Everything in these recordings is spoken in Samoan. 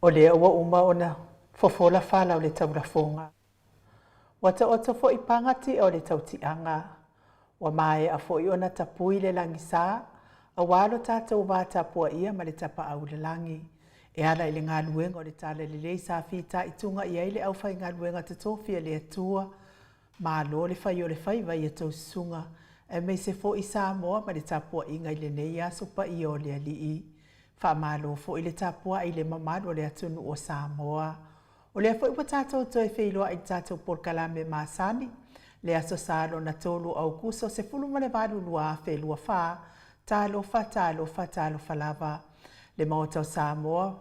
O lea ua uma ona fofola fala o le taulafoga. Ua taoto foi paga ti'a o le tautiaga. Ua maea foi ona tapui le lagisa aua lo tatou va tapuaia ma le tapaau i le lagi. E ala i le galuega o le Talalelei sa fitaituga i ai le aufaigaluega totofi a le Atua, malo le fai o le faiva i a outou susuga, aemaise foi Samoa ma le tapuaiga i lenei aso paia o le Alii. Faamalo foi le tapuai i le mamalu o le atunuu o Samoa. O lea foi ua tatou toe feiloai i le tatou polokalame masani, le Aso Sa lona 3 o Aukuso 18 2024. Talofa, talofa, talofa lava. Le Maota o Samoa,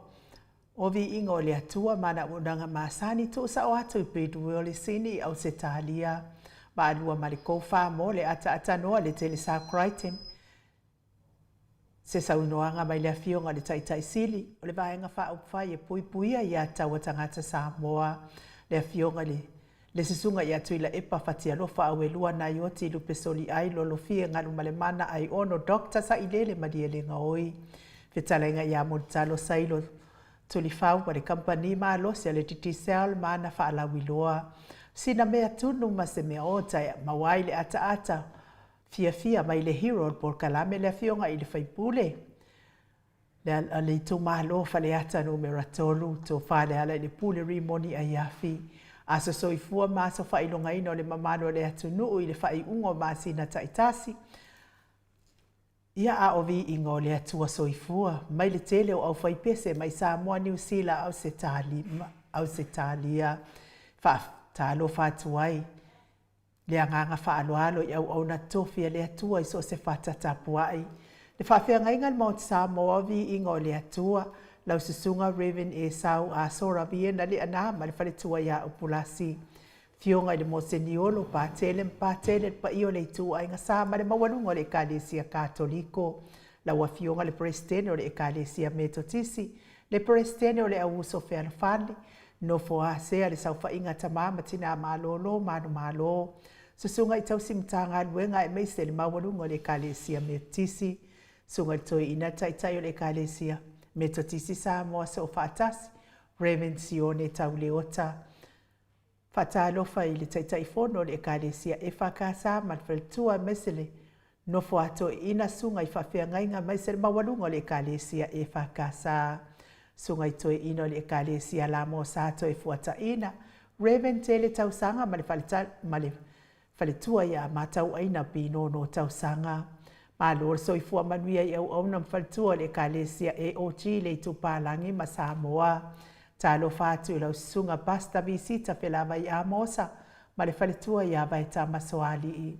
o viiga o le Atua ma ana auaunaga masani, tuusao atu i Bidwell i Sini i Ausetalia. Maalua ma le Koufa mo le ataatanua le Telesa Crichton. Se saunoaga mai le Afioga i le Taitai Sili o le Vaega Faaupufai e Puipuia Ia Tatau a Tagata Samoa, le Afioga i le le Susuga ia Tuilaepa Fatialofa Auelua Naioti Lupesoliai Lolofie Galumalemana Aiono Doctor Sailele Malielegaoi, Fetalaiga ia Mulitalo Sailo Tulifau ma le Kamupani Malosi a le Digicel ma ana faalauiloa. Sina mea tunu ma se mea ota e maua ai le ataata Fiafia mai le hero o le polokalame le afioga i le faipule le le itumalo Faleata numera 3, Tofa Lealailepule Rimoni Aiafi. Aso soifua ma aso faailogaina o le mamalu o le atunuu i le faaiuga o masina taitasi, ia a o viiga o le Atua soifua mai le tele o aufaipese mai Samoa, Niu Sila, Ausetalia. Faatalofa atu ai Le agaga faaaloalo i auauna tofi a le Atua i so o se fata tapuai. Le faafeagaiga a le Maota Samoa, Viiga o le Atua, lau Susuga Rev. Esau Asora Viena Leaana ma le faletua ia Upulasi. Afioga i le Moseniolo, Patele ma Patele, le paia o le ituaiga sa ma le maualuga o le Ekalesia Katoliko. Lau Afioga le Peresetene o le Ekalesia Metotisi, le Peresetene o le Au Uso Fealofani, Nofo Asea le saofaiga a tama ma tinā malōlō manumalo, susuga i tausi Matagaluega aemaise le maualuga o le Ekalesia Metotisi, Susuga i le Toeaina Taitai o le Ekalesia Metotisi Samoa Soofaatasi, Rev. Sione Tauleota. Faatalofa i le Taitaifono o le Ekalesia EFKS ma le Faletua aemaise le Nofo a toeaiina susuga i faafeagaiga aemaise le maualuga o le Ekalesia EFKS. Susuga i toeaiina o le Ekalesia Lamo Sa Toefuataiina, Rev. Tele Tausaga ma le ma le Faletua ia Matauaina Pinono Tausaga. Malo le soifua manuia i auauna ma faletua o le Ekalesia AOG le Itupalagi ma Samoa. Talofa atu i lau susuga Pastor Visita Felavai Amosa ma le faletua ia Vaetama Soalii.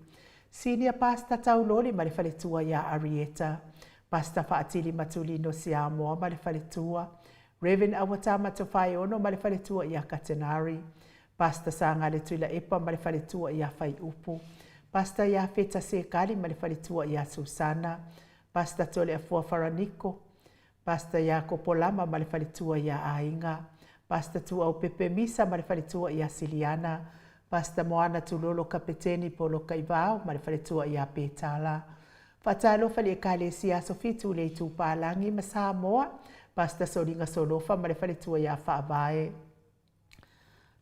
Senior Pastor Tauloli ma le faletua ia Arieta. Pastor Faatili Matulino Siamoa ma le faletua. Rev. Auatama Tofaeono ma le faletua ia Katenari. Pastor Sagale Tuilaepa ma le faletua ia Faiupu. Pastor Iafeta Sekali ma le faletua ia Susana. Pastor Toleafoa Faraniko. Pastor Iakopo Lama ma le faletua ia Aiga. Pastor Tuaupepe Misa ma le faletua ia Siliana. Pastor Moana Tulolo Kapeteni Polokaivao ma le faletua ia Petala. Faatalofa i le Ekalesia Aso Fitu i le Itupālagi ma Samoa. Pastor Soliga Solofa ma le faletua ia Faavae.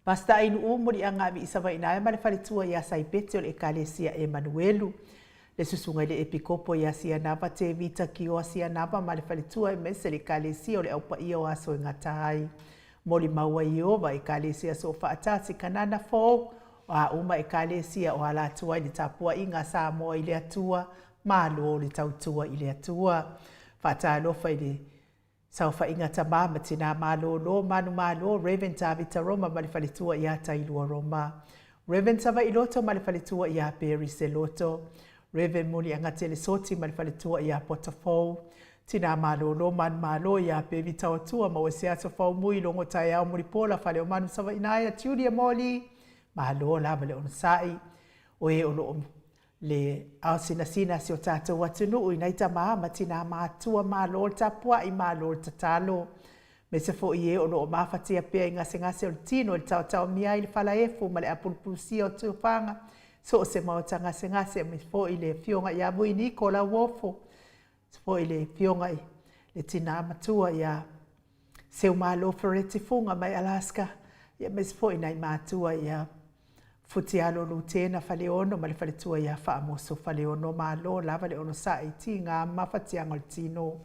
Pastor Ainuu Muliagavi i Savainae ma le faletua ia Saipeti o le Ekalesia Emanuelu. Le susuga i le Epikopo ia Sianava Tevita Kioa Sianava ma le faletua aemaise le Ekalesia o le Au Paia o Aso e Gata Ai. Molimau ai Ieova Ekalesia Soofaatasi Kanana Fou o a uma Ekalesia o ala atu ai le tapuaiga a Samoa i le Atua, Malo le tautua i le Atua. Faatalofa i le Saofaiga Tama ma Tinā Malōlō, Manumalo, Rev. Tavita Roma ma le faletua iā Tailua Roma. Rev. Savaii Loto ma le faletua iā Perry Seloto. Rev. Muliagatele Soti ma le faletua iā Potafou. Tinā Malōlō, Manumalo iā Pevi Taotua ma Ueseaso Faumui, Logo Taeao Mulipola, Faleomanu Savainaea, Julia Moli, Malo lava le onosai. O e o lo o Le ao sinasina a si o tatou atunuu i nai tama ma tinā matua, malo le tapuai, malo le tatalo. Aemaise foi e o lo o mafatia pea i gasegase o le tino i le taotaomia ai le falaefu ma le apulupulusia o tufaga, so o se maota gasegase, aemaise foi le afioga ia Vui Niko Lauofo, aemaise foi le afioga i le tinā matua ia. Seumalo Fereti Fuga mai Alaska, ia aemaise foi nai matua ia Futialo Lutena Faleono ma le faletua ia Faamoso Faleono. Malo lava le onosai i tiga ma mafatiaga o le tino.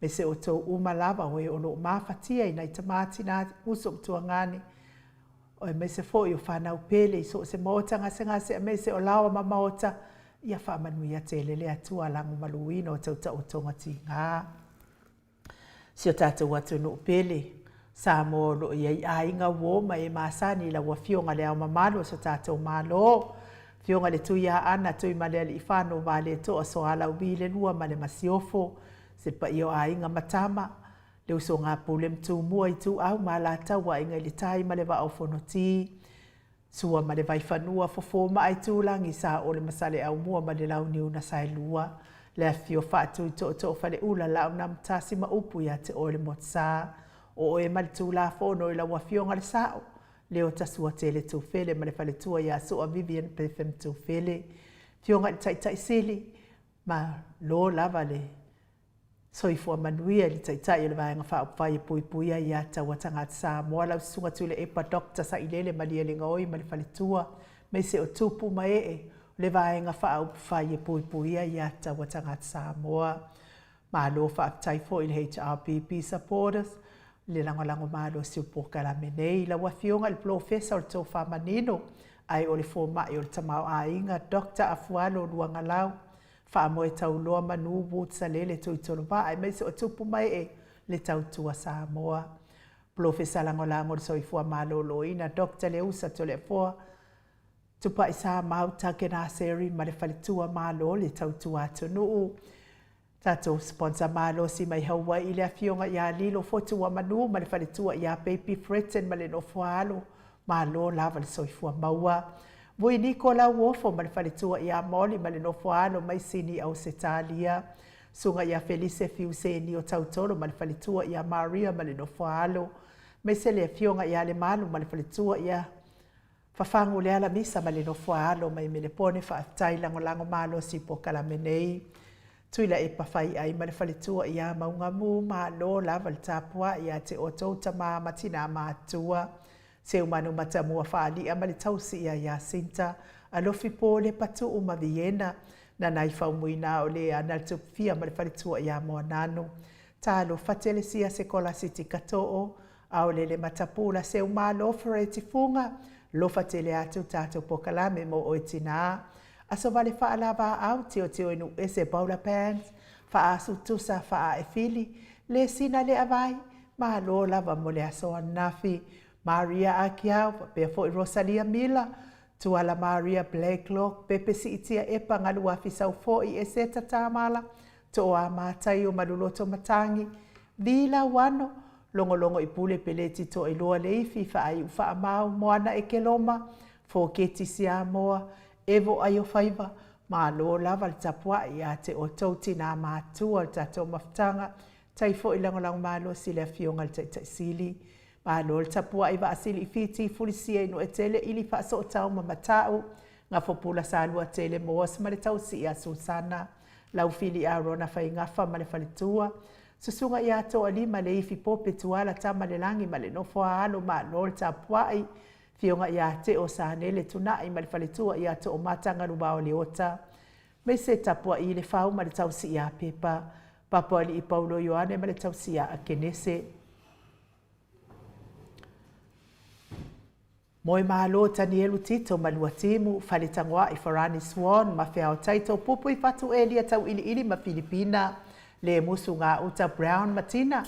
Aemaise outou uma lava o e o lo o mafatia i nai tama, tina, uso ma tuagane, aemaise foi o fanau pele i so o se maota gasegase aemaise o laoa ma maota, ia faamanuia tele le Atua lagomaluina o tou taotoga tiga. Si o tatou atunuu pele, Samoa o lo o i ai aiga uo ma e masani i lau Afioga Le Ao Mamalu o so tatou Malo, Afioga i le Tuiaana Tuimalealiifano Vaaletoa Soalaupii le Lua ma le Masiofo, se paia o aiga ma tama, le usoga a Pule ma Tumua, Ituau ma Alataua, Aiga i le Tai ma le Vaa o Fonoti, Sua ma le Vaifanua, Fofo ma Aitulagi, Saole ma Saleaaumua ma le Launiu na Saelua, le afifio Faatui Tootoo Faleula, Laaunamotasi ma upu ia te oe le Motusa, o oe ma le Tulafono i lau Afioga le Sao, Leota Suatele Tufele ma le faletua ia Sua Vivian Betham Tufele, Afioga i le Taitai Sili, malo lava le Soifua manuia i le Taitai o le Vaega Faaupufai e Puipuia Aia Tatau a Tagata Samoa, lau Susuga Tuilaepa Doctor Sailele Malielegaoi ma le faletua, aemaise o tupu ma ee o le Vaega Faaupufai e Puipuia Aia Tatau a Tagata Samoa. Malo faafetai foi i le HRPP supporters i le lagolago malosi o polokalame nei. Lau Afioga i le Polofesa o le Tofa Manino ae o le Fomai o le Tamaoaiga Doctor Afualo Luagalau, Faamoe tauloa manu Woods Salele Tuitolovaa aemaise o tupu ma ee le tautua Samoa. Polofesa Lagolago o le Soifua Maloloina Doctor Leusa Toleafoa Tupai Samau Takenaseri ma le Faletua Malo le tautua atunuu. Tatou sponsor malosi mai Hawaii le Afioga ia Lilo Fotuamanu ma le faletua ia Baby Fretton ma le nofo a alo. Malo lava le soifua maua. Vui Niko Lauofo ma le faletua ia Molly ma le nofo a alo mai Sini Ausetalia. Susuga ia Felise Fiuseni o Tautolo ma le faletua ia Maria ma le nofo a alo. Aemaise le Afioga ia Lemalu ma le faletua ia Fafagu le alamisa ma le nofo a alo mai Melepone faafetai lagolago malosi i polokalame nei. Tuilaepa Faiai ma le faletua ia Maugamu malo lava le tapuai ia te outou tama ma tina matutua. Seumanu Matamua Faali'a ma le tausi ia Yasinta Alofi Pole Patu'u ma Viena Nanai Faumuina o le ana le Tupufia ma le faletua ia Moananu Talofa Telesia Sekolasiti Kato'o Aolele Matapula Seumalo Fereti Fuga Lofa tele atu tatou polokalame mo oe tinā Aso vale faalavaau Tiotio i Nuuese Bowler Pants Faaasu tusa faae fili Le sina le avai Malo lava mo le aso ananafi Maria Akiau faapea foi Rosalia Mila Tuala Maria Blakelock Pepe Siitia Epa Galuafi Saufo'i Eseta Tamala Toa Mataio Maluloto Matangi Vi Lauano Logologo i Pule Peleti Toailoa Leifi Faaiu Faamau Moana Ekeloma Foketi Siamoa Evo Aiofaiva Malo lava le tapuai ia te outou tinā matua o le tatou mafutaga tai foi lagolago malosi le Afioga i le Taitai Sili. Malo le tapuai Vaasili i Fiti Fulisia i Nuetele Ili Faasootau ma Matau Gafopula Saluatele Moas ma le Tausi ia Susana Laufili Arona Faigafa ma le faletua Susuga ia Toalima Leifi Pope Tuala Tamalelagi ma le nofo a alo Malo le tapuai Afioga ia Teo Sanele Tunai ma le faletua ia Toomata Galuvao Leota Mese Tapuai le Fau ma le tausi ia Pepa Papoalii Paulo Ioane ma le tausi ia Akenese. Moemalo Tanielu Tito ma Luatimu, Faletagoai Farani Swan ma Feaotai Topupu i Fatu Elia Tauiliili ma Filipina, Lemusu Gauta Brown ma Tina,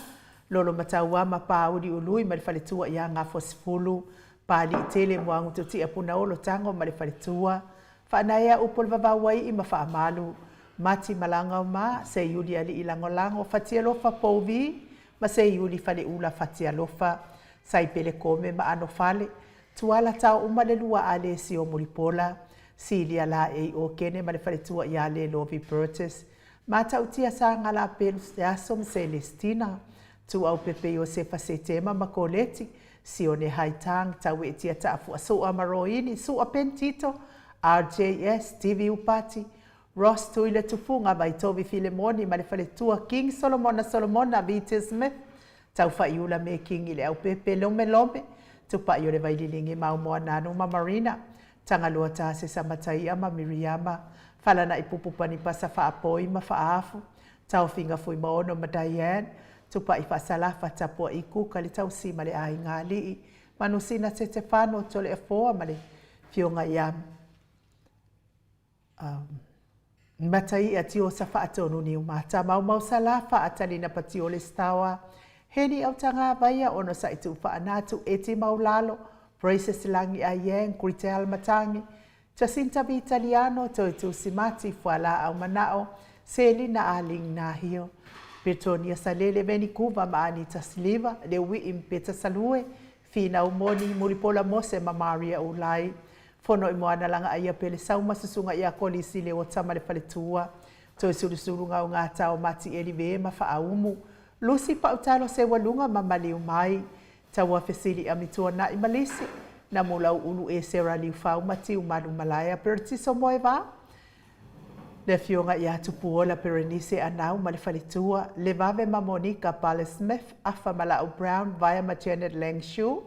Lolo Matauama Pāuli Ului ma le faletua ia Gafosifulu, Pāliitele Muagututia Punaolo Tago ma le faletua, Faanaea Upu o le Vavauai'i ma Faamalu, Mati Malagauma, Seiuli Alii Lagolago, Fatialofa Pouvi ma Seiuli Faleula Fatialofa, Saipele Kome ma Anofale, Tuala Taouma le Lua a Lesio Mulipola, Silia Laei Okene ma le faletua ia Lelovi Burtis, Matautia Sagala Pelu Seaso ma Selestina, Tuaupepe Iosefa Setema ma Koleti, Sione Haitang, Tauetia Taafuasua ma Roini, Sua Pentito, RJS, Stevie Upati, Ross Tuile Tufuga, Vaitovi Filemoni ma le faletua King Solomona Solomona, VT Smith, Taufaiula Mekingi Leaupepe Lomelome, Tupai o le Vaililigi Maomoananu ma Marina, Tagaloa Tasesa Mataia ma Miriama, Falanai Pupu Panipasa Faapoi ma Faaafu, Taofiga Fuimaono ma Diane, Tupai Faasalafa Tapuai Kuka le Tausi ma le Aiga Alii, Manusina Setefano Toleafoa ma le Afioga ia Mataia Tiosa Faatonu Niumata Maumau Sala Faatalina Patiole Stawa Heni Autaga Vaia Onosai Tuufaanatu Eti Maulalo Praises Lagi Ayeng Gritel Matangi Jacinta Vitaliano Toetusi Mati Fualaau Manao Selina Aling Nahio Petonia Salele Venikuva ma Anita Sliva Leuii Mpeta Salue Finau Moni Mulipola Mose ma Maria Ulai Fono i Moana Lagaaia Pele Sauma Susuga ia Kolisi Leota ma le Faletua Toesulusulu Gaugata o Mati Elive ma Faaumu Lusi Pautalo Seualuga ma Maliu Mai Taua Fesili Amituanai ma Lisi Namulau Ulu Esera Liufau ma Tiumalu Malaea Peretiso Moevao Le Afioga ia Tupuola Perenise Anau ma le Faletua, Levave ma Monica Pale Smith, Afa Malau Brown, Vaea ma Janet Lang Shu,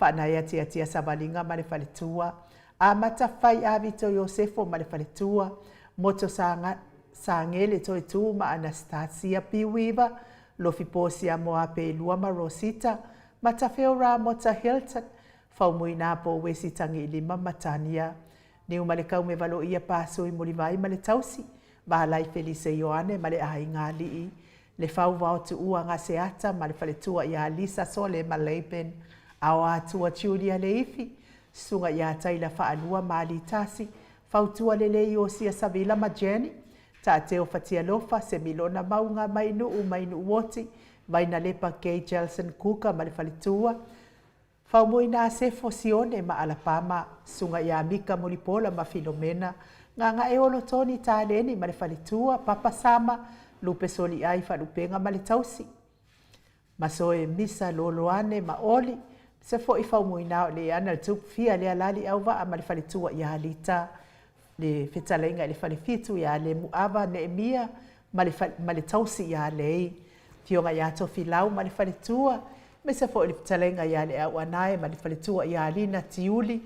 Faanaia Tiatia Savaliga ma le Faletua, Amata Fai Avito Iosefo ma le Faletua, Moto Sagele Toetu ma Anastasia P. Weaver, Lofi Posia Moape Elua ma Rosita, Matafeo Ramota Hilton, Faumuina Po Wesi Tagiilima ma Tania Niu ma le Kaumevaloia Pasui Mulivai ma le Tausi, Valai Felise Ioane ma le Aiga Alii, Le Fauvao Tuua Gaseata ma le Faletua ia Lisa Sole ma Laban, Aoatua Julia Leifi, Susuga ia Taila Faalua ma Alitasi, Fautua Lelei Iosia Savila ma Jenny, Taateo Fatialofa, Semilona Mauga Mainuu Mainuuoti, Vainalepa Gay Jelson Kuka ma le Faletua, Faumuina Sefo Sione ma Alapama, Susuga ia Mika Mulipola ma Filomena, Gagaeolo Toni Taleni ma le Faletua, Papa Sama, Lupe Soliai Faalupega ma le Tausi, Masoe Misa Loloane ma Oli, se foi Faumuina o Leana le Tupu Fia le Alali Auvaa ma le Faletua ia Lita, le Fetalaiga i le Falefitu ia Lemuava Neemia ma le, ma le Tausi ia Lei, Afioga ia Tofilau ma le Faletua, aemaise foi le Fetalaiga ia Leauanae ma le Faletua ia Lina Tiuli,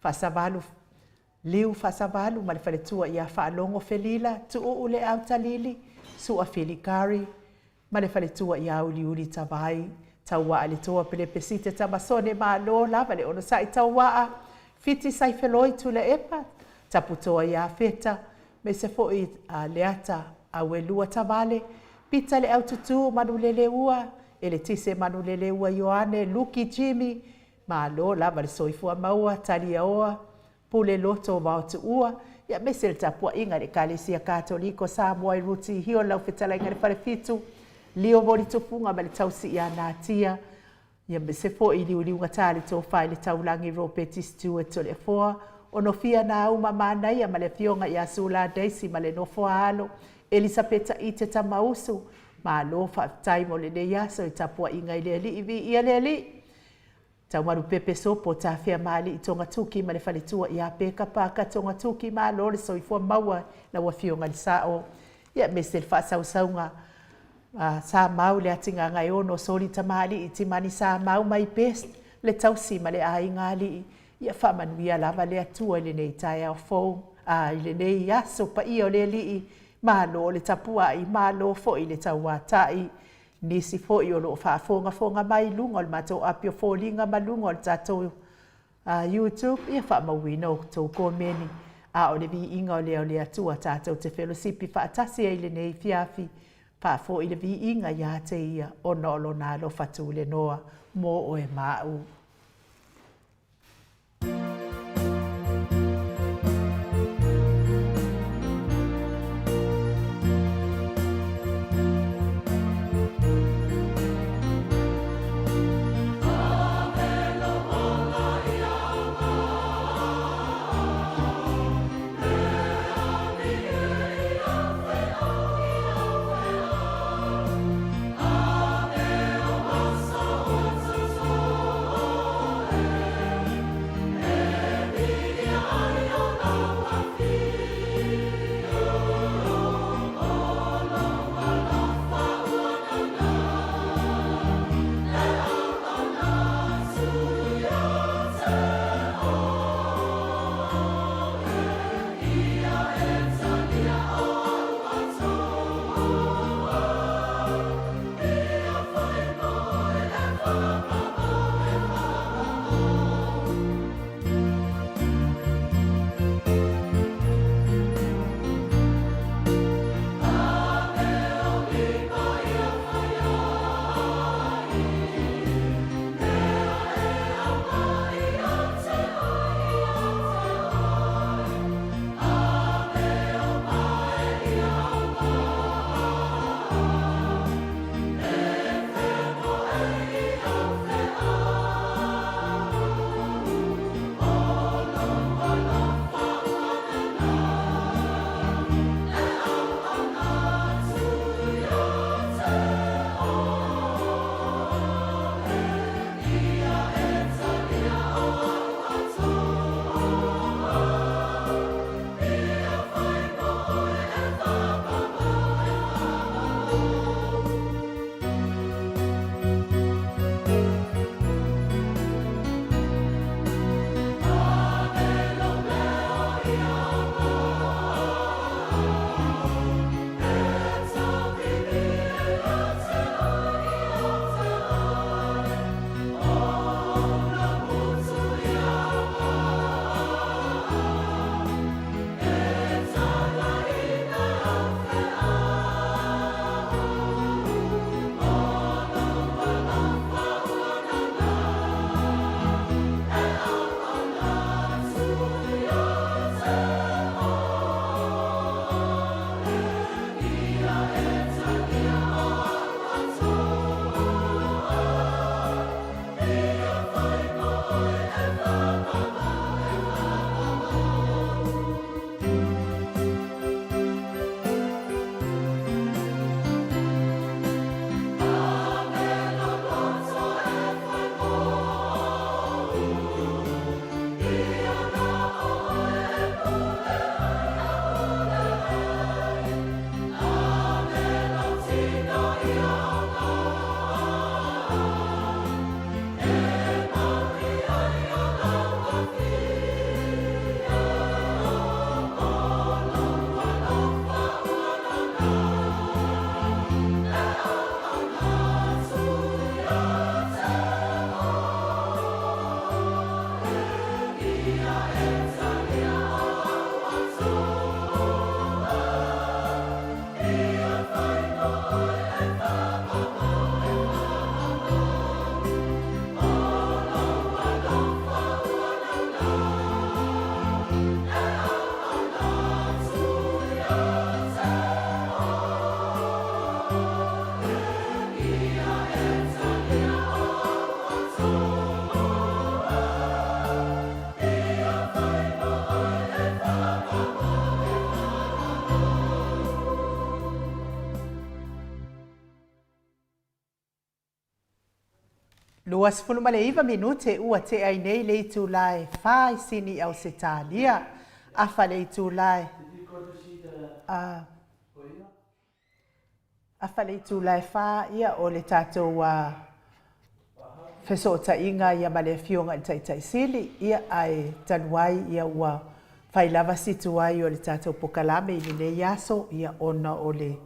Faasavalu Liu Faasavalu ma le Faletua ia Faalogo Felila, Tuuu Leautalili, Sua Filikari, ma le faletua ia Uliuli Tavai, Tauaa le Toa Pelepesite Tamasone Malo lava le onosai Tauaa, Fiti Saifeloi Tuilaepa, Taputoa ia Feta, aemaise foi Leata Auelua Tavale, Pita le Aututu Manuleleua, Eletise Manuleleua Ioane, Luki Jimmy, Malo lava le soifua maua, Taliaoa, Pule Loto Vaotuua, ia aemaise le tapuaiga i le Ekalesia Katoliko Samoa i Ruti Hio lau fetalaiga i le Falefitu, Lio Volitufuga ma le Tausi ia Natia, ia aemaise foi i Liuliuga le Tofa i le Taulagi Ropeti Stewart Toleafoa, Onofia Nauma Manaia ma le Afioga ia Sula Daisy ma le nofo a alo, Elisapeta Ite Tamausu, malo faafetai mo lenei aso i tapuaiga i le Alii, viia le Alii. Taumalupepe Sopo Tafea Maalii Togatuki ma le faletua ia Peka Paka Togatuki Malo le soifua maua lau afioga i le Sao ia aemaise le faasausauga a Samau le Atigagaeono Soli Tamalii Timani Samau my best le tausi ma le aiga alii ia faamanuia lava le Atua i lenei taeao fou a i lenei aso paia o le Alii Malo le tapuai malo foi le tauatai Nisi foi o lo o faafogafoga mai i luga o le matou api o foliga ma luga o le tatou YouTube, ia faamauina o tou komeni. A o le viiga o lea o le Atua tatou te felosipi faatasi ai i lenei afiafi, faafoi le viiga ia te Ia ona o Lona alofa tulenoa mo oe ma au. 29 minute ua tea ai nei le itula e fa i Sini i Ausetalia. Afa le itula e afa le itula e fa ia o le tatou fesootaiga ia ma le Afioga i le Taitai Sili, ia ae talu ai ia ua fai lava si tuai o le tatou pokalame i lenei aso, ia ona o le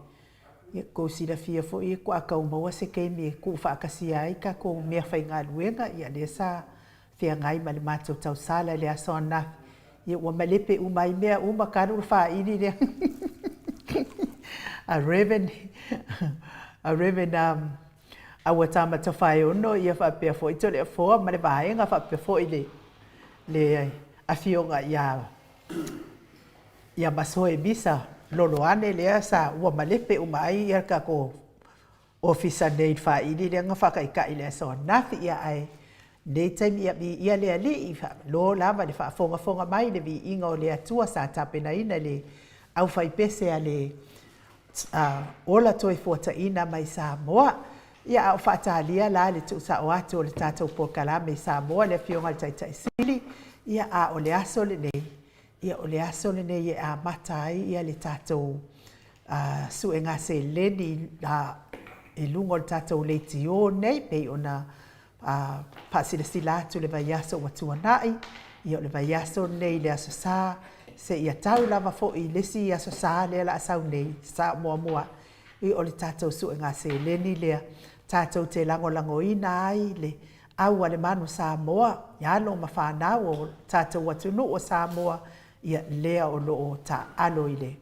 Ia, tou silafia foi faatoa tau maua se taimi e tuufaatasia ai tatou meafaigaluega, ia lea sa feagai ma le matou tausala i le aso ananafi, ia ua malepe uma ai mea uma talu le faili lea a Reverend a Reverend um, Auatama Tofaeono, ia faapea foi Toleafoa ma le vaega, faapea foi le le afioga ia Ia Masoe Misa Loloane lea sa ua malepe uma ai ia le tatou ofisa nei i le faili lea na faataitai i le aso ananafi. Ia ae nei taimi ia viia le Alii, faamalo lava le faafogafoga mai i le viiga o le Atua sa tapenaina e le aufaipese a le Ola Toefuataina mai Samoa. Ia a o faatalia la le tuusao atu o le tatou polokalame i Samoa le Afioga i le Taitai Sili, ia a o le aso lenei, Ia o le aso lenei e amata ai ia le tatou suega seleni i luga o le tatou leitio nei, pei ona faasilasila atu i le vaiaso ua tuanai. Ia o le vaiaso lenei i le Aso Sa, seia tau lava foi i le isi Aso Sa lea o le a sau nei, Sa muamua, ia o le tatou suega seleni lea tatou te lagolagoina ai le au a le Manu Samoa i alo ma fanau o le tatou atunuu o Samoa, ia lea o lo o taaalo i le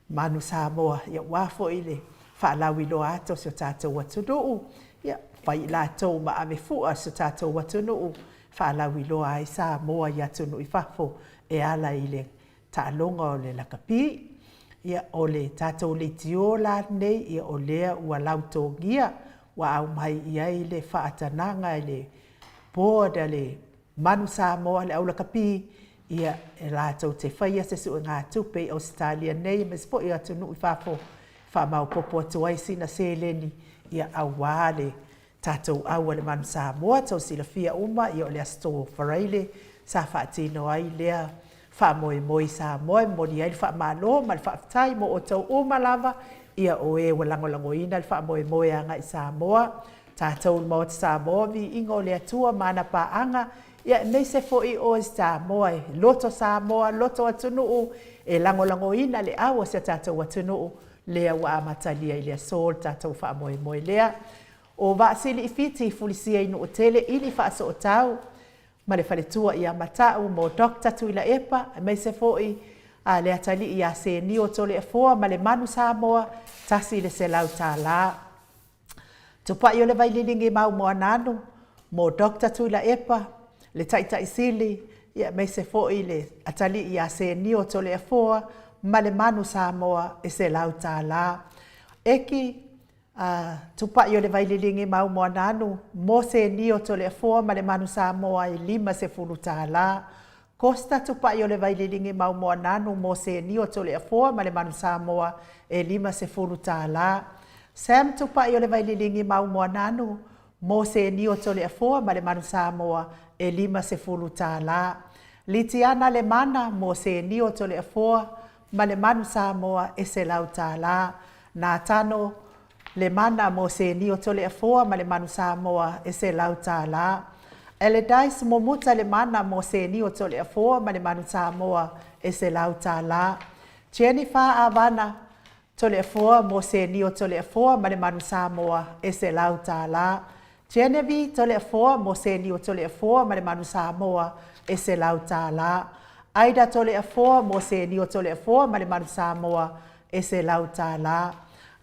Manu Samoa, ia aua foi le faalauiloa atu o si o tatou atunuu, ia fai i latou ma ave fua o si o tatou atunuu, faalauiloa ai Samoa i atunuu i fafo e ala i le taaloga o le lakapi. Ia, o le tatou leitio la lenei, ia o lea ua lautogia, ua aumai i ai le faatanaga i le board a le Manu Samoa, le au lakapi, ia, e latou te faia se suegatupe i Ausetalia nei aemaise foi o atunuu i fafo e faamaopoopo atu ai sina seleni, ia, aua le tatou au a le Manu Samoa, tou silafia uma, ia o le Aso Faraile sa faatino ai lea faamoemoe i Samoa e momoli ai le faamalo ma le faafetai mo outou uma lava, ia o e ua lagolagoina le faamoemoe agai i Samoa, tatou le Maota Samoa, viiga o le Atua ma ana paaga, ia aemaise foi oe Samoa e loto Samoa, loto atunuu, e lagolagoina le au a si a tatou atunuu, lea ua amatalia i le aso le tatou faamoemoe lea. O Vaasili i Fiti, Fulisia i Nuutele, Ili Faasootau ma le faletua ia Mata'u mo Doctor Tuilaepa, aemaise foi a le atalii ia Senio Toleafoa ma le Manu Samoa, $100. Tupai o le Vaililigi mau Moananu mo Doctor Tuilaepa, le Taitai Sili, ia aemaise foi le atalii ia Senio Toleafoa ma le Manu Samoa e $100. Eki A Tupai o le Vaililigi mau Moananu mo Senio Toleafoa ma le Manu Samoa e $50. Costa Tupai o le Vaililigi mau Moananu mo Senio Toleafoa ma le Manu Samoa e $50. Sam Tupai o le Vaililigi mau Moananu mo Senio Toleafoa ma le Manu Samoa e $50. Litiana Lemana mo Senio Toleafoa ma le Manu Samoa e $100. Natano Lemana mo Senio Toleafoa ma le Manu Samoa e $100. Aladice Momuta Lemana mo Senio Toleafoa ma le Manu Samoa e $100. Jennifer Avana Toleafoa mo Senio Toleafoa ma le Manu Samoa e $100. Genevieve Toleafoa mo Senio Toleafoa ma le Manu Samoa e $100. Aida Toleafoa mo Senio Toleafoa ma le Manu Samoa e $100.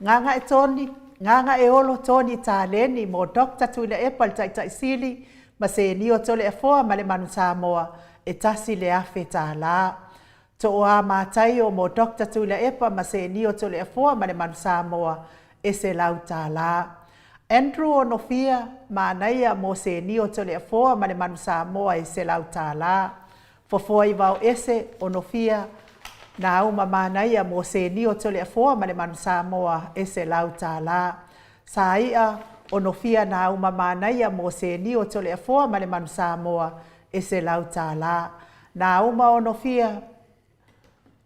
Gagae Toni, Gagaeolo Toni Taleni mo Doctor Tuilaepa le Taitai Sili ma Senio Toleafoa ma le Manu Samoa e $1,000. Tooa Mataio mo Doctor Tuilaepa ma Senio Toleafoa ma le Manu Samoa e $100. Andrew Onofia, Manaia mo Senio Toleafoa ma le Manu Samoa e $100. Fofoa i Vaoese, Onofia, Nāuma Manaia mo Senio Toleafoa ma le Manu Samoa e $100. Sāi'a, Onofia Nauma Manaia mo Senio Toleafoa ma le Manu Samoa e $100. Nauma Onofia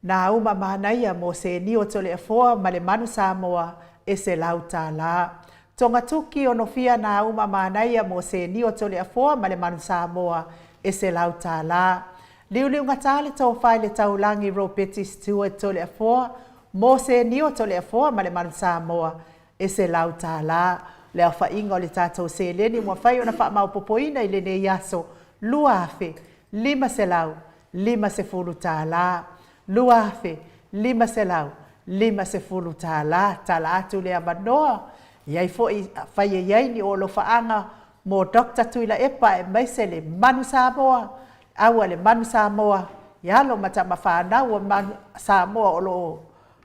Nauma Manaia mo Senio Toleafoa ma le Manu Samoa e $100. Togatuki Onofia Nauma Manaia mo Senio Toleafoa ma le Manu Samoa e $100. Liuliugata le tofa i le taulagi Ropeti Stewart Toleafoa mo Senio Toleafoa ma le Manu Samoa e $100. Le aofaiga o le tatou seleni ua mafai ona faamaopopoina i lenei aso, $2,550. $2,550. Tala atu le avanoa, i ai foi, afai e i ai ni ou alofaaga mo Doctor Tuilaepa aemaise le Manu Samoa, au a le Manu Samoa, i alo ma tama fanau o Manu Samoa o lo o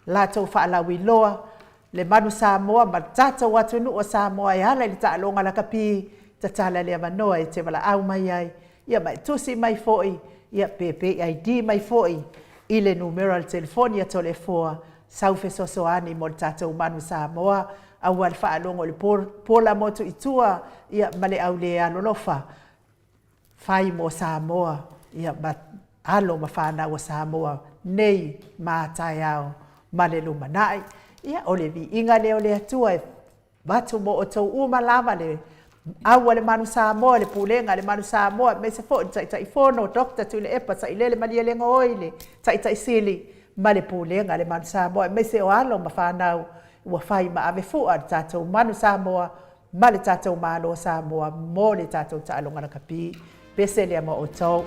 latou faalauiloa le Manu Samoa ma le tatou atunuu o Samoa e ala i le taaloga lakapi, tatala le avanoa e te valaau mai ai, ia ma e tusi mai foi, ia pe pay ID mai foi i le numera o le telefoni a Toleafoa, sau fesoasoani mo le tatou Manu Samoa, aua le faalogo i le pola motu i tua, ia ma le aule alolofa, fai mo Samoa, ia ma alo ma fanau a Samoa nei ma a taeao ma le lumanai. Ia, o le viiga lea o le Atua e avatu mo outou uma lava le au a le Manu Samoa, le pulega a le Manu Samoa, aemaise foi le Taitaifono, Doctor Tuilaepa Sailele Malielegaoi, le Taitai Sili ma le pulega a le Manu Samoa, aemaise o alo ma fanau ua fai ma ave fua le tatou Manu Samoa ma le tatou Malo Samoa mo le tatou taaloga lakapi. Pese lea mo outou.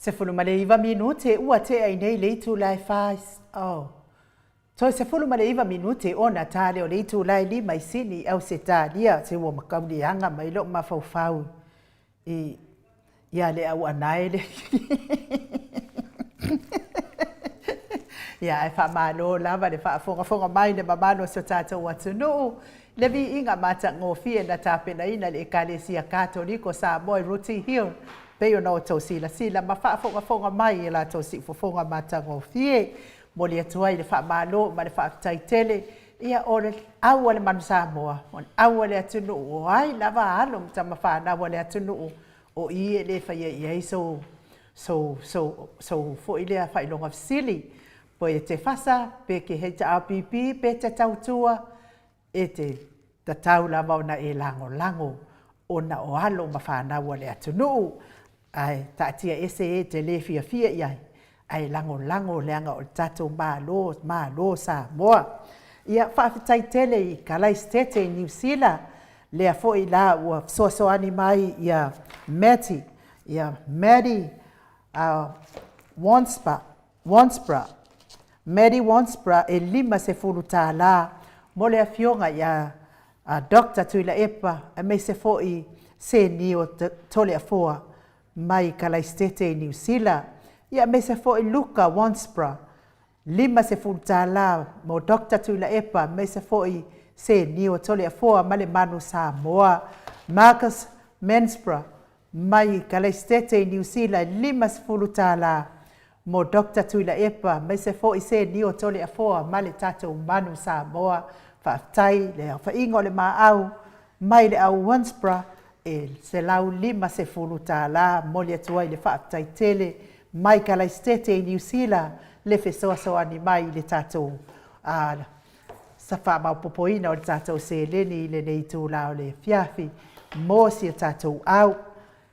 19 minute ua tea i nei le itula e fa, oh. Toe 19 minute ona ta lea o le itula e 5 i Sini i Ausetalia, se ua makauliaga mai lou mafaufau i ia le auanae le. Ia, ae faamalo lava le faafogafoga mai le mamalu o si o tatou atunuu. Le viiga matagofie na tapenaina le Ekalesia Katoliko Samoa i Rooty Hill, pei ona outou silasila ma faafogafoga mai i latou siufofoga matagofie. Momoli atu ai le faamalo ma le faafetai tele. Ia, o le au a le Manu Samoa, o le au a le atunuu, o ai lava alo ma tamafanau a le atunuu, o i e le faia i ai sou sou sou sou foi lea faailoga fesili. Po e te fasa, pe ke HRPP, pe te tautua, e te tatau lava ona e lagolago ona o alo ma fanau a le atunuu. Ae taatia ese e te le fiafia i ai, ae lagolago leaga o le tatou Malo, Malo Samoa. Ia, faafetai tele i Kalaisitete i Niu Sila, lea foi la ua fesoasoani mai ia Meti, ia Maddie Wanspa, Wansbra, Maddie Wansbra e $50 mo le afioga ia Dr. Tuilaepa, aemaise foi Senio Toleafoa mai Kalaisitete i Niu Sila. Ia, aemaise foi Luka Wansbra, $50 mo Dr. Tuilaepa, aemaise foi Senio Toleafoa ma le Manu Samoa. Marcus Mansbra mai Kalaisitete i Niu Sila, e $50 mo Dr. Tuilaepa, aemaise foi Senio Toleafoa ma le tatou Manu Samoa. Faafetai le aofaiga o le maau mai le au Wansbra e $150. Momoli atu ai le faafetai tele mai Kalaisitete i Niu Sila le fesoasoani mai i le tatou sa faamaopopoina o le tatou seleni i lenei itula o le afiafi mo si a tatou au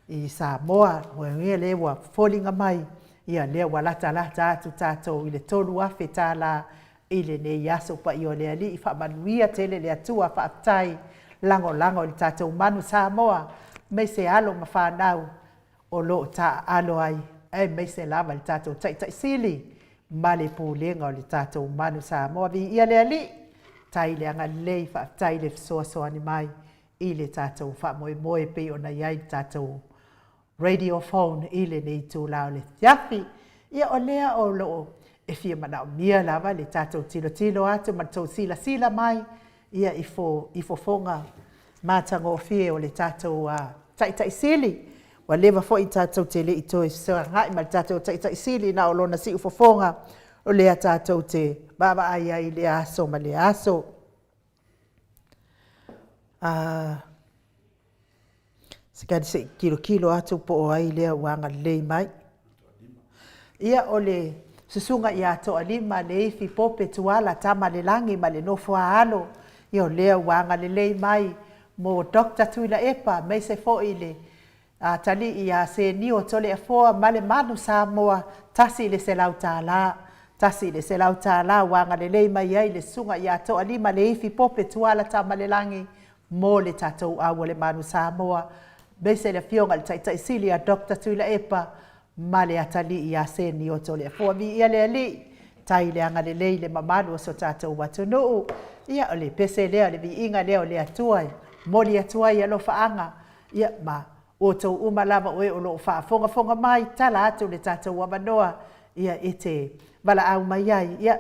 i Samoa. Ua lea ua foliga mai ia lea ua latalata atu tatou i le $3,000 i lenei aso paia o le Alii. Faamanuia tele le Atua. Faafetai lagolago i le tatou Manu Samoa, aemaise alo ma fanau o lo o taaalo ai, aemaise lava le tatou Taitai Sili ma le pulega o le tatou Manu Samoa. Viia le Alii, tai le agalelei, faafetai le fesoasoani mai i le tatou faamoemoe pei ona i ai le tatou radio phone i lenei itula o le afiafi. Ia, o lea o loo e fia manaomia lava le tatou tilotilo atu ma le tou silasila mai ia i fo i fofoga matagofie o le tatou Taitai Sili. Ua leva foi tatou te le i toe fesagai ma le tatou Taitai Sili, na o lona siufofoga o lea tatou te vaavaai ai i lea aso ma lea aso. Sikali se i tilotilo atu po o ai lea ua agalelei mai. Ia, o le susuga ia Toalima Leifi Pope Tuala Tamalelagi ma le nofo a alo, ia o lea ua agalelei mai mo Dr. Tuilaepa, aemaise foi le atalii ia Senio Toleafoa ma le Manu Samoa, $100. $100 ua agalelei mai ai le susuga ia Toalima Leifi Pope Tuala Tamalelagi mo le tatou au o le Manu Samoa, aemaise le afioga i le Taitai Sili a Dr. Tuilaepa ma le atalii ia Senio Toleafoa. Viia le Alii, tai le agalelei le mamalu o so tatou atunuu. Ia, o le pese lea, o le viiga lea o le Atua e momoli atu ai alofaaga, ia ma outou uma lava o e o lo o faafogafoga mai, tala atu le tatou avanoa, ia e te valaau mai ai, ia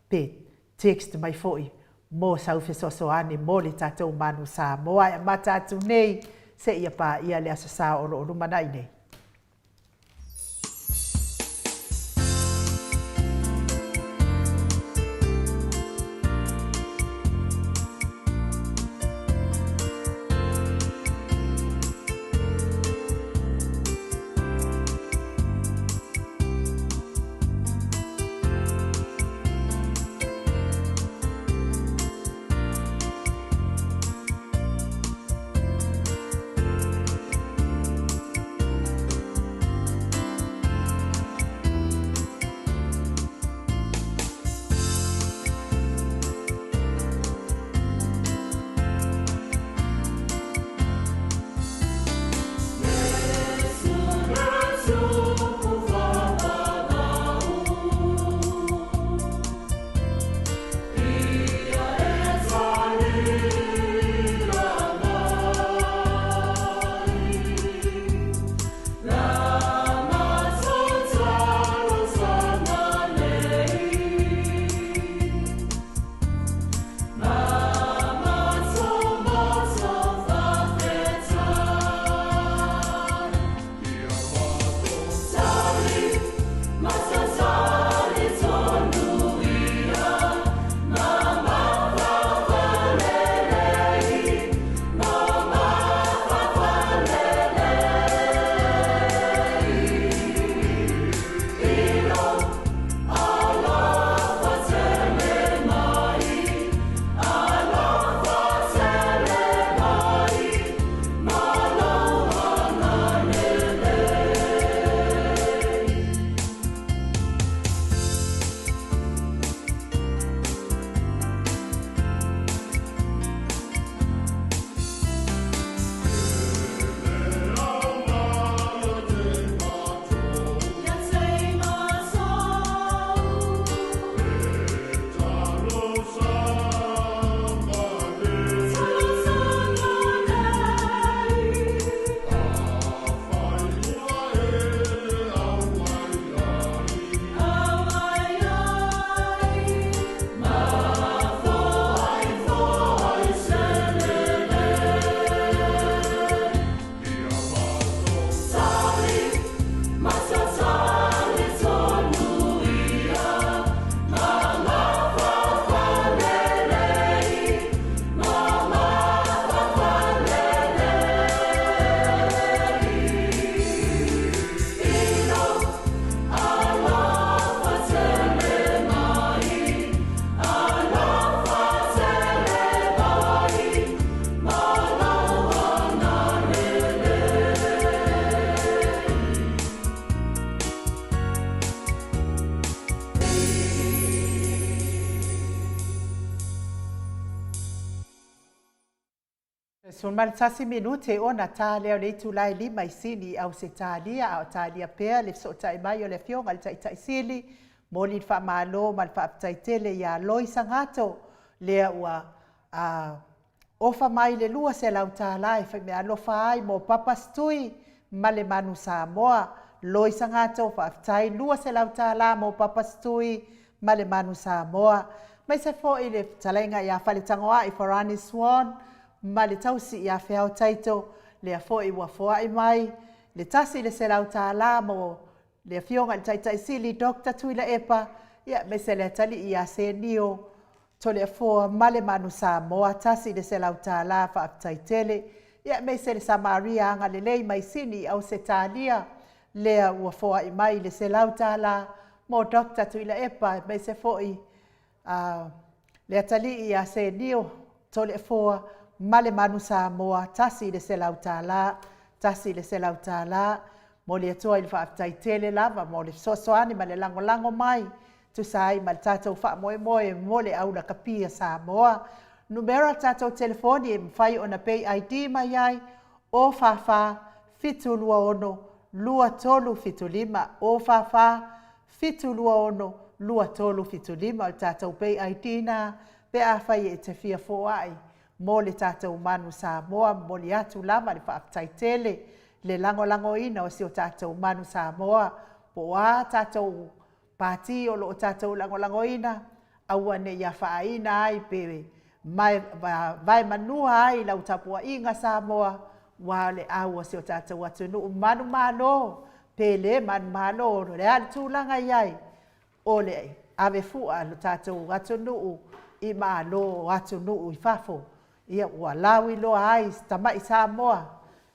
pe text mai foi mo sau fesoasoani mo le tatou Manu Samoa e amata atu nei seia paia le Aso Sa o lo o lumanai nei. 11 minute ona ta lea o le itula e 5 i Sini i Ausetalia, a o talia pea le fesootai mai o le Afioga i le Taitai Sili, momoli le faamalo ma le faafetai tele ia Lois Agato, lea ua a ofa mai le $200 e faimeaalofa ai mo Papa Stui ma le Manu Samoa. Lois Agato, faafetai $200 mo Papa Stui ma le Manu Samoa. Aemaise foi le fetalaiga ia Faletagoai Farani Swan ma le tausi ia Feao Taito, lea foi ua foai mai le $100 mo le Afioga i le Taitai Sili Dr. Tuilaepa, ia aemaise le atalii ia Senio Toleafoa ma le Manu Samoa, $100, faafetai tele. Ia aemaise le Samaria agalelei mai Sini i Ausetalia, lea ua foai mai le $100 mo Dr. Tuilaepa, aemaise foi le atalii ia Senio Toleafoa ma le Manu Samoa, $100, $100. Momoli atu ai le faafetai tele lava mo le fesoasoani ma le lagolago mai tusa ai ma le tatou faamoemoe mo le au lakapi a Samoa. Numera o le tatou telefoni e mafai ona pay ID mai ai, 0 44 726 2375, 0 44 726 2375 o le tatou pay ID na pe afai e te fia foai mo le tatou Manu Samoa. Momoli atu lava le faafetai tele le lagolagoina o si o tatou Manu Samoa, po o a tatou Pati o lo o tatou lagolagoina, aua ne i afaina ai pe vaemanua ai lau tapuaiga Samoa, aua o le au a si o tatou atunuu, manumalo pe le manumalo, o le a le tulaga e i ai, o le ave fua o le tatou atunuu i Malo o atunuu i fafo. Ia ua lauiloa ai tamai Samoa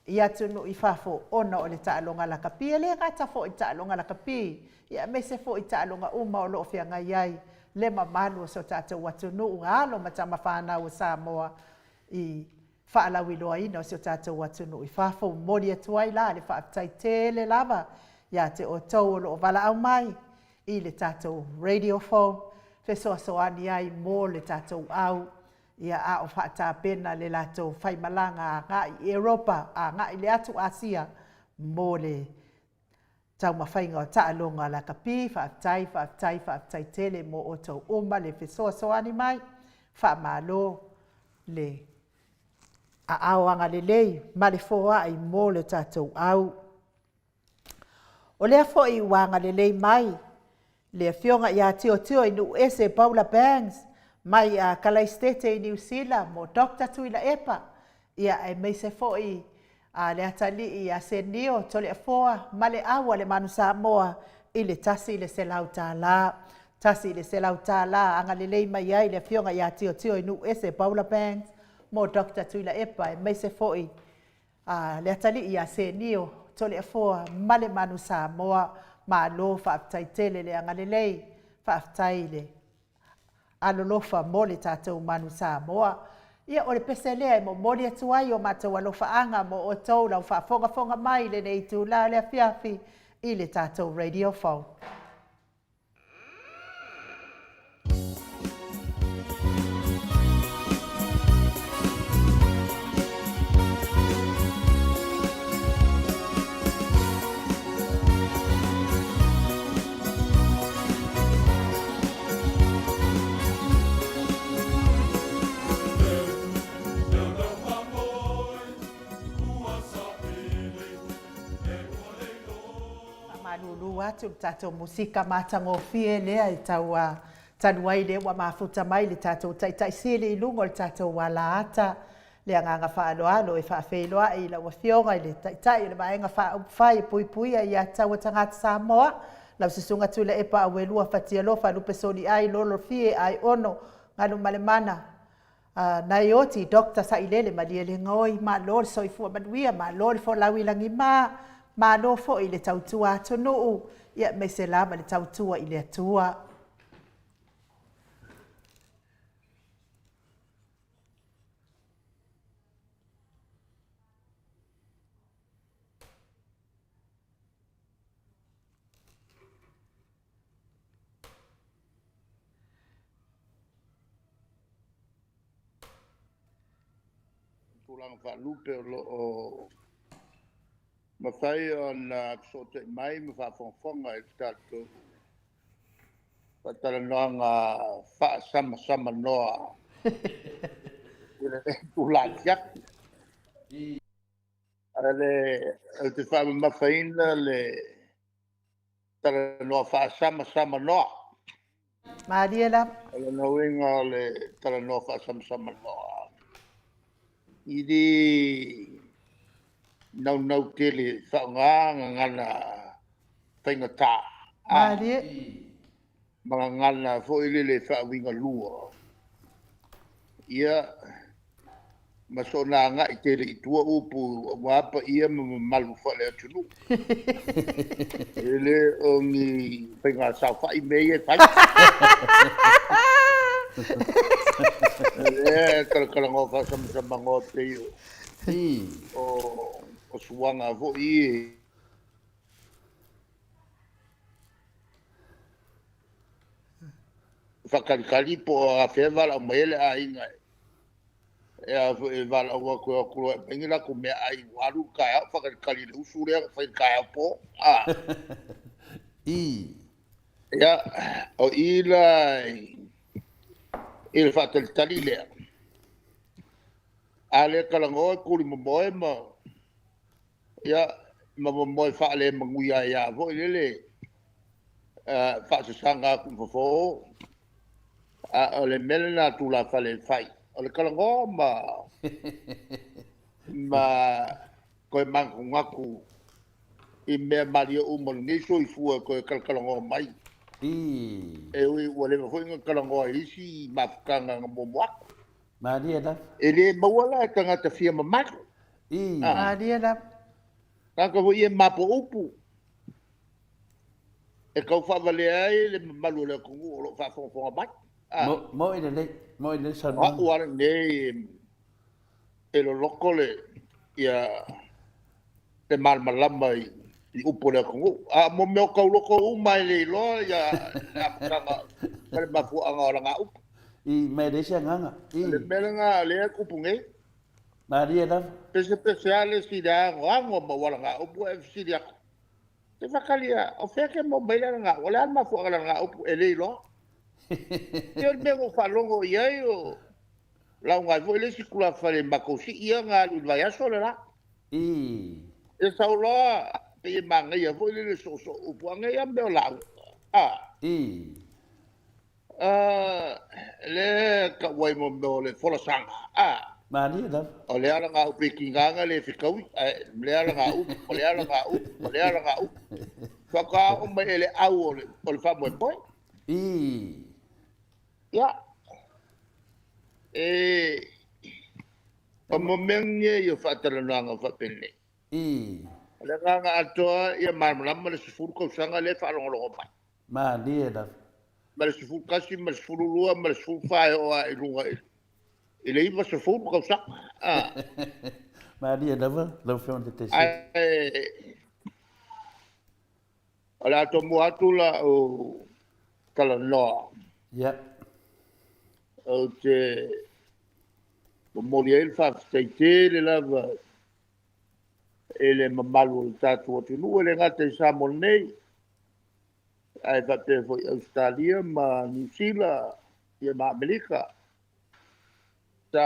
i atunuu i fafo ona o le taaloga lakapi. E le gata foi i le taaloga lakapi, ia aemaise foi i taaloga uma o lo o feagai ai le mamalu o si o tatou atunuu, alo ma tama fanau a Samoa i faalauiloaina o si o tatou atunuu i fafo. Momoli atu ai la le faafetai tele lava ia te outou o lo o valaau mai i le tatou radio phone, fesoasoani ai mo le tatou au, ia a o faatapena le latou faimalaga agai i Europa, agai i le atu Asia mo le taumafaiga o taaloga lakapi. Faafetai, faafetai, faafetai tele mo outou uma le fesoasoani mai. Faamalo le aao agalelei ma le foai mo le tatou au. O lea foi ua agalelei mai le Afioga ia Tiotioinuuese Paula Bangs mai Kalaistete i Niu Sila mo Dr. Tuilaepa, ia aemaise foi le atalii ia Senio Toleafoa ma le au a le Manu Samoa i le $100. $100 agalelei mai ai le Afioga ia Tiotioinuuese Paula Bangs mo Dr. Tuilaepa, aemaise foi le atalii ia Senio Toleafoa ma le Manu Samoa. Malo faafetai tele le agalelei, faafetai le alolofa mo le tatou Manu Samoa. Ia o le pese lea e momoli atu ai o matou alofaaga mo outou lau faafogafoga mai i lenei itula o le afiafi i le tatou radio phone. Faamalulu atu le tatou musika matagofie lea e tau talu ai lea ua mafuta mai le tatou Taitai Sili i luga o le tatou alaata. Le agaga faaaloalo e faafeiloai i lau Afioga i le Taitai o le Vaega Faaupufai e Puipuia Aia Tatau a Tagata Samoa, lau Susuga Tuilaepa Auelua Fatialofa Lupe Soliai Lolo Fie Aiono Galumalemana Naioti Doctor Sailele Malielegaoi. Malo le soifua manuia, malo le folau i lagima, malo foi le tautua atunuu, ia aemaise lava le tautua i le Atua. tulaga faalupe o lo o mafai ona fesootai mai ma faafogafoga i le tatou faatalanoaga faasamasamanoa i lenei itula afiafi. Ou te faamamafaina le talanoa faasamasamanoa. Malie lava. O lona uiga o le talanoa faasamasamanoa, e le naunau tele e faaaoga gagana faigata. Malie. Ma gagana foi lele faauigalua. Ia, ma soona agai tele i tua upu aua paia ma mamalu faale-atunuu. E le o ni faiga saofai mea ia e fai. O lea e talatalanoa faasamasamanoa pei o suaga foi ia faatalitali po o afea e valaau mai ai le aiga e valaau atu e o atu loa e aumai ni latou meaai ua alu le taeao o faatalitali i le usu lea na fai i le taeao po. Ia, o i la i le faatalitali lea, a le talanoa e tulimomoe ma, ia, ma momoe faale-manuia foi lele, faasasaga atu i fafo. A o le mea lena a tulafale e fai, o le talanoa ma toe manatunatu i mea malie uma o lenei soifua e toe talatalanoa mai. E ui ua leva foi ona talanoa i isi mafutaga na muamua atu. Malie lava. E le maua la e tagata fia mamalu. Malie lava. Tagata foi ia e mapo upu. E tau faavalea ai le mamalu o le atunuu o lo o faafogafoga mai. Moi lelei, moi lelei saunoaga. O au lava lenei e loloto le le malamalama i upu o le atunuu. A o mea o tauloto uma e le iloa le amataga ma le mafuaaga o laga upu. Ma e leai se agaga. O le mea lena o lea e tupu nei. Malie lava. Pesepese lava le isi i le anoano o mau alagaupu ae fesili atu. Se faatali lava, o fea e te maua mai ai le alagaupu? O le a le mafuaaga o le alagaupu? E le iloa. Ia o le mea na ou faalogo i ai o lauga ai foi le isi tulafale i matou sii ia na alu i le vaiaso le la. E sau loa, pei e manaia foi le soosoo upu, a nei a mea o lauga. Lea e tau ai mo mea o le folasaga. Malie lava. O le alagaupu e tiga na le fetaui, ae o le alagaupu, o le alagaupu, o le alagaupu. Faatoa oo mai i le au o le faamoemoe. Ia, o mea nei o faatalanoaga faapenei. O le agaga atoa ia malamalama le 10 tausaga lea e faalogologo mai. Malie lava. Ma le 11 ma le 12 ma le 14 e oo lava i luga i le 90 tausaga. Malie lava lau Afioga i le Taitaifono. Ae o le a tomua atu lau talanoa. Ou te momoli ai le faafetai tele lava i le mamalu o le tatou atunuu, e le gata i Samoa nei, ae faapea foi Ausetalia ma Niu Sila ma Amerika. Sa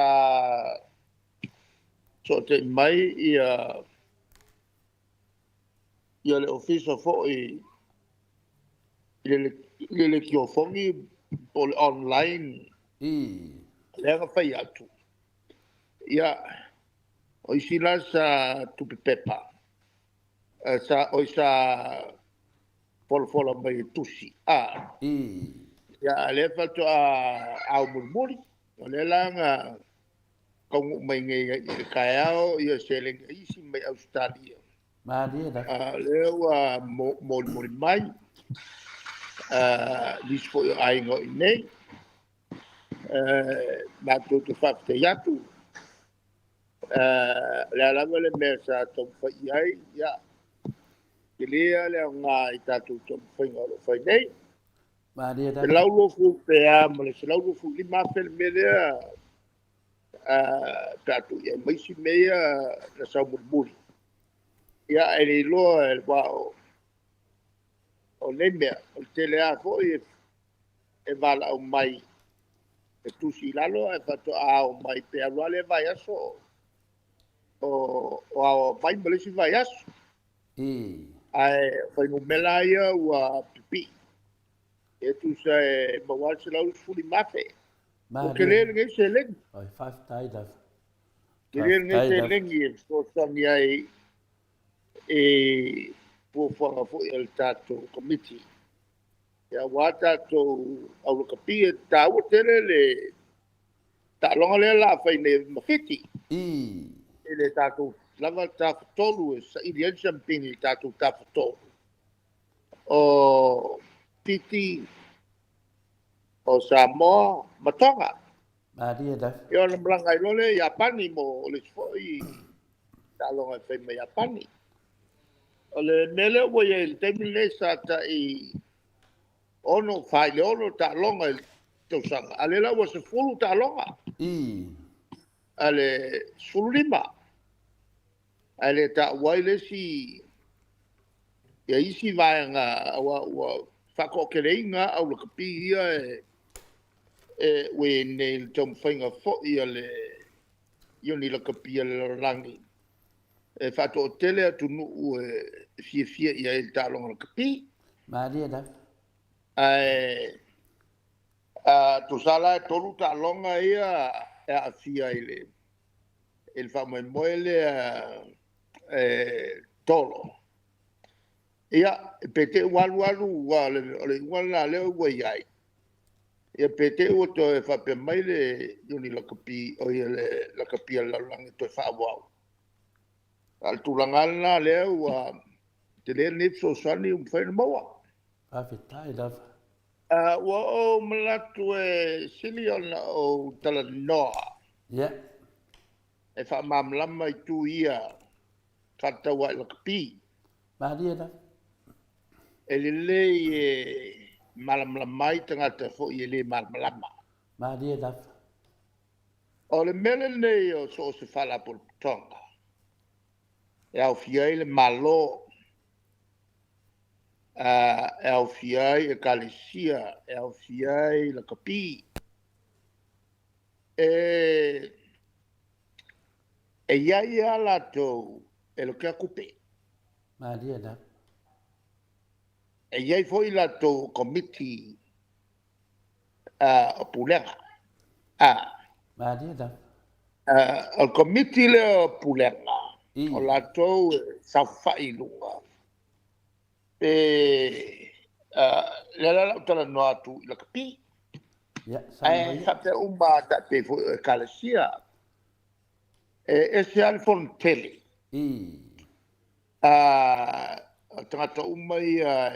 sootai mai ia le ofisa foi i le leitiofoni po o le online lea na fai atu. Ia, o isi la sa tupe pepa, sa folafola mai e tusi. Ia, lea faatoa ao mulimuli. O lea la na taunuu mai nei i le taeao ia seleni a isi mai Ausetalia. Malie lava. O lea ua molimoli mai nisi foi o aiga o i nei. Matou te faafetai atu. O le a lava le mea sa taumafai i ai, ia, tele lava le aoga i tatou taumafaiga o lo o fai nei. Malie lava. 120 pe a ma le 125,000 le mea lea. Pe a tuu i ai ma isi mea ia na sau mulimuli. Ia, ae le iloa e le va o nei mea, o le tele lava foi e valaau mai e tusi i lalo ae faatoa ao mai pe alu lava lea vaiaso o aoao mai ma le isi vaiaso. Ae o fuainumera ia ua pipii e tusa e maua lava le $115,000. Ua tele lenei seleni. Oi, faafetai lava. Tele lenei seleni e fesoasoani ai i fuafuaga foi a le tatou Komiti. Ia, aua tatou aulakapi, e taua tele le taaloga lea o le a fai nei ma Fiti. I le tatou lava tafatolu e saili ai le siamupini i le tatou tafatolu o Fiti, o Samoa ma Toga. Malie lava. Ia ona malaga ai loa lea i Iapani mo le isi foi taaloga e fai ma Iapani. O le mea lea ua i ai i le taimi lenei, sa tai 6, 4 i le 6 taaloga i le tausaga, a o lea la ua 10 taaloga. A le 15. Ae le taua ai le isi ia isi vaega aua ua faatoateleina au lakapi ia e ua i ai nei i le taumafaiga foi a le Iuni Lakapi a le Lalolagi e faatoatele atunuu e fiafia i ai i le taaloga lakapi. Malie lava. Ae tusa la e 3 taaloga ia e aafia i le faamoemoe lea e tolo. Ia, pe te i ua alu alu, aua o le iuga lena lea ua i ai, ia pe te i ua toe faapea mai le Iuni Lakapi, o ia le lakapi a le lalolagi e toe faaauau. A o le tulaga lava lena lea ua tele lenei fesoasoani ua mafai ona maua. Faafetai lava. Ua ou manatu e sili ona ou talanoa e faamalamalama itu ia faatatau lava i lakapi. Malie lava. E lelei e malamalama ai tagata foi e le malamalama. Malie lava. O le mea lenei o so o se faalapotopotoga e aofia ai le Malo, e aofia ai ekalesia, e aofia ai lakapi, e i ai lava latou e lokea tupe. Malie lava. E i ai foi latou komiti o pulega. Malie lava. O le komiti lea o pulega, o latou e saofafai i luga. Pe lea la o le a ou talanoa atu i lakapi. Ae faapea uma lava pei foi o ekalesia. E ese lava le fono tele. O tagata uma ia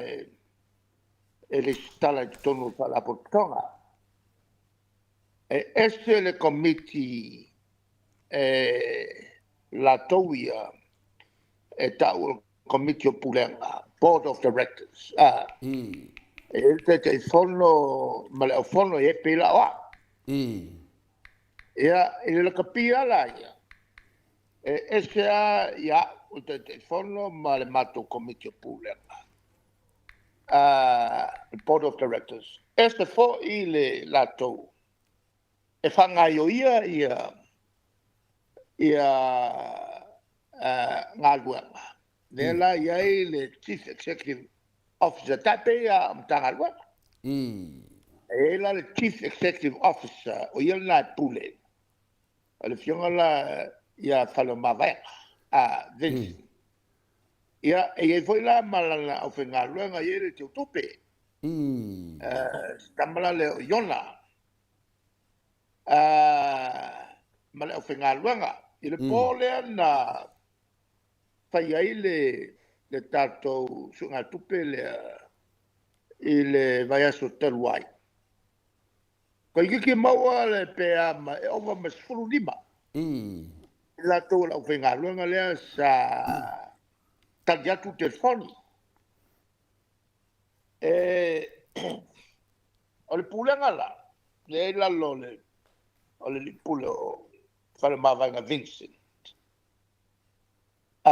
e lesitala i totonu o le faalapotopotoga. E ese le komiti e latou ia e tau o le komiti o pulega, Board of Directors. E i ai le Taitaifono ma le aufono e pei la o au. Ia, i le lakapi lava la ia, e ese lava ia au o le Taitaifono ma le matou komiti o pulega, le Board of Directors. Ese foi le latou e faagaioia ia galuega. Lea la i ai le Chief Executive Officer, tai pei a Matagaluega. E i ai la le Chief Executive Officer, o ia lena e pule, o le afioga la ia Faleomavaega, Vincent. Ia, e i ai foi la ma lana aufaigaluega, e i ai le teutupe, si tama la lea o Iona, ma le aufaigaluega. I le po lea na fai ai le tatou suegatupe lea i le vaiaso talu ai, toeitiiti maua le pe a ma e ova ma 15 i latou o le aufaigaluega lea sa tali atu telefoni. O le pulega la, lea i lalo o le alii pule o Faleomavaega Vincent. E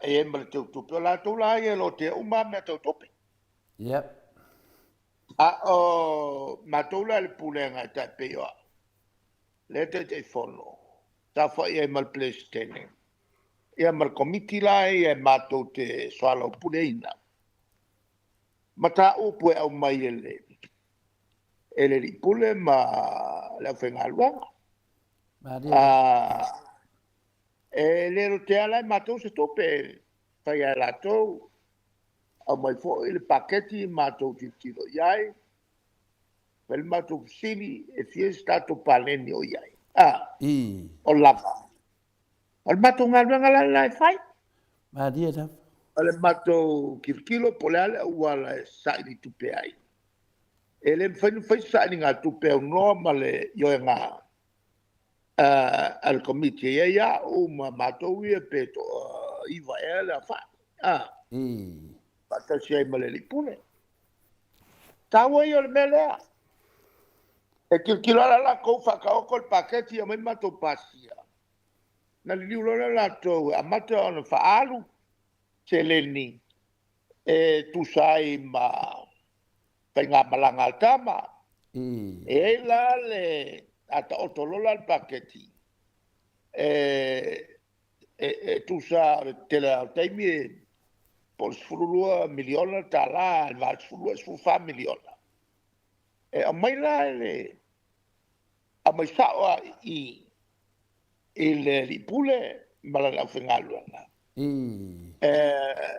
i ai ma le teutupe, o latou la ia e lotea uma lava mea tau tupe. Yep. A o matou la i le Pulega e tai pei o au, lea e Taitaifono, saofai ai ma le Peresetene, ia ma le Komiti la ia e matou te soalaupuleina mataupu e aumai e le e le Alii Pule ma le aufaigaluega. E le lotea la e matou se tupe, e fai lava e latou, aumai foi le paketi matou tilotilo i ai, fai le matou fesili, e fia se tatou paleni o i ai? O lava. O le matou galuega la lena e fai. Malie lava. O le matou tilotilo po o le a le auala e saili tupe ai. E le mafai ona fai se sailiga tupe aunoa ma le ioega a le Komiti e i ai au ma matou ia pe toa-9 ea le aofai, faatasi ai ma le Alii Pule. Taua ia o le mea lea. E tilotilo lava la latou faataoto le paketi aumai matou pasia, ona liliu loa lea o latou e amata ona faaalu seleni e tusa ai ma faigamalaga a le tama. E i ai la le a taoto loa la le paketi, e tusa o le tele lava o taimi po o le $12 miliona tala, le va o le $12 i le $14 miliona. E aumai la le aumai sao lava i i i le Alii Pule ma lana aufaigaluega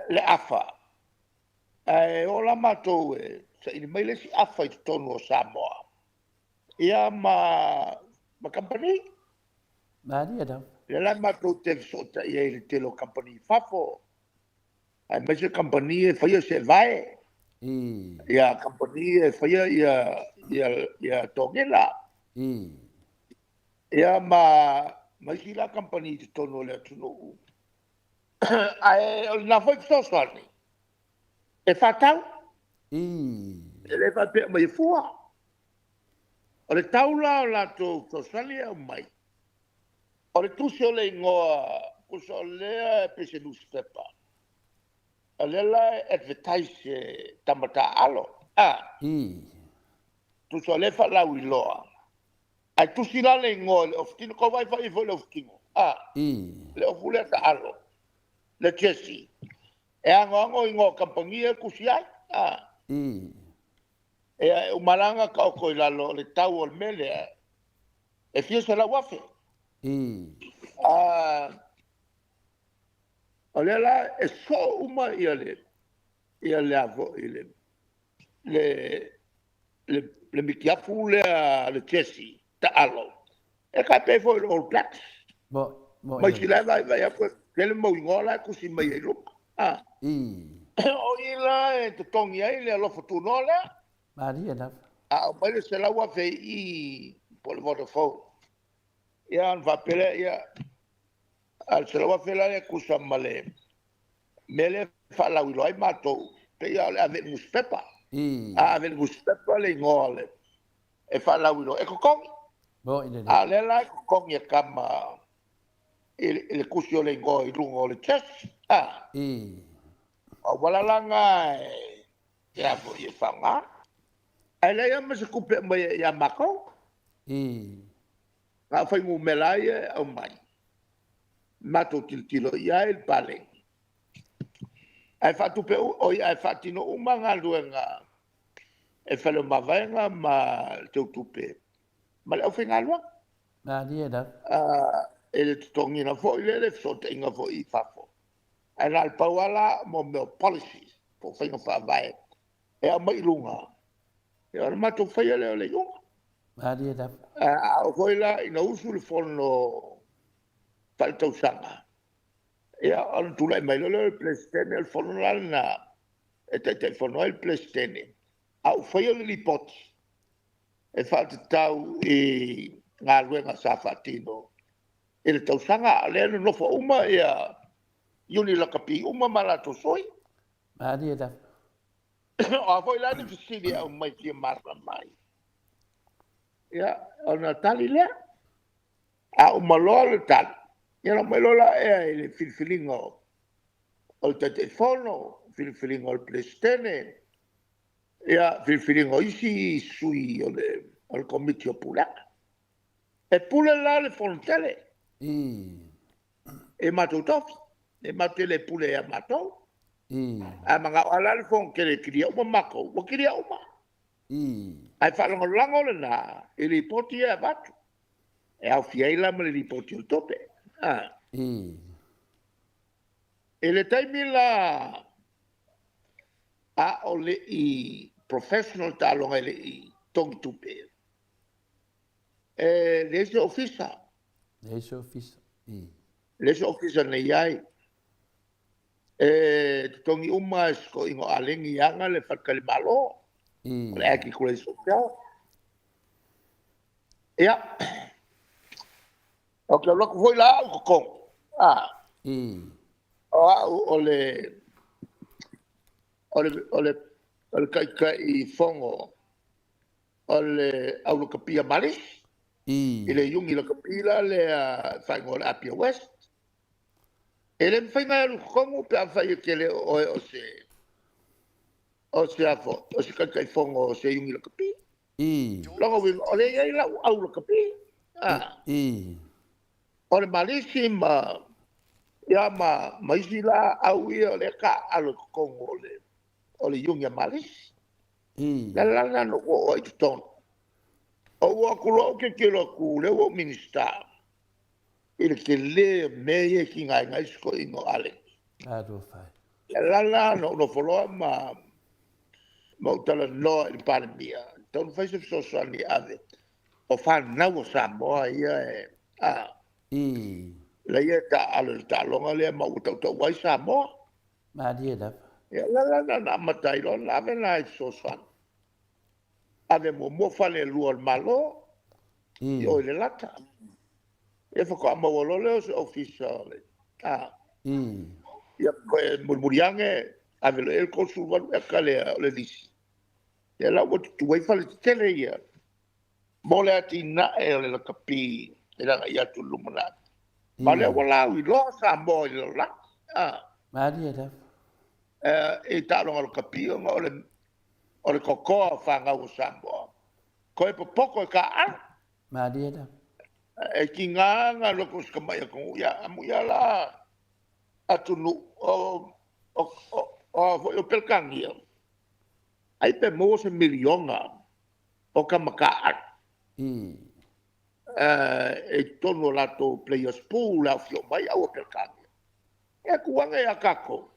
le afa. Ae oo la matou e saili mai le isi afa i totonu o Samoa, ia ma kamupani. Malie lava. Lea la matou te fesootai ai i le tele o kamupani i fafo, aemaise kamupani e faia seevae, ia kamupani e faia ia togela. Ia ma isi la kamupani i totonu o le atunuu. Ae o lena foi fesoasoani e faatau. E le faapea mai e fua. O le tau la o latou fesoasoani e aumai, o le tusi o le igoa, tusa o lea e pei se nusipepa. O lea la e advertise e tama taaalo. Tusa o lea e faalauiloa. Ae tusi la le igoa i le ofutino. Tou vaai foi i le ofutino. Le ofu lea taalo, le jersey. E anoano igoa o kamupani e tusi ai. E uma la ona taoto i lalo o le tau o le mea lea, e fia selau afe. O lea la e soo uma ia le ia le a foi le le le le mitiafu lea le jersey taalo. E tai pei foi o le All Blacks. Mo Ma isi la e vaivai atu e tele mau igoa la e tusi mai ai luga. O i la e totogi ai le alofa tunoa lea. Malie lava. A aumai le 100,000 i po o le Vodafone. Ia ona faapea lea, ia, a o le 100,000 la lea e tusa ma le mea lea e faalauiloa ai matou, pei lava o le ave i le nusipepa. A ave i le nusipepa le igoa o le e faalauiloa, e totogi. Mo i le A o lea la e totogi e tama i le tusi o le igoa i luga o le jersey. O auala la na e a foi e faaaoga. Ae leai lava ma se tupe e aumai ia matou. Na o fuainumera lava ia e aumai, matou tilotilo i ai le paleni. Ae faatupe oi ae faatino uma galuega e Faleomavaega ma le Teutupe ma le aufaigaluega. Malie lava. E le totogiina foi lea le fesootaiga foi i fafo. Ae na o le pau lava la mo mea o policies po o faiga faavae e aumai i luga, ia ona matou faia lea o le iuga. Malie lava. A oo foi la ina usu le fono faaletausaga, ia ona tulai mai loa lea o le Peresetene, o le fono la lena e Taitaifono ai le Peresetene, a ua faia le lipoti e faatatau i galuega sa faatino i le tausaga, a o lea e nonofo uma ia Iuni Lakapi uma ma latou sui. Malie lava. O a foi la ni fesili e aumai fia malamalama ai, ia ona tali lea. A uma loa le tali, ia na mai loa la ea i le filifiliga o le Taitaifono, filifiliga o le Peresetene, ia filifiliga o isi sui o le Komiti o Pulega. E pule la le Fonotele e matou tofi, e matou te le pule ia matou. A manao lava le Fonotele e kilia uma matou, ua kilia uma. Ae faalagolago lena i lipoti ia e avatu. E aofia ai la ma le lipoti o le tupe. I le taimi la a o le i professional taaloga e le i togi tupe, e leai se ofisa. Leai se ofisa. Leai se ofisa na i ai. E totogi uma e se toeaina o Alegi ana le faletalimalo, o le Aggie Grace Hotel. Ia, ou te alu atu foi la au i totonu. O au o le Taitaifono o le au lakapi a Malisi, i le iuni lakapi la lea e faaigoa o le Apia West. E le mafai ona e alu i totonu pe afai e te le o oe o se Taitaifono o se iuni lakapi. Lona uiga, o lea e i ai lau au lakapi. O le Malisi ma isi la au ia o lea taaalo i totonu o le iuni a Malisi. Le ala lena na ou oo ai i totonu. Ou oo atu loa ou tilotilo atu, lea ua ou Minisita i le tele o mea ia e tigaina ai si toeaina o Alegi. Le ala lena na ou nofo loa ma ou talanoa i le Palemia, e tatau ona fai se fesoasoani e ave. O fanau a Samoa ia e ia e taaalo i le taaloga lea ma ua tautau ai Samoa. Malie lava. Ia la la na amata ai loa na ave nai fesoasoani. Ave muamua fale e lua o le Malo, i o i le Lata. Ia faatoa maua loa lea o se ofisa o le... Ia toe mulimuli ane, ave loa i ai le 38 eka lea o le lisi. Ia la ua tutu ai fale tetele ia mo le atinae o le lakapi e laga i atu i le lumanai. Ma lea ua lauiloa Samoa i le lalolagi. Malie lava. I taaloga lakapi ona o le totoa o fanau o Samoa. Koe popoto e taaalo. Malie lava. E tiga na alu atu o si tamai atunuu ia amu ia la atunuu o Peretania. Ai pe maua se miliona o tama taaalo. E totonu o latou players pool le afio mai au o Peretania. E atu ane ia kātou.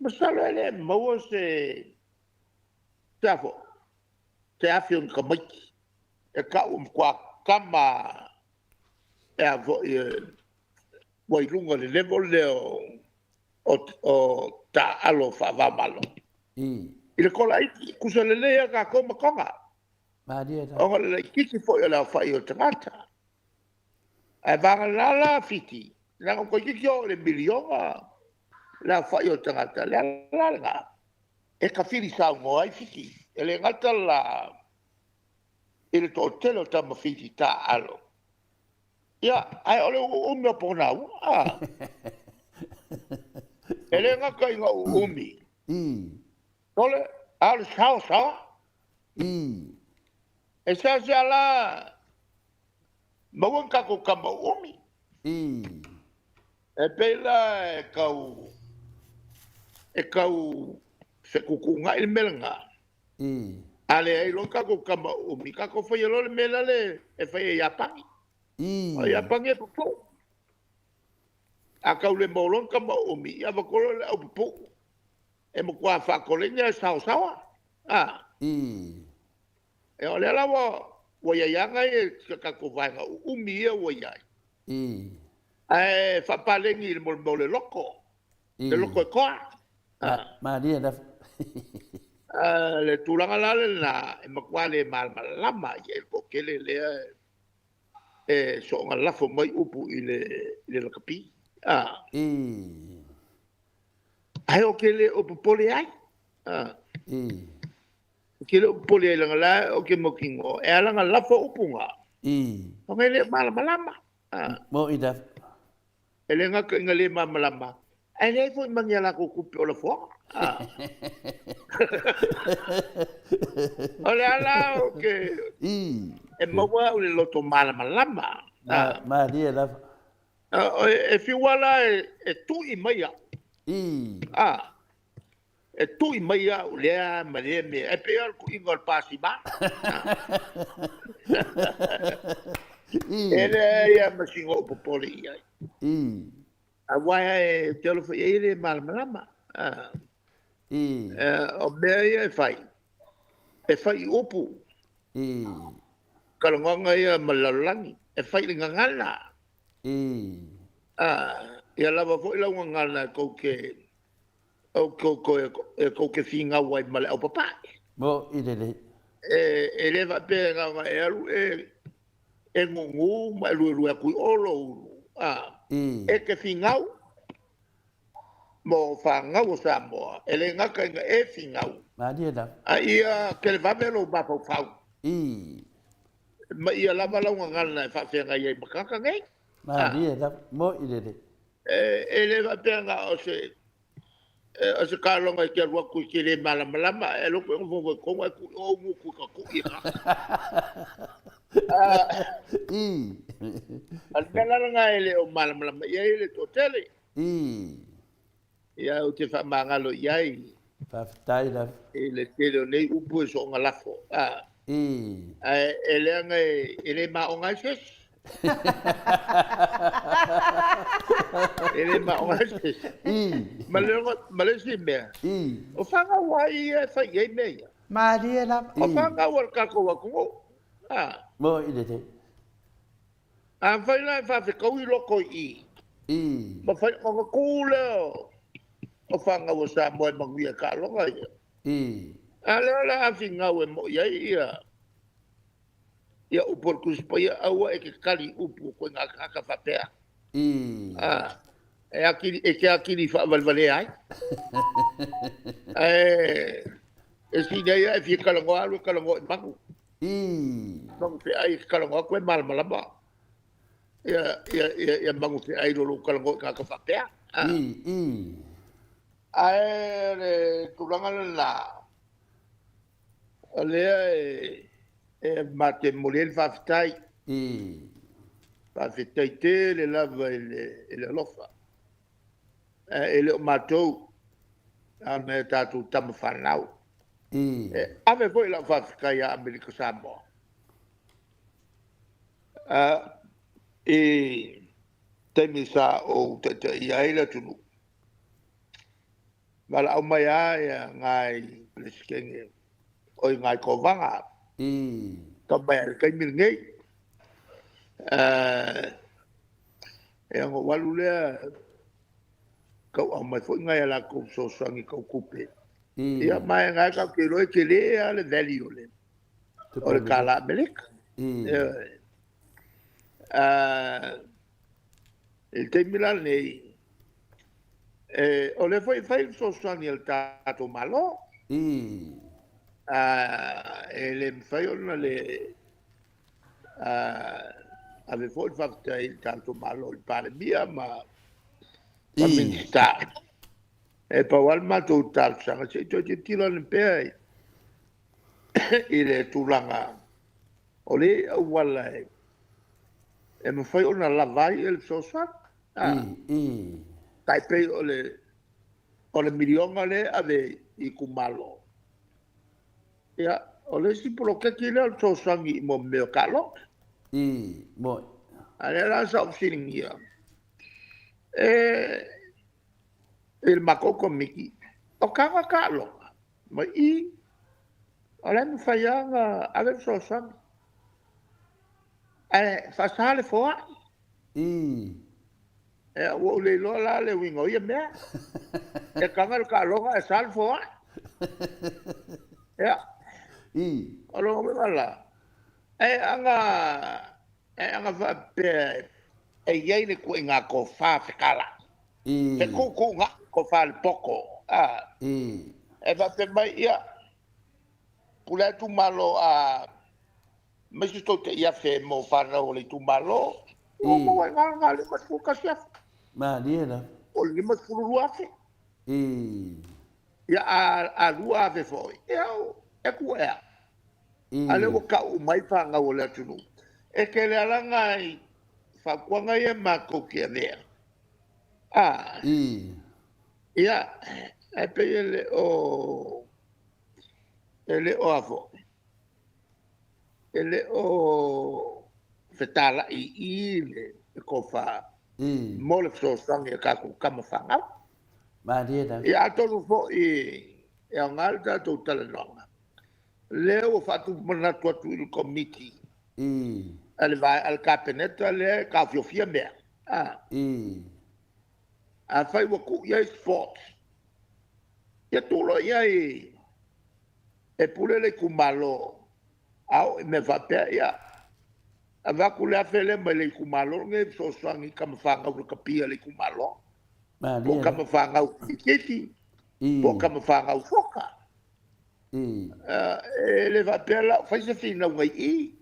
Masalo e le maua se afo, se afi o ni tamaiti. E kau o matua kama e afo i ua i luga le level lea o taaalo faavamalo. I le kola iti, kusa lelei a kātou ma Tonga. Malie lava. Ona le laitiiti foi o le aofai o tagata. Ae vagana la Fiti, leaga toeitiiti oo i le miliona le aofai o tagata. Le ala lena, e tafili saunoa ai Fiti. E le gata la i le toatele o tama Fiti taaalo. Ia, ae o le uumi o ponaua. E le gata i ga uumi. Tole, a o le saosaoa. E seasea la maua ni tatou tama uumi. E pei la e tau fetuutuunai le mea lena. A leai loa tatou tama uumi, tatou faia loa le mea lale e faia i Iapani. O Iapani e pupuu. A tau le maua loa ni tama uumi, ia avatua loa le au pupuu. E matua faakoleni ae saosaoa. E o lea la ua iai aga ia i tatou vaega uumi ia ua iai. Ae faapaleni i le mo le loko. Le loko e toa. Malie lava. Le tulaga la lena e matua le malamalama i ai le toatele lea e soonga lafo mai upu i le lakapi. Ae o ke le o popole ai. O ke le o popole ai langa la o ke mautinoa. E ala na lafo upu ngā. Ona e le o malamalama. Mo'i lava. E le gata ina le malamalama, ae leai foi ma ni a latou tupe o lafoga. O le ala ou te e maua au i le loto malamalama. Malie lava. E fiu lava la e tui mai au. E tui mai au lea ma lea mea, e pei lava o le tuiga o le pasima. E leai lava ma sina ou popole i ai. Aua ou te alofa i ai e le malamalama. O mea ia e fai, e fai i upu. Talanoaga ia ma le lalolagi, e fai i le gagana. Ia lava foi lau gagana e tou te e tou te finau ai ma le aupapae. Mo'i lelei. E le faapea na ona e alu e gugu ma e luelue atu i o lou ulu. E te finau mo fanau o Samoa, e le gata ina e finau, Malie lava. a ia televave lou mafaufau. Ma ia lava lau gagana e faafeagai ai ma tagata nei. Malie lava, mo'i lelei. E le faapea na o se o se kaloga e te alu atu i te le malamalama, e alu atu e nofonofo i totonu ae tui o ou gutu i ka tui e tagata. A o le mea la lena e le o malamalama i ai le toatele. Ia ou te faamagalo i ai. Faafetai lava. I le tele o nei upu e soona lafo. Ae e leaga e le maoga ai se isi. E le maoga ai se isi. Ma le isi mea, o fanau a ai ia e fai i ai mea ia? Malie lava. O fanau a le tatou atunuu. Mo'i lelei. Afai la e faafetaui loko i i, ma fai ona tu lea o fanau a Samoa e manuia i taaloga ia. A lea o le a finau e mo'i ai ia upu o le Tusi Paia, aua e te tali i upu o koe tagata faapea. E atili, e te atili faavalevalea ai. Ae e sili ai e fia talanoa alu e talanoa i manu. Manu feai e te talanoa atu e malamalama. Ia, ia, ia, ia manu feai i lo lou talanoa i tagata faapea. Ae o le tulaga lena, o lea e ma te momoli ai le faafetai. Faafetai tele lava i le alofa. E le o matou, a o nai a tatou tama fanau. E ave foi lau faafetai ia Amerika Samoa. I taimi sa ou taitaia ai le atunuu, valaau mai lava ia nai Peresetene o i nai Kovaga. Tau mai lava i le taimi lenei. Ia ona ou alu lea tau aumai foi nai a latou fesoasoani tau tupe. Ia ma e nai tatou te iloa e tele lava le value o le tala Amerika. I le taimi la lenei, o lea foi e fai le fesoasoani a le tatou Malo. E le mafai ona le ave foi le faafetai i le tatou Malo i le Palemia ma Minisita. E pau lava le matou talosaga, se i toe tilotilo ane pea i le tulaga o le auala e mafai ona lava ai le fesoasoani. Tai pei o le miliona lea e ave i itumalo. Ia, o le isi poloketi lea o le fesoasoani i mea o taaloga. A lea la sa ou fesiligia i le matou komiti, o taga taaloga mai i, o la e mafai lava ona ave le fesoasoani. Ae faasa le foai. Ua ou le iloa la le uiga o ia mea. E taga le taaloga ae sa le foai. Ia, o lona uiga la, e aga faapea e i ai le ituaiga tofa fekala. Fetuutuunai tofa le poto. E faapea mai, ia, pule atu Malo a Aemaise tou te i afe mo fanau o le itumalo, ua maua ai na le 51,000. Malie lava. O le 52,000. Ia a 2,000 foi, ia e ku ea. A lea ua tau uma ai fanau o le atunuu. E tele lava la nai fautuaga ia matou te avea. Ia, ae pei e le o, e le o a foi, e le o fetalai i i le tofa mo le fesoasoani a tatou tama fanau. Malie lava. Ia atonu foi e aoga le tatou talanoaga, lea ua faatupu manatu atu i le Komiti a le a le Kapeneta lea e taofiofia mea. Afai ua tuu i ai sports, ia tuu loa i ai e pule le itumalo, a oo i mea faapea, ia avatu le $1,000 lea mai le itumalo lenei e fesoasoani i tama fanau lakapi a le itumalo, po o tama fanau kirikiti, po o tama fanau soka. E le faapea la o fai se finauga i i,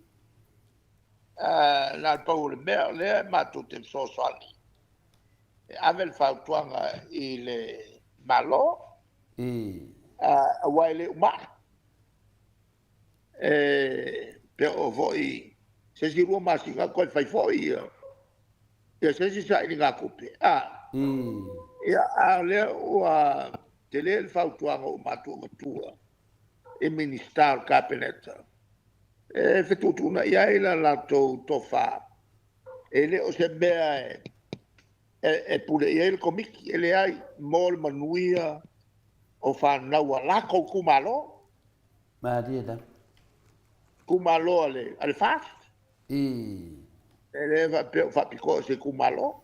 na o le pau o le mea o lea matou te fesoasoani e ave le fautuaga i le Malo, aua e le uma'i. E pe oo foi se isi 2 masina toe fai foi ia se isi sailigatupe. Ia, a o lea ua tele le fautuaga ua matou avatua i Minisita o le Kapeneta e fetuutuunai ai la latou tofa. E le o se mea e pule i ai le Komiti, e leai, mo le manuia o fanau a latou itumalo. Malie lava. Itumalo a le FAST. E le faapea o faapitoa o se itumalo.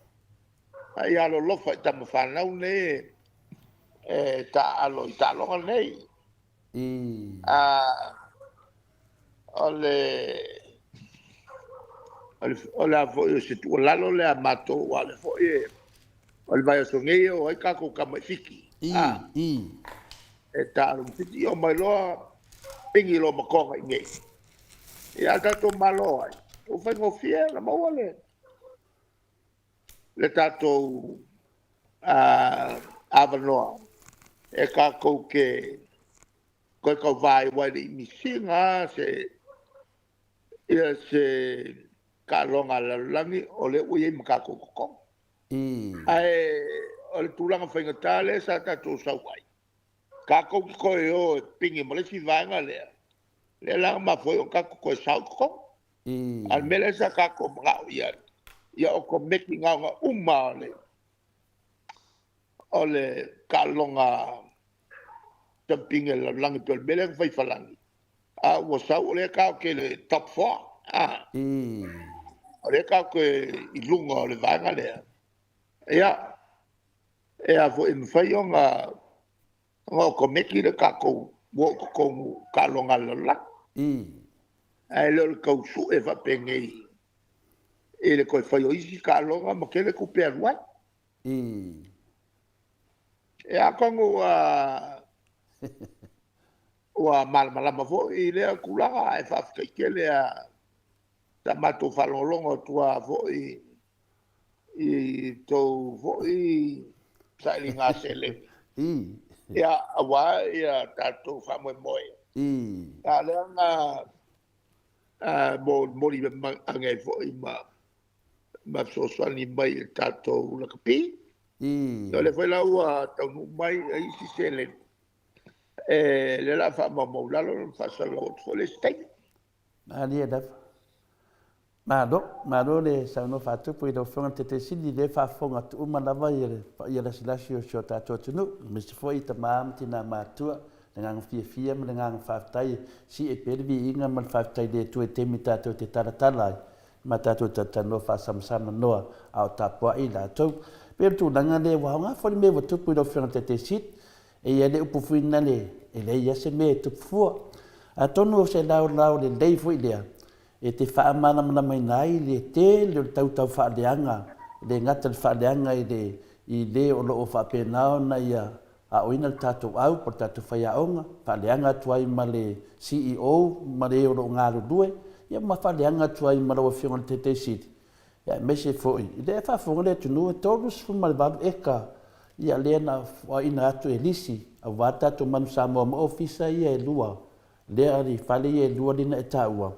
A ia alolofa i tama fanau nei e taaalo i taaloga nei. O le o le a foi o se tuualalo lea a matou, aua o lea foi e o le vaiaso nei e o ai tatou tama i Fiti. E taalo ma Fiti, ia omai loa pigi loa ma Toga i inei. Ia a tatou malo ai, ua faigofie ona maua le tatou avanoa e tatou te toe tauva ai, aua e le i misi ina se ia se taaloga a le lalolagi, o lea ua i ai ma tatou i totonu. Ae o le tulaga faigata lea sa tatou sau ai, tatou te toe o e pigi ma le isi vaega lea, lea la na mafua ai ona tatou toe sao i totonu. A o le mea lea sa tatou manao i ai, ia otomeki na ona uma o le taaloga tampigi a le lalolagi, pei o le mea lea na fai i Falani, a ua sau o lea tatou te i le top 4, o lea tatou te i luga o le vaega lea. Ia, e a foi e mafai ona otomeki le tatou o i totonu o taaloga a le lalolagi. Ae le o le tau sue faapenei i le toe fai o isi taaloga ma tele tupe e alu ai. Ia atonu ua malamalama foi i lea tulaga, ae faafetai tele lava sa matou faalogologo atu lava foi i tou foi sailiga seleni, ia aua ia tatou faamoemoe. A o lea na molimoli ane ai foi ma fesoasoani mai i le tatou lakapi. O lea foi la ua taunuu mai isi seleni, lea o le a faamaumau i lalo ma faasalalau atu foi le isi taimi. Malie lava. Malo, malo le saunoa faatupu i lau Afioga i le Taitaifono, lea e faafofoga atu uma lava le paia lasilasi o si o tatou atunuu, aemaise foi tama ma tina matutua, le agaga fiafia ma le agaga faafetai e sii ai pea le viiga ma le faafetai i le Atua i taimi tatou te talatala ai ma tatou talatalanoa faasamasama noa a o tapuai i latou. E pei o le tulaga lea ua aoga foi le mea ua tupu i lau Afioga i le Taitaifono, E i ai le upu foi lale, e leai lava se mea e tupu fua. Atonu o se laolao lelei foi lea e te faamalamalamaina ai le tele o le tautau faaleaga, e le gata i le faaleaga i le i le o lo o faapena ona ia aoina le tatou au po o le tatou faiaoga, faaleaga atu ai ma le CEO ma le o lo o galulue. Ia ma faaleaga atu ai ma lau Afioga i le Taitaisili, ia aemaise foi i lea e faafofoga le atunuu e 38 eka ia lea na foaina atu e lisi aua tatou Manu Samoa ma ofisa ia e lua lea i fale ia e lua lea na e taua.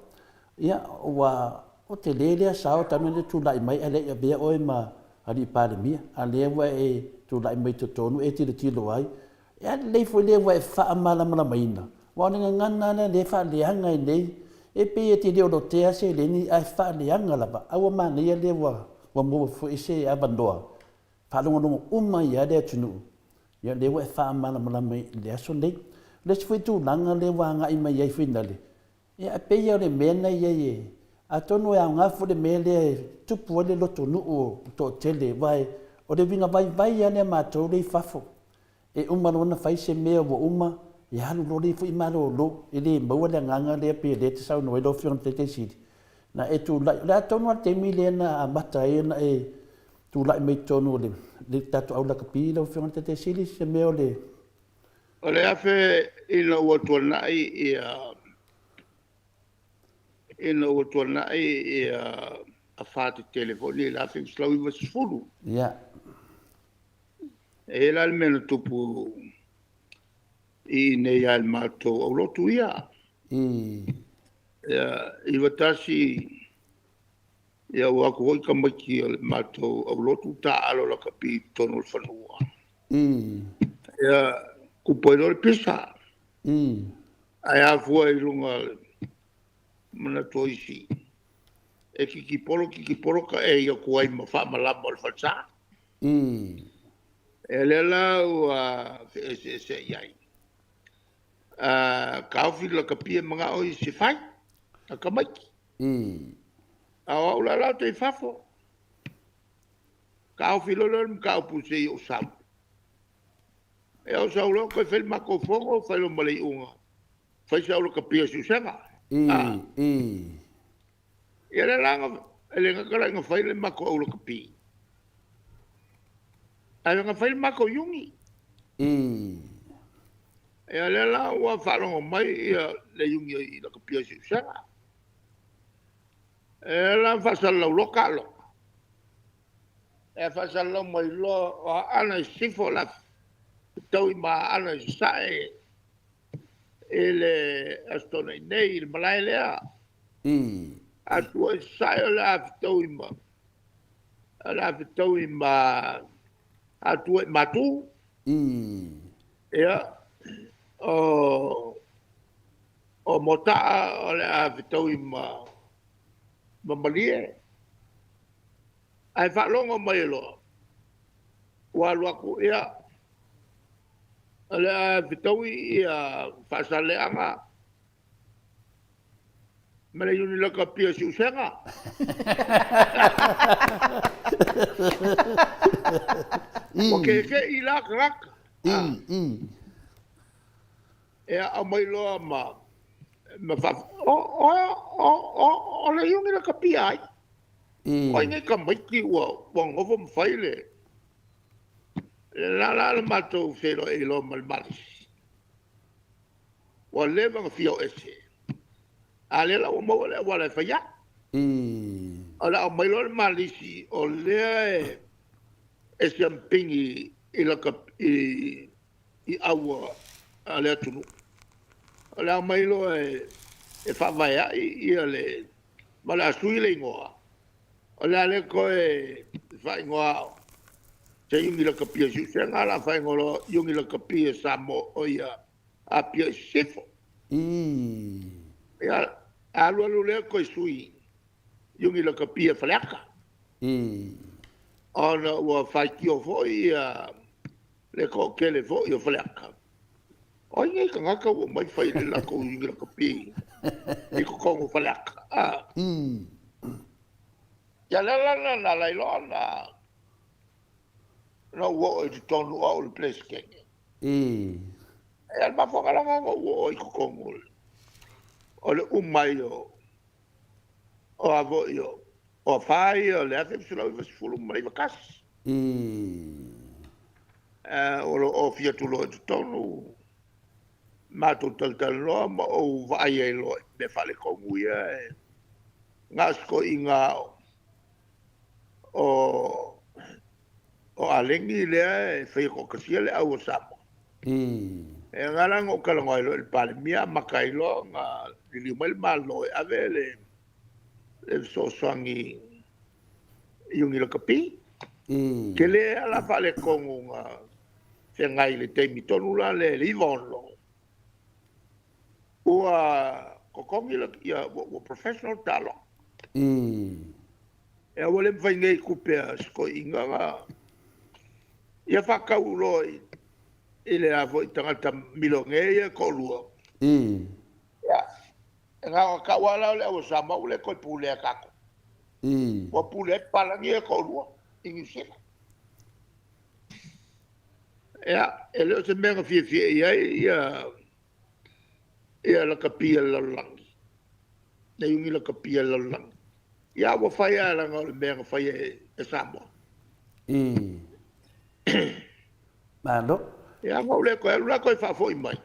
Ia ua o tele lea sao talu ona e tulai mai ae le i avea oe ma Alii Palemia, a lea ua e tulai mai i totonu e tilotilo ai. E a lelei foi lea ua e faamalamalamaina, aua o le gagana lava lea e faaleaga ai nei, e pei e te le o lotea seleni ae faaleaga lava, a ua manaia lea ua maua foi se avanoa, faalogologo uma ai lava le atunuu, ia lea ua e faamalamalama i le aso lenei. O le isi foi tulaga lea ua agai mai ai finale, Ia, e pei lava o le mea na i ai e, atonu e aoga foi le mea lea e tupu ai le lotonuu o le toatele, aua o le uiga vaivai lava lea a matou lea i fafo. E uma loa ona fai se mea ua uma, ia alu loa lea foi malolo, e le maua le agaga lea pei o lea e te saunoa ai lau Afioga i le Taitai Sili, na e tulai, o le a tonu lava le taimi lea na amata ai ona e tulai mai i totonu o le tatou au lakapi lau Afioga i le Taitai Sili, se mea o le O le afe ina ua tuanai ia ina ua tuanai ia afa tetele foi nei i le 1990. Ia. E i ai la le mea na tupu i inei lava i le matou aulotu ia. Ia, 91 ia ua o atu foi tamaiti o le matou aulotu taaalo lakapi i totonu o le fanua. Ia, tupu ai loa le pisa. Ae afua i luga o le manatu o isi, e titipolo titipolo taei atu ai ma faamalama o le falesa. Ia lea la ua feeseeseai ai. Taofi le lakapi e manao isi e fai, a tamaiti. A o au la la ou te i fafo. Taofi loa lea o le mataupu se i ou sau. Ia ou sau loa toe fai le matou fono, fai loa ma le iuga, fai sau lakapi a Siusega. Ia lea la, e le gata la ina fai le matou au lakapi, ae na fai le matou iuni. Ia lea la ua faalogo mai ia le iuni i lakapi a Siusega. E la faasalalau loa taaloga. E faasalalau mai loa o Aana i Sisifo la fetaui ma Aana i Sasae i le Aso Toonai nei i le malae lea. Atua i Sasae o le a fetaui ma o le a fetaui ma Atua i Matu. Ia o O Motaa o le a fetaui ma Malie. Ae faalogo mai loa ua alu atu, ia, o le a fetaui ia Faasaleaga ma le Iuni Lakapi o Siusega. Ua keke'i la tagata. E aumai loa ma ma fa o o o o o le iugi lakapi a ai. O ai nei tamaiti ua ua nonofo ma fai le le la la le matou feiloai loa ma le malosi. Ua leva ona fia o ese. A lea la ua maua le auala e fai ai. O le aumai loa le malisi o lea e e siampini i laka i i aua a le atunuu. O le a aumai loa e faavaeai ia le ma o le a sui le igoa, o le a le toe faaigoa se Iuni Lakapi a Siusega, a o le a faaigoa loa Iuni Lakapi a Samoa o ia Apia i Sisifo. Ia, alu alu lea toe sui Iuni Lakapi a Faleata. Ona ua faitio foi ia le toatele foi o Faleata, o ai nei tagata ua omai fai le latou iuni lakapi i totonu o Faleata? A. Ia lea la na ala ai loa na ou oo i totonu o au o le Peresetene. Ia o le mafuaaga la lena na ou oo ai i totonu o le uma ai o a foi o afa ia o le 1991. O lo o ofi atu loa i totonu, matou talatalanoa ma ou vaai ai loa i mea faaletonu ia e Na o se toeaina o o Aleni lea e faia toatasia le au o Samoa. E na la na ou talanoa ai loa i le Palemia amata ai loa ona liliu mai le Malo e ave le le fesoasoani i Iuni Lakapi. Tele lava la faaletonu na feagai i le taimi tonu la lea i le 96 ua totogi ia ua professional taaloga. Ia ua le mafai nei tupe a si toeaina na ia faatau loa i le a foi tagata milionea ia e toalua. Ia, e na ona tau lava la o le au a Samoa ua le toe pulea e tatou. Ua pule ai papalagi ia e toalua i Niu Sila. Ia, e le o se mea na fiafia i ai ia ia lakapi a le lalolagi, le iuni lakapi a le lalolagi. Ia, ua fai lava leaga o le mea na fai e Samoa. Malo. Ia, na ou le toe alu la toe faafoi mai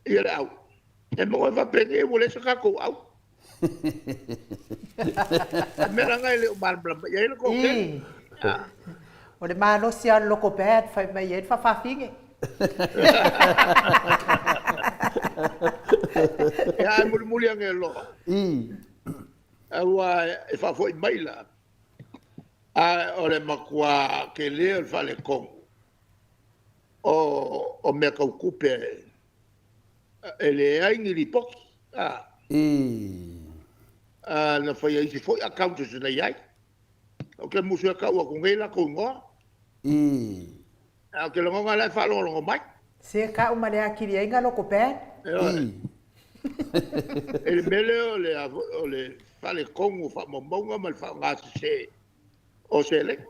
ia le au. E maua e faapenei ua leai se tatou au. O le mea la lena e le o malamalama i ai le toatele. O le malosi lava o le loko bad fai mai ai le faafafine. Ia ae mulimuli ane loa. Aua e faafoi mai la, ae o le matua tele o le faaletonu o mea tau tupe e leai ni lipoti. Na faia isi foi accountants na i ai. Ou te musu e tau atu nei latou igoa. Ae ou te lagona la e faalogologo mai. Se ka'u ma le akili ai nga loko bad. I le mea lea o le o le faaletonu o faamaumauga ma le faaaoga sese o seleni.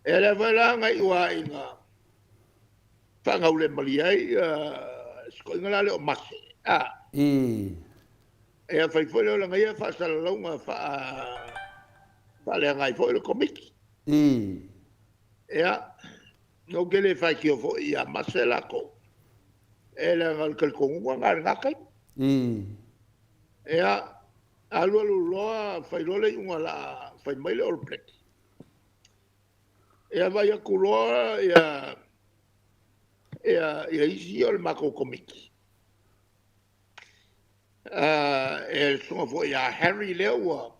E lea foi la na iu ai ina faagaulemalie ai si toeaina la lea o Mase. Ia fai foi lea o lana ia faasalalauga faaleaga ai foi le Komiti. Ia, ou te le faitio foi ia Mase latou, e leaga o le talitonuga lena i lena taimi. Ia, alu alu loa fai loa le iuga o le a fai mai le All Black. Ia vaai atu loa ia ia isi o le matou Komiti. E le susuga foi ia Harry lea ua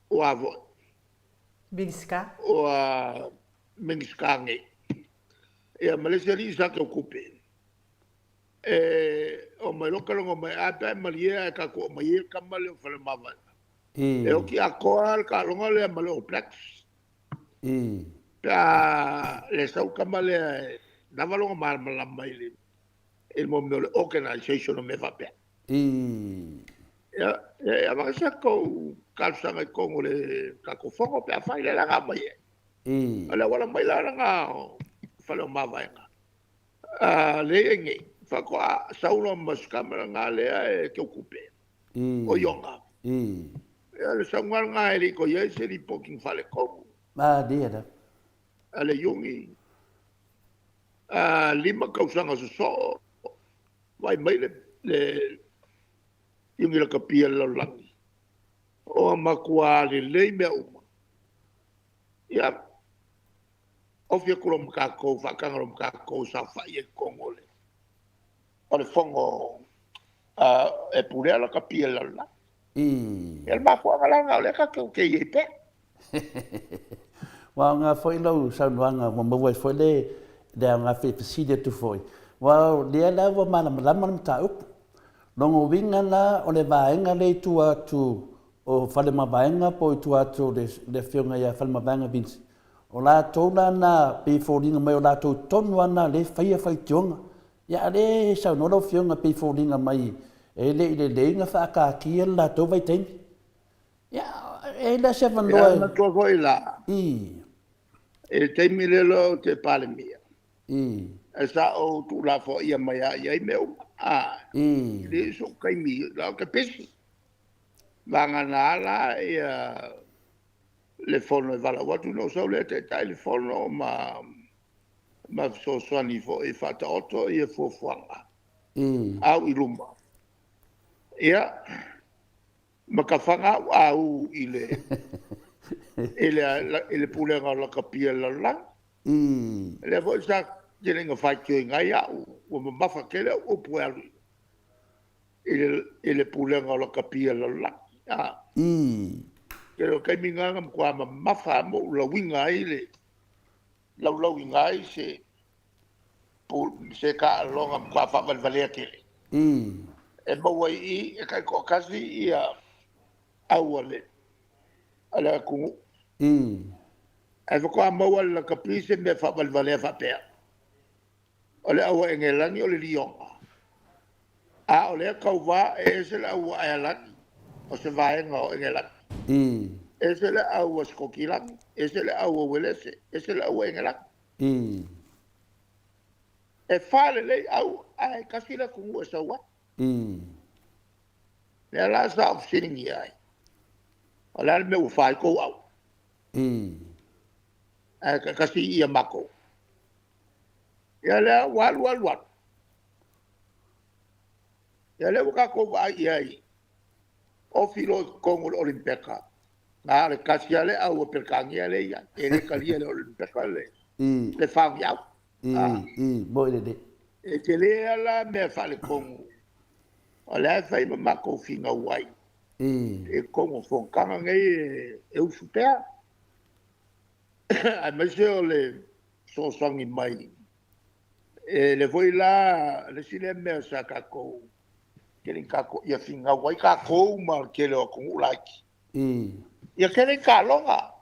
ua foi Minisita. Ua Minisita nei. Ia ma le isi alii sa tautupe. E o mai loa talanoa mai, a pe a e malie ae tatou aumai ia le tama lea o Faleomavaega. E oti atoa le taaloga lea ma le All Blacks. Pe a le sau le tama lea e lava lona malamalama i le i le mea o le organisation o mea faapea. Ia, e avane se tou talosaga i totonu o le tatou fono pe afai le la na aumai ai. O le auala mai la lena o Faleomavaega. Lea e i ai nei, faatoa sau loa ma si tama lena lea e teutupe, o Ioga. Ia, le sauga lena e le i toe i ai se lipoti na faaletonu. Malie lava. A le Iuni, 5 tausaga sosoo, vaai mai le Iuni lakapi a le lalolagi, ua matua lelei mea uma. Ia, ofi atu loa ma tatou, faataga loa ma tatou e saofai ai i totonu o le fono e pulea lakapi a le lalolagi. Ia, o le mafuaaga la lena o lea tatou te i ai pea. Ua aoga foi lau saunoaga ua maua ai foi le le aoga fesili atu foi. Aua o lea la ua malamalama le mataupu. Lona uiga la o le vaega lea i tua atu o Faleomavaega po o i tua atu o le Afioga ia Faleomavaega Vince, o latou la na pei e foliga mai o latou tonu lava na lea e faia faitioga. Ia a o lea e saunoa lau Afioga pei e foliga mai e le i lelei ona faakaatia le latou vaitaimi. Ia, e le o se avanoa. Ia, manatua foi la, i le taimi lea loa ou te Palemia, e sa ou tuulafoaia mai lava i ai mea uma. E le o sou taimi, la ou te pisi. Vagana la ia le fono e valaau atu, ona ou sau lea e taitai le fono ma fesoasoani foi e faataoto ia fuafuaga au i luma. Ia, ma ka faga au au i le i le i le pulega o lakapi a le lalolagi. Lea foi sa tele ina faitioina ai au, ua mamafa tele au upu e alu i le pulega o lakapi a le lalolagi. Tele o taimi na na matua mamafa lava ma ou lauina ai le laulauina ai se se taaloga matua faavalevalea tele. E maua i i e taitoatasi ia au a le atunuu. Ae faatoa maua e le lakapi se mea faavalevalea faapea. O le au a Enelagi o le Lioga. A o lea tauva e ese le au a Aelani, o se vaega o Enelagi. Ese le au a Sikotilagi, ese le au a Uelese, ese le au a Enelagi. E fa lelei au, ae tasi le atunuu e sau ai. Lea la sa ou fesiligia ai, o le a le mea ua fa ai tou au? Ae taitasi ia matou. Ia lea ua alu alu alu. Ia lea ua tatou vaai i ai, ofi loa i totonu o le Olimipeka, na o le tasi lava le au a Peretania lea e i ai, e le talia e le Olimipeka le faogiau. Mo i lelei. E tele lava la mea faaletonu, o lea e fai ma matou finau ai i totonu o fonotaga nei e usu pea, aemaise o le fesoasoani mai. E le foi la, le isi lea mea sa tatou, tele tatou, ia finau ai tatou ma le tele o atunuu laiti. Ia tele i taaloga.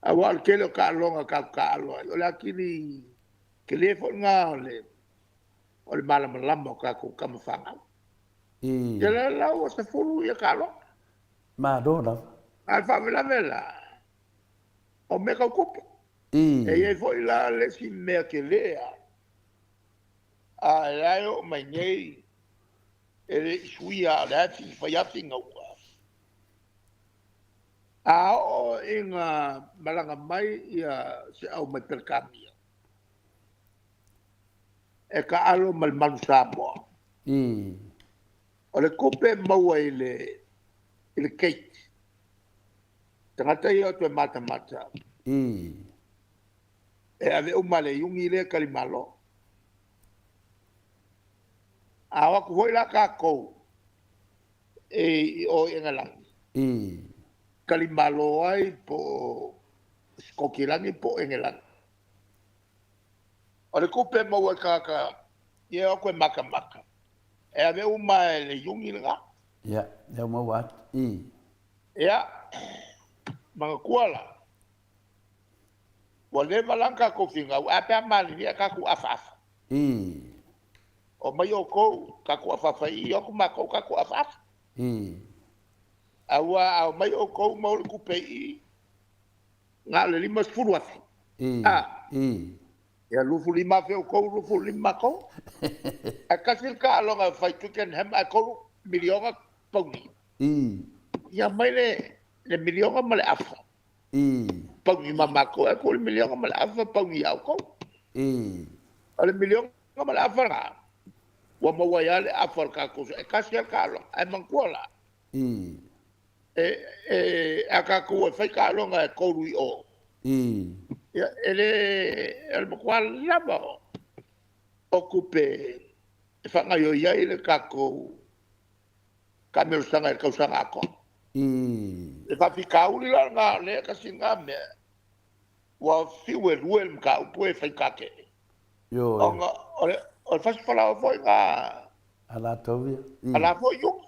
Aua o le tele o taaloga tatou taalo ai, o le atili tele foi lena o le malamalama o tatou tama fanau. Ia la la ua 10 ia taaloga. Malo lava. A le faalavelave la, o mea tau tupe. E i ai foi la le isi mea tele lava, a e la e oo mai nei, e le i suia, o lea e fai lava finauga. A oo ina malaga mai ia se au mai Peretania, e taalo ma le Manu Samoa. O le tupe maua i le gate, tagata ia o toe matamata, e ave uma le iuni lea talimalo. A o atu foi la tatou e i o i Enelagi, talimalo ai po o Sikotilagi po o Enelagi. O le tupe maua i tagata ia o atu e matamata, e ave uma e le iuni lena. Ia, lea maua atu. Ia, manatua la, ua leva la ona tatou finau, a pe a malilie a tatou afaafa. O mai outou tatou afaafa i i, o atu matou tatou afaafa. Aua a o mai outou ma o le tupe i i, na o le 50,000. Ia 25,000 outou, 25 matou. Ae tasi le taaloga e fai Twickenham ae 3 miliona pauni. Ia mai le miliona ma le afa. Pauni ma matou, ae tuu le miliona ma le afa pauni ia outou. O le miliona ma le afa lena, ua maua ai lava le afa o le tatou, e tasi lava le taaloga. Ae manatua la, e a tatou e fai taaloga e 3 i o, ia, e le, o le matua lava o tupe e faagaoioi ai le tatou taamilosaga i le tausaga atoa. Le faafitauli la lena, o lea tasi lena mea, ua fiu e lue le mataupu e faigata tele. Ona o le fasifalaoa foi na A latou ia. A la foi iuni.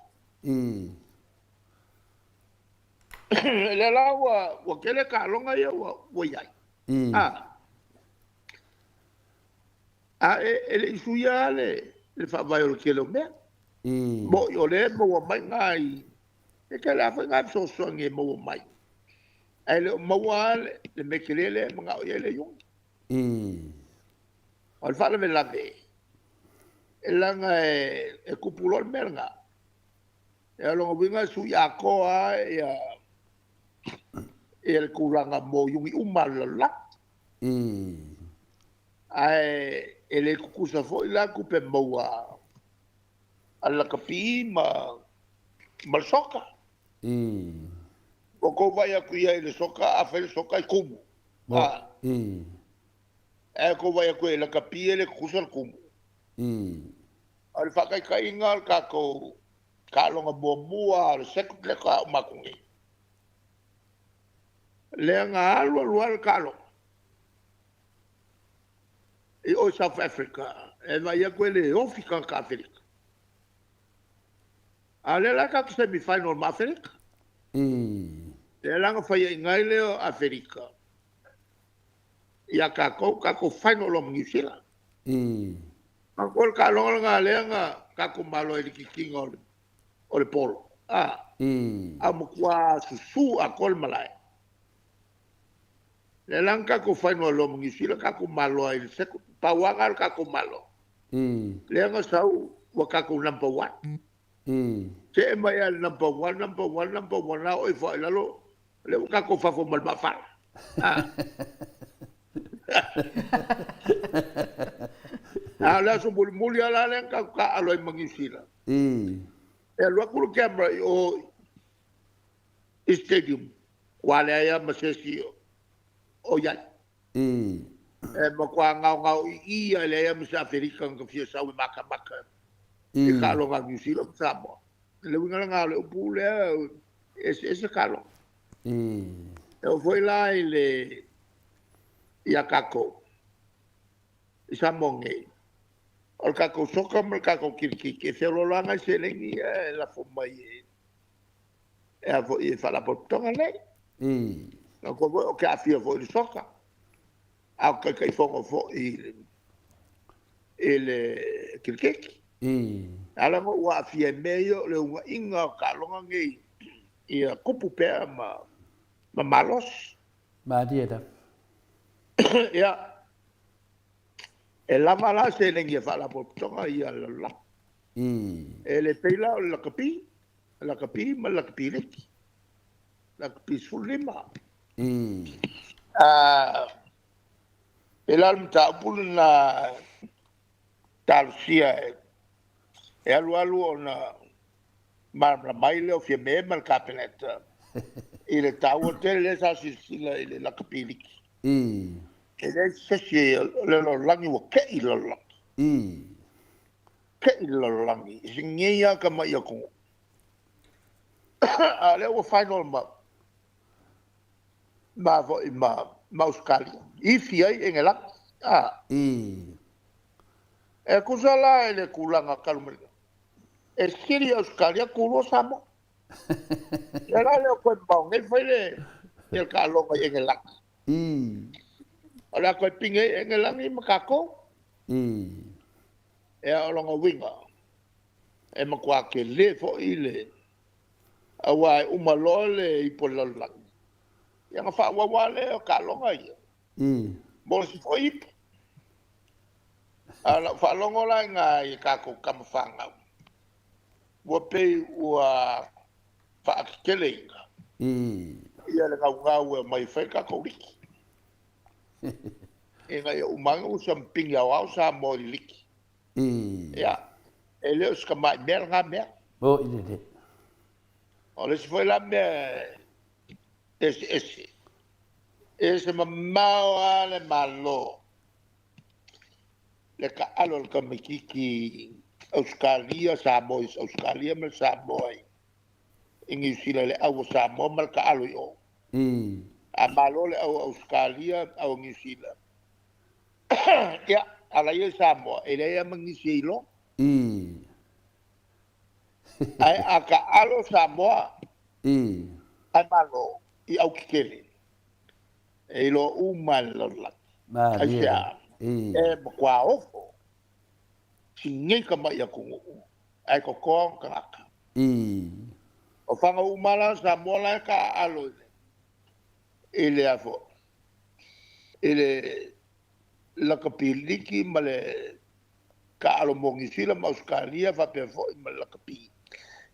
Lea la ua tele taaloga ia ua i ai. A e le i suia lava le faavae o le tele o mea. Mo i o lea e maua mai ngā i, e tele lava foi ngā fesoasoani e maua mai. Ae le o maua lava le mea tele lea e manao i ai le iuni. O le faalavelave, e laga e tupu loa le mea lena. E o lona uiga e sui atoa lava ia le tulaga mo iuni uma o le lalolagi. Ae e le tutusa foi la tupe maua a le lakapi ma le soka. Ua kou vaai atu ia i le soka, afai le soka e kumu. Ae kou vaai atu i le lakapi e le tutusa le kumu. O le faataitaiga o le tatou taaloga muamua o le second leg a o matou nei. Lea na alu alu lava le taaloga i o i South Africa, e vaai atu e le ofi tagata Aferika. A o lea la tatou semi final ma Aferika. Lea la na faiaina ai lea o Aferika ia tatou, tatou final loa ma Niu Sila. O le taaloga lena lea na tatou malo ai i le kikiina o le polo. A matua susu atoa le malae. Lea la na tatou final loa ma Niu Sila, tatou malo ai i le second. Pau lava na o le tatou malo. Lea na sau ua tatou number one. See mai lava i le number one, number one, number one, a oo ifo lava i lalo, lea ua tatou fafo ma le maafala. A o le aso mulimuli lava la lea na tatou taaalo ai ma Niu Sila. E alu atu le camera i o i stadium, ua leai lava ma se isi o i ai. E matua gaogao iii lava, e leai lava ma se Aferika na ta fia sau e matamata i taaloga a Niu Sila ma Samoa. O le uiga lena o le upu lea, e eseese taaloga. E oo foi la i le ia tatou i Samoa nei, o le tatou soka ma le tatou kirikiti e feoloolo lava nai seleni ia e lafo mai e a foi e faalapotopotoga nei. Manatua foi ou te aafia foi i le soka, a o le Taitaifono foi i le kirikiti. E ala ona ou aafia i mea ia o le unaiga o taaloga nei ia tupu pea ma malosi. Malie lava. Ia, e lava la seleni e faalapotopotoga ia lalolagi. E le pei la o le lakapi, lakapi ma le lakapi liki, lakapi 15. Pei la o le mataupu lena talosia e alu alu ona malamalama ai lea o Fiame ma le Kapeneta i le taua tele lea sa silasila i le lakapi liki. E leai se isi o le lalolagi ua tei le lalolagi. Tei le lalolagi i sinei lava tamai atunuu. A o lea ua final ma foi ma Ausetalia, ifi ai Engelaki. E tusa la i le tulaga talu mai, e sili Ausetalia tulua Samoa. Lea la lea o toe mamao nei fai le taaloga i Engelaki. O le a toe pine ai Engelaki ma tatou. Ia, o lona uiga, e matua tele foi le aua e uma loa le ipu o le lalolagi, ia ona faaauau lava lea o taaloga ia mo le isi foi ipu. A o lau faalogo la i nai tatou tama fanau, ua pei ua faateteleina ia le gaugau e omai e fai le tatou liki, ina ia uma ane ua siamupini aoao Samoa i le liki. Ia, e le o se tamai mea lena mea. O i lele. O le isi foi la mea eseese, e se mamao lava le Malo le taalo a le tamaitiiti Ausetalia, Samoa i Ausetalia ma le Samoa i Niu Sila i le au a Samoa ma le taalo i o. A malo le au a Ausetalia, au a Niu Sila, ia, ala ia i Samoa, e leai lava ma nisi e iloa. Ae a taalo Samoa ae malo i au tetele, e iloa uma e le lalolagi. Aisea? E matua ofo sinei tamai atunuu ae totoa ona tagata. O faga uma la o Samoa la e taaalo i le afo i le lakapi liki ma le taalo mo Niu Sila ma Ausetalia faapea foi ma le lakapi.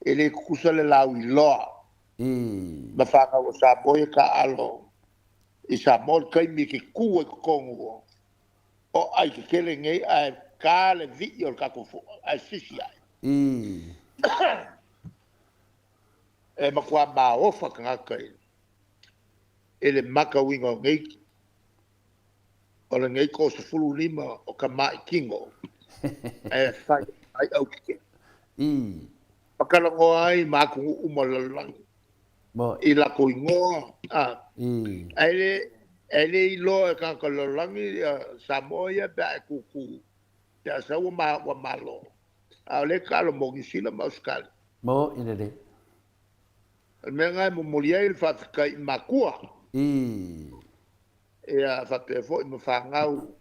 E le tutusa le lauiloa ma fanau a Samoa ia taaalo i Samoa i le taimi e te tu ai totonu o ai tetele nei ae ta le vii o le tatou fua ae sisi ae. Ii. E matua maofa tagata i le matauina o nei o lenei 35 o tama'i tino e fai ai au tetele. Ii. Ma talanoa ai ma atunuu uma o le lalolagi Mo. i latou igoa, a. Ii. Ae le ae le iloa e tagata o le lalolagi ia Samoa ia pe a e tūtū pe a sau ua ua malo. A o lea e tatalo mo Niu Sila ma Ausetalia. Mo i lelei. O le mea lena e momoli ai le faafetai i matua. Ii. Ia faapea foi ma fanau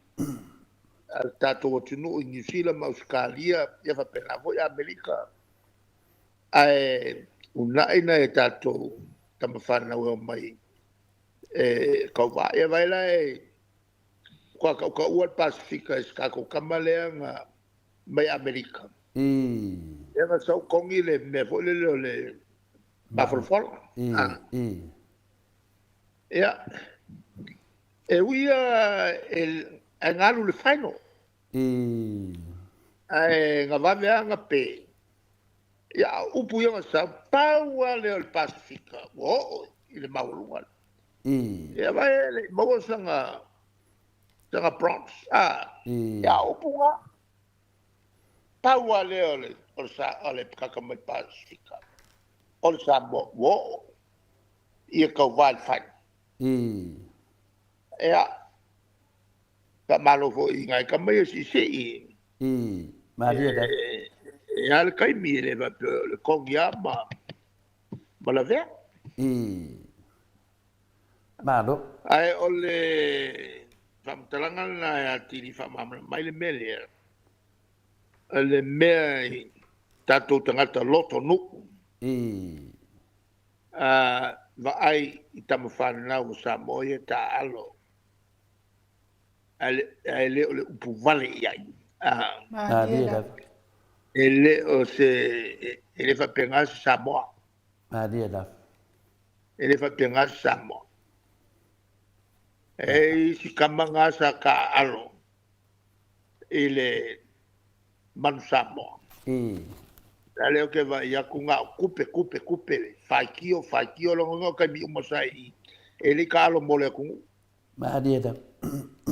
a le tatou atunuu i Niu Sila ma Ausetalia, ia faapena foi Amerika. Ae uunai nai a tatou tama fanau e omai e tauva. Ia vaai la e matua tautaua le Pasefika i se tatou tama lea na mai Amerika. Ii. Lea na sau togi le mea foi lele o le mafolafola. Ii. Ii. Ia, e ui ia e ae na alu i le final. Ii. Ae na vave lava ona pe. Ia, a o upu ia na sau, pau lava lea o le Pasefika ua oo i le maualuga lea. Ii. Ia vaai e le i maua sana sana bronze. A, Ii. ia a o upu na, pau lava lea o le o le sa o le tagata mai Pasefika o le Samoa ua oo ia tauva i le final. Ii. Ia, faamalo foi i nai tama ia siisii. Ii. Malie lava. E a le taimi e le faapea o le kogi lava ma ma lavea. Ii. Malo. Ae o le faamatalaga lena e atili faamalamalama ai le mea lea, o le mea i tatou tagata loto nuu. Ii. A vaai i tama fananau a Samoa ia taaalo ae le o le upu vale i ai. Malie lava. E le o se, e le faapena se Samoa. Malie lava. E le faapena se Samoa. E i isi tama na sa taaalo i le manu Samoa. Ii. A lea ou te vaai atu na o kupe, kupe, kupe, faitio, faitio, lona o taimi uma sa i e le i taalo mo le atunuu. Malie lava.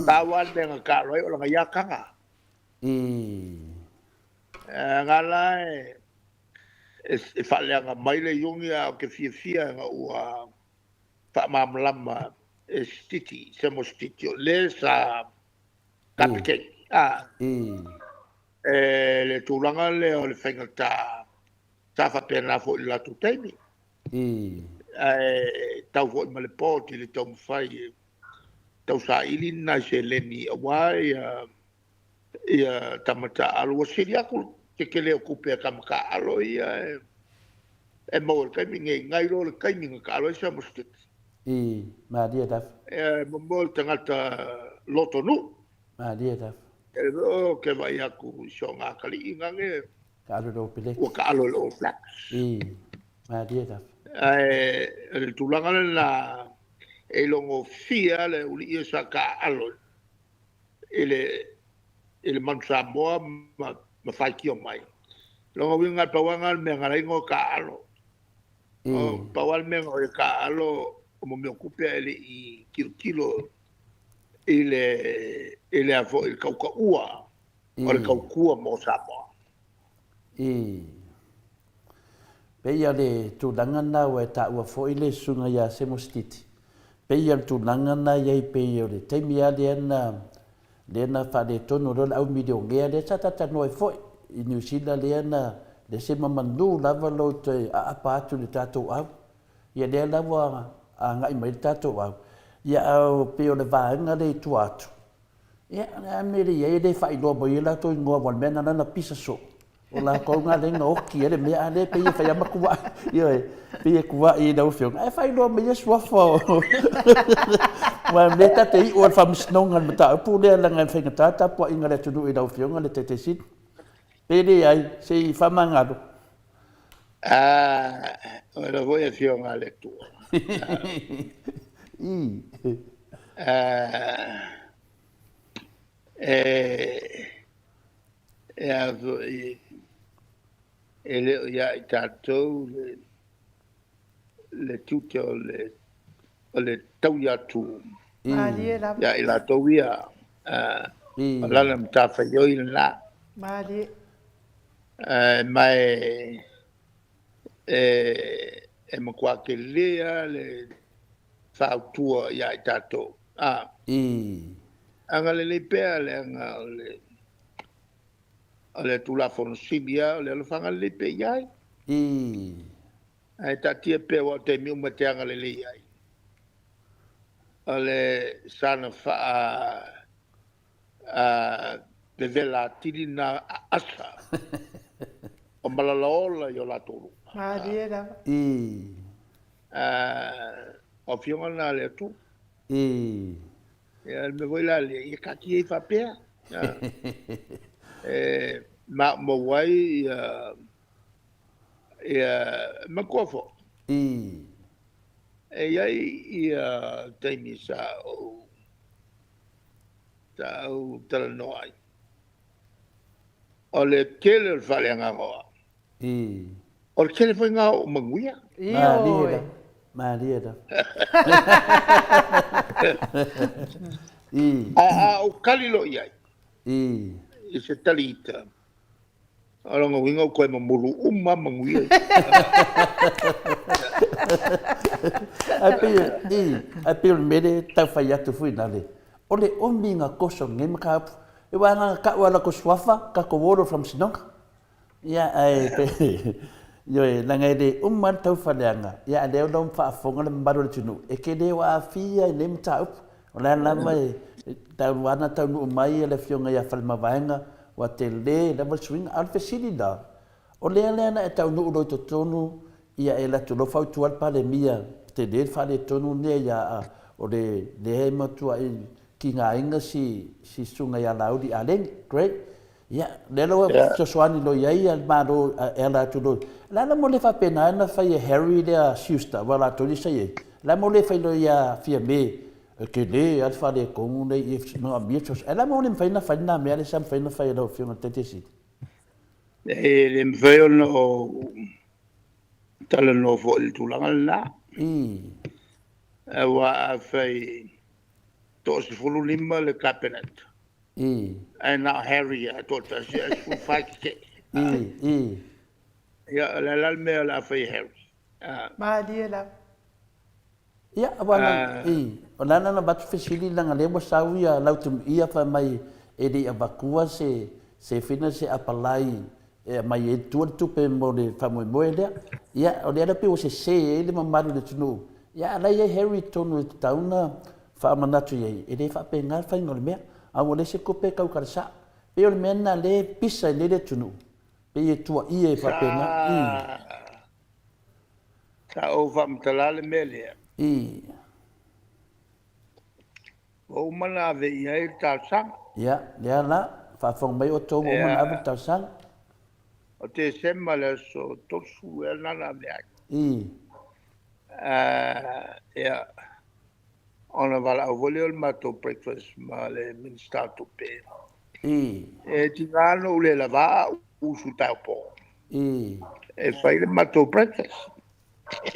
Pau lava le mea na taalo ai o lana iataga. Ii. Nga la e e faaleaga mai le iuni a ou te fiafia ina ua faamalamalama e Sititi, Samuel Sititi o le sa kapeteni. A. Ii. E le tulaga lea o le faigata sa faapena foi i le latou taimi. Ii. Ae tau foi ma le board i le taumafai e tausaili ni nai seleni aua ia ia tama taaalo. Ua sili atu le tetele o tupe a tama taaalo ia e maua i le taimi nei nai lo le taimi na taalo ai Samoa Sititi. Ii. Malie lava. E momoe le tagata loto nuu. Malie lava. E o ke vaai atu i so nga atalii nage Taalo i le All ua taalo i le All Blacks. Ii. Malie lava. Ae o le tulaga lena e ilogofia le uli'i e sa taaalo i le i le manu Samoa ma ma faitio mai. Lona uiga e pau lava lena o le mea na ala ai ona o taaalo. Ii. Pau lava le mea na o e taaalo o mo mea o tupe ae le i tilotilo i le i le a foi i le tautaua o le Ii. tautua mo Samoa. Ii. Pei o le tulaga lena ua e taua foi le susuga ia Semo Sititi. Pei o le tulaga lena e i ai pei o le taimi lava lea na lea na faaletonu loa le au milionea lea sa talatalanoa ai foi i Niu Sila lea na lea se mamanu lava lou toe aapa atu i le tatou au. Ia lea la ua agai mai le tatou au, ia a pei o le vaega lea i tua atu, ia o le a le mea e le i ai e le faailoa mai ai latou igoa aua o le mea lena na pisa soo, o latou na lea na oti ai le mea, a lea e pei e fai lava ma tuuai, ioe, pei e tuuai i lau Afioga, ae faailoa mai ia suafa o aua o lea ta te iu lava i le Faamasinoga i le mataupu lea leaga e faigata le tapuaiga a le atunuu i lau Afioga le Taitaifono. Pe leai, se i faamagalo. A, o la foi afioga a le Atua. Ii. A, e, e a foi, E le o ia i tatou le tiute o le taui atu Malie lava. ia i latou ia. O lana matafaioi lena. Malie. Ma e matua tele lava le fautua ia i tatou. Agalelei pea le aga o le Tulafono Sili lava, o le alofaga lelei pea i ai. Ae taatia pea aua o taimi uma e te agalelei ai. O le sana vevela atili na aasa o malalaola i o latou luma. Malie lava. O afioga na le Atua. Ia, le mea foi la lea, ia taatia ai faapea. E maumau ai ia matua foi. E i ai ia taimi sa ou talanoa ai. O le tele o le faaleagaga o au. O le tele foi ngā o manuia. Malie lava. Malie lava. A o kali lo i ai. I se tali ita. O longa uiga o koe mamulu uma manuia. Ai pei o le mea lea e taufai atu foi na le. O le omi nga koso nge mataupu. E wa nga kau ala ko suafa ka ko woro from Sinonga. Ia ae pe ioe leaga e le uma le taufaleaga ia ae lea o lo o faafofoga le mamalu o le atunuu e te le o aafia i nei mataupu. O le a lava e talu lava ona taunuu mai le afioga ia Faleomavaega ua tele lava le suiga. A o le fesili la, o lea lea na e taunuu loa i totonu ia e alu atu loa fautua le Palemia tele le faaletonu lea ia o le lea e matuai tigaina si susuga ia Laauli Aleni. Great. Ia, lea la ua fesoasoani loa i ai le Malo e ala atu loa. O le a la mea le faapena ai ona fai e Harry lea Schuster, aua o latou lea sa i ai. O le a mea le fai loa ia Fiame, e tele lava le faaletonu lea i manaomia le fesoasoani. Ae o le a mea le mafai ona fai lena mea lea sa mafai ona fai e lau Afioga i le Taitaifono Sili? E le mafai ona ou talanoa foi i le tulaga lena. Aua afai 15 le Kapeneta. Ae na o Harry a toatasi ae 14 tetee. Ia, o le a la le mea o le a fai e Harry? Malie lava. Ia, aua na, o le a la na avatu fesili leaga lea ua sau ia Lautumiia fai mai e le i avatua se se fina se apalai e aumai ai tua le tupe mo le faamoemoe lea. Ia, o lea la pei ua sese ai le mamalu o le atunuu. Ia, a la e i ai Harry i totonu e tatau ona faamanatu i ai, e le faapena le faiga o le mea, a ua leai se tupe e tau tala sao. Pei o le mea lena lea e pisa ai nei le atunuu, pei e tuaia e faapena. Sa ou faamatala le mea lea. Ua uma ona ave i ai le talosaga. Ia, lea la, faafofoga mai outou ua uma ona ave le talosaga. O Tesema le aso 30 ea lena na ave ai. Ia, ona valaau foi lea o le matou breakfast ma le Minisita o Tupe. E tiga ona ou le lava au usu taeao po. E fai le matou breakfast.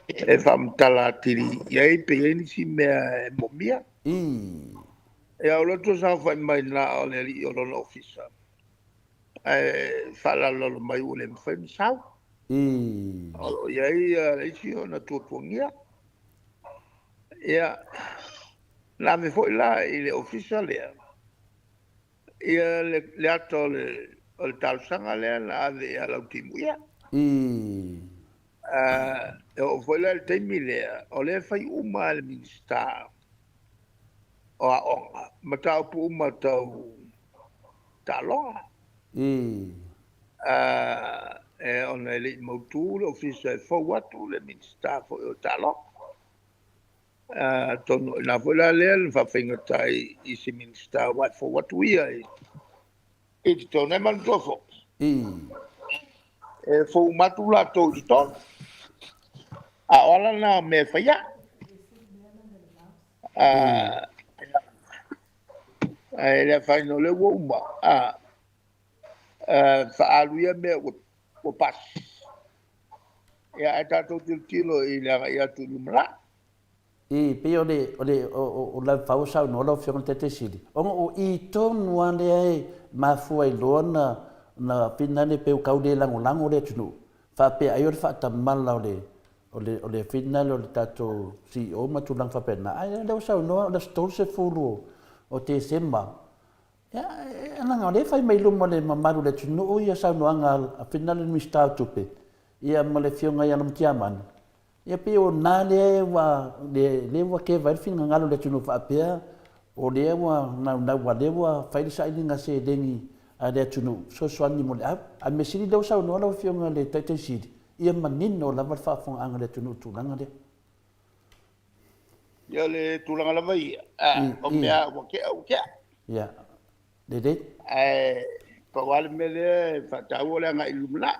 E faamatala atili i ai pe i ai nisi mea e momia. Ia, o loto saofai mai na o le alii o lona ofisa. Ae faalalolalo mai ua le mafai ona sau. O lo o i ai le isi ona tuatuagia. Ia, na ave foi la i le ofisa lea, ia le ata o le talosaga lea na ave ia Lautimuia. E oo foi la i le taimi lea, o lea e fai uma e le Minisita o Aoga, mataupu uma tau taaloga. E ona e le i mautu le ofisa e fou atu le Minisita foi o taaloga. Atonu o i ina foi la lea na faafaigata ai i se Minisita aua e fou atu ia i totonu. E manatua foi, e fou uma atu latou i totonu. A o ala na o mea e fai ai. Ae le afaina o lea ua uma. Faaalu ia mea ua pasi. Ia, ae tatou tilotilo i le agai atu i lumanai. I, pei o le, o le, o, o, o Lalefau o saunoa lau Afioga i le Taitaisili, ona o i tonu lava lea e mafua ai loa na, na finale pei ua tau le lagolago le atunuu, faapea ai o le faatamala o le, o le, o le finale o le tatou CEO ma tulaga faapena. Ae o lea ua saunoa o le aso 30 o, o Tesema, ia, e, leaga o lea e fai mai i luma o le mamalu o le atunuu ia saunoaga a finale le Minisita o Tupe, ia ma le Afioga ia Lamutiamanu, Ia pei o na lea ua lea ua keva ai le finagalo o le atunuu faapea o lea ua naunau a lea ua fai le sailiga seleni a le atunuu fesoasoani mo le au. A o le mea sili lea ua saunoa lau Afioga i le Taitai Sili, ia manino lava le faafofogaaga a le atunuu i le tulaga lea. Ia o le tulaga lava ia, o mea ua tea ua tea. Ia, lelei. Ae pau lava le mea lea e faataua le agai i le lumanai.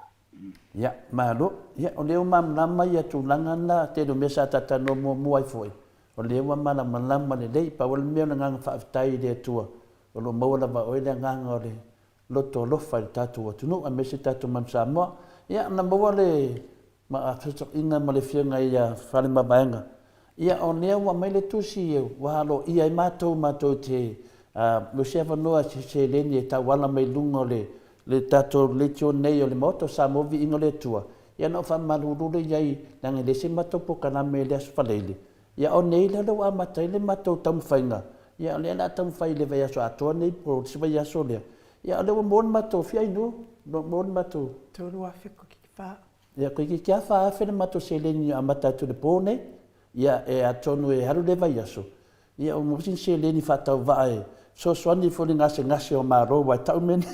Ia, malo. Ia, o lea ua malamalama ia tulaga na, tele o mea sa talatalanoa muamua ai foi, o lea ua malamalama lelei. Pau lava le mea o le agaga faafetai i le Atua, o lo o maua lava e oe le agaga o le loto alofa i le tatou atunuu aemaise le tatou Manu Samoa. Ia, na maua le fesoasoaiga ma le Afioga ia Faleomavaega. Ia, o lea ua aumai le tusi ua aloaia ai matou matou te maua se avanoa se seleni e tauala mai luga o le le tatou leitio nei o le Maota o Samoa Viiga o le Atua, ia na ou faamalulu lea i ai leaga e leai se matou polokalame i le Aso Faraile, ia o nei la lea ua amata ai le matou taumafaiga, ia o lea o le a taumafai i le vaiaso atoa nei po o le isi vaiaso lea, ia o lea ua maua le matou fiainu, maua le matou. 3,000 koki fa. Ia koki kia 4,000 le matou seleni e amata atu i le po nei, ia e atonu e alu le vaiaso, Ia ua maua sina seleni faatauvaa e fesoasoani foi i le gasegase o Malo aua e tau mea nei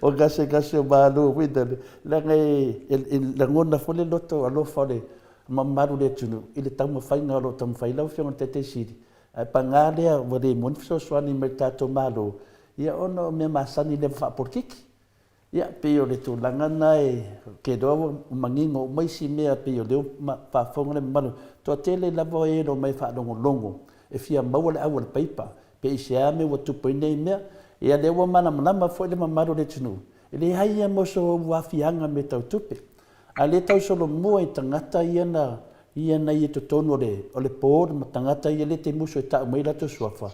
o gasegase o Malo foi lele, leaga e lagona foi le loto alofa o le mamalu o le atunuu i le taumafaiga o lo o taumafai ai lau Afioga i le Taitai Sili. Ae paga lea ua le maua ni fesoasoani mai le tatou Malo, ia ona o mea masani lea faapolokiki. Ia, pei o le tulaga lena e, ou te iloa ua manino uma isi mea pei o lea ua faafofoga le mamalu. Toatele lava o e o omai e faalogologo e fia maua le au a le paipa, pe i se a mea ua tupu ai nei mea. Ia lea ua malamalama foi le mamalu o le atunuu, e leai lava ma sou aafiaga i mea tau tupe. A o lea e tau solomua i tagata ia na ia na i totonu o le o le board ma tagata ia lea e te musu e tau mai o latou suafa,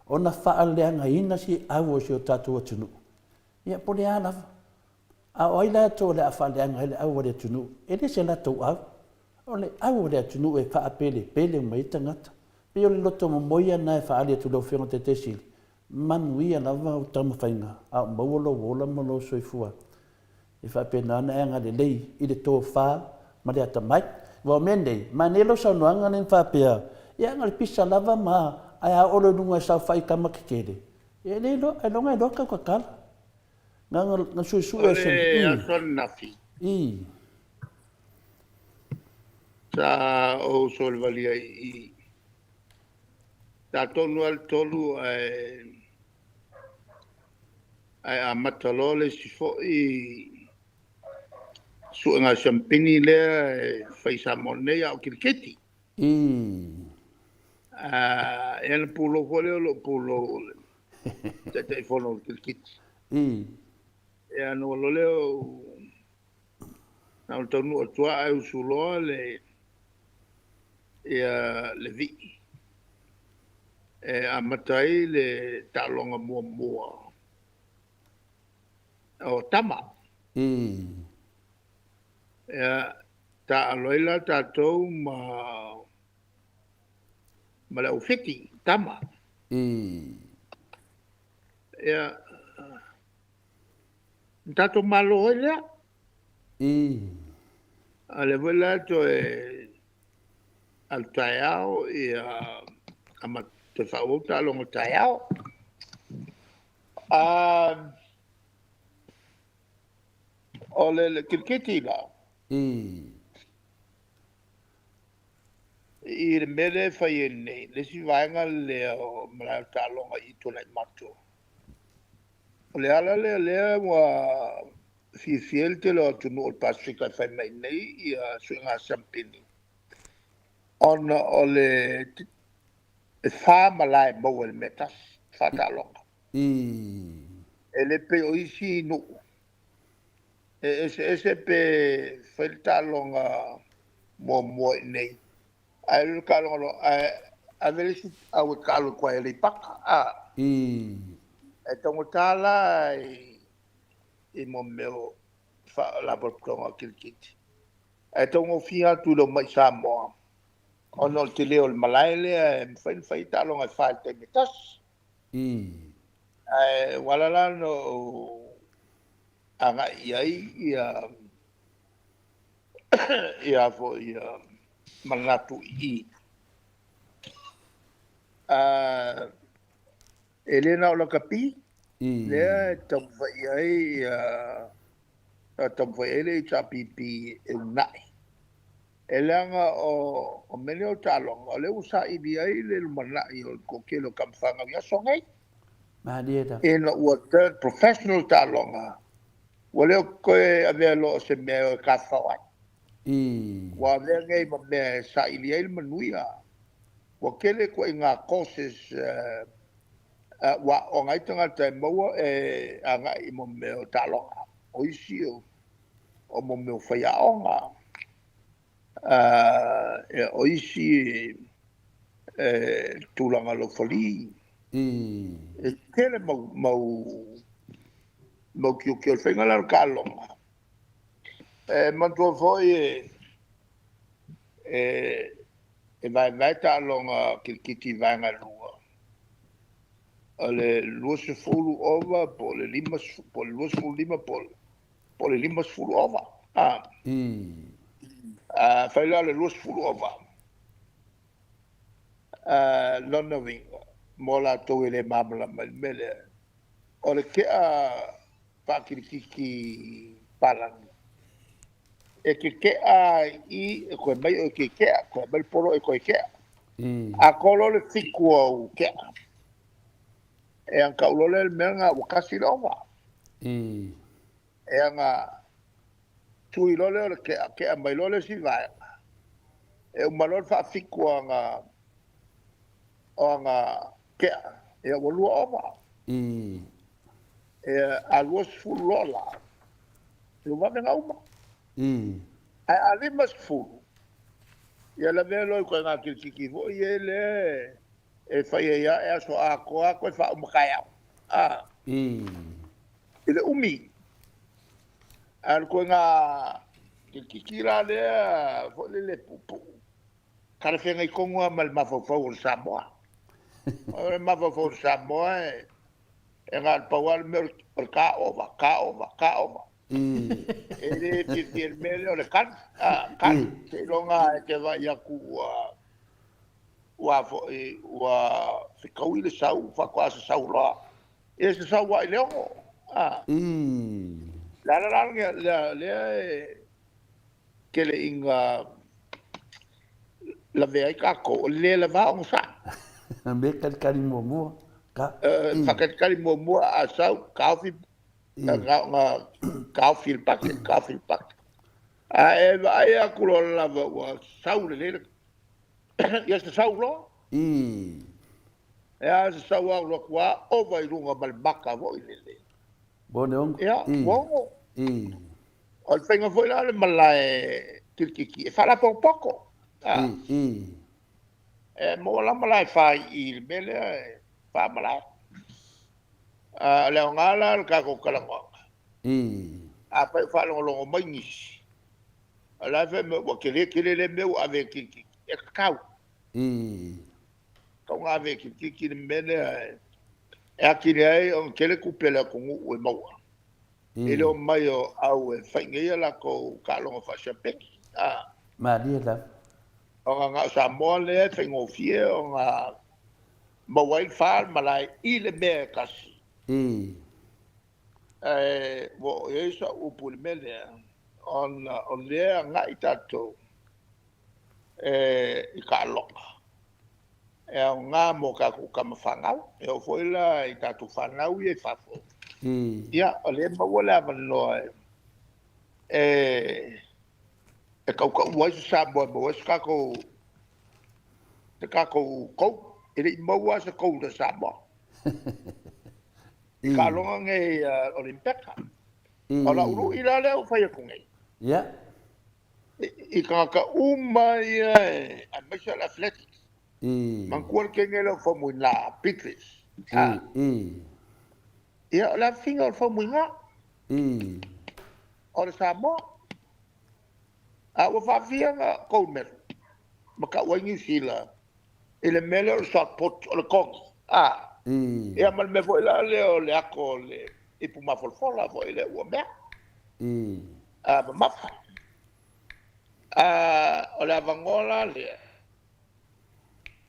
ona faaleagaina si au o si o tatou atunuu. Ia, po o le a lava. A o ai latou o le a faaleaga ai le au a le atunuu? E le se latou au. O le au o le atunuu e faapelepele uma ai tagata. Pei o le loto momoia lena e faaali atu i lau Afioga i le Taitai Sili, manuia lava au taumafaiga a o maua lou ola ma lou soifua. E faapena ona e agalelei i le tofa ma le atamai. Aua o mea nei, manaia lau saunoaga lea na faapea, ia na o le pisa lava ma ae a oo loa i luga e saofai i tama tetele, E le iloa, ailoga e iloa tau tatala. Na na na suesue O le aso ananafi. I. Sa ou solevalia i i. Sa tonu lava le tolu ae ae amata loa le isi foi suega siamupini lea e fai i Samoa nei, a o kiriketi. I. Ia ona pulou foi lea o lou pulou o le Taitaifono o le kirikiti. I. Ia ona ou alu lea ou na ona taunuu atu lava ae usu loa le ia le vii e amata ai le taaloga muamua o tama. I. Ia taaalo ai la tatou ma ma le aufiti, tama. I. Ia, na tatou malo ai lea. I. A lea foi la toe alu taeao, ia, amata toe faaauau taaloga taeao. O le kirikiti la. I. I le mea lea e fai ai nei, le isi vaega lea o malae o taaloga i Tuanaimato, o le ala lea lea ua fiafia ai le tele o atunuu o le Pasefika e fai mai nei ia suiga siamupini, ona o le e fa malae maua i le mea tasi, fa taaloga. I. E le pei o isi nuu. E eseese pe fai le taaloga muamua i inei ae alu i le taaloga loa ae ave le isi au e taalo i tua i Aleipata a. E taugata la i mo mea o faalapotopotoga o kirikiti ae taugofie atu i le omai i Samoa ona o le tele o le malae lea e mafai ona fai taaloga e fa i le taimi e tasi. Ae ua ala la ona ou agai i ai ia ia foi ia manatu i i. E le na o lakapi lea e taumafai i ai ia taumafai ai le HRPP e uunai. E leaga o mea nei o taaloga, o lea ua saili ai le lumanai o le toatele o tamafanau i aso nei. Malie lava. Ina ua turn professional taaloga, ua le o toe avea loa o se mea e o e tafafao ai. Ua avea nei ma mea e saili ai le manuia. Ua tele ituaiga courses ua aooga ai tagata e maua e agai i mea o taaloga. O isi o mea o faiaoga. O isi e tulaga laufali. E tele mau mau mau tiute o le faiga la o le taaloga. E manatua foi e vaevae taaloga kirikiti i vaega e lua. O le 20 ova po o le 50 po o le 25 po o le 50 ova. Afai la o le 20 ova, lona uiga mo latou e le malamalama i le mea lea, o le kea faakirikiki palagi, e te kea i e toe mai oe e te kea, toe aumai le polo e toe kea. A to loa le 7 o au kea, e agataʻu loa lea i le mea lena ua tasi le ova. E aga tui loa lea o le kea, kea mai loa le isi vaega. E uma loa le faafitu o aga o aga kea, ia ua lua ova. A 20 loa la, ua vave ona uma. Ae a 50, ia lavea loa i ituaiga kirikiki foi ia lea e fai ai lava e aso atoa lava toe faauma taeao. I le umi. A o le ituaiga kirikiki la lea foi lele puupuu, talafeagai tonu lava ma le mafaufau o le Samoa. O le mafaufau o le Samoa e na o le pau lava le mea o le taova, taova, taova. E le fiafia i le mea lea o le kali, kali. Seiloga e te vaai atu ua ua foi ua fetaui le sau faatoa sasau loa. Ia sasau lava i le 6. Le ala la lea lea e tele ina lavea ai tatou, o le le lava ogasai. Mea kalikali muamua. Ka. Faakalikali muamua a sau, taofi, na ona taofi i le pake, taofi i le pake. A e vaai atu loa lava ua sau lelei le ia sasau loa. Ia sasau lava alu atu lava ova i luga ma le maka foi lele. Mo le 6. Ia, ua 6. O le faiga foi la o le malae kirikiki e faalapotopoto. E maua la malae fa i le mea lea e fa malae. O le aoga la o le tatou talanoaga. Afai o faalogologo mai nisi, o la e fai mai ua tele tele lea mea ua ave e kirikiki. E tatau. Tatau ona ave e kirikiki le mea lea e atili ai ona tele tupe a le atunuu e maua. I le omai o au e fai nei a latou taaloga faasiampieni. Malie lava. Ona na o Samoa lea e faigofie ona maua ai le fa malae i le mea e tasi. Ae ua oo i ai sau upu i le mea lea, ona o lea e agai tatou i taaloga e aoga mo tatou tama fanau. E oo foi la i tatou fanau ia i fafo, ia o lea e maua le avanoa e tautaua ai se Samoa e maua ai se tatou gold. E le i maua lava se gold a Samoa i taaloga nei Olimipeka. O lau luʻi la lea ua fai atu nei. Ia. I tagata uma ia aemaise o le athletics. Manatua le kene lea o Faumuina, Beatrice. Ia, o le afiga o le Faumuina. O le Samoa. A ua faafia na gold medal ma tau ai Niu Sila i le mea lea o le shot put, o le kogi. Ia ma le mea foi la lea o le ato o le ipu mafolafola foi lea ua mea. Mamafa. O le avanoa la lea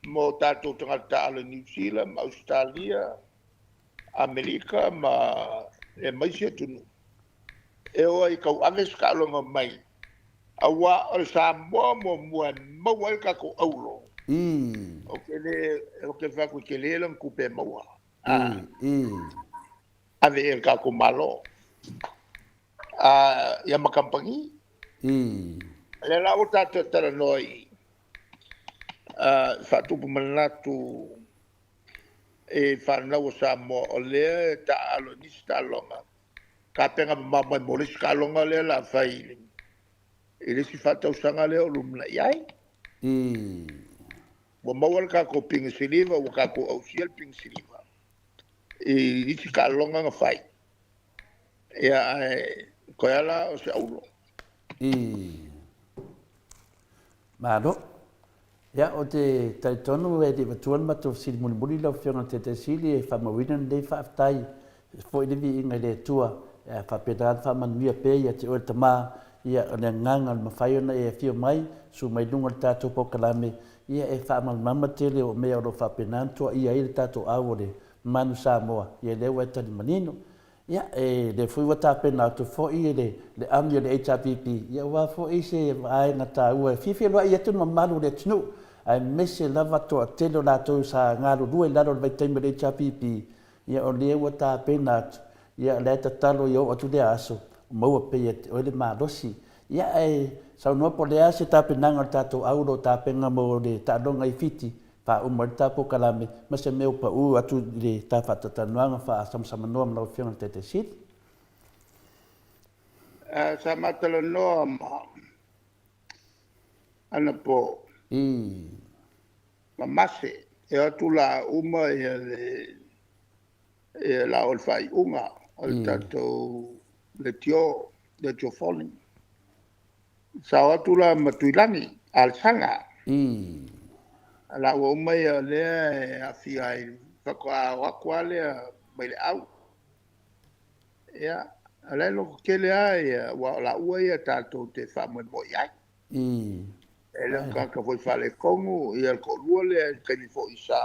mo tatou tagata taaalo i Niu Sila ma Ausetalia, Amerika ma aemaise atunuu e o ai e tauave se taaloga mai, aua o le Samoa muamua e maua ai le tatou auro. Ou te le, ou te fai atu e tele lana tupe e maua. Ave i ai le tatou Malo. Ia ma kamupani. Lea la ua tatou talanoa i faatupu manatu i fanau a Samoa o lea e taaalo i nisi taaloga, tapena mamao mai mo le isi taaloga lea o le a fai i le isi faatausaga lea o lumanai ai. Ua maua le tatou pine siliva, ua tatou ausia le pine siliva i nisi taaloga na fai. Ia, ae toe lava la o se auro. Malo. Ia, ou te talitonu e le i avatua le matou fesili mulimuli lau Afioga i le Taitai Sili e faamauina lenei faafetai foi le viiga i le Atua e faapena ona faamanuia pea ia te oe le Tama, ia, o le agaga o le mafai ona e afio mai, susu mai luga o le tatou polokalame, ia e faamalamalama tele o mea o lo o faapena ona tuuaia ai le tatou au o le Manu Samoa, ia lea ua e tali manino. Ia, e lea foi ua tapena atu foi le le ami o le HRPP, ia aua foi se vaega taua e fia feiloai atu le mamalu o le atunuu, aemaise lava toatele o latou sa galulue i lalo o le vaitaimi o le HRPP, ia o lea ua tapena atu, ia o la e tatalo ia oo atu lea aso, maua pea ia te oe le malosi. Ia ae saunoa po o le a se tapenaga o le tatou au o lo o tapena mo le taaloga i Fiti, faauma ai le ta polokalame ma se mea ua pau atu i le ta faatatalanoaga faasamasamanoa ma lau Afioga i le Taitai Sili. Sa ma talanoa ma anapo ma Mase e o atu la uma ia le ia la o le faaiuga o le tatou leitio, leitio falling. Sa o atu la ma Tuilagi, Alesana. La ua uma ia o lea e aafia ai, faatoa o atu lava lea mai le au. Ia, o la e lototele lava ia, aua o laua ia tatou te faamoemoe i ai. E le o ni tagata foi faaletonu, ia le toalua lea i le taimi foi sa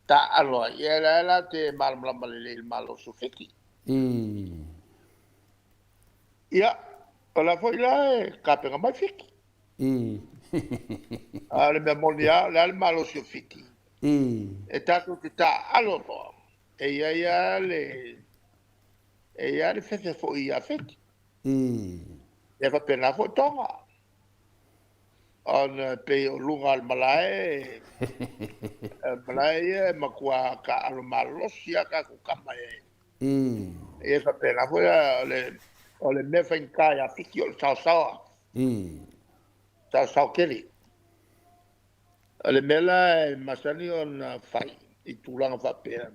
taaalo ai, ia o la e la te malamalama lelei i le malosi o Fiti. Ia, o la foi la e tapena mai Fiti. A o le mea moni lava, o le a le malosi o Fiti, e tatou te taaalo loa, e i ai lava le, e i ai lava le fefe foi ia Fiti. E faapena foi Toga. Ona e pei o luga o le malae, o le malae ia e matua taaalo malosi lava tatou tama e E faapena foi o le mea faigata ia Fiti o le saosaoa. Saosao tele. O le mea la e masani ona fai i tulaga faapea,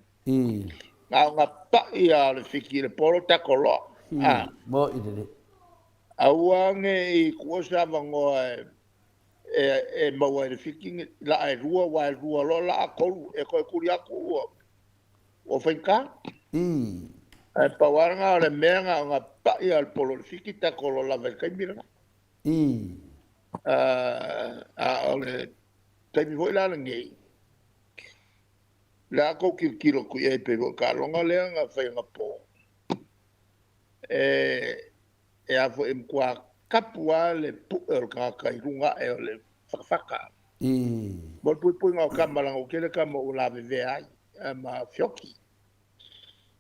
na ona pai lava o le Fiti i le polo tackle loa. Mo'i lelei. Aua ne i tuua se avanoa e maua ai le Fiti laa e lua, aua e lua loa laa tolu, e toe tuli atu ua Ua faigata. Ae pau lava lena o le mea na ona pai lava o le polo o le Fiti tackle lava i le taimi lena. A o le taimi foi la lenei, o le a tou tilotilo atu i ai pei foi o le taaloga lea na fai anapo, e a foi e matua tapu lava le pue o le tagata i luga ae o le fatafata. Mo le puipuiga o tama, leaga ua tele tama ua lavevea ai ma feoti.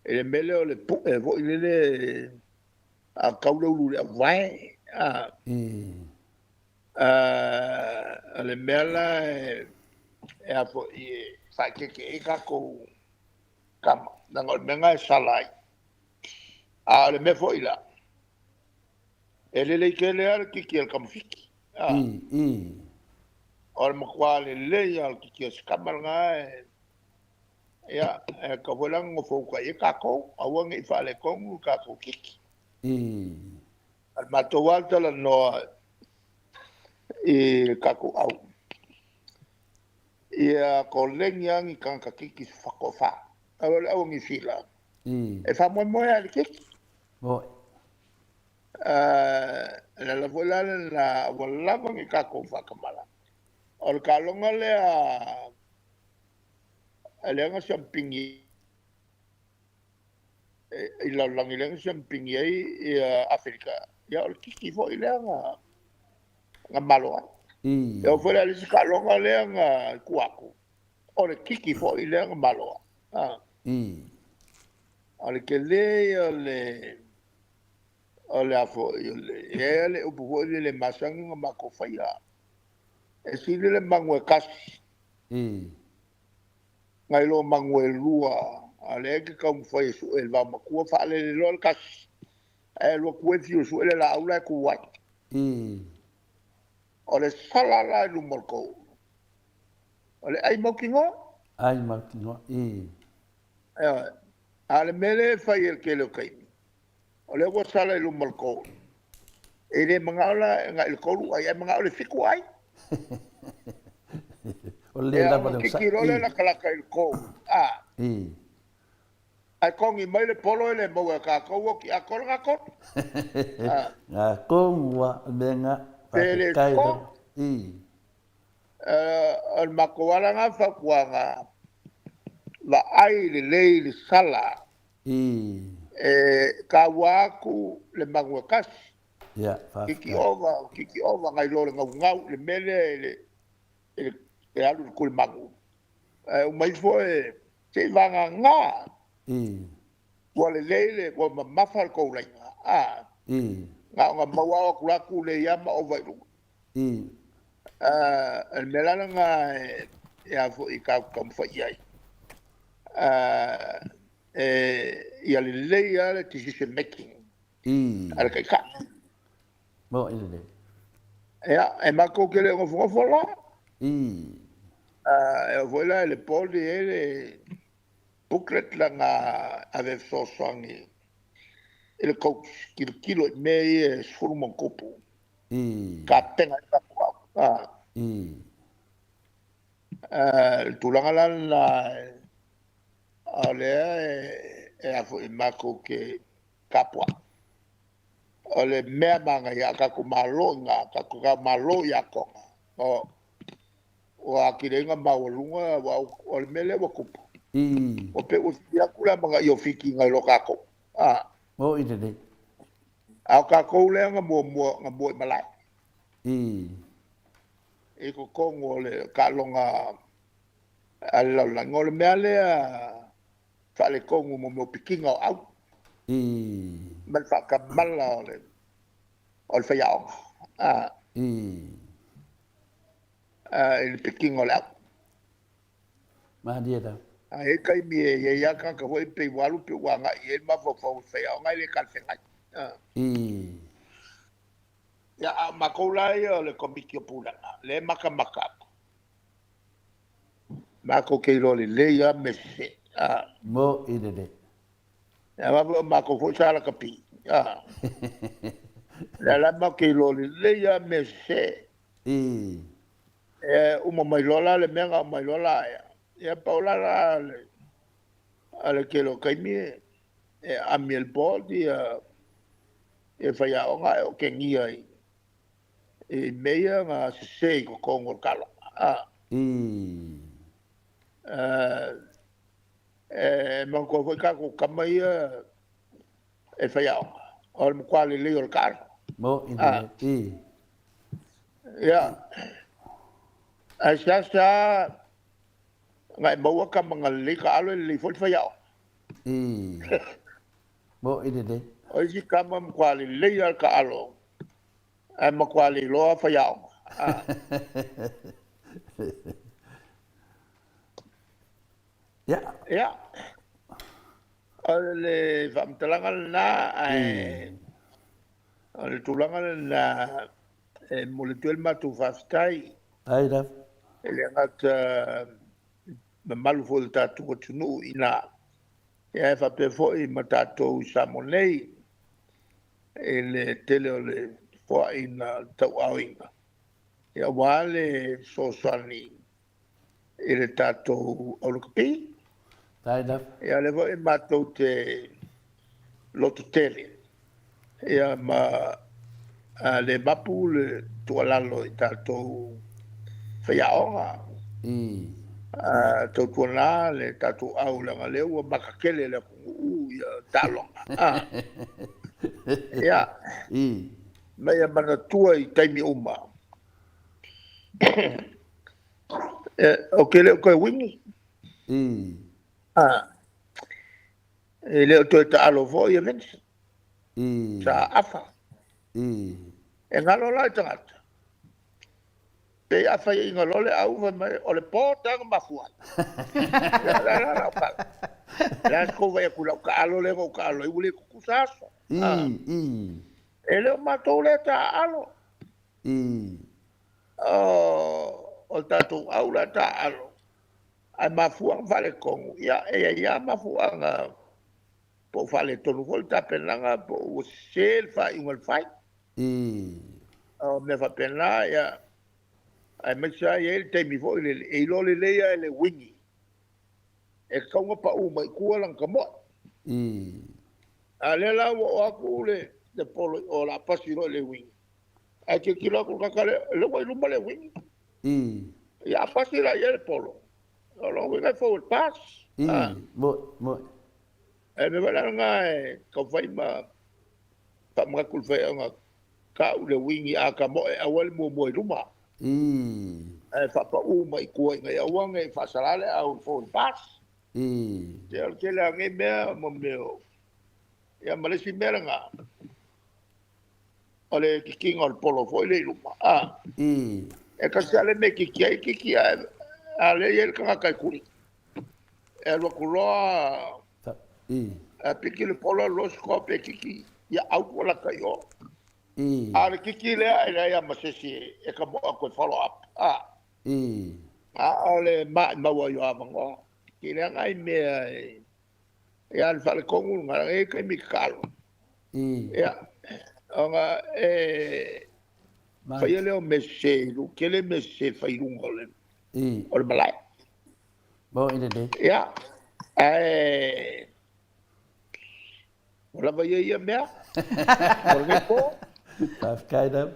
I le mea lea o le pue foi lele a tau le ulu i le auvae. O le mea la e a foi e faaeteete ai tatou tama, leaga o le mea lena e sala ai. A o le mea foi la, e lelei tele lava le kiki a le kamafiki. O le matua lelei lava o le kiki a si kama lena e, ia, e tatau foi la ona nonofo uta i ai tatou, aua ne i faaletonu le tatou kiki. A o le matou lava talanoa i le tatou au, ia koleni lava ni tagata kiki se toafa. Aua o le au a Niu Sila, e faamoemoe lava i le kiki. O le ala foi la lena ua lava ni tatou faatamala. O le taaloga lea lea na siamupini i le lalolagi lea na siamupini ai Aferika, ia o le kiki foi lea na malo ai. E oo foi la i le isi taaloga lea na i tua atu, o le kiki foi lea na malo ai. O le tele ia o le o le a foi o le e i ai lava le upu foi lele e masani ona matou faia, e sili le manu e tasi nai lo manu e lua, a o lea e te taumafai e sue e le vaomatua, faalele loa le tasi ae alu atu e fiu e sue le laau la e tu ai. O le sala la i luma o le tou, o le ai mautinoa. Ai mautinoa. Ioe. A o le mea lea e fai e le tele o taimi, o lea ua sala i luma o le goal, e le manao la e agai i le 3 ai, ae manao i le 7 ai. O le Ia lava ona le kiki loa lea latalata i le goal, a. Ae togi mai le polo e le maua e tatou, oti atoa le gatolu. Ga kongua mea Pe le faafetai score. lava. O le matou lava lena fautuaga, vaai lelei le sala. E taua atu le manu e tasi. Ia, Kiki faafetai. ova, kiki ova nai lo le gaugau i le mea lea i le, i le, e alu i le tulimanu. Ae uma ifo e se i vagana ua lelei le, ua mamafa le tou laina. A, na ona maua o atu la tulei lava ma ova i luga. O le mea la lena e a foi tatou taumafai i ai. E, ia lelei lava le decision making a le taitai. Mo i lelei. Ia, e matou te le o nofonofo la. E oo foi la i le board e i ai le booklet lana ave e fesoasoani i le coach tilotilo i mea ia e 10+ tapena ai le tatou aoga. Le tulaga la lena o lea e a foi matou te tapuai. O le mea manaia a tatou malo i ina, tatou malo i atoaga, o ua atili ai ona maualuga, aua o le mea lea ua tupu, ua pei ua sili atu le amanaia o Fiti nai lo tatou. Mo i lelei. A o tatou lea na muamua na mua i malae. I totonu o le taaloga a le lalolagi. O le mea lea faaletonu mo mea o pikiga o au ma le faatamala o le faiaoga i le pikiga o le au. Malie lava. A i ai taimi e i ai lava tagata foi pei ua alu pei ua agai i ai le mafaufau o le faiaoga e le talafeagai. Ia, a o matou la ia o le Komiti o Pulega, lea e matamata atu, matou te iloa lelei lava mea sese. Mo i lelei. Aua foi o matou foi sa lakapi. Lea la matou te iloa lelei lava mea sese. E uma mai loa la le mea na aumai loa la ia. Ia pau la la a le tele o taimi e aami e le board ia faiaoga e otegia i mea ia na sese i totonu o le taaloga. E manatua foi tatou tama ia e faiaoga, o le matua lelei o le taalo. Mo i lelei. Ia, ae seasea na e maua tama na lelei taalo e lelei foi le faiaoga. Mo i lelei. O isi tama matua lelei lava le taalo, ae matua le iloa faiaoga. Ia. Ia. O le faamatalaga lena, ae o le tulaga lena e momoli atu ai le matou faafetai. Ai lava. E le gata mamalu foi o le tatou atunuu i ina, ae faapea foi ma tatou i Samoa nei i le tele o le foaiina o le tauaoina, aua le fesoasoani i le tatou aulakapi. Faafetai lava. Ia, o lea foi matou te loto tele ia ma le mapu le tuualalo i tatou faiaoga. Tautuana le tatou au, leaga lea ua makatele le atunuu ia taaloga. Ia, ma ia manatua i taimi uma. Ou te le o toe uigi. E le o toe taalo foi ia Vincent. Sa afa. E galo la i tagata. Pe afa i inga loa le au fai mai o le po taga mafua. La la la la ka. La ko vai ku lau taalo le ko taalo i ule kukusa aso. E le o matou le taalo. O le tatou au la taalo. Ae mafuaaga faaletonu, ia e i ai lava mafuaaga po o faaletonu foi le tapenaga po o ua sese le faaiuga na fai. O mea faapena, ia, aemaise lava e i ai le taimi foi lele e iloa lelei lava e le uigi e tatau ona pau mai tua lana tamoe. A o lea la ua oo atu le polo i o o le a pasi loa i le uigi, ae tilotilo atu le tagata lea, o lea ua i luma le uigi. Ia a pasi la i ai le polo, o lona uiga e forward pass. Moni, moni. E mea foi la lena e taumafai ma faamanatu i le faiaoga, tau le uigi a tamoe aua le muamua i luma. Ae faapau mai i tua ina ia aua ne i faasala le au i le forward pass. O le tele lava o nei mea ma mea o... Ia ma le isi mea lena, o le kikiina o le polo foi lea i luma. E tasi lava le mea e kiki ai, kiki ae a o lea e i ai le tagata e tuli. E alu atu loa, piki le polo alu loa stop e kiki, ia out ua lata i o. A o le kiki lea e leai lava ma se isi e tamoe atu e follow up. A o le maumau ai o avanoa. Ki leaga ai mea e ia le faaletonu lena, e i ai taimi tatalo. Ia, ona e faia lea o mea sese i luga, tele mea sese fai i luga o le malae. Moni lelei. Ia, ae ua lava ia ia mea mo lenei po. Faafetai lava.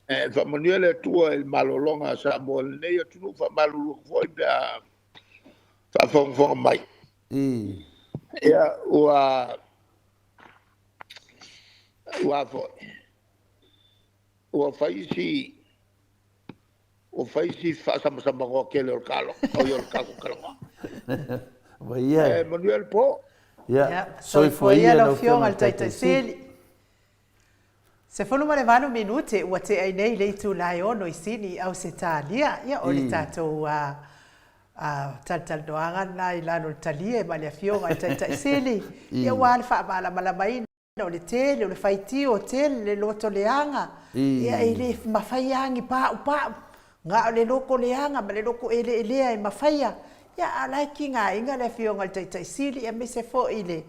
E faamanuia le Atua i le malologa a Samoa i lenei atunuu, faamalulu atu foi pe a faafogafoga mai. Ia, ua ua foi, ua fai si ua fai si faasamasamanoa tele o le taaloga, oi o le tatou talanoaga. Ua ia. E manuia le po. Ia, soifua ia lau Afioga i le Taitai Sili. 18 minute ua tea ai nei le itula e 6 i Sini i Ausetalia. Ia, o le tatou talatalanoaga lena i lalo o le talie ma le Afioga i le Taitai Sili, ia aua le faamalamalamaina o le tele o le faitio, tele le loto leaga, ia e le mafai lava ni paupau, na o le loto leaga ma le loto eleelea e mafaia. Ia, a o la e tigaina le Afioga i le Taitai Sili aemaise foi le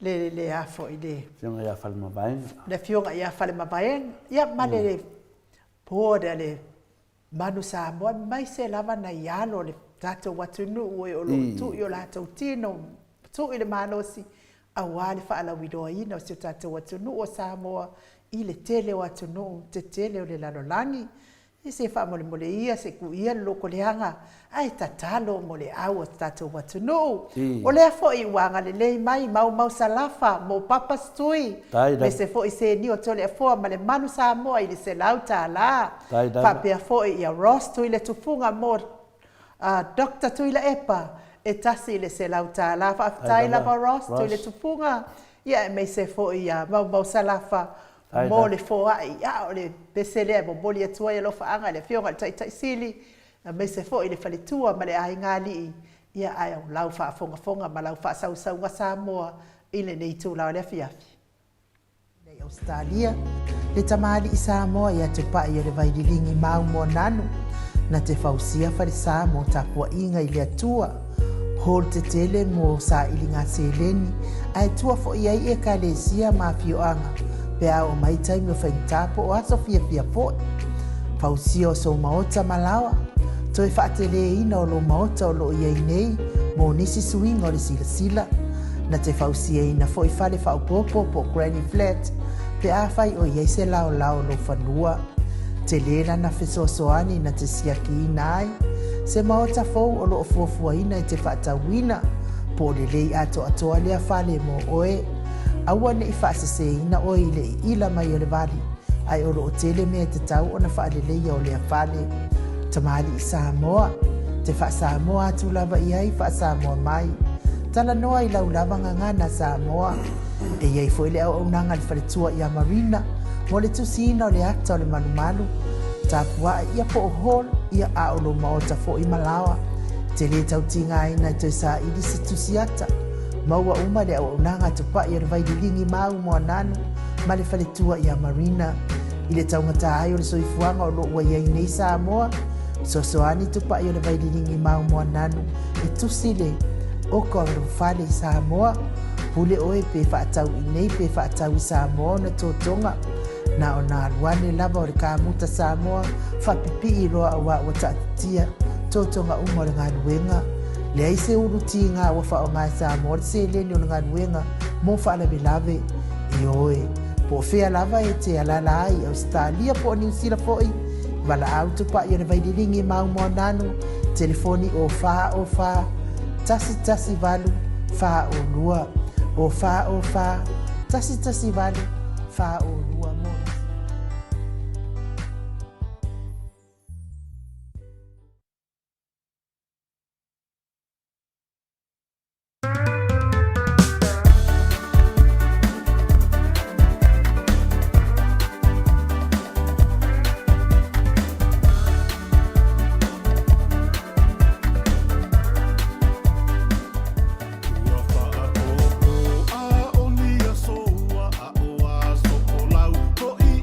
le le a foi le Afioga ia Falemavaega. Le Afioga ia Falemavaega, ia ma le board a le Manu Samoa, aemaise lava nai alo o le tatou atunuu e o lo o tuu i o latou tino, tuu i le malosi aua le faalauiloaina o si o tatou atunuu o Samoa i le tele o atunuu tetele o le lalolagi. Ia se faamolemole ia, se tuu ia le loko leaga, ae tatalo mo le au o tatou atunuu. O lea foi ua agalelei mai Maumau Salafa mo Papa Stui, aemaise foi Senio Toleafoa ma le Manu Samoa i le $100. Faapea foi ia Ross Tuiletufuga mo Doctor Tuilaepa e $100. Faafetai lava Ross Tuiletufuga, ia aemaise foi ia Maumau Salafa mo le foai. A o le pese lea e momoli atu ai alofaaga i le Afioga i le Taitai Sili, aemaise foi le faletua ma le aiga alii. Ia, ae o lau faafogafoga ma lau faasausauga Samoa i lenei itula o le afiafi. Nei Ausetalia, le tamalii Samoa ia Tupai o le Vaililigi Maumoananu, na te fausia falesa mo tapuaiga i le Atua, hall tetele mo sailiga seleni, ae tua foi ai ekalesia ma afioaga pe a oo mai taimi o faigata po o aso fiafia foi. Fausia o sou maota ma laoa, toe faateleina o lou maota o lo o i ai nei mo nisi suiga o le silasila. Na te fausiaina foi fale faaopoopo po o granny flat pe afai o i ai se laolao o lou fanua. Tele lana fesoasoani na te siakiina ai se maota fou o lo o fuafuaina e te faatauina, po o lelei atoatoa lea fale mo oe. Aua ne i faaseseina oe i le iila mai o le vali, ae o lo o tele mea e tatau ona faaleleia o lea fale. Tamalii Samoa, te faa-Samoa atu lava i ai faa-Samoa mai. Talanoa i lau lava gagana Samoa. E i ai foi le auaunaga a le faletua ia Marina mo le tusiina o le ata o le malumalu, tapuae ia po o hall ia a o lou maota foi ma laoa. E te le tau tigaina e toe saili se tusi ata. Maua uma le auaunaga a Tupai o le Vaililigi Mau Moananu ma le faletua ia Marina. I le taugata ai o le soifuaga o lo o ua i ai nei Samoa, fesoasoani Tupai o le Vaililigi Mau Moananu e tusi le oko a lou fale i Samoa. Pule oe pe faatau i nei pe faatau i Samoa ona totoga. Na ona alu ane lava o le kamuta Samoa faapipii loa aua ua taatitia totoga uma o le galuega. Leai se ulu tiga ua faaaoga e Samoa le seleni o le galuega mo faalavelave. Ioe, po o fea lava e te alaala ai i Ausetalia po o Niu Sila foi, valaau tupai o le Vaililigi Maumoananu, telefoni o 4 O 4 1 1 8 4 O 2, o 4 O 4 1 1 8 4 O 2 mo nisi. Ua faaʻōʻō a ʻoni aso ua aʻo aso ʻo lau hoʻi.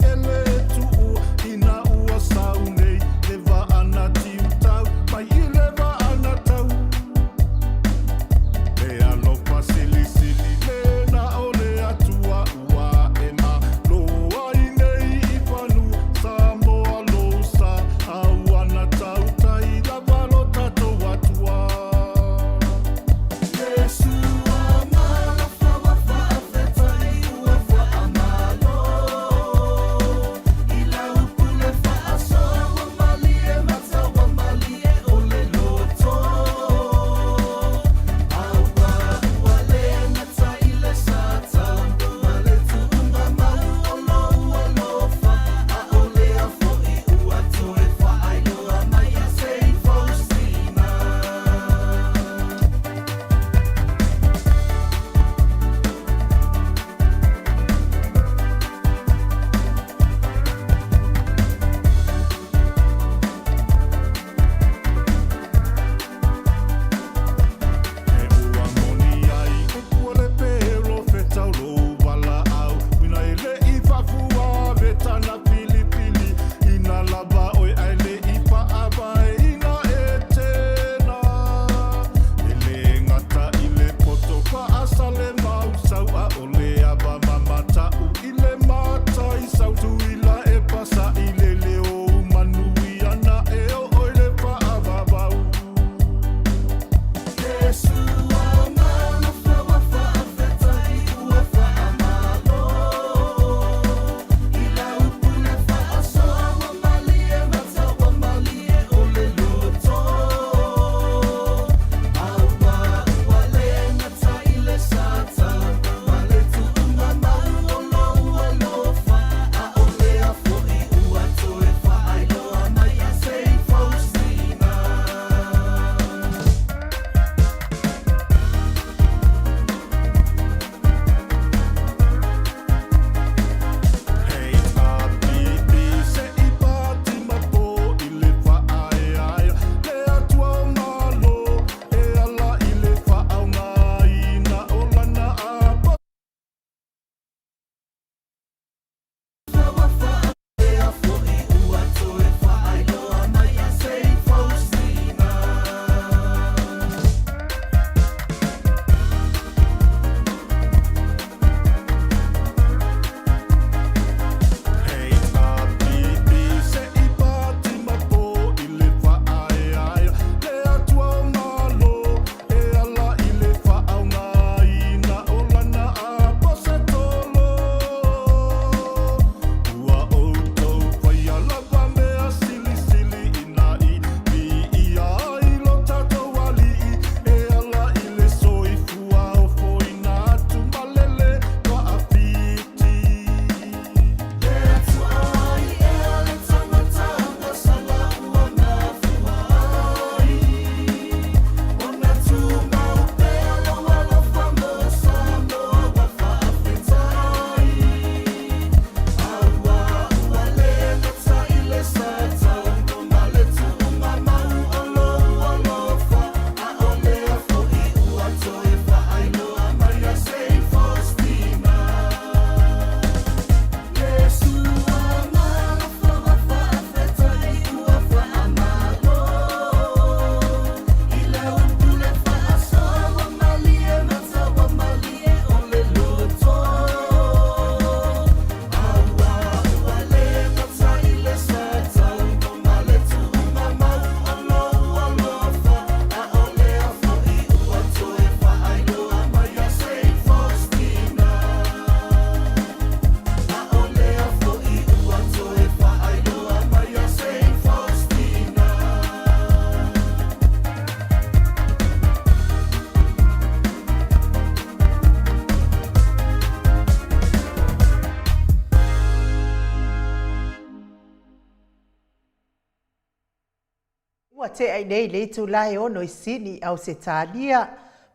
Ua tea i nei le itula e ono i Sini, Ausetalia.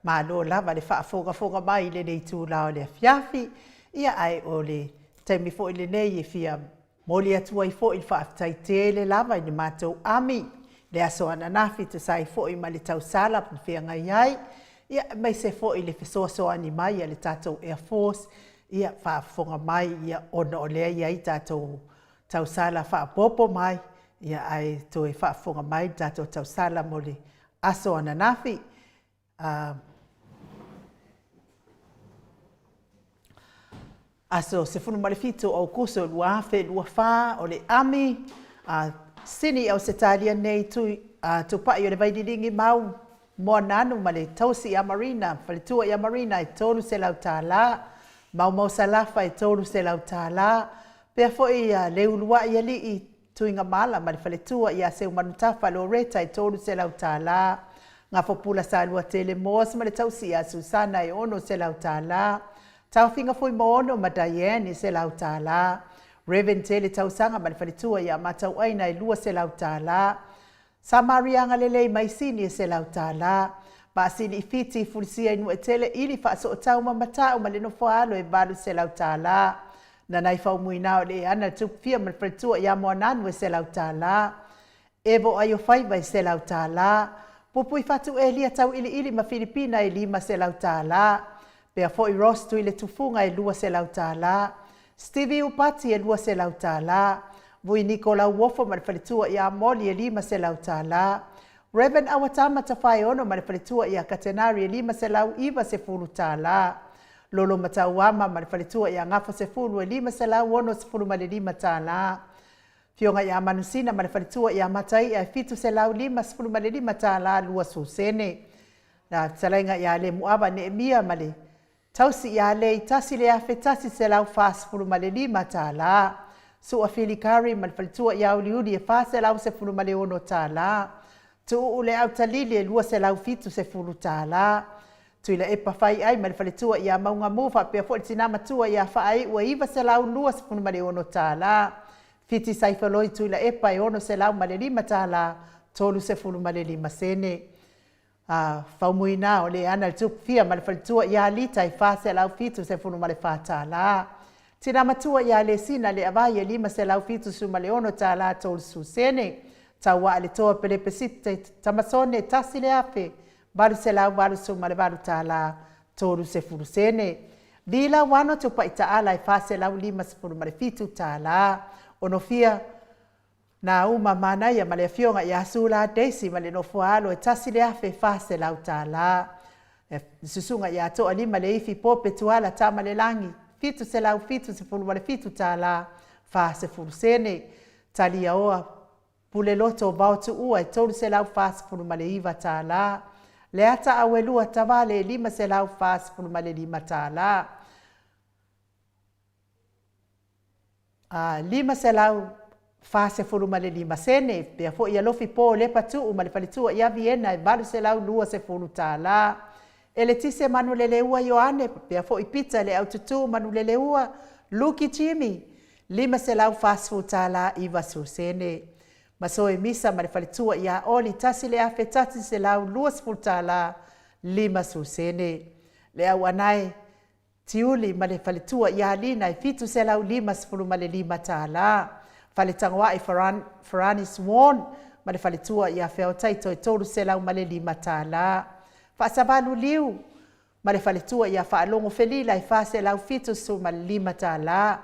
Malo lava le faafogafoga mai i lenei itula o le afiafi. Ia ae o le taimi foi lenei e fia momoli atu ai foi le faafetai tele lava i le matou ami i le aso ananafi e tusa ai foi ma le tausala na feagai ai, ia aemaise foi le fesoasoani mai a le tatou Air Force, ia faafofoga mai ia ona o lea e i ai tatou tausala faaopoopo mai, ia ae toe faafofoga mai le tatou tausala mo le aso ananafi. Aso 17 o Aokuso 2024, o le ami a Sini Ausetalia nei tui, a tupai o le Vaililigi Mau Moananu ma le tausi ia Marina, faletua ia Marina e $300, Maumau Salafa e $300, pea foi ia Leuluai Alii Tuigamala ma le faletua ia Seumanutafa Loretta e $300, Gafopula Saluatele Moss ma le tausi ia Susana e $600, Taofiga Fuimaono ma Diane e $100, Rev Tele Tausaga ma le faletua ia Matauaina e $200, Samaria Agalelei mai Sini e $100, Vaasili i Fiti Fulisia i Nuuetele Ili Faasootau ma Matau ma le Nofoaalo e $800, Nanai Faumuina o le Ana Tupufia ma le faletua ia Moananu e $100, Evo Aiofaiva e $100, Pupui Fatu Elia Tauiliili ma Filipina e $500, Pea foi Ross Tuiletufuga e $200, Stevie Upati e $200, Vui Niko Lauofo ma le faletua ia Moli e $500, Rev Awatama Tafaeono ma le faletua ia Katenari e $590, Lolo Matauama ma le faletua ia Gafosefulu e $565, Fioga ia Manusina ma le faletua ia Mataia e $755 20 sene. La fetalaiga ia Lemuava Neemia ma le tausi ia Lei $1,145. Sua Filikari ma le faletua ia Uliuli e $416. Tuuu le Autalili e $270. Tuilaepa Faiai ma le faletua ia Maugamu faapea foi le tina matua ia Faaiu e $926. Fiti Saifoloi Tuilaepa e $605 35 sene. A Faumuina o le ana le Tupufia ma le faletua ia Lita e $474. Tina matua ia Lesina le Avai e $576 30 sene. Tauaa le Toa Pelepe Site Tamasone $1,888 30 sene. Vila Wano Tupai Taala e $457. Onofia Nauma Manaia ma le afioga ia Sula Daisy ma le nofoaalo e $1,400. Le susuga ia Toalima Leifi Pope Tuala Tamalelagi $777 40 sene. Taliaoa Puleloto Vaotuua e $349. Leata Auelua Tavale e $545. 545 sene, pea foi Alofi Po Lepa Tuu ma le faletua ia Viena e $820. Eletise Manuleleua Ioane, pea foi Pita le Aututu Manuleleua, Luki Jimmy, $540 90 sene. Masoe Misa ma le faletua ia Oli $1,120 50 sene. Le Auanae Tiuli ma le faletua ia Lina e $755. Faletagoai Farani Swan ma le faletua ia Feotaito e $305. Faasavalu Liu ma le faletua ia Faalogo Felila e $475.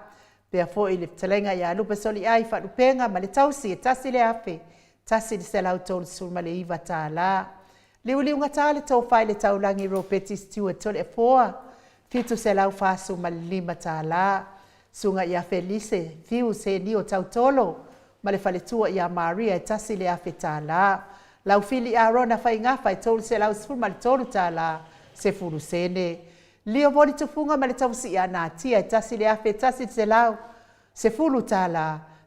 Pea foi le fetalaiga ia Lupe Soliai Faalupenga ma le tausi e $1,139. Liuliugata le tofa i le taulagi Ropeti Stewart Toleafoa $745. Suga ia Felise Fiu Senio Tautolo ma le faletua ia Maria e $1,000. Laufili Arona Faigafa e $313 10 sene. Lio Voli Tufuga ma le tausi ia Natia e $1,110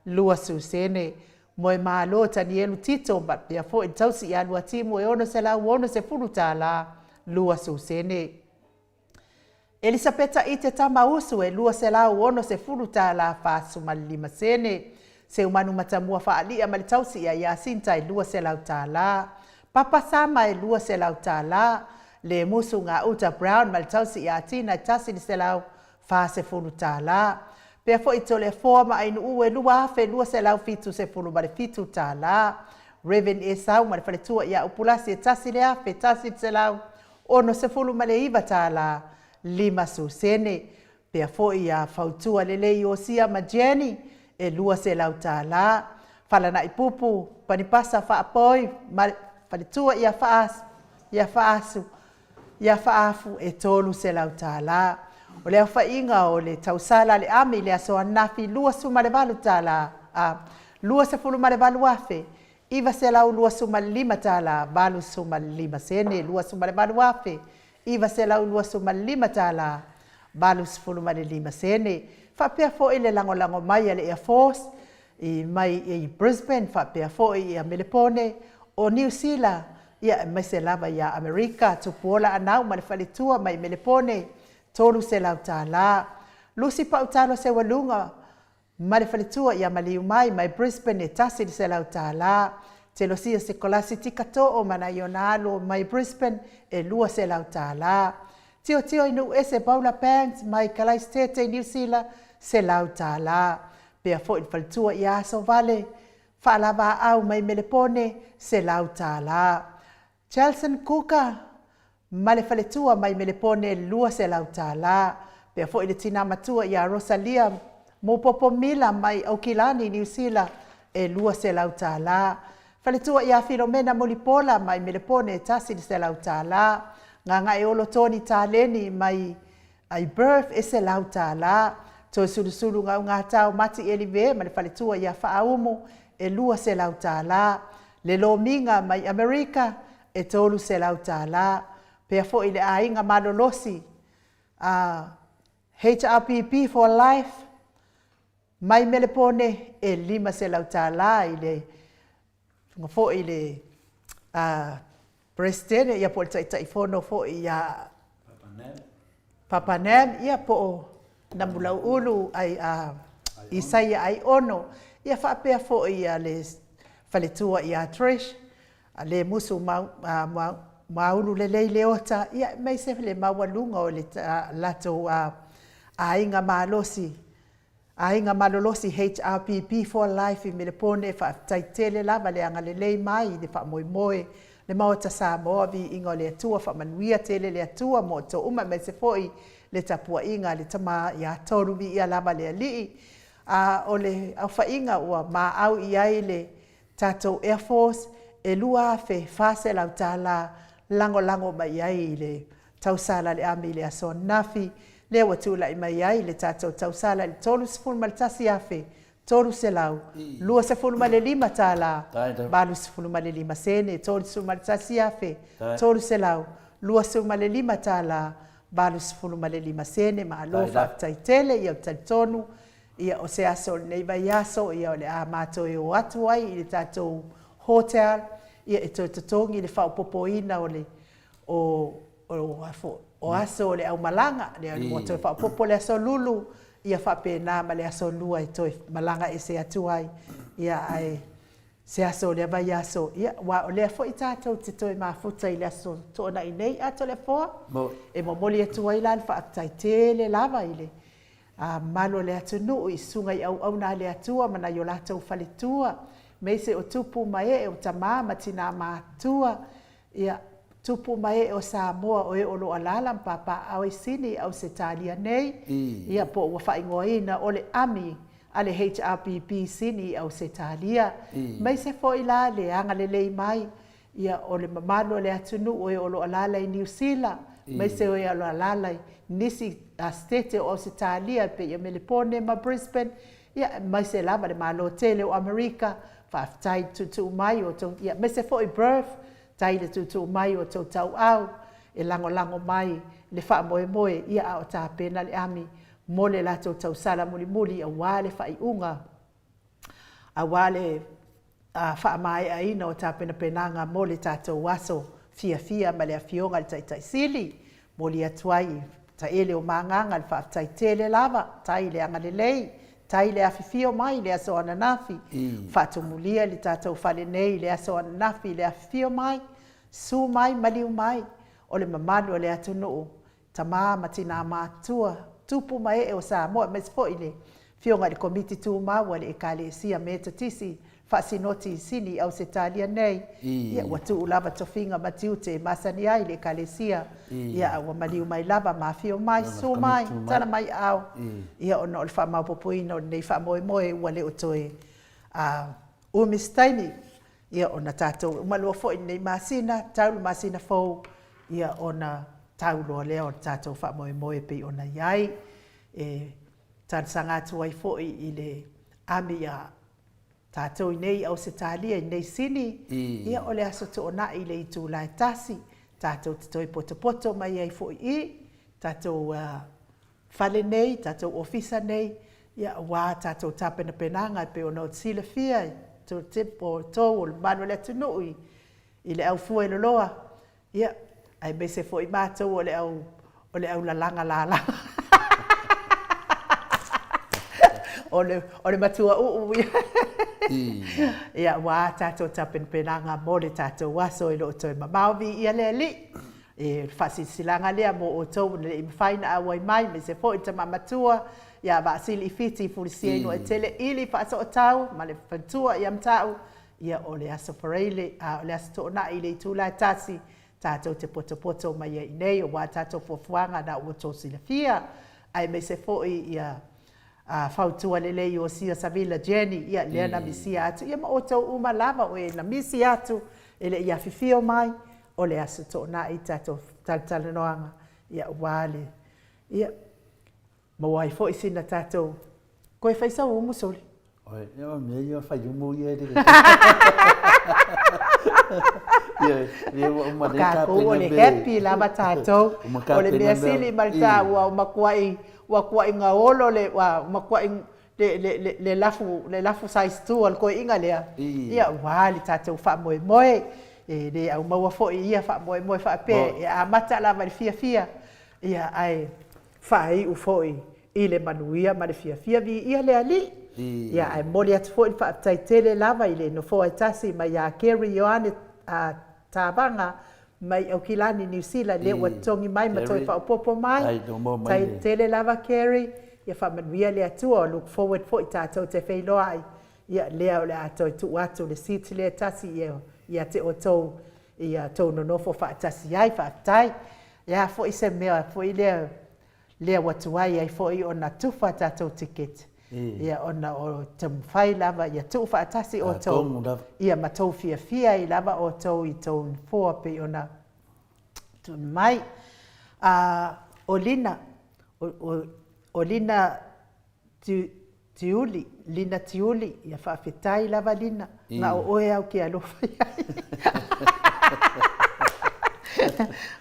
20 sene. Moemalo Tanielu Tito faapea foi le tausi ia Luatimu e $660 20 sene. Elisapeta Ite Tamausu e $260 45 sene. Seumanu Matamua Faali'a ma le tausi ia Iasinta e $200. Papa Sama e $200. Lemusu Gauta Brown ma le tausi ia Tina e $140. Pea foi Toleafoa ma Ainu'u e $2,277. Rev Esau ma le faletua ia Upulasi e $1,169 5 sosene. Pea foi ia Fautua Lelei Iosia ma Jenny e $200. Falana'i Pupu Panipasa Faapoi ma le faletua ia Faasu ia Faasu ia Faafu e $300. O le aofaiga o le tausala a le ami i le aso ananafi $28, a, $28,000 $925 85 sene, $28,000 $925 85 sene. Faapea foi le lagolago mai a le Air Force i mai i Brisbane faapea foi ia Melepone o Niu Sila ia aemaise lava ia Amerika, Tupuola Anau ma le faletua mai Melepone $300. Lusi Pautalo Seualuga ma le faletua ia maliu mai mai Brisbane e $100. Telosia Sekolasi Tikato'o ma nai ona alo mai Brisbane e $200. Tiotio i Nu'uese Paula Banks mai Kalaisitete i Niu Sila $100. Pea foi le faletua ia Asovale Faalavaau mai Melepone $100. Chelson Kuka ma le faletua mai Melepone $200. Pea foi le tinā matua ia Rosalia Mupopo Mila mai Aukilani, Niu Sila e $200. Faletua ia Filomena Mulipola mai Melepone e $100. Gagaeolo Toni Taleni mai i Perth e $100. Toesulusulu Gaugatao Mati Elive ma le faletua ia Faaumu e $200. Le Lomiga mai Amerika e $300. Pea foi le aiga malolosi a HRPP for Life mai Melepone e $500 i le susuga foi i le Peresetene ia po o le Taitaifono foi ia Papa Nam ia po o Namulauulu ai a Isaia Aiono ia faapea foi ia le faletua ia Trish a le musu mau, a, maulu lelei Leota ia aemaise le maualuga o le latou aiga malosi Aiga Malolosi HRPP for Life i Melepone, faafetai tele lava le agalelei mai i le faamoemoe le Maota Samoa, viiga o le Atua, faamanuia tele le Atua mo outou uma aemaise foi le tapuaiga a le Tama ia Tolu, viia lava le Alii. A o le aofaiga ua maau i ai le tatou Air Force e $2,400 lagolago mai ai i le tausala a le Ami i le aso ananafi, lea ua tulai mai ai le tatou tausala i le $31,325 85 sene, $31,325 85 sene. Malo faafetai tele, ia ou te talitonu ia o se aso o lenei vaiaso ia o le a matou e o atu ai i le tatou hotel ia e toe totogi le faaopoopoina o le o o o aso o le aumalaga lea ua toe faaopoopo le aso Lulu ia faapena ma le aso Lua e toe malaga ese atu ai ia ae se aso o lea vaiaso ia aua o lea foi tatou te toe mafuta i le aso Toonai nei Atoleafoa e momoli atu ai la le faafetai tele lava i le A mamalu o le atunuu i susuga i auauna a le Atua ma nai o latou faletua, aemaise o tupu ma ee o tama ma tina matutua, ia, tupu ma ee o Samoa o e o lo o alaala ma papaaao i Sini i Ausetalia nei, ia, po o ua faaigoaina o le ami a le HRPP Sini i Ausetalia. Aemaise foi la le agalelei mai Ia, o le mamalu o le atunuu e o lo o alaala i Niu Sila, aemaise o e o lo o alaala i nisi Setete o Ausetalia e pei ia Melepone ma Brisbane, ia, aemaise lava le Malo tele o Amerika, faafetai i le tuutuu mai o outou, ia, aemaise foi Perth, tai le tuutuu mai o outou tauau e lagolago mai le faamoemoe, ia, a o tapena le ami mo le latou tausala mulimuli aua le faaiuga, aua le faamaeaina o tapenapenaga mo le tatou aso fiafia ma le Afioga i le Taitai Sili. Momoli atu ai i taele o Magaga le faafetai tele lava, tai i le agalelei, Faafetai le afifio mai i le aso ananafi, faatumulia le tatou fale nei i le aso ananafi i le afifio mai, susu mai maliu mai o le mamalu o le atunuu, tama ma tina matutua, tupu ma ee o Samoa aemaise foi le Afioga i le Komiti Tumau a le Ekalesia Metotisi Faasinoti i Sini i Ausetalia nei, ia ua tuu lava tofiga ma tiute e masani ai le Ekalesia, ia a ua maliu mai lava ma afio mai, susu mai, tala mai aao, ia ona o le faamaopoopoina o lenei faamoemoe ua le o toe umi se taimi, ia ona tatou uma loa foi lenei masina, tau le masina fou, ia ona tau loa lea o le tatou faamoemoe e pei ona i ai. E talosaga atu ai foi i le ami a tatou i nei Ausetalia i nei Sini, ia o le Aso Toonai i le itula e 1, tatou te toe potopoto mai ai foi i tatou fale nei, tatou ofisa nei, ia aua tatou tapenapenaga e pei ona ou silafia e outou o le mamalu o le atunuu i le au fueloloa, Ia, aemaise foi matou o le au, o le au lalaga lalaga. O le, o le matua uu ia. Ia, ua tatou tapenapenaga mo le tatou aso e le o toe mamao. Viia le Alii. E, faasilasilaga lea mo outou ina ne i mafai ona auai mai, aemaise foi le tama matua ia Vaasili i Fiti, Fulisia Inuaitele, Ili Faasootau ma le faletua ia Matau, Ia, o le Aso Faraile, a o le Aso Toonai i le itula e 1, tatou te potopoto mai ai i inei aua tatou fuafuaga na ua outou silafia, aemaise foi ia fautua lelei Iosia Savila Jenny, ia lea na misia atu, ia ma outou uma lava o e na misi atu e le i afifio mai, o le Aso Toonai tatou talatalanoaga, ia aua le, ia, maua ai foi sina tatou koe fai sau umu sole. Oi, ia o mea ia fai umu ia e le. Ia, ia ua uma nei tatou o le happy lava tatou. O le mea sili ma le taua o matuai ua tuai gaolo le ua matuai le le le le lafu le lafu size 2 a le toeaina lea. Ia ua le tatou faamoemoe. E le aumaua foi ia faamoemoe faapea e amata lava i le fiafia. Ia ae faaiu foi i le manuia ma le fiafia. Viia le Alii! Ia, ae momoli atu foi le faafetai tele lava i le nofoa e tasi mai ia Kerry Ioane Tavaga mai Aukilani, Niu Sila, lea ua totogi mai ma toe faaopoopo mai. Tai tele lava Kerry, ia faamanuia le Atua. Look forward foi tatou te feiloai, ia lea o le a toe tuu atu le seat lea e tasi ia te outou ia tou nonofo faatasi ai. Faafetai. E a foi se mea foi lea lea ua tuai ai foi ona tufa tatou ticket, ia ona o taumafai lava ia tuu faatasi outou, ia ma tou fiafia ai lava outou i tou nofoa pei ona tuuina mai. A, o Lina, o, o, o Lina Tiuli, Lina Tiuli, ia faafetai lava Lina, na o oe au ke alofa i ai.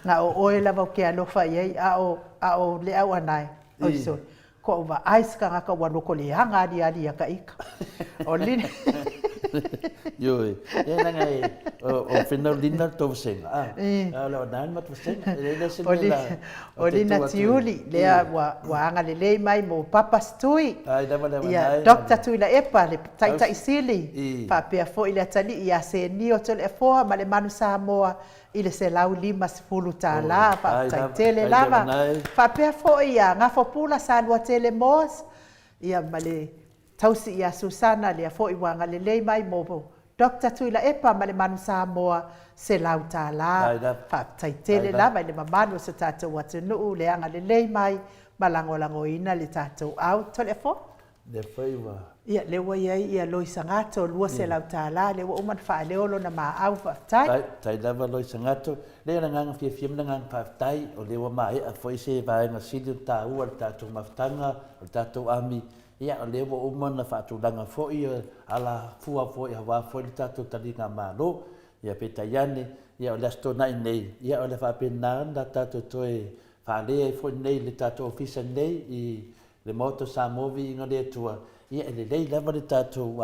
Na o oe lava ou ke alofa i ai, a o, a o le au anae, oi sorry, koʻu vaai se tagata ua loko leaga aliali ia ka ika. O Lina. Ioe, ia leaga e, o whenau Lina le tou vasega, a, a o le au anae le matou vasega, e leai se mea la, O Lina Tiuli, lea ua agalelei mai mo Papas Tui, ia Doctor Tuilaepa, le Taitai Sili, faapea foi le atalii ia Senio Toleafoa ma le Manu Samoa i le $150. Faafetai tele lava. Faapea foi ia Gafopula Saluatele Moores, ia ma le Tausi ia Susana, lea foi ua agalelei mai mo Doctor Tuilaepa ma le Manu Samoa, $100. Faafetai tele lava i le mamalu o so tatou atunuu le agalelei mai ma lagolagoina le tatou au. Toleafoa. Lea foi ua. Ia, lea ua i ai ia Loisagato, $200, lea ua uma ona faaleo lona maau, faafetai. Faafetai lava Loisagato. Lea le agaga fiafia ma le agaga faafetai, o lea ua maea foi se vaega sili ona taua i le tatou mafutaga, o le tatou ami. Ia, o lea ua uma ona faatulaga foi alafua foi aua foi le tatou taliga Malo. Ia, peitai ane, ia o le Aso Toonai nei, ia o le faapena ona tatou toe faalea ai foi nei le tatou Ofisa nei i le Maota o Samoa Viiga o le Atua. Ia, e lelei lava le tatou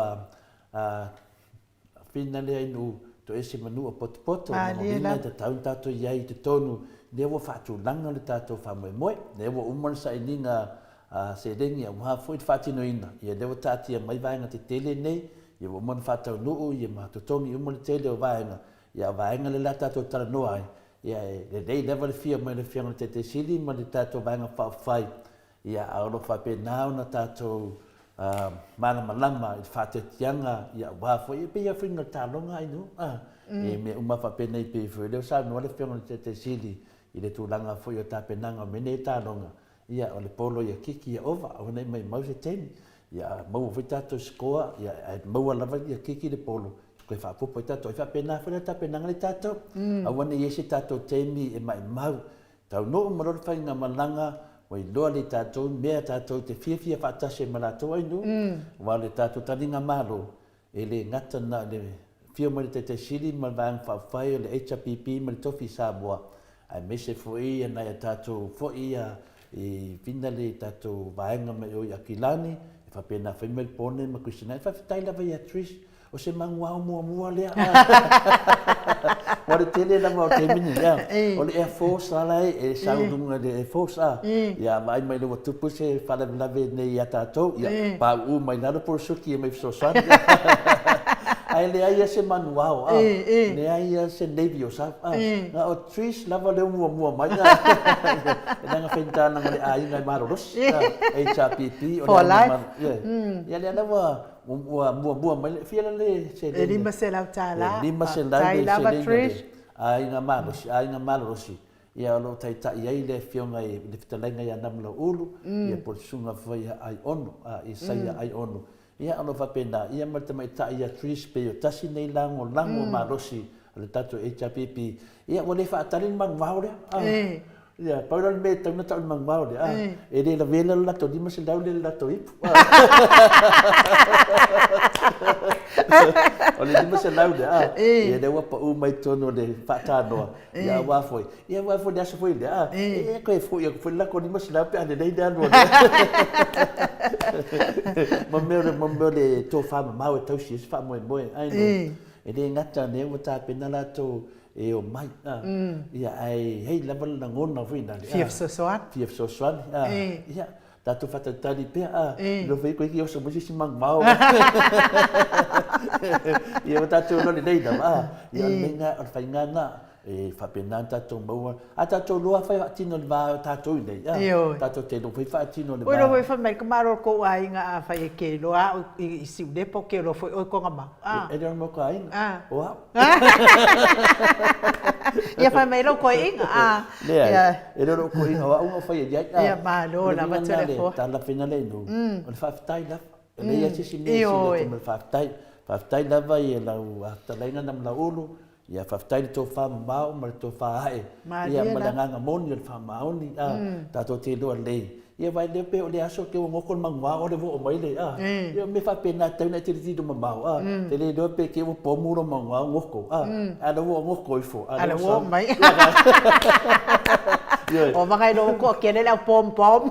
Whina lea inu toese ma nuu a potopoto, ma whina e tatau ona tatou i ai i totonu, lea ua faatulaga le tatou faamoemoe, lea ua uma le sailiga seleni aua foi le faatinoina, ia lea ua taatia mai vaega tetele nei, ia ua uma ona faataunuu ia ma totogi uma le tele o vaega, ia a o vaega lea o le a tatou talanoa ai, ia e lelei lava le fia mai o le Afioga i le Taitai Sili ma le tatou Vaega Faaupufai, ia a o lo o faapena ona tatou malamalama i le faateatiaga, ia aua foi, e pei lava foi o le taaloga ai nuu, e mea uma faapenei pei foi o lea ua saunoa le Afioga i le Taitai Sili i le tulaga foi o tapenaga o mea nei o taaloga, ia o le polo ia kiki ia ova, aua ne i maumau se taimi, ia a maua foi tatou score, ia ae maua lava ia kiki le polo, toe faaopoopo ai tatou. E faapena foi la tapenaga le tatou, aua ne i i ai se tatou taimi e maumau. Taunuu ma loa le faigamalaga, ua iloa le tatou mea tatou te fiafia faatasi ai ma latou ainu, aua o le tatou taliga Malo, e le gata na o le afio mai le Taitai Sili ma le Vaega Faaupufai o le HRPP ma le Tofi Samoa, aemaise foi nai a tatou foi i fina le tatou vaega mai o i Akilani, e faapena foi Melbourne ma Christina. E faafetai lava ia Trish, o se manuao muamua lea. Ua le tele lava o taimi nei, a. O le Air Force la la e sau i luga i le Air Force, a. Ia vaai mai ua tupu se faalavelave nei ia tatou, ia pauu mai lalo polosuki e mai fesoasoani. Ae leai lava se manuao, a. Leai lava se Navy o sau, a. Na o Trish lava lea ua muamua mai, a. E leaga faigata leaga o le aiga e malolosi, a. HRPP, o le aiga malolosi. Ia lea la ua Ua muamua mai le, fia la le seleni? E $500. E $500 le seleni a le Aiga Malosi, Aiga Malolosi, ia o lo o taitai ai le Afioga i le Fetalaiga ia Namulauulu, ia po o le Susuga foi ia Aiono, Isaia Aiono. Ia o lo o faapena, ia ma le tamaitai ia Trish pei o tasi nei lagolago malosi a le tatou HRPP, ia ua le faatali le manuvao lea. Ia, pau la le mea e tatau ona tau i le manuvao lea, a, e le lavea la le latou 500 lea i le latou ipu. O le 500 lea, a, ia lea ua pau mai totonu o le faatanoa, ia aua foi, ia aua foi le aso foi lea, a, e toe foi atu foi le latou 500 pe a lelei le alu a le ma mea o le, ma mea o le tofamamao e tausi ai se faamoemoe, ai no. E le gata o lea ua tapena latou e omai, a, ia, ae i ai lava le lagona foi lale, a. Fia fesoasoani. Fia fesoasoani, a. Ia, tatou faatalitali pea, a, iloa foi koe ki oso mai se isi manumao. Ia, ua tatou iloa lelei lava, a, ia, o le mea lena, o le faiga lena, e faapena ona tatou maua, a tatou iloa afai e faatino i le va o tatou i inei, a, tatou te iloa foi faatino i le va. Ua iloa foi fai mai le tamaloa o le tou aiga afai e te iloa au i Siulepa ou te iloa foi oe i Togamau, a. E le o le matou aiga, o au. Ia fai mai lou toeaina, a. Leai, e le o lou toeaina, o au na ou faia i ai, a. Ia malo lava Toleafoa. O le tala fina lea i nuu, o le faafetai lava. E leai lava se isi mea e sili atu ma le faafetai. Faafetai lava i lau fetalaiga Namulauulu, ia faafetai le tofa mamao ma le tofa ae, ia ma le agaga moni o le faamaoni, a, tatou te iloa lelei. Ia aua e le pei o le aso te ua goto le manuvao o le ua oo mai le, a, ia o mea faapena e tatau ona e tilotilo mamao, a, te le iloa pe te ua pomu lou manuvao goto, a, a o la ua goto ifo, a o la ua oo mai. Ioe. O maga iloa ua toatele le au pom pom.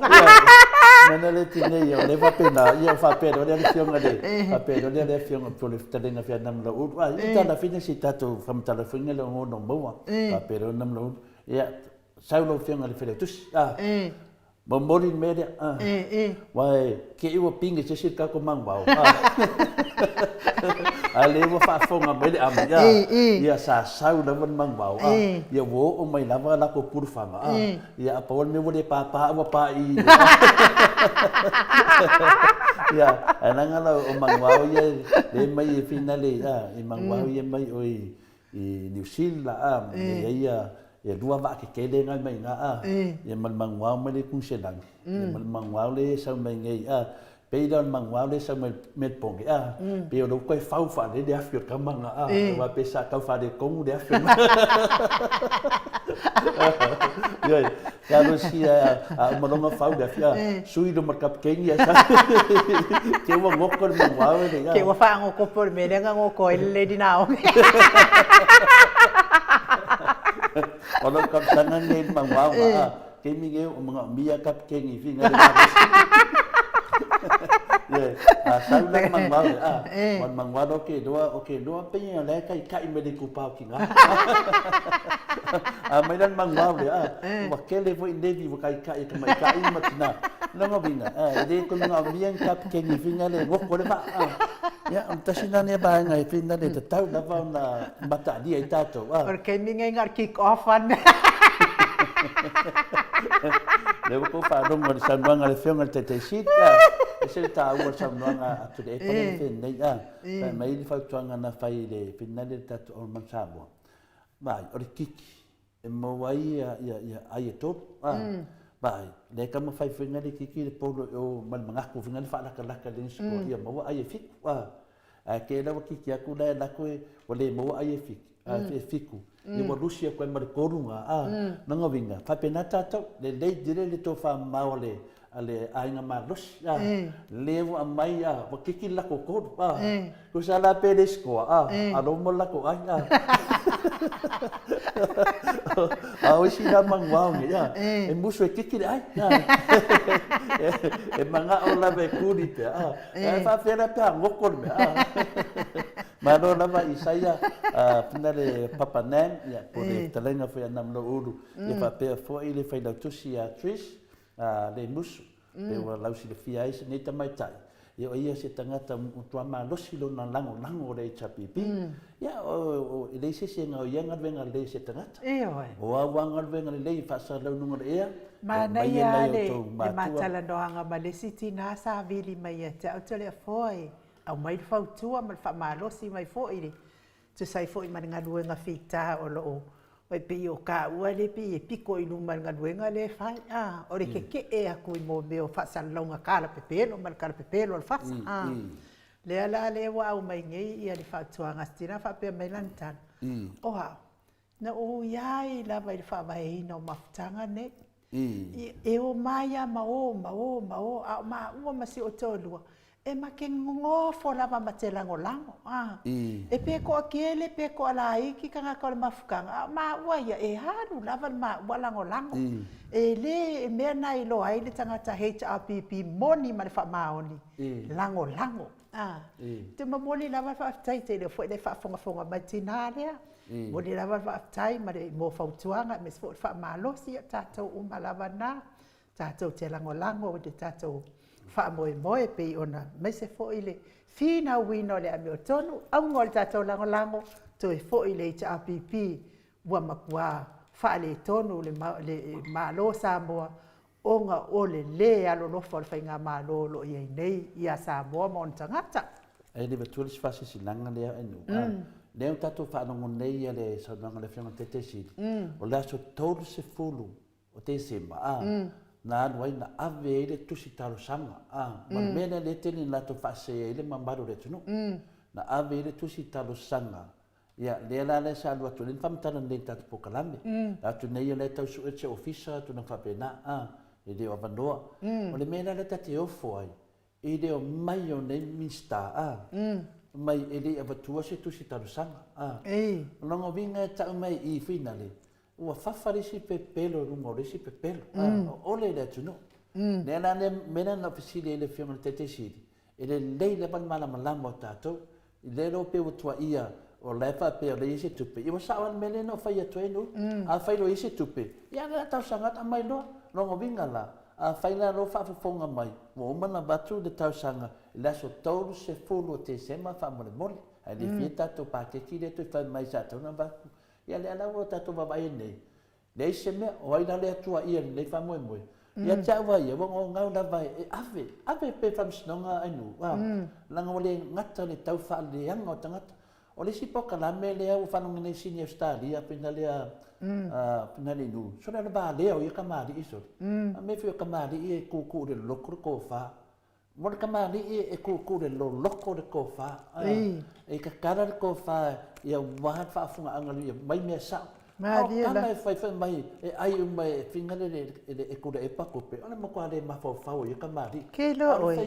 Nana le tinei o le faapena, ia o faapea loa lea le afioga le, faapea loa lea le afioga po o le fetalaiga fia Namulauulu, a, ia talafina si tatou faamatalafoina le ogaoga maua, faapea loa Namulauulu, ia, sau lau afioga i le Failautusi, a, momoli le mea lea, a, aua e te i ua pine se isi le tatou manuvao, a, a lea ua faafofoga mai le Army, a, ia sa sau lava le manuvao, a, ia ua oo mai lava latou pulufaga, a, ia a pau le mea ua le pāpā ua pā i, ia, ae leaga la o manuvao ia lea e mai e finale, a, i manuvao ia e mai o i, i Niu Sila, a, e i ai ia, e lua vaa tetele ngai mai ina, a, ia ma le manuao mai le Kuniselani, ia ma le manuao lea e sau mai nei, a, pei la o le manuao lea e sau mai Melbourne, a, pei o lea ua toe fau faalelei le afi o le tama lena, a, aua pei sa tau faaletonu le afi o le Ioe, talosia a uma loa ona fau le afi, a, sui loa ma le kapikeni ae sau, te ua goto le manuao e le, a. Te ua faagoto po o le mea lea na goto ai le Lady Naomi. O lou talosaga lenei i le manuao na, a, taimi nei ua manaomia kapikeni i fina le malosi. Ioe, a sau la le manuao lea, a, aua o le manuao lea ou te iloa, ou te iloa pei o la e taitai mai le itupa o tina. A aumai la le manuao lea, a, ua tele foi levi ua taitai e tamaitai ma tina. Lona uiga, e le toe manaomia ni kapikeni foi lea e goto ai le vaa. Ia, o le tasi lena mea vaega e foi lea e tatau lava ona mataalia ai tatou. O le taimi lenei na o le kick off lava le mea. Lea ua tou faalogo i le saunoaga a le Afioga i le Taitai Sili, e ese le taua o le saunoaga a Tuilaepa lea na fai nei, fai mai le fautuaga na fai i le finale o le tatou All Samoa, Vaai, o le kiki e maua ai ai e tolu. Vaai, lea e taumafai foi le kiki le polo e o ma le manatu foi le faalatalata i le score ia maua ai e fitu. Ae te la ua kiki atu la e lako ua le maua ai e fitu, e fitu. Ia ua lusi atu ai ma le tolu na. Lona uiga, faapena tatou, lelei tele le tofamamao a le a le aiga malosi, a, lea ua aumai, a, ua kiki le latou tolu, a, tusa la pe le score, a, a lou ma le latou ai, a. A o isi la manuao nei, a, e musu e kiki le ai, a, e manao lava e kuli pea, a, ae faapefea la pe a goto le mea, a. Malo lava Isaia, pina le Papa Nan, ia, po o le fetalaiga foi a Namulauulu, ia faapea foi le failautusi ia Trish, a Lemusu, pe ua lausilafia ai nei tamaitai, ia o ia se tagata matua malosi lona lagolago o le HRPP. Ia, e leai se isi e gaoia galuega lelei a se tagata. Ioe. O au lava galuega lelei e faasalalau i luga o le ea, e aumai e nai outou matua. Manaia lava le matalanoaga ma le isi tina sa vili mai ia te au Toleafoa e aumai le fautua ma le faamalosi mai foi i le tusa ai foi ma le galuega fita o lo o e pei o taua lea pei e pito i luma i le galuega lea e fai, a, o le keke'e atu i mo mea o faasalalauga talapepelo ma le talapepelo o le fasa, a. Lea la lea ua aumai nei ia le fautuaga a Stina faapea mai lana tala, o au, na ou iai lava i le faavaeina o mafutaga nei, E omai lava ma o ma o ma o, a o maua ma si ou toalua, e ma te nofo lava ma te lagolago. A. E pe toatele pe toalaiti tagata o le mafutaga, a o maua ia, e alu lava le maua lagolago. E le e mea na iloa ai le tagata HRPP moni ma le faamaoni, lagolago. A. Te momoli lava le faafetai tele foi le faafogafoga mai tina lea. Momoli lava le faafetai ma le mo fautuaga aemaise foi le faamalosi ia tatou uma lava na tatou te lagolago i le tatou faamoemoe pei ona aemaise foi le finauina o le amiotonu auga o le tatou lagolago toe foi le HRPP ua matua faaletonu le Malo o Samoa ona o le lē alolofa o le Faigamalo o lo o i ai nei ia Samoa ma ona tagata. E le avatua le isi faasilasilaga lea Enu, a lea ua tatou faalogo nei ia le saunoaga a le Afioga i le Taitaifono, o le aso 30 o Tesema, a, na alu ai na ave ai le tusi talosaga, a, ma le mea lea lea e tele ina latou faasee ai le mamalu o le atunuu, na ave ai le tusi talosaga. Ia, lea la lea sa alu atu, lea na faamatala nei i le tatou polokalame. Alu atu nei o la e tau sue se ofisa, tulaga faapena, a, e le o avanoa. O le mea la lea ta te ofo ai, i le omai o nei Minisita, a, mai e le i avatua se tusi talosaga, a. O lona uiga e tau mai i i finale, ua fafa le isi pepelo i luga o le isi pepelo, a, o ole le atunuu. Lea la le mea lea na ou fesili ai i le Afioga i le Taitai Sili, e lelei lava le malamalama o tatou, lea loa pei ua tuaia o la e faapea o lea e i ai se tupe, ia ua sao lava le mea lea na ou fai atu ai Nuu. Afai loa e i ai se tupe, ia o le a talosaga atu aumai loa. Lona uiga la, afai la o lo o faafofoga mai, ua uma ona avatu le talosaga i le aso 30 o Tesema faamolemole, ae le fia tatou paketi lea toe fai mai sa tatau ona avatu. Ia lea la ua tatou vaavaai ai nei, Leai se mea, o ai la le Atua ia i lenei faamoemoe? Ia te au a ia, ua gaugau lava e ave, ave pea i faamasinoga a nuu, a, leaga ua le gata le tau faaleaga o tagata. O le isi polokalame lea ua faalogo nei sini Ausetalia pina lea, pina le nuu, sole o le valea o ia kamali'i sole. A mea foi o kamali'i e kukuu i le loloto le tofa. Mo le kamali'i e kukuu i le loloto le tofa, e tatala le tofa ia aua le faafofogaaga ia mai mea sao. A o tala e fai fai mai e ai uma e finagalo e tuleipa tupe, o le matua le mafaufau o ia kamali'i. Ke iloa oe,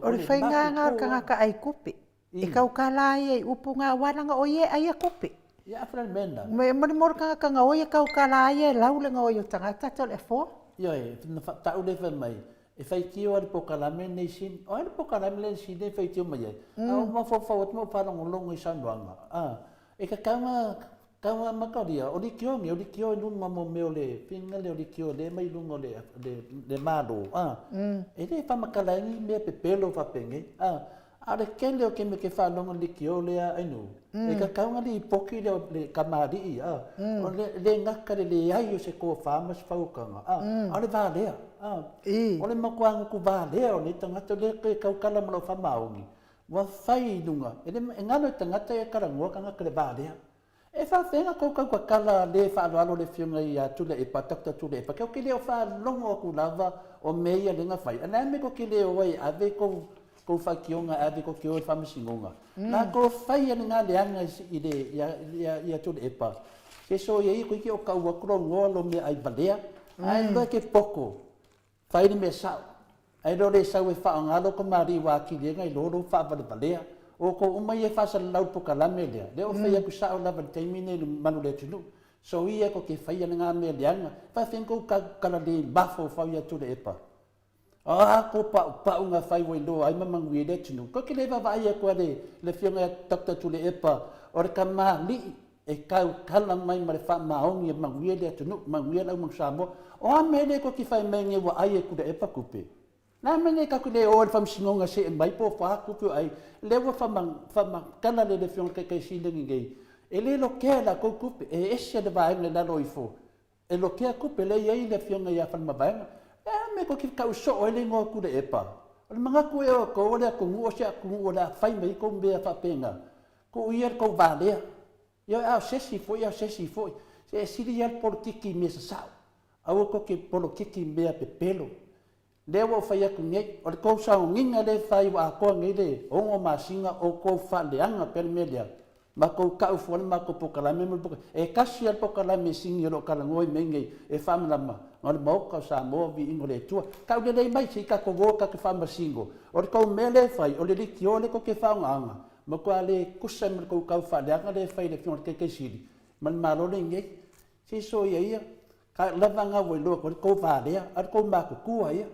o le faiga lena o le tagata ai tupe. E tautala ia i upu na aua leaga o ia e aia tupe. Ia a fai le mea lena. Me mo le tagata na o ia tautala ia e lau le gaoi o tagata tau le afoa. Ioe, na tau lea fai mai, e faitio lava i le polokalame lenei Sini. O ai le polokalame lea Sini e faitio mai ai? A ou mafaufau atu ma ou faalogologo i saunoaga, a, e tatau ona. Tau amatalia, o likio nei, o likio i luga mo mea o le finga lea o likio lea e mai luga o le, le, le Malo, a, e le faamatala ai ni mea pepelo faapenei, a, a o le tele o taimi ou te faalogo i le likio lea Ainuu, e tatau ona lipoti le, le kamali'i, a, o le le gata i le leai o se tofa ma se fauutaga, a, a o le valea, a, o le matua gutu valea o nei tagata, lea e tautala ma lou faamaoni, Ua fai i luga, e le e galo i tagata ia talanoa tagata le valea. E faafeaga tou tautatala le faaaloalo le afioga ia Tuilaepa, Doctor Tuilaepa, tou te le o faalogo atu lava o mea ia lea na fai, a le a mea tou te le o ai e ave tou tou faitioga e ave tou te o i le faamasinoga. Na tou faia lena leaga i le ia ia ia Tuilaepa, se soia ia toeitiiti o tau atu lou igoa lou meaai valea, ae loa e te poto. Fai le mea sao. Ae le o le sau e faaaoga lou kamali'i ua atili ai ona iloa lou faavalevalea. O outou uma ia e faasalalau i le polokalame lea, lea ua fai atu sao lava i le taimi lenei i le mamalu o le atunuu. Soia tou te faia lena mea leaga. E faafefea ona tou talalē mafaufau ia Tuilaepa? O a tou paupau na fai ua iloa ai ma manuia ai le atunuu? Tou te le vaavaai atu lava i le Afioga ia Doctor Tuilaepa o le kamali'i e tautala mai ma le faamaoni e manuia le atunuu, manuia le aumanu Samoa. O a mea lea tou te fai mai nei ua ai e Tuilaepa tupe? Le a mea lea tatou te le o ai i le faamasinoga see mai po o a tupe o ai? Lea ua faamatala e le Afioga i le Taitai Sili lenei, e le lokea e latou tupe, e ese le vaega i lalo ifo e lokea tupe lea e i ai le Afioga ia Faleomavaega. Le a le mea tou te tau soo ai le igoa o Tuilaepa? O le manatu ea o outou o le atunuu o se atunuu o le a fai mai ai tou mea faapena? Tuu ia le tou valea. Ioe, a o se isi foi, a o se isi foi. Se e sili ia le polokiki i mea sasao. Aua tou te polokiki i mea pepelo. Lea ua ou fai atu nei, o le tou sauniga lea e fai ua atoa nei le ono masina o tou faaleaga pea le mea lea, ma tou tau fua le matou polokalame ma le polokalame. E tasi lava le polokalame sini o lo o talanoa i mea nei e faamalamalama, na o le Maota o Samoa, viiga o le Atua. Tau lelei mai, se i tatou o tatou faamasino. O le tou mea lea e fai, o le leitio lea tou te faaaogaina, Matua le tusa ai ma le tou tau faaleaga lea e fai e le Afioga i le Taitai Sili ma le Malo lenei. Se i soia ia, ka lava na ua iloa atu ai le tou valea, a o le tou matutua ia.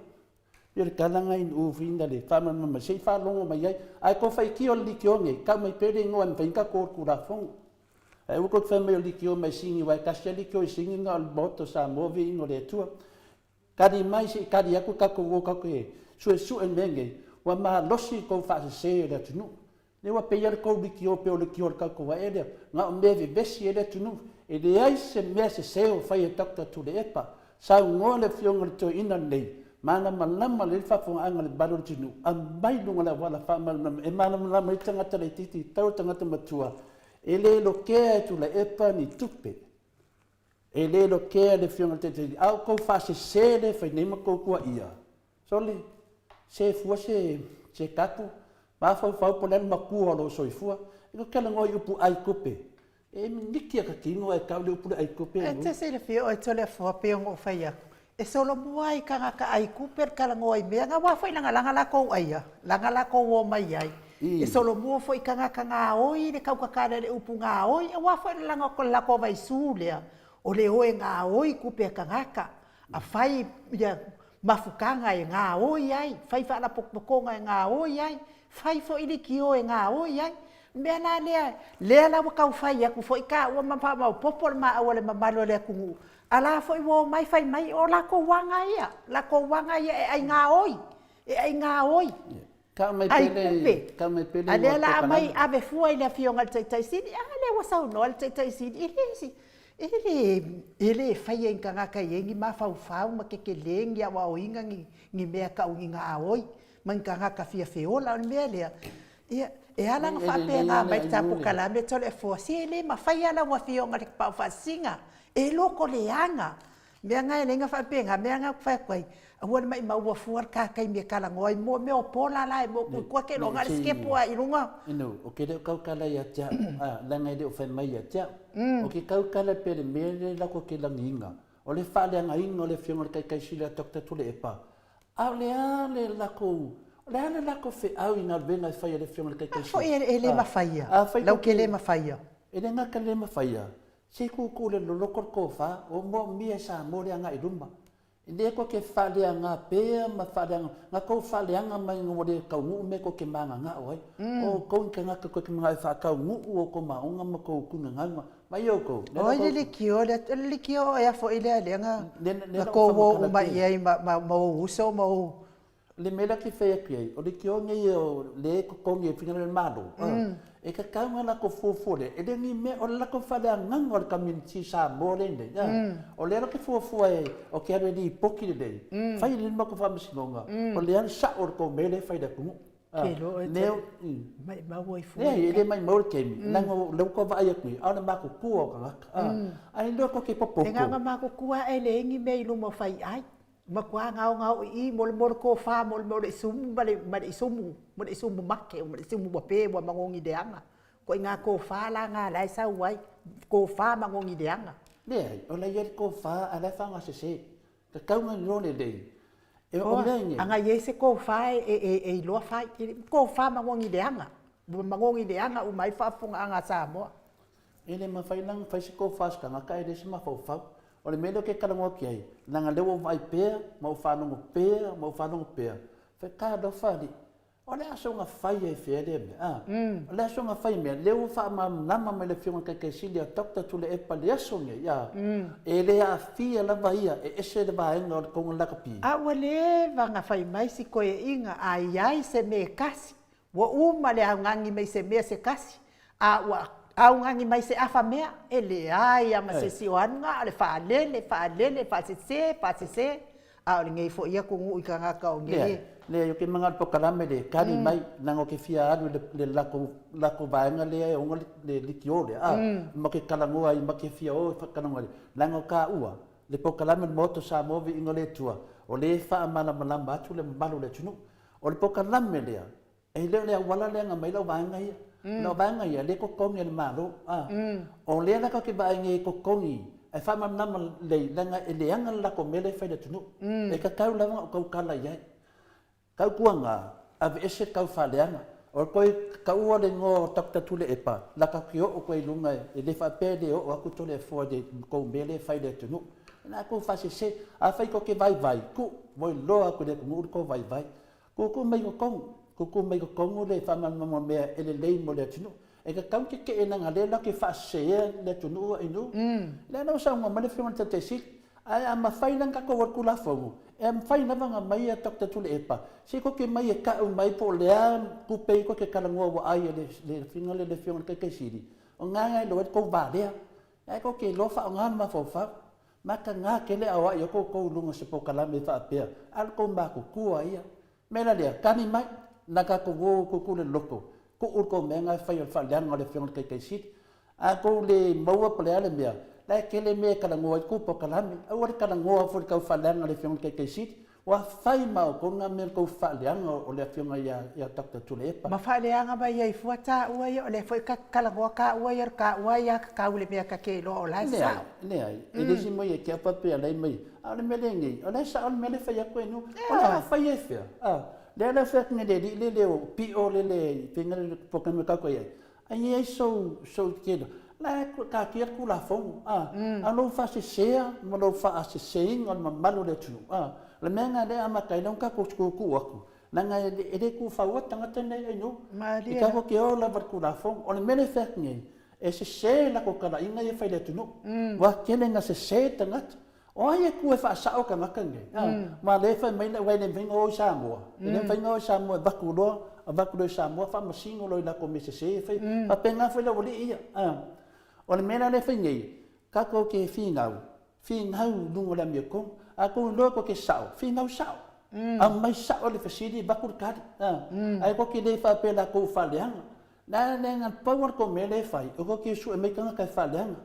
Pei o le tala na i Nu'u Fina le faamalamalama mai se i faalogo mai ai. Ae tou faitio i le leitio nei, tau mai pea le igoa e mafai ona tatou o i le Tulafono. Ae aua tou te fai mai o le leitio mai Sini aua e tasi lava le leitio i Sini na o le Maota o Samoa viiga o le Atua. Tali mai se i tali atu tatou o tatou te suesue mea nei, ua malosi le tou faasese o le atunuu. Lea ua pei lava le tou leitio pei o le leitio a le tautuae lea, na o mea e vevesi ai le atunuu. E leai se mea sese o fai e Doctor Tuilaepa. Saunoa le Afioga i le Toeaina lenei, malamalama lelei le faafofogaaga a le mamalu o le atunuu, aumai i luga o le auala faamalamalama e malamalama ai le tagata laitiiti tau le tagata matua, e le lokea e Tuilaepa ni tupe. E le lokea le Afioga i le Taitai, a o tou faasese lea e fai nei ma tou tuuaia, sole, se fua se, se tapu, mafaufau po o le a le matua o lou soifua. E tou te talanoa i upu ai tupe, e mimiti lava ta tino ae tau le upu lea ai tupe. E te silafia oe Toleafoa pei ona ou fai atu, e solomua ai tagata ai tupe le talanoa i mea na, aua foi lagalaga latou aia, laga latou o mai ai. E solomua foi i tagata gaoi le tautatala i le upu gaoi, aua foi le latou vaisu lea, o le o e gaoi tupe a tagata, a fai ia mafutaga e gaoi ai, fai faalapotopotoga e gaoi ai, fai foi leitio e gaoi ai. O le mea la lea, lea la ua tau fai atu foi taua ma faamaopoopo le maau a le mamalu o le atunuu, a la foi ua omai fai mai o latou aga ia, latou aga ia e aigaoi, e aigaoi. Ai tupe. A lea la aumai ave fua i le Afioga i le Taitai Sili, a lea ua saunoa le Taitai Sili, e le, e le, e le faia e ni tagata e i ai ni mafaufau ma tetele ni aoaoina ni, ni mea tau ni gaoi ma ni tagata fia feola. O le mea lea, ia, e ala ona faapena mai le ta polokalame Toleafoa, se e le mafai lava lau Afioga i le Tapaau Faasisina, e loto leaga. Mea na e ala ai ona faapena, mea na ou te fai atu ai, aua le maimauina fua le ta taimi e talanoa ai mo mea o pola la e mo ku tua ke loga le sikepu a i luga. Inu, o ke le o kaukala ia te au, a, leaga e le o fai mai ia te au. O ke kaukala pe le mea le lako ke lagiga, o le faaleagaina o le Afioga i le Taitaisili a Doctor Tuilaepa, a o le a le lakou, o le a le lakou feau i galuega e fai a le Afioga i le Taitaisili? A foi e le mafaia, lau ke le mafaia. E le gata le mafaia, Se i tuutuu le loloto le tofa, ua moomia e Samoa le agai i luma. E le ko ke faaleaga pea ma faaleaga, na kou faaleaga mai ina ua le taunuu mea kou te magagao ai. O outou ni tagata tou te manao e faataunuu outou maoga ma tou tunagauga. Mai outou, lea Oi le leitio lea, o le leitio ea foi lea lea na tou o uma i ai ma ou uso ma ou Le mea lea ou te fai atu ai, o leitio nei o lea e totogi e finagalo le Malo, e tatau ona latou fuafua lelei, e le o ni mea, o le latou faaleagaga o le community Samoa lea e i ai nei, o lea latou te fuafua ou te alu e lipoti lelei, fai lelei le matou faamasinoga, o le alu sao o le tou mea lea e fai i le atunuu. Ke loa e te maimau ai fua. Leai, e le maimau le taimi, leaga o lea ua tau vaai atu nei, a o le matutua o tagata, ae iloa tou te popoto. E na ona matutua lava e leai ni mea i luma o fai ai. Matua gaogao i i mo le mo le tofa mo le mea o le isumu ma le ma le isumu ma le isumu make ma le isumu ua pe ua magogi leaga. Ituaiga tofa la na la e sau ai, tofa magogi leaga. Leai, o la e i ai le tofa ae la e fagasese. Tatau ona iloa lelei. E o mea nei. Ana i ai se tofa e iloa fai. Tofa magogi leaga. Ua magogi leaga uma ai faafofogaaga a Samoa. E le mafai la ona fai se tofa a se tagata ae leai se mafaufau. O le mea lea ou te talanoa atu ai, leaga o lea ua ou vaai pea ma ou faalogo pea ma ou faalogo pea, fai, talofa alii, o le a soona fai ai fea lea mea, a? O le a soona fai mea, lea ua faamalamalama mai e le Afioga i le Taitai Sili a Doctor Tuilaepa i le aso lenei, a? E le aafia lava ia, e ese le vaega o le tou lakapi. A ua leva ona fai mai si toeaiina a i ai se mea e tasi Ua uma le augani mai se mea se tasi, a ua augani mai se afa mea, e leai a ma se isi o alu na o le faalele, faalele, faasese, faasese, a o lenei foi atunuu i tagata o nei e. Leai, ou te manao i le polokalame lea e tali mai, leaga ou te fia alu i le latou vaega lea e ona le leitio lea, a, ma te talanoa ai, ma te fia o e talanoa ai, leaga o taua, le polokalame o le Maota o Samoa Viiga o le Atua, o lea e faamalamalama atu le mamalu o le atunuu. O le polokalame lea, e le o le auala lea na aumai lau vaega ia. Lau vaega ia, lea e totogi e le Malo. O lea la tatou te vaai nei e totogi, ae faamalamalama lelei, leaga e leaga le latou mea lea e fai i le atunuu. E tatau lava ona ou tautala i ai. Tautuana, aveese le taufaaleaga. O le toe taua le igoa o Doctor Tuilaepa, laka te oo koe i luga, e le faapea e le oo atu Toleafoa i le tou mea lea e fai i le atunuu. Na tou faasese. Afai tou te vaivai, tuu, ua iloa atu e le atunuu le tou vaivai. Tuutuu mai i totonu, tuutuu mai i totonu le faamalamalamaga o mea e lelei mo le atunuu. E tatau ona tetee leaga o lea latou te faaseseina le atunuu i nuu. Lea la ua saunoa mai le Afioga i le Taitai Sili, ae a mafai la ona tatou o i le Tulafono, e mafai lava ona aumai ia Doctor Tuilaepa, se tou te mai e tau mai po o le a tupe ia tou te talanoa ua ai e le Afioga lea le Afioga i le Taitai Sili, o lena e iloa ai le tou valea. Ae tou te iloa faaaoga le mafaufau. Mataga tele aoai ai outou i luga o se polokalame faapea, a o le tou matutua ia. O le mea la lea, tali mai, na tatou o tutu le loto, tuu le tou mea lena e fai o le faaleaga o le Afioga i le Taitai Sili. A tou le maua po o le a le mea, la e tele mea e talanoa ai le tou polokalame. Aua le talanoa foi i le tau faaleaga o le Afioga i le Taitai Sili. Ua fai ma outou lena mea o le tou faaleaga o le Afioga ia Doctor Tuilaepa. Ma faaleaga mai ai fua taua ia, o lea foi ta te talanoa taua ia o le taua aiatatau i le mea ta te iloa o la e sao. Leai, leai, e le isi moe ia te au faapea la e mai, a o le mea lenei, o la e sao le mea lea e fai atu e nu. O le a fai e fea? A, lea la e fai atu nei le alii lea le o pio le le faiga le polokalame tau i ai. Ai i ai sou sou tele, la e taatia le Tulafono, a, a o lou faasesea ma lou faaseseina o le mamalu o le atunuu, a, o le mea lena lea e amata ai ona tatou tuutuu atu, leaga e le tufaua tagata nei e nuu. E tatou te o lava i le Tulafono. O le mea lea e fai atu nei, e sese latou talaiga ia e fai i le atunuu. Ua tele ina sese tagata. O ai e tu e faasao tagata nei? Ma lea e fai mai, aua e le mafai ona o i Samoa. E le mafai ona o i Samoa e avatu loa, avatu loa i Samoa faamasino loa i latou mea sese e fai. Faapena foi le aualii ia. O le mea la lea e fai nei, tatou te finau, finau i luga o le amiotonu. A tou iloa tou te sao, finau sao. Aumai sao le fesili avatu le tali. Ae tou te le faapea latou ua faaleaga. La le na pau lava le tou mea lea e fai, o tou te sue mai tagata e faaleaga.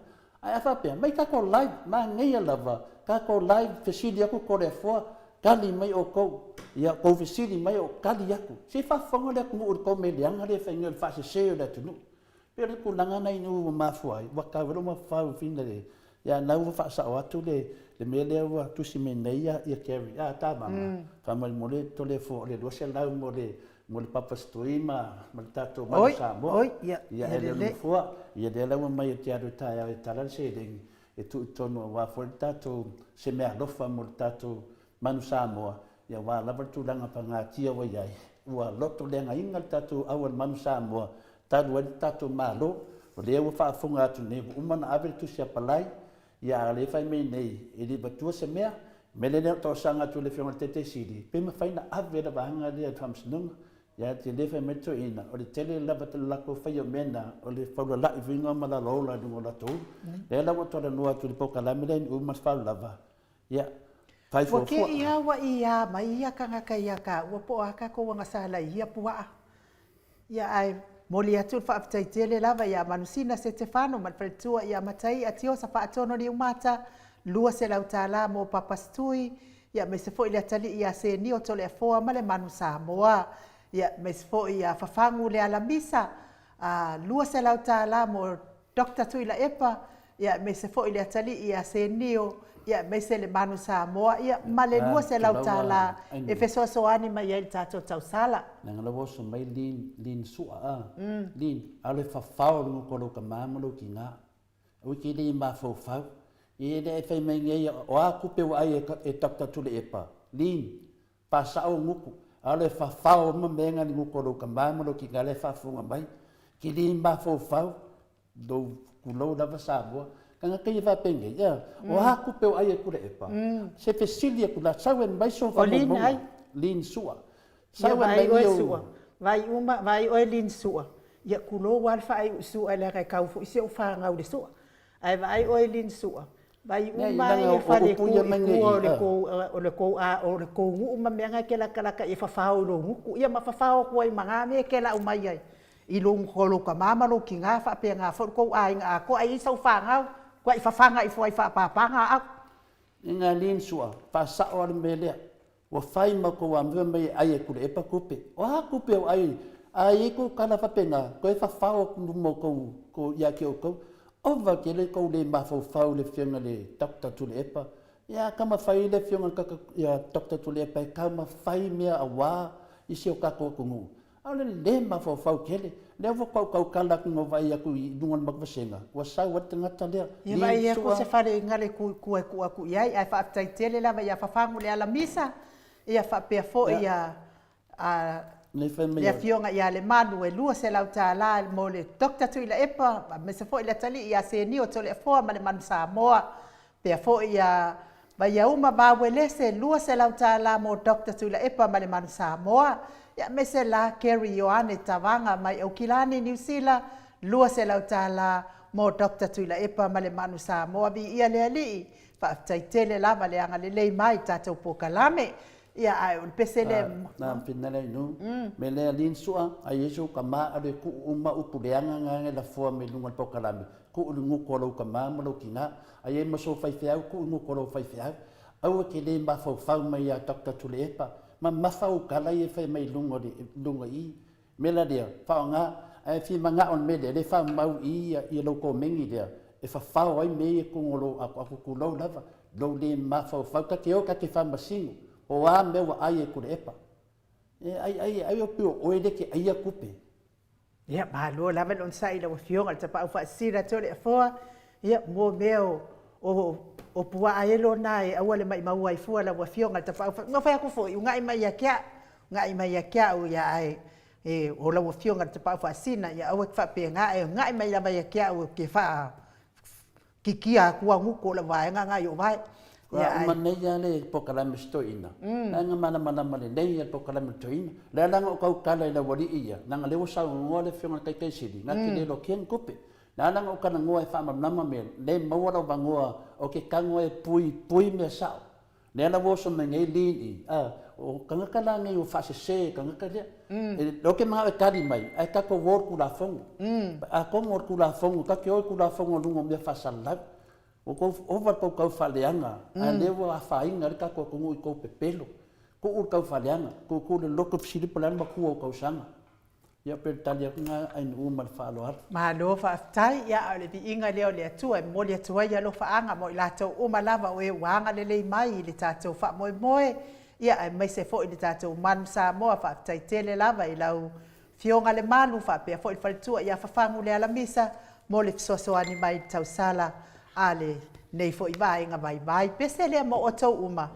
Ae a faapea, mai tatou live, manaia lava tatou live fesili atu Toleafoa, tali mai outou. Ia tou fesili mai ou tali atu. Se i faafofoga le atunuu i le tou mea leaga lea e fai nei o le faasese o le atunuu. Pei o le tulaga lena ina ua mafua ai, ua tau ai lou mafaufau i fina le, ia na ua faasao atu le mea lea ua tusi mai nei ia Gary, a ta mama, faamolemole Toleafoa o le 200 mo le mo le Papa Stui ma ma le tatou Manu Samoa. Oi, ia, ia e le nofoa. Ia lea la ua mai e te alu taeao e tala le seleni. e tuu i totonu aua foi le tatou se meaalofa mo le tatou Manu Samoa, ia aua lava le tulaga pagatia ua i ai, ua loto leagaina le tatou au a le Manu Samoa talu ai le tatou Malo. O lea ua faafofoga atu nei ua uma ona ave le tusi apalai, ia a o lea e fai mai nei e le i avatua se mea. O le mea lea na ou talosaga atu i le Afioga i le Taitaifono, pe mafai ona ave le vaega lea i le Faamasinoga. Ia te le fai mai le toeaina, o le tele lava o le latou faia o mea na, o le faulalai foi ma lalaola i luga o latou ulu. Lea la ua ou talanoa atu i le polokalame lea i uma le faulava, ia, fai Ua fuafua. kei a ua ia mai ia kangaka ia kaua po o a kakou agasala i ia puaa. Ia ae momoli atu le faafetai tele lava ia Manusina Setefano ma le faletua ia Mataia Tiosa Faatono Niumata, $200 mo Papasitui, ia aemaise foi le atalii ia Senio Toleafoa ma le Manu Samoa. Ia aemaise foi ia Fafagu Lealamisa, $200 mo Doctor Tuilaepa, ia aemaise foi le atalii ia Senio, ia aemaise le Manu Samoa, ia ma le $200 e fesoasoani mai ai i le tatou tausala. Leaga la ua oso mai Lin, Lin Sua a, Lin, alo e fafao i luga o lou tama ma lou tina. Aua e te le mafaufau. E le fai mai nei, o a tupe ua ai e Doctor Tuilaepa, Lin, Pasao gutu, aole e fafao uma mea nga i gutu o lou tama ma lou tina la e faafofoga mai. Ke le mafaufau lou tulou lava Samoa. Tagata ia faapenei, ea, o a tupe o ai e Tuilaepa? Se fesili atu la, sau e mai sou faamaumauga. Lin Sua. Sau e mai ni ou. Vaai uma, vaai oe Lin Sua. Ia tulou lava le faaiu Sua leaga e kau foi si ou fanau i le sua. Ae vaai oe Lin Sua, Vai uma ai e fale ku i tua o le kou o le kou a o le kou nuu ma mea na e te latalata i e fafao i lou gutu ia ma fafao atu ai ma na mea e te lau mai ai i lou o lou tama ma lou tina faapena foi lo tou aiga atoa ae i ai sau fanau tuai fafaga ifo ai faapapaga au. E nga lin sua, faasao a le mea lea. Ua fai ma kou amio mai e ai e Tuilaepa tupe. O a tupe o ai a i ai kou tala faapena, toe fafao atu luma o kou, kou, ia te outou. Ova tele kou le mafaufau i le afioga i le Doctor Tuilaepa. Ia taumafai le afioga i le ia Doctor Tuilaepa e taumafai mea aua i si o tatou atunuu. A o le le mafaufau tele, lea ua tautautala atu na vaai atu i luga o le matou vasega, ua sau ai le tagata lea. Ia vaai atu se fale i gale ku i tua e tuu atu i ai, ae faafetai tele lava ia Fafagu le Alamisa, ia faapea foi ia le Afioga ia Lemalu e $200 mo le Doctor Tuilaepa, aemaise foi le atalii ia Senio Toleafoa ma le Manu Samoa. Pea foi ia Vaiauma Vauelese $200 mo Doctor Tuilaepa ma le Manu Samoa, ia aemaise la Kerry Ioane Tavaga mai Aukilani, Niu Sila $200 mo Doctor Tuilaepa ma le Manu Samoa. Viia le Alii, faafetai tele lava le agalelei mai i tatou polokalame. Ia ae o le pese lea. Na finale ai nu. Me lea lin sua a Iesu ka ma ale ku uma upu leanga nga nge lafoa me lunga le polokalame. Kuu i le gutu o lou tama ma lou tina, a i ai ma sou faifeau, kuu i le gutu o lou faifeau. Aua e te le mafaufau mai ia Doctor Tuilaepa, mamafa ou tala ia e fai mai i luga o le, luga i i. Mea la lea, faaaoga, ae fia manao i le mea lea, le faamau i i lou komeni lea, e fafao ai mea ia i totonu o lou atoato, tulou lava, lou le mafaufau. Ta te o ta te faamasino, po o a mea ua ai e Tuilaepa. E ai, ai, ai o pei o oe lea e te aia tupe. Ia, malo lava le onosai i lau Afioga i le Tapaau Faasisina Toleafoa, ia, mo mea o, o, o puaa elo na e aua le maimau ai fua lau Afioga i le Tapaau Faasisina. Na fai atu foi, uga'i mai ia te au, uga'i mai ia te au, ia, ae, e, o lau Afioga i le Tapaau Faasisina, ia aua e te faapena, ae uga'i mai lava ia te au ou te faa, kikia atu au gutu o le vaega na i o vae. Ua uma nei lava le polokalame si toeaina, la na malamalama lelei lava i le polokalame a le toeaina. O lea la na ou tautala i le aualii ia, leaga o lea ua saunoa le Afioga i le Taitaisili, na te le iloa ni tupe. O lea la na ou talanoa e faamalamalama mea, le maua lou avanoa ou te tago e puipui mea sao. Lea la ua oso mai nei Lin i, a, o tagata la nei ua faasese i tagata lea. E, ou te manao e tali mai, ae tatou o i le Tulafono. Atonu o le Tulafono, tatou te o i le Tulafono i luga o mea faasalalau. Ua tou ova le tou tau faaleaga, a o lea ua afaina ai le tatou atunuu i tou pepelo. Tuu le tau faaleaga, tuutuu le loto fesili po o le a le matua o tausaga. Ia pei o le tali atu lena Ainuu ma le faaaloalo. Malo faafetai, ia a o le viiga lea o le Atua e momoli atu ai alofaaga mo i latou uma lava o e ua agalelei mai i le tatou faamoemoe, ia aemaise foi le tatou Manu Samoa. Faafetai tele lava i lau Afioga Lemalu faapea foi le faletua ia Fafagu Lealamisa mo le fesoasoani mai i le tausala a le. Nei foi vaega vaivai, pese lea mo outou uma.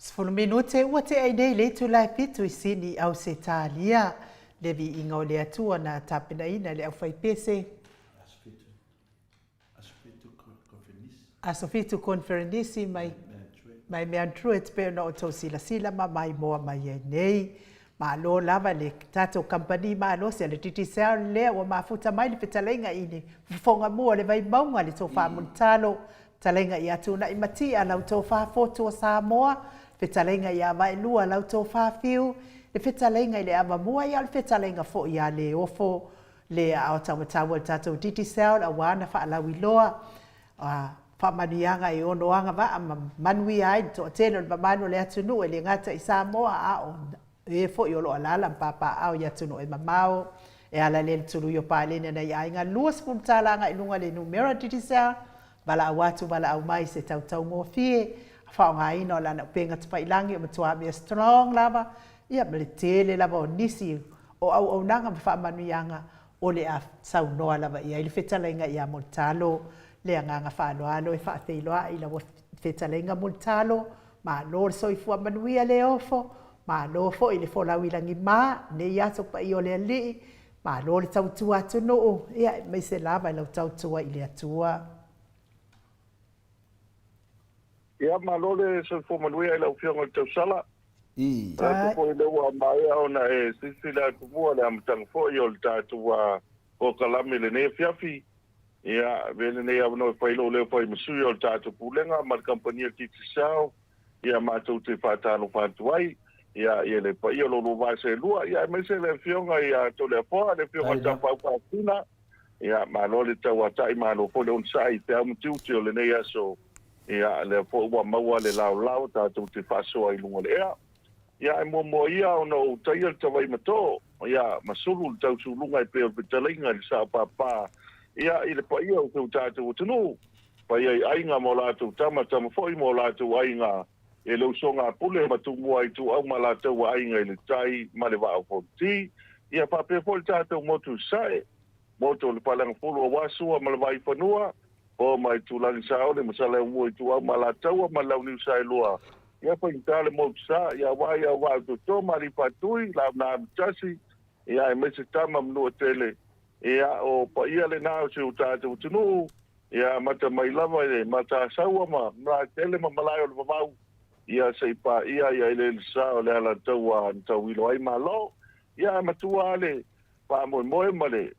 Sefulu minute ua tea ai nei le itula e fitu i Sini i Ausetalia. Le viiga o le Atua na tapenaina e le aufaipese. Aso fitu Conferenisi mai mai Mount Druitt pei ona outou silasila ma maimoa mai ai nei. Malo lava le tatou kamupani malosi a le Digicel lea ua mafuta mai le fetalaiga i le fofoga mua o le Vaimauga le tofa Mulitalo, fetalaiga ia Tuunai Matia lau tofa Fotu o Samoa, fetalaiga ia Vaelua lau tofa Fiu, le fetalaiga i le Avamua ia o le fetalaiga foi ia Leofo. Le aao taumatau a le tatou Digicel aua na faalauiloa a faamanuiaga e ono agavaa ma manuia ai le toatele o le mamalu o le atunuu e le gata i Samoa a o e foi o lo o alaala ma papaaao i atunuu e mamao. E ala lea i le tului o paleni a nai aiga 20 tala agai i luga le numera Digicel, valaau atu valaau mai se tautaugofie a faaaogaina o lana upega tafailagi o matua mea strong lava ia ma le tele lava o nisi o auaunaga ma faamanuiaga o le a saunoa lava i ai le fetalaiga ia Mulitalo. Le agaga faaaloalo e faafeiloai i lau fetalaiga Mulitalo, malo le soifua manuia le ofo, malo foi le folau i lagima nei aso paia o le Alii, malo le tautua atunuu, ia aemaise lava i lau tautua i le Atua. Ia, malo le soifua manuia i lau Afioga i le Tausala. Manatu foi lea ua maea ona e silasila atu mua i le amataga foi o le tatou polokalame i lenei afiafi. Ia, avea lenei avanoa e fai lou leo fai ma sui o le tatou Pulega ma le Kamupani a le Digicel, ia matou te faatalofa atu ai, ia, i le paia o lo oulua va seelua, ia aemaise le Afioga ia Toleafoa, le Afioga i le Tapaau Faafina. Ia, malo le tauatai, malo foi le onosai i feau ma tiute o lenei aso. Ia, lea foi ua maua le laolao tatou te faasoa i luga o le ea. Ia, ae muamua ia ona ou taia le tavaimatoo, ia, ma sulu le tausuluga e pei o le fetalaiga i le sao papa, ia, i le paia o si o tatou atunuu, paia i aiga ma o latou tama, tama foi ma o latou aiga, e le usoga a Pule ma Tumua Ituau ma latou aiga i le tai ma le Vaa o Fonoti. Ia faapea foi le tatou motu i Sasae, motu o le Faleagafulu aua Sua ma le Vaifanua, Foa ma Aitulagi Saole ma Saleaaumua Ituau ma Alataua ma le Launiu Saelua. Ia faigata le motu sa, ia aua ia Vaa o Toto ma Alii Faatui, Launa Amotasi, ia aemaise Tama ma Manuatele. Ia o paia lena o si o tatou atunuu. Ia amata mai lava i le Matasaua ma Malaetele ma Malae o le Vavau, ia se i paia ia eleelesa o le Alataua na tauilo ai Malo. Ia ae matua lava le faamoemoe ma le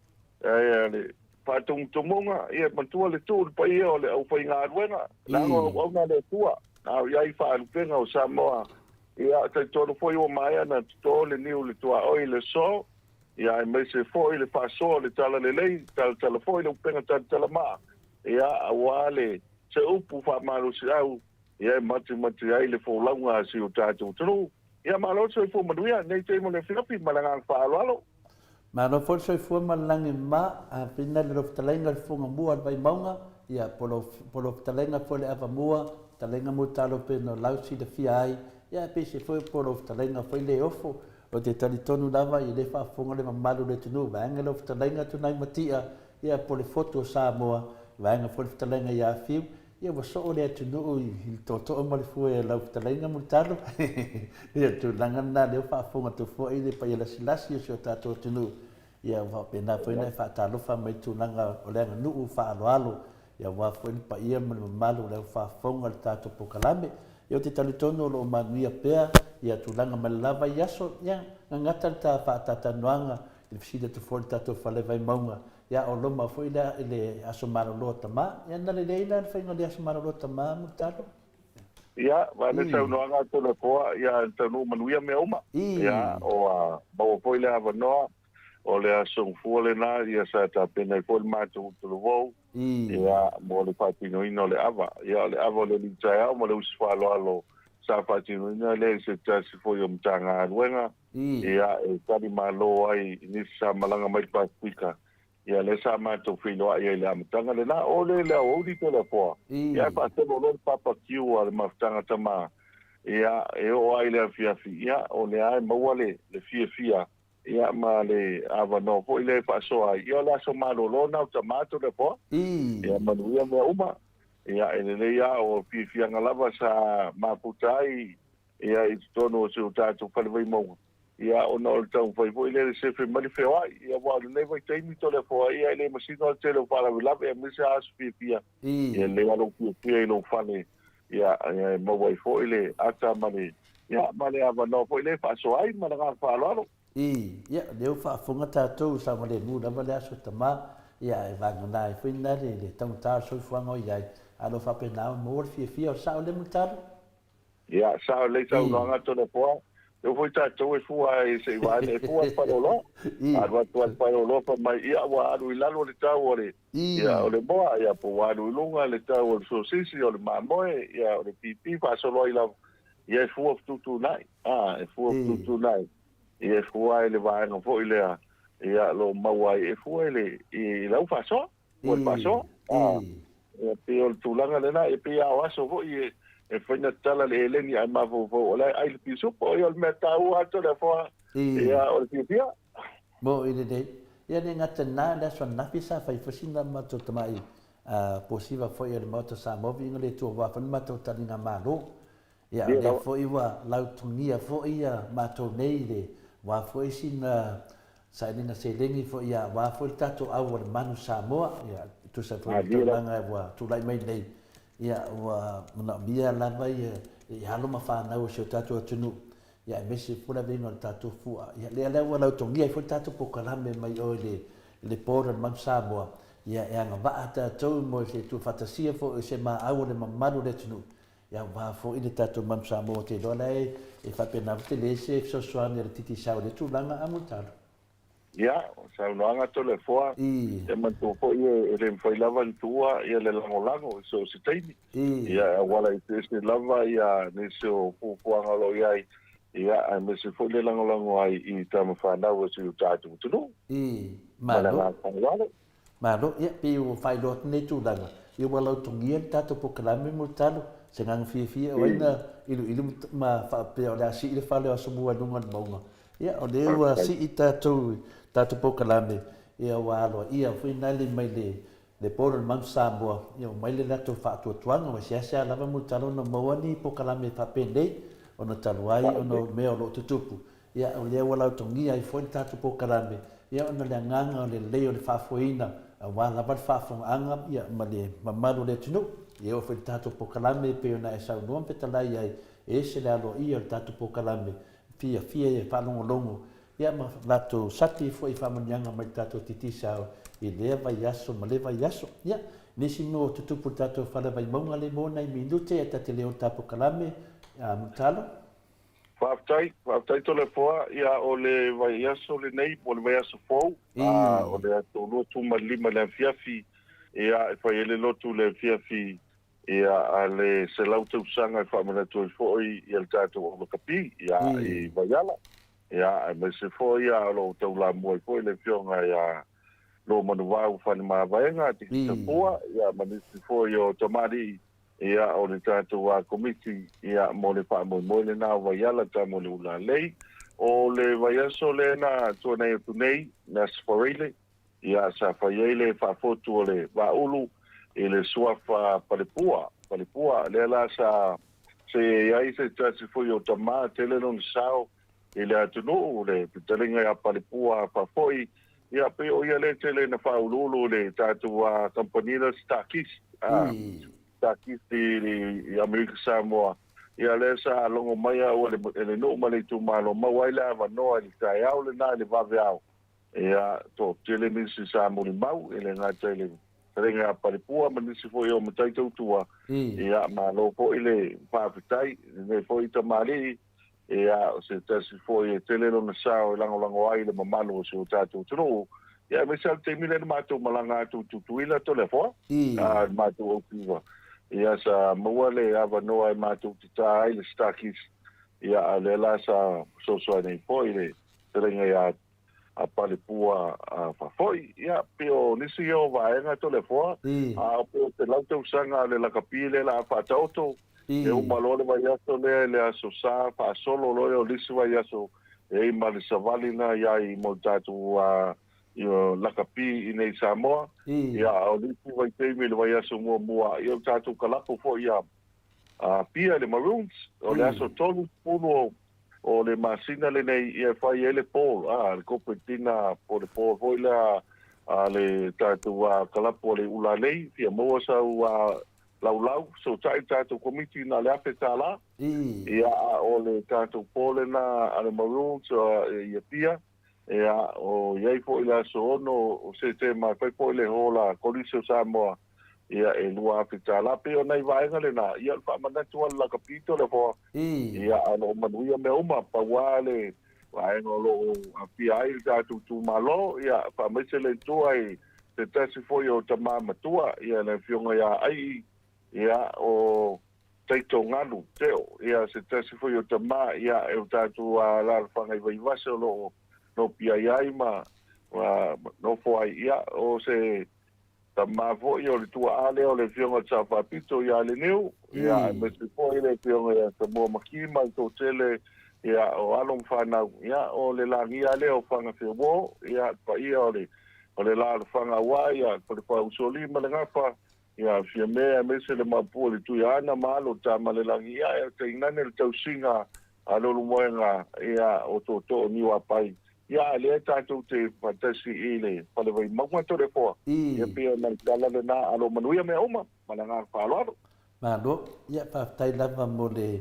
le faatumutumuga, ia matua le tuu i le paia o le aufaigaluega, leaga o auauna a le Atua, a o i ai faalupega o Samoa. Ia talitonu foi ua maea ona toto le niu i le tuaoi i le aso. Ia aemaise foi le faasoa o le talalelei, talatala foi le upega talatalamaa, ia aua le se upu faamalosiau, ia e matimati ai le folauga a si o tatou atunuu. Ia malo le soifua manuia nei taimi o le afiafi ma le agaga faaaloalo. Malo foi le soifua ma le lagi mama, a pina le fetalaiga le fofoga mua o le Vaimauga, ia po o lau fetalaiga foi le Avamua, fetalaiga Mulitalo pei ona lau silafia ai, ia pei se foi po o lau fetalaiga foi le ofo. Ou te talitonu lava e le faafofoga le mamalu o le atunuu, vaega lau fetalaiga Tunaimati'a, ia po o le Fotu o Samoa, vaega foi le fetalaiga ia Fiu, ia ua soo le atunuu i le tootoo ma le fue o lau fetalaiga Mulitalo. Ia o le tulaga lena lea ua faafofoga atu foi le paia lasilasi o si o tatou atunuu, ia ua faapena foi ona e faatalofa mai i tulaga o le aganuu faaaloalo Ia aua foi le paia ma le mamalu o le au faafofoga i le tatou polokalame. Ia ou te talitonu o lo o manuia pea ia tulaga mai le lava i aso, ia gagata le ta faataatanoaga i le fesili atu foi i le tatou fale Vaimauga, ia o loma foi le i le aso malolo a tama. Ia na lelei la le faiga o le aso malolo a tama Mulitalo? Ia, vae le saunoaga a Toleafoa, ia taunuu manuia mea uma. Ia, ua maua foi le avanoa O le aso gafua lena, ia sa tapena ai foi le matou Utulovou, ia, mo le faatinoina o le ava. Ia, o le ava o le alii taeao ma le usi faaaloalo sa faatinoina lea i se tasi foi o Matagaluega, ia, e tali malo ai i nisi sa malaga mai le Pasefika. Ia, lea sa matou feiloai ai i le amataga lena. O le le aoauli Toleafoa, ia, ae faasolo loa le papa queue a le mafutaga tama, ia, e oo lava i le afiafi, ia, o lea lava e maua le fiafia Ia, ma le avanoa foi lea e faasoa ai, ia o le aso malolo lena o tama Toleafoa. Ia manuia mea uma. Ia, e lelei lava, o fiafiaga lava sa mafuta ai ia i totonu o si o tatou fale Vaimauga, ia ona o le taumafai foi lea e sefe mai le feoai. Ia aua o lenei vaitaimi Toleafoa, ia e le masino lava le tele o faalavelave aemaise lava aso fiafia. Ia lelei lava lou fiafia i lou fale, ia, e maua ai foi le ata ma le, ia, ma le avanoa foi lea e faasoa ai ma le agaga faaaloalo. Ii, Ia, o lea ua faafofoga tatou, saogalemu lava le aso tama, ia, ae vagana ai foi lena le, le taugata o le soifuaga o i ai, a o lo o faapena ona maua le fiafia o le sao lea Mulitalo? Ia, sao lelei saunoaga Toleafoa. E oo foi tatou e fua ai se i vaai e fua le faleoloa. Alu atu lava i le faleoloa fai mai, ia ua alu i lalo le tau o le, ia, o le moa, ia, po ua alu i luga le tau o le sosisi, o le mamoe, ia, o le pipi, faasolo ai lava. Ia e fua fetuutuunai, a, e fua fetuutuunai. Ia e fua ai le vaega foi lea, ia, o lo o maua ai, e fua i le, i lau faasoa, fua i le faasoa. A, ia, pei o le tulaga lena, ia pei lava o aso foi e fai na tatala le eleni ae mafaufau o la e ai le pisupo, ia o le mea taua atu le afoa, ia o le fiafia. Mo i lenei, ia le gata na le aso ananafi sa fai foi sina matou tamai posiva foi a le Maota Samoa viiga le Atua aua foi le matou taliga malo. Ia o lea foi ua lautogia foi ia matou nei i le aua foi sina sailiga seleni foi ia aua foi le tatou au o le Manu Samoa, ia e tusa foi ma le taunaga ua tulai mai nei, ia ua manaomia lava ia i alo ma fanau o si o tatou atunuu, ia aemaise foi le avega o le tatou fua. Ia lea la ua lautogia ai foi le tatou polokalame mai o i le i le Board o le Manu Samoa, ia e agavaa tatou mo se tuufaatasia foi o se maau o le mamalu o le atunuu, Ia aua foi le tatou Manu Samoa ou te iloa la e faapena foi tele se fesoasoani a le Digicel i lea tulaga a Mulitalo. Ia, o saunoaga Toleafoa, ia manatua foi e le mafai lava ona tuua ia le lagolago i so o se taimi. Ia e auala eseese lava ia nisi o fuafuaga o lo o i ai, ia aemaise foi le lagolago ai i tama fanau a si o tatou atunuu. Ma le Malo. agaga faaaloalo. Malo, ia, pei ua faailoa atu nei tulaga, ia ua lautogia le tatou polokalame mo le talo, se agaga fiafia o ai na iluilu ma faapea o le a sii le fale o Asomua i luga o le mauga. Ia, o lea ua sii tatou tatou polokalame, ia ua aloaia foi na le mai le le Board o le Manu Samoa, ia ua mai le latou faatuatuaga, ua seasea lava mo le talo ona maua ni polokalame faapenei, ona talu ai ona o mea o lo o tutupu. Ia, o lea ua lautogia ai foi le tatou polokalame, ia, ona o le agaga o le lelei o le faafoeina aua lava le faafofogaaga, ia, ma le mamalu o le atunuu. Ia, e oo foi i le tatou polokalame e pei ona e saunoa ma fetalai ai, e ese le aloaia o le tatou polokalame, fiafia e faalogologo, ia, ma latou sapi foi i faamanuiaga mai le tatou Digicel i lea vaiaso ma lea vaiaso. Ia, nisi mea ua tutupu i le tatou fale Vaimauga lea mo nai minute ae ta te le o le ta polokalame, a Mulitalo. Faafetai, faafetai Toleafoa, ia o le vaiaso lenei po o le vaiaso fou, a o le aso 25 i le afiafi, ia e fai ai le lotu i le afiafi, ia a le 100 tausaga e faamanatu ai foi ia le tatou au lakapi, ia i Vaiala, ia aemaise foi ia o lo o taulamua ai foi le afioga ia Luamanuvao Faleomavaega Tafua, ia ma nisi foi o tamalii Ia, o le tatou Komiti, ia, mo le faamoemoe lena o Vaiala ta mo le Ulalei. O le vaiaso lea na tuanai atu nei, le Aso Faraile, ia, sa fai ai le faafotu o le Vaaulu i le suafa Palepua, Palepua, lea la sa seei ai se tasi foi o tama tele lona sao i le atunuu, le fetalaiga ia Palepua Faafoi, ia, pei o ia lea tele na faauluulu i le tatou kamupani lea o le Starkist, Starkist i Amerika Samoa, ia lea sa logo mai au e le nuu ma le itumalo, maua ai le avanoa i le taeao lena i le vaveao, ia, toatele nisi sa molimau, e le gata i le fetalaiga ia Palepua ma nisi foi o matai tautua, ia, malo foi le faafetai i lenei foi tamalii, Ia, o se tasi foi e tele lona sao e lagolago ai le mamalu o si o tatou atunuu, ia aemaise lava le taimi lea na matou malaga atu i Tutuila, Toleafoa, a, le matou aufiva. Ia, sa maua le avanoa e matou te ta ai le Starkist, ia, a o lea la sa fesoasoani ai foi le fetalaiga ia a Palepua Faafoi. Ia, pei o nisi ia o vaega Toleafoa, a o pei o 100 tausaga o le lakapi lea o le a faataoto, e uma loa le vaiaso lea i le Aso Sa, faasolo loa lea o le isi vaiaso e i ai ma le savali lena i ai mo le tatou lakapi i nei i Samoa. Ia, a o le isi vaitaimi i le vaiaso muamua, ia o le tatou kalapu foi ia Apia i le Maroons, o le aso 30 o le masina lenei ia e fai ai le poll, a, le corporate dinner po o le poll foi lea a le tatou kalapu a le Ulalei, fia maua sau laulau, fesootai le tatou komiti na o le $1,000. Ia, a o le tatou poll lena a le Maroons i Apia, ia, o i ai foi le aso 6 o Setema e fai foi le hola Kolisi o Samoa. Ia, e $2,000. Pei o nai vaega lena, ia, o le faamanatu a le lakapi Toleafoa, ia, ae o lo o manuia mea uma, pau lava le vaega o lo o aafia ai le tatou itumalo, ia, faamaise le Atua i se tasi foi o tama matua, ia, le Afioga ia Aii, ia, o Taito Galu Teo, ia, se tasi foi o tama, ia, e o tatou alaalafaga i Vaivase o lo o nopiai ai ma nofo ai, ia, o se Tama foi o le tuaa lea o le Afioga i le Sao Faapito ia Leniu, ia aemaise foi le Afioga ia Samua Maki ma le toatele ia o alo ma fanau, ia o le lagia lea o Fagafeuo, ia le paia o le o le alaalafaga aua ia Falefaa Usoalii ma le Gafa, ia Fiame aemaise le Maopu o le Tuiaana ma alo o Tamalelagi, ia ae tainane le tausiga a Leulumoega ia o Tootoo Niuapai. Ia, a lea tatou te faatasi i le Fale Vaimauga Toleafoa, ia pei o nai tala lena, a lo manuia mea uma, ma le agaga faaaloalo. Malo, ia faafetai lava mo le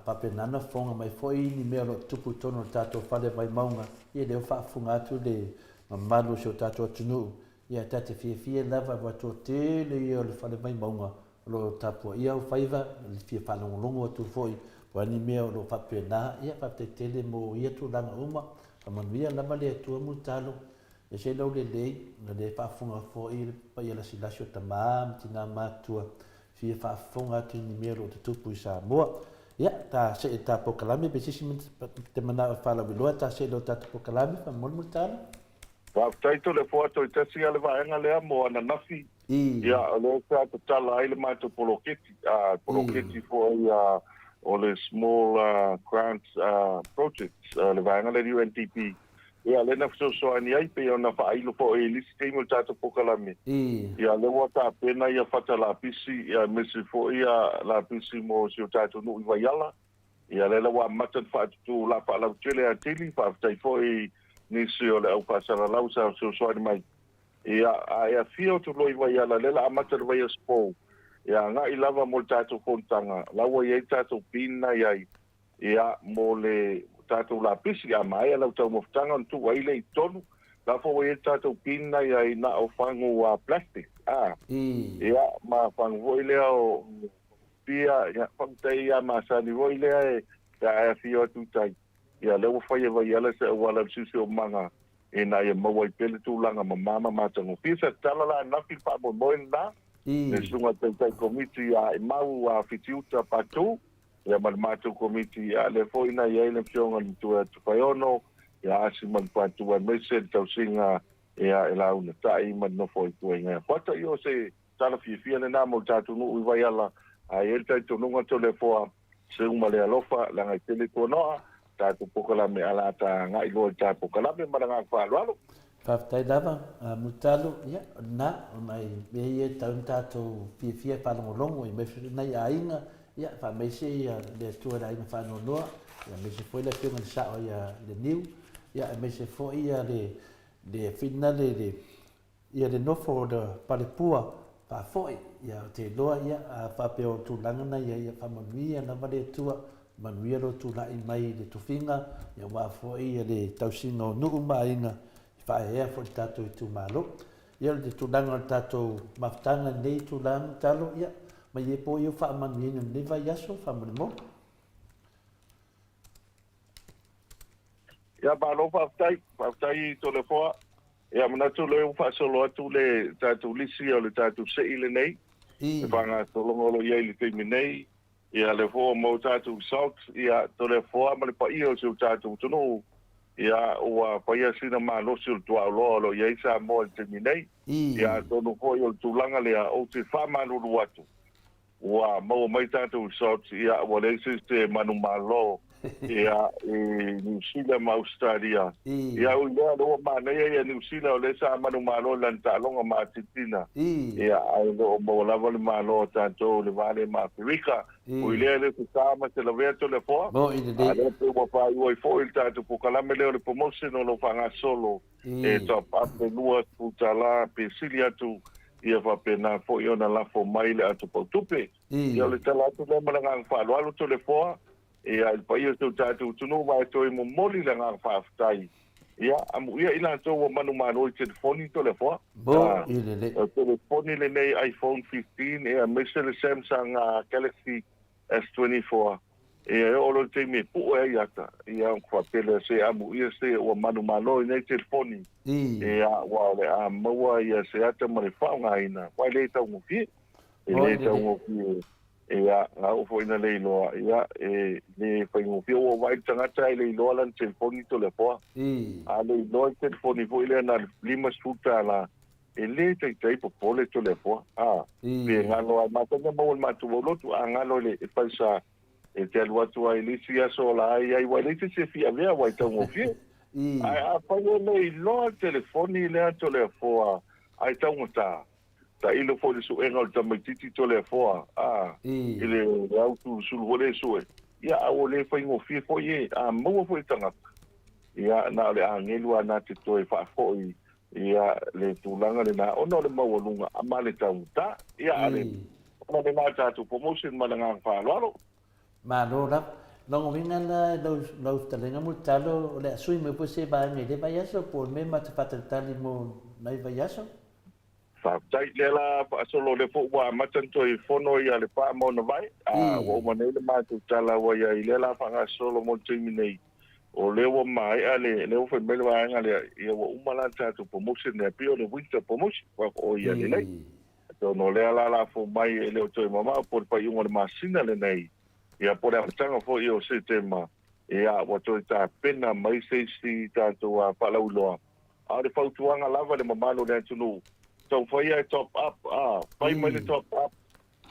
faapena ona fofoga mai foi i ni mea o lo o tutupu i totonu o le tatou Fale Vaimauga, ia lea ua faafofoga atu le mamalu o si o tatou atunuu, ia ta te fiafia lava aua toatele ia o le Fale Vaimauga O lo o tapuaia ou faiva, le fia faalogologo atu foi po o a ni mea o lo o faapena. Ia, faafetai tele mo ia tulaga uma. Faamanuia lava le Atua mo talo. Ese lou lelei, na le faafofoga foi le paia lasilasi o tama ma tina matutua, fia faafofoga atu i ni mea o lo o tutupu i Samoa. Ia, ta see i ta polokalame, pe se isi te manao e faalauiloa, ta see i lo tatou polokalame, faamolemole talo. Faafetai Toleafoa, toe tasi lava le vaega lea mo ananafi. Ia, o lea sa tatala ai le matou poloketi, poloketi foi o le Small Grant Project, le vaega lea le UNDP. Ia, lea na fesoasoani ai, pei ona faailo foi i le isi taimi o le tatou polokalame. Ia, lea ua tapena ia fata lapisi, ia, aemaise foi ia lapisi mo si o tatou nuu i Vaiala. Ia, lea la ua amata ona faatutu la faalautele atili, faafetai foi i nisi o le au faasalalau sa fesoasoani mai. Ia, a e afio atu loa i Vaiala, lea la amata le vaiaso fou, ia agai lava mo le tatou fonotaga, la ua i ai tatou pin na i ai, ia, mo le tatou lapisi, a maea lau taumafataga ona tuu ai lea i totonu, la foi ua i ai le tatou pin na i ai na o fagu plastic, a, ia, ma fagu foi lea o pia, ia, fagu tai a masani foi lea e, pe a e afio atu i tai. Ia, lea ua fai e Vaiala se auala i le siosiomaga ina ia maua ai pea le tulaga mama ma matagofie. Sa tatala la ananafi le faamoemoe lena, le Susuga i le Taitai Komiti ia Aimau Fitiuta Patu, ia ma le matou Komiti, ia lea foi na i ai le Afioga i le Matua ia Tufaiono, ia Asi ma le Patu aemaise le tausiga ia e lauga tai ma le nofo ai tua i Gaiafuata. Ia o se tala fiafia lena mo le tatou nuu i Vaiala, ae i ai le talitonuga Toleafoa, Seu ma le alofa, leaga e tele tuanoa, tatou pokalame ala ta agai loa i ta pokalame ma le agaga faaaloalo. Faafetai lava Mulitalu, ia o lena, o nai mea ia e tatau ona tatou fiafia e faalogologo i aemaise nai aiga, ia faamaise ia le Atua i le aiga faanoanoa, ia aemaise foi le Afioga i le Sao ia Leniu, ia aemaise foi ia le le Afina le le Ia le nofo o le palepua faafoi, ia ou te iloa ia a faapea o tulaga na ia, ia faamanuia lava le Atua, manuia lou tulai mai i le tofiga, ia aua foi ia le tausiga o nuu ma aiga, i faaeaea foi le tatou itumalo. Ia o le tulaga o le tatou mafutaga i lenei itula Talo, ia mai e po ia faamanuiaina i lenei vaiaso faamolemole. Ia malo faafetai, faafetai Toleafoa. Ia manatu lea ua faasolo atu le tatou lisi o le tatou sei lenei, le faagasologa o lo o i ai i le taimi nei. Ia lea foi ua maua tatou result, ia Toleafoa ma le paia o si o tatou atunuu, ia ua faia sina malosi o le tuaoloa o lo o i ai Samoa i le taimi nei. Ia atonu foi o le tulaga lea ou te faamalulu atu, Ua maua mai tatou results, ia ua leai se isi e manumalo ia i Niu Sila ma Ausetalia. Ia ui lea, lea ua manaia ia Niu Sila o lea sa manumalo i lana taaloga ma Atetina. Ia ae le o maua lava le malo a tatou i le va lea ma Aferika. Ui lea e le o se sa ma se lavea Toleafoa, a lea pei ua faaiu ai foi le tatou polokalame lea o le promotion o lo o faagasolo e top up le $20 pe sili atu ia faapena foi ona lafo mai le ato pautupe. Ia o le tala atu lea ma le agaga faaaloalo Toleafoa, ia i le paia o si o tatou atunuu ma e toe momoli le agaga faafetai. Ia, amuia i latou ua manumalo i telefoni Toleafoa. Mo i lelei. O telefoni lenei iPhone 15 ea aemaise le Samsung Galaxy S24, ia e oo loa i le taimi e pue ai ata, ia ona faapea lea, se amuia se ua manumalo i nei telefoni, ia aua o le a maua ia se ata ma le faaaogaina, aua e le taugofie. E le taugofie. Ia, na oo foi ina le iloa, ia, e le faigofie. Ua ou vaai i le tagata e le iloa lana telefoni Toleafoa. A le iloa le telefoni foi lea na o le $50, e le taitai popole Toleafoa. A, pe galo lava, e masani ona maua i le matou aulotu, a galo i le falesa e te alu atu ai i le isi aso o la e i ai, aua e leai se isi e fia avea aua e taugofie. Ae afai e le iloa le telefoni lea Toleafoa ae taugata, Tailo foi i le suega o le tamaitiiti Toleafoa, a, i le ausulusulu foi lea e sue, ia, a ua le faigofie foi e, a maua foi e tagata, ia, na o le agelu lava na te toe faafoi, ia, le tulaga lena, ona o le maualuga ma le taugata. Ia, a le, ona lena tatou promotion ma le agaga faaaloalo. Malo lava. Logoina la e lau, lau fetalaiga Mulitalo, o le a sui mai foi se vaega i lea vaiaso, po o le mea ma te faatalitali mo nai vaiaso? Faafetai. Lea la faasolo lea foi ua amata ona toe fono ia Lepaa ma ona vae. A ua uma nei le matou tala ua i ai lea la faagasolo mo le taimi nei. O lea ua maea le lea ua fai mai le vaega lea ia ua uma la le tatou promotion lea pei o le winter promotion ua o ia lelei. Atonu o lea la la fou mai e le o toe mamao po o le faaiuga o le masina lenei ia po o le amataga foi o Setema ia ua toe tapena mai se isi tatou faalauiloa. A o le fautuaga lava i le mamalu o le atunuu, taumafai ia e top up, a, fai mai le top up,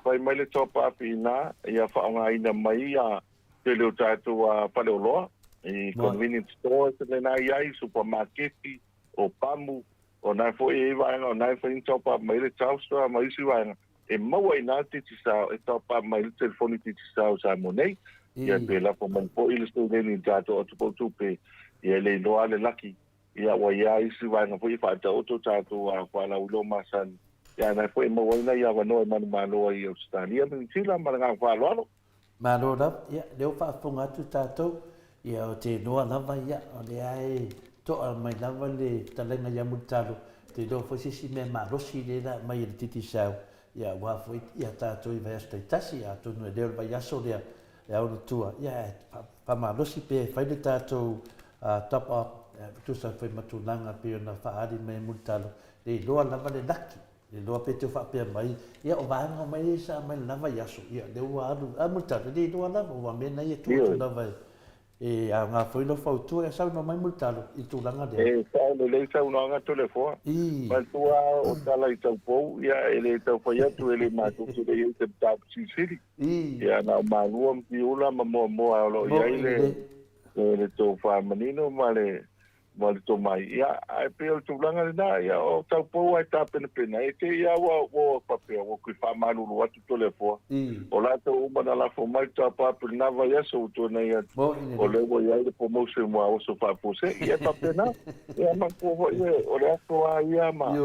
fai mai le top up i ina, ia faaaogaina mai ia tele o tatou faleoloa, i convenience stores lena e i ai, supamaketi, o pamu, o na foi e i ai vaega o na e fai ni top up mai le Telstra ma isi vaega, e maua i ina le Digicel e top up mai le telefoni Digicel o Samoa nei. Ia pe lafo mai foi le seleni i le tatou atu-pau-tupe, ia e le iloa lava le laki. Ia ua i ai isi vaega foi e faataoto tatou faalauiloa masani, ia na foi e maua ai nai avanoa e manumalo ai i Ausetalia ma Niu Sila ma le agaga faaaloalo. Malo lava, ia lea ua faafofoga atu tatou, ia ou te iloa lava ia o lea e to'a mai lava le fetalaiga ia Mulitalo, ou te iloa foi se isi mea malosi lea la aumai e le Digicel, ia aua foi ia tatou i vaiaso taitasi, atonu e le o le vaiaso lea e ao ona tua, ia ae faamalosi pea e fai le tatou top up e tusa foi ma tulaga e pei ona faaali mai e Mulitalo, le iloa lava le laki, le iloa pe tau faapea mai, ia o vaega uma ia sa aumai le la vaiaso, ia lea ua alu, a Mulitalo, le iloa lava, aua mea na ia tuu atu lava e E aoga foi lou fautua e saunoa mai Mulitalo i le tulaga lea. E sao lelei saunoaga Toleafoa. Manatua o tala i taupou, ia e le tau fai atu e le matou te le i ai i se mataupu silisili. Ia na o Malua ma Piula ma Moamoa o lo o i ai le le tofa manino ma le ma le tomai. Ia, ae pei o le tulaga lena, ia, o taupou lava e tapenapena, e te i lava ua, ua faapea, ua toe faamalulu atu Toleafoa. O latou uma na lafo mai le tapa atu i lena vaiaso ua tuanai atu, o lea ua i ai le promotion ua oso faafuasei. Ia, e faapena. Ia, manatua foi e, o le aso lava ia ma,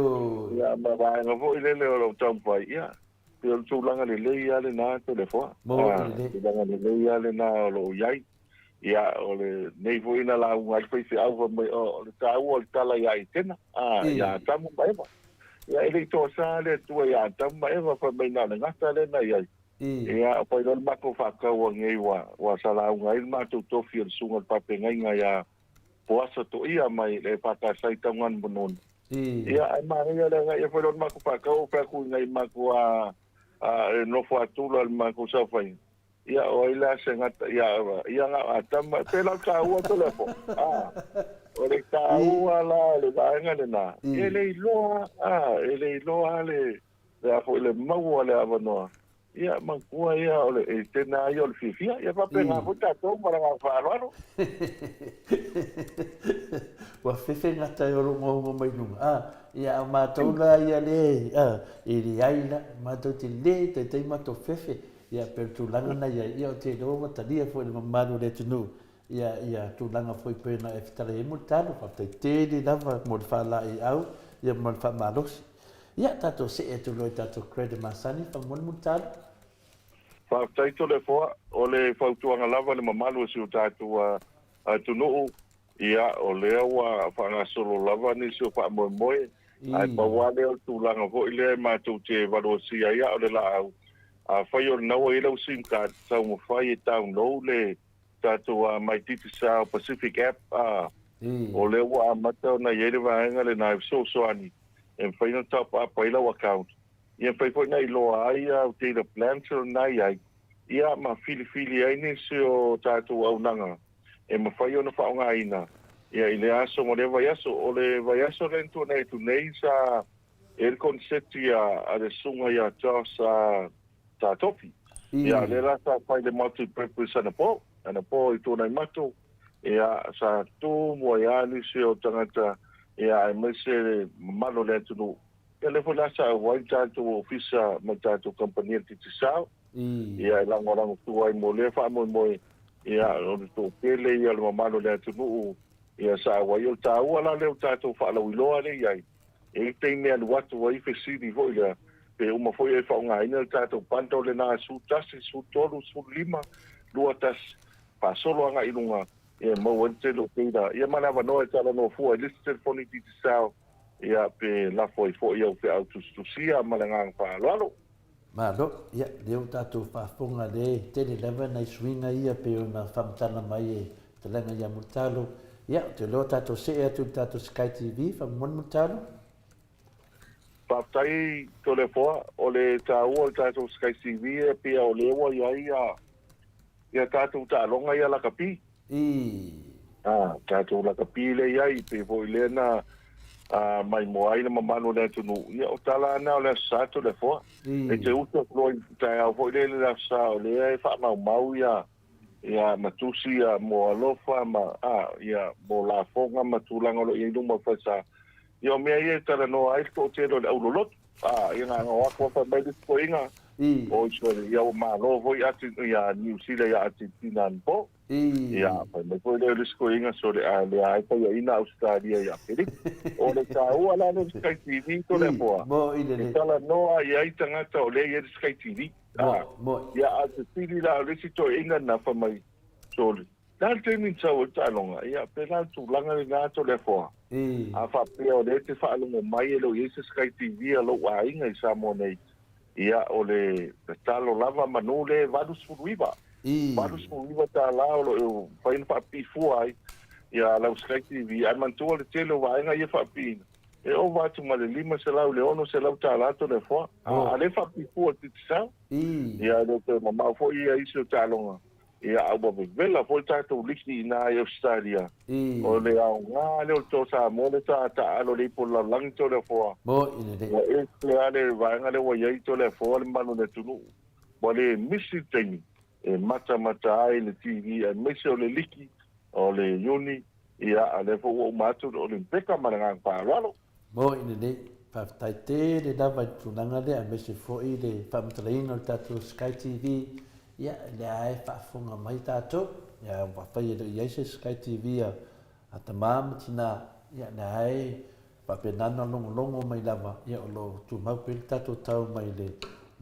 ia, ma vaega foi lele o lo o taumafai, ia, pei o le tulaga lelei lava lena Toleafoa. Tulaga lelei lava lena o lo o i ai. Ia, o lenei foi na lauga ai le faifeau fai mai, o le taua o le tala ia Etena, a, ia Atamu ma Eva. Ia, e le i toasa le Atua ia Atamu ma Eva, fai mai na o le gata lea na i ai. Ia, fai loa le matou faataua nei ua, ua sa lauga ai le matou tofi o le susuga i le faafeagaiga ia Poasa Toia mai le EFKS i Tauganumanonu. Ia, ae manaia le agai fai loa le matou faataua, fai atu i nai matou a, a, e nofo atula i le matou saofaiga. Ia, o ai la se gata ia ia na o Atama, e pei la o le taua Toleafoa, a, o le taua la o le vaega lena, e le iloa, a, e le iloa le, le a foi le maua o le avanoa, ia, manatua ia o le Etena lava ia o le fiafia, ia faapena foi tatou ma le agaga faaaloalo. Ua fefe gata e ologoaogo mai luga, a, ia a o matou la ia le, a, e leai la, matou te le taitai matou fefe, Ia, pei o le tulaga na i ai, ia ou te iloa ua talia foi e le mamalu o le atunuu, ia, ia tulaga foi pei ona e fetalai ai Mulitalo, faafetai tele lava mo le faalaeiau, ia ma le faamalosi. Ia, tatou see atu loa i tatou credit masani, faamolemole Mulitalo. Faafetai Toleafoa, o le fautuaga lava i le mamalu o si o tatou atunuu, Ia, o lea ua faagasolo lava nisi o faamoemoe, ae pau lava lea o le tulaga foi lea e matou te valuasia ai aa o le laau. Afai o lena ua i ai lau sim card, taumafai e download le tatou My Digicel Pacific app, a, o lea ua amata ona i ai le vaega lena e fesoasoani e mafai ona top up ai lau account. Ia mafai foi ona iloa ai au data plans o lena e i ai, ia ma filifili ai nisi o tatou auaunaga e mafai ona faaaogaina ia i lea aso ma lea vaiaso. O le vaiaso lea na tuanai atu nei sa i ai le koneseti a le Susuga ia Josh Tatofi. Ia lea la sa fai le multi purpose anapo, anapo i Tuanaimato, ia sa tumu ai lava nisi o tagata ia aemaise le mamalu o le atunuu. Ia lea foi la sa auai le tatou ofisa ma le tatou kamupani a le Digicel. Ia e lagolago atu ai mo lea faamoemoe, ia o le toatele ia o le mamalu o le atunuu ia sa auai. O le taua la lea o tatou faalauiloa lea i ai, e i ai le taimi e alu atu ai fesili foi lea, pe uma foi e faaaogaina le tatou bundle lena 11, 13, 15, 21, faasolo agai i luga, ia e maua ai le tele o data, ia ma le avanoa e talanoa fua ai le isi telefoni Digicel, ia pe lafo ai foi au feau tusitusia ma le agaga faaaloalo. Malo, ia, lea ua tatou faafofoga lea e tele lava nai suiga ia pei ona faamatala mai e Fetalaiga ia Mulitalo. Ia, ou te iloa tatou see atu i le tatou Sky TV, faamolemole Mulitalo. Faafetai Toleafoa, o le taua o le tatou Sky TV e pei o lea ua i ai ia tatou taaloga ia lakapi. I. A, tatou lakapi lea i ai, pei foi lea na maimoa ai le mamalu o le atunuu. Ia, o tala lava na o le Aso Sa Toleafoa. E te usu atu loa i le taeao foi lea i le Aso Sa o lea e faamaumau ia ia ma tusi ia mo alofa ma a ia mo lafoga ma tulaga o lo o i ai luma o le falesa. Ia o mea ia e talanoa ai le toatele o le auloloto. A, ia na o atu fai mai le isi toeaina, oi sole, ia ua malo foi ia Niu Sila ia Atetina anapo. Ia, fai mai foi lea o le isi toeaina, sole, a lea ai faiaina Ausetalia ia Afelika. O le taua la lea o le Sky TV Toleafoa, e talanoa i ai tagata o lea e i ai le Sky TV. A, ia a fesili la o le isi toeaina lena fai mai, sole, Le a le taimi na sau ai le taaloga? Ia, pēlā le tulaga lena Toleafoa. A faapea o lea e te faalogo mai e le o i ai se Sky TV a lou aiga i Samoa nei, ia, o le tatalo lava manu le 89. 89 tala o lo o mafai ona faapipii fua ai ia lau Sky TV. Ae manatua le tele o vaega ia e faapipiina, e ova atu ma le 500 i le 600 tala Toleafoa. A lea e faapipii fua i le Digicel, ia, e le o toe mamao foi ia isi o taaloga. Ia, a ua vevela foi le tatou liki i ina i Ausetalia. O le aoga lea o le Toa Samoa lea sa taaalo i le ipu o le lalolagi Toleafoa. Ua ese lava le vaega lea ua i ai Toleafoa le mamalu o le atunuu. Ua le misi le taimi e matamata ai le TV aemaise o le liki o le Iuni, ia, a o lea foi ua uma atu le Olimpeka ma le agaga faaaloalo. Moe lelei. Faafetai tele lava i le tulaga lea aemaise foi le faamatalaina o le tatou Sky TV. Ia, lea lava e faafofoga mai tatou. Ia, afai e le o i ai se Sky TV a, a tama ma tina, ia, lea lava e faapena ona logologo mai lava, ia, o lo o tumau pea le tatou tau mai le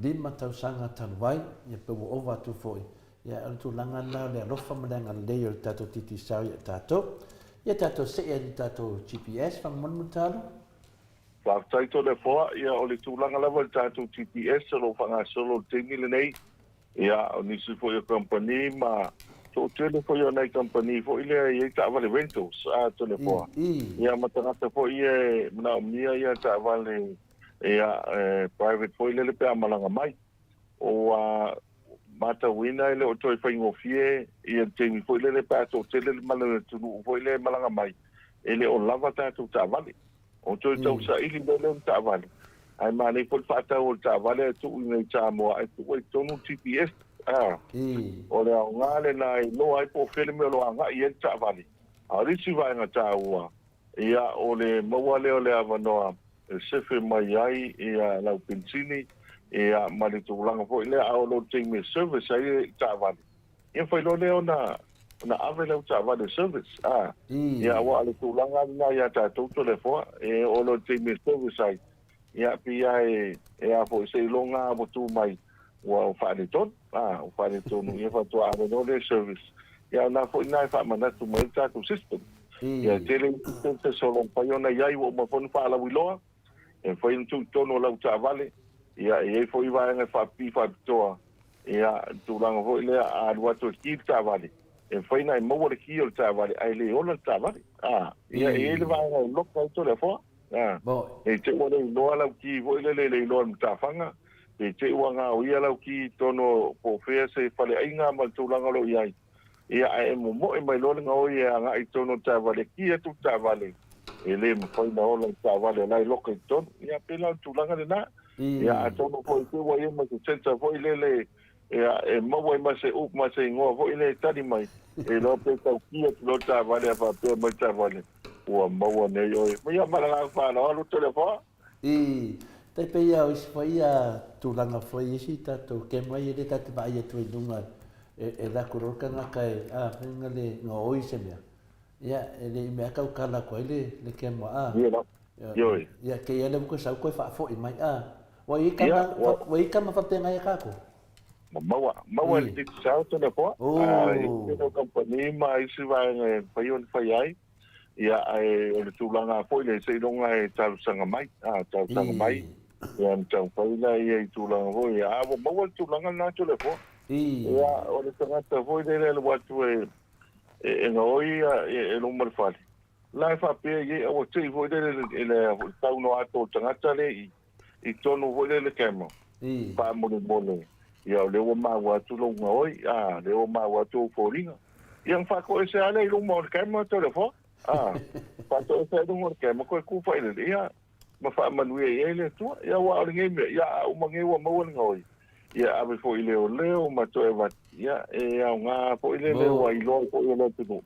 5 tausaga talu ai, ia, pe ua ova atu foi. Ia, o le tulaga lena o le alofa ma le agalelei o le tatou Digicel ia tatou. Ia tatou see atu i le tatou GPS, faamolemole Mulitalo. Faafetai Toleafoa, ia o le tulaga lava i le tatou GPS o lo o faagasolo i le taimi lenei, ia o nisi foi o kamupani ma toatele foi o nai kamupani foi lea e i ai taavale rentals a Toleafoa, ia ma tagata foi ia e manaomia ia taavale ia e private foi lele pe a malaga mai. Ua matauina e le o toe faigofie ia le taimi foi lele pe a toatele le mala o le atunuu foi lea e malaga mai, e le o lava tatou taavale. O toe tausaili mea lea o ni taavale, ae manaia foi le faatau o le taavale ae tuu i inei i Samoa ae tuu ai i totonu le GPS. A, o le aoga lena e iloa ai po o fea le mea o lo o agai i ai le taavale. A o le isi vaega taua, Ia, o le maua lea o le avanoa e sefe mai ai ia lau penisini, ia, ma le tulaga foi lea, a oo loa i le taimi e service ai le taavale, ia fai loa lea ona, ona ave lau taavale e service, a. Ia, aua o le tulaga lena ia tatou Toleafoa, e oo loa i le taimi e service ai, ia, pei lava e, e a foi, seiloga lava ua tu mai ua faaletonu, a, ua faaletonu, ia faatoa ave loa lea e service. Ia, o lena foi lena e faamanatu mai ai le tatou system. Ia, e tele isi sensors o lo o mafai ona i ai ua uma foi ona faalauiloa, e mafai ona tuu i totonu o lau taavale. Ia, e i ai foi vaega e faapipii faapitoa, ia, le tulaga foi lea a alu atu e ki le taavale, e mafai ona e maua le ki o le taavale ae le ola le taavale. A, ia, e i ai le vaega e loka ai Toleafoa. A, ne i te i ua le iloa lau ki foi lele e le iloa e le matafaga, pe te i ua gaoia lau ki i totonu o po o fea se faleaiga ma le tulaga o lo o i ai. Ia, ae e momoe mai loa le gaoi e agai i totonu o le taavale, e ki atu le taavale, e le mafai ona ola le taavale o la e loka i totonu. Ia, pei la o le tulaga lena. Ia, atonu foi te i ua i ai ma se sensor foi lele ia, e maua ai ma se upu ma se igoa foi lea e tali mai, e iloa pe tau ki atu loa le taavale a faapea mai le taavale, ua maua nei oe. Ia, ma le agaga faaaloalo, Toleafoa. I tai pei ia o isi foi ia tulaga foi i isi tatou kema ia lea tatou te vaai atu ai i luga e e lako loa le tagata e a fai le gaoi se mea ia e le i mea tau kala atu ai le le kema a Ioe. Ia kei lea ua sau toe faafoi mai a ua i kama ua i kama faapena ia tatou. Maua maua le Digicel Toleafoa a i tele o kamupani ma isi vaega e mafai ona fai ai. Ia, ae o le tulaga foi lea, seiloga e talosaga mai, a, talosaga mai, ia ona taumafai lea i tulaga foi ia, a ua maua le tulaga lena Toleafoa. Ia, o le tagata foi lea e alu atu e, e gaoi e luma o le fale, la e faapea i ai, a ua te i foi lele i le saunoa atu o le tagata lea i, i totonu foi lea i le camera, faamolemole, ia o lea ua maua atu lou gaoi, a, lea ua maua atu ou foliga. Ia ona faatoese lava lea i luma o le camera Toleafoa, a, faatoese lava i luma o le camera toe tu failele, ia, ma faamanuia i ai le Atua. Ia aua o lenei mea, ia a uma nei ua maua le gaoi, ia ave foi i leoleo ma toe avatu, ia e aoga foi lele ua iloa ai foi e le atunuu,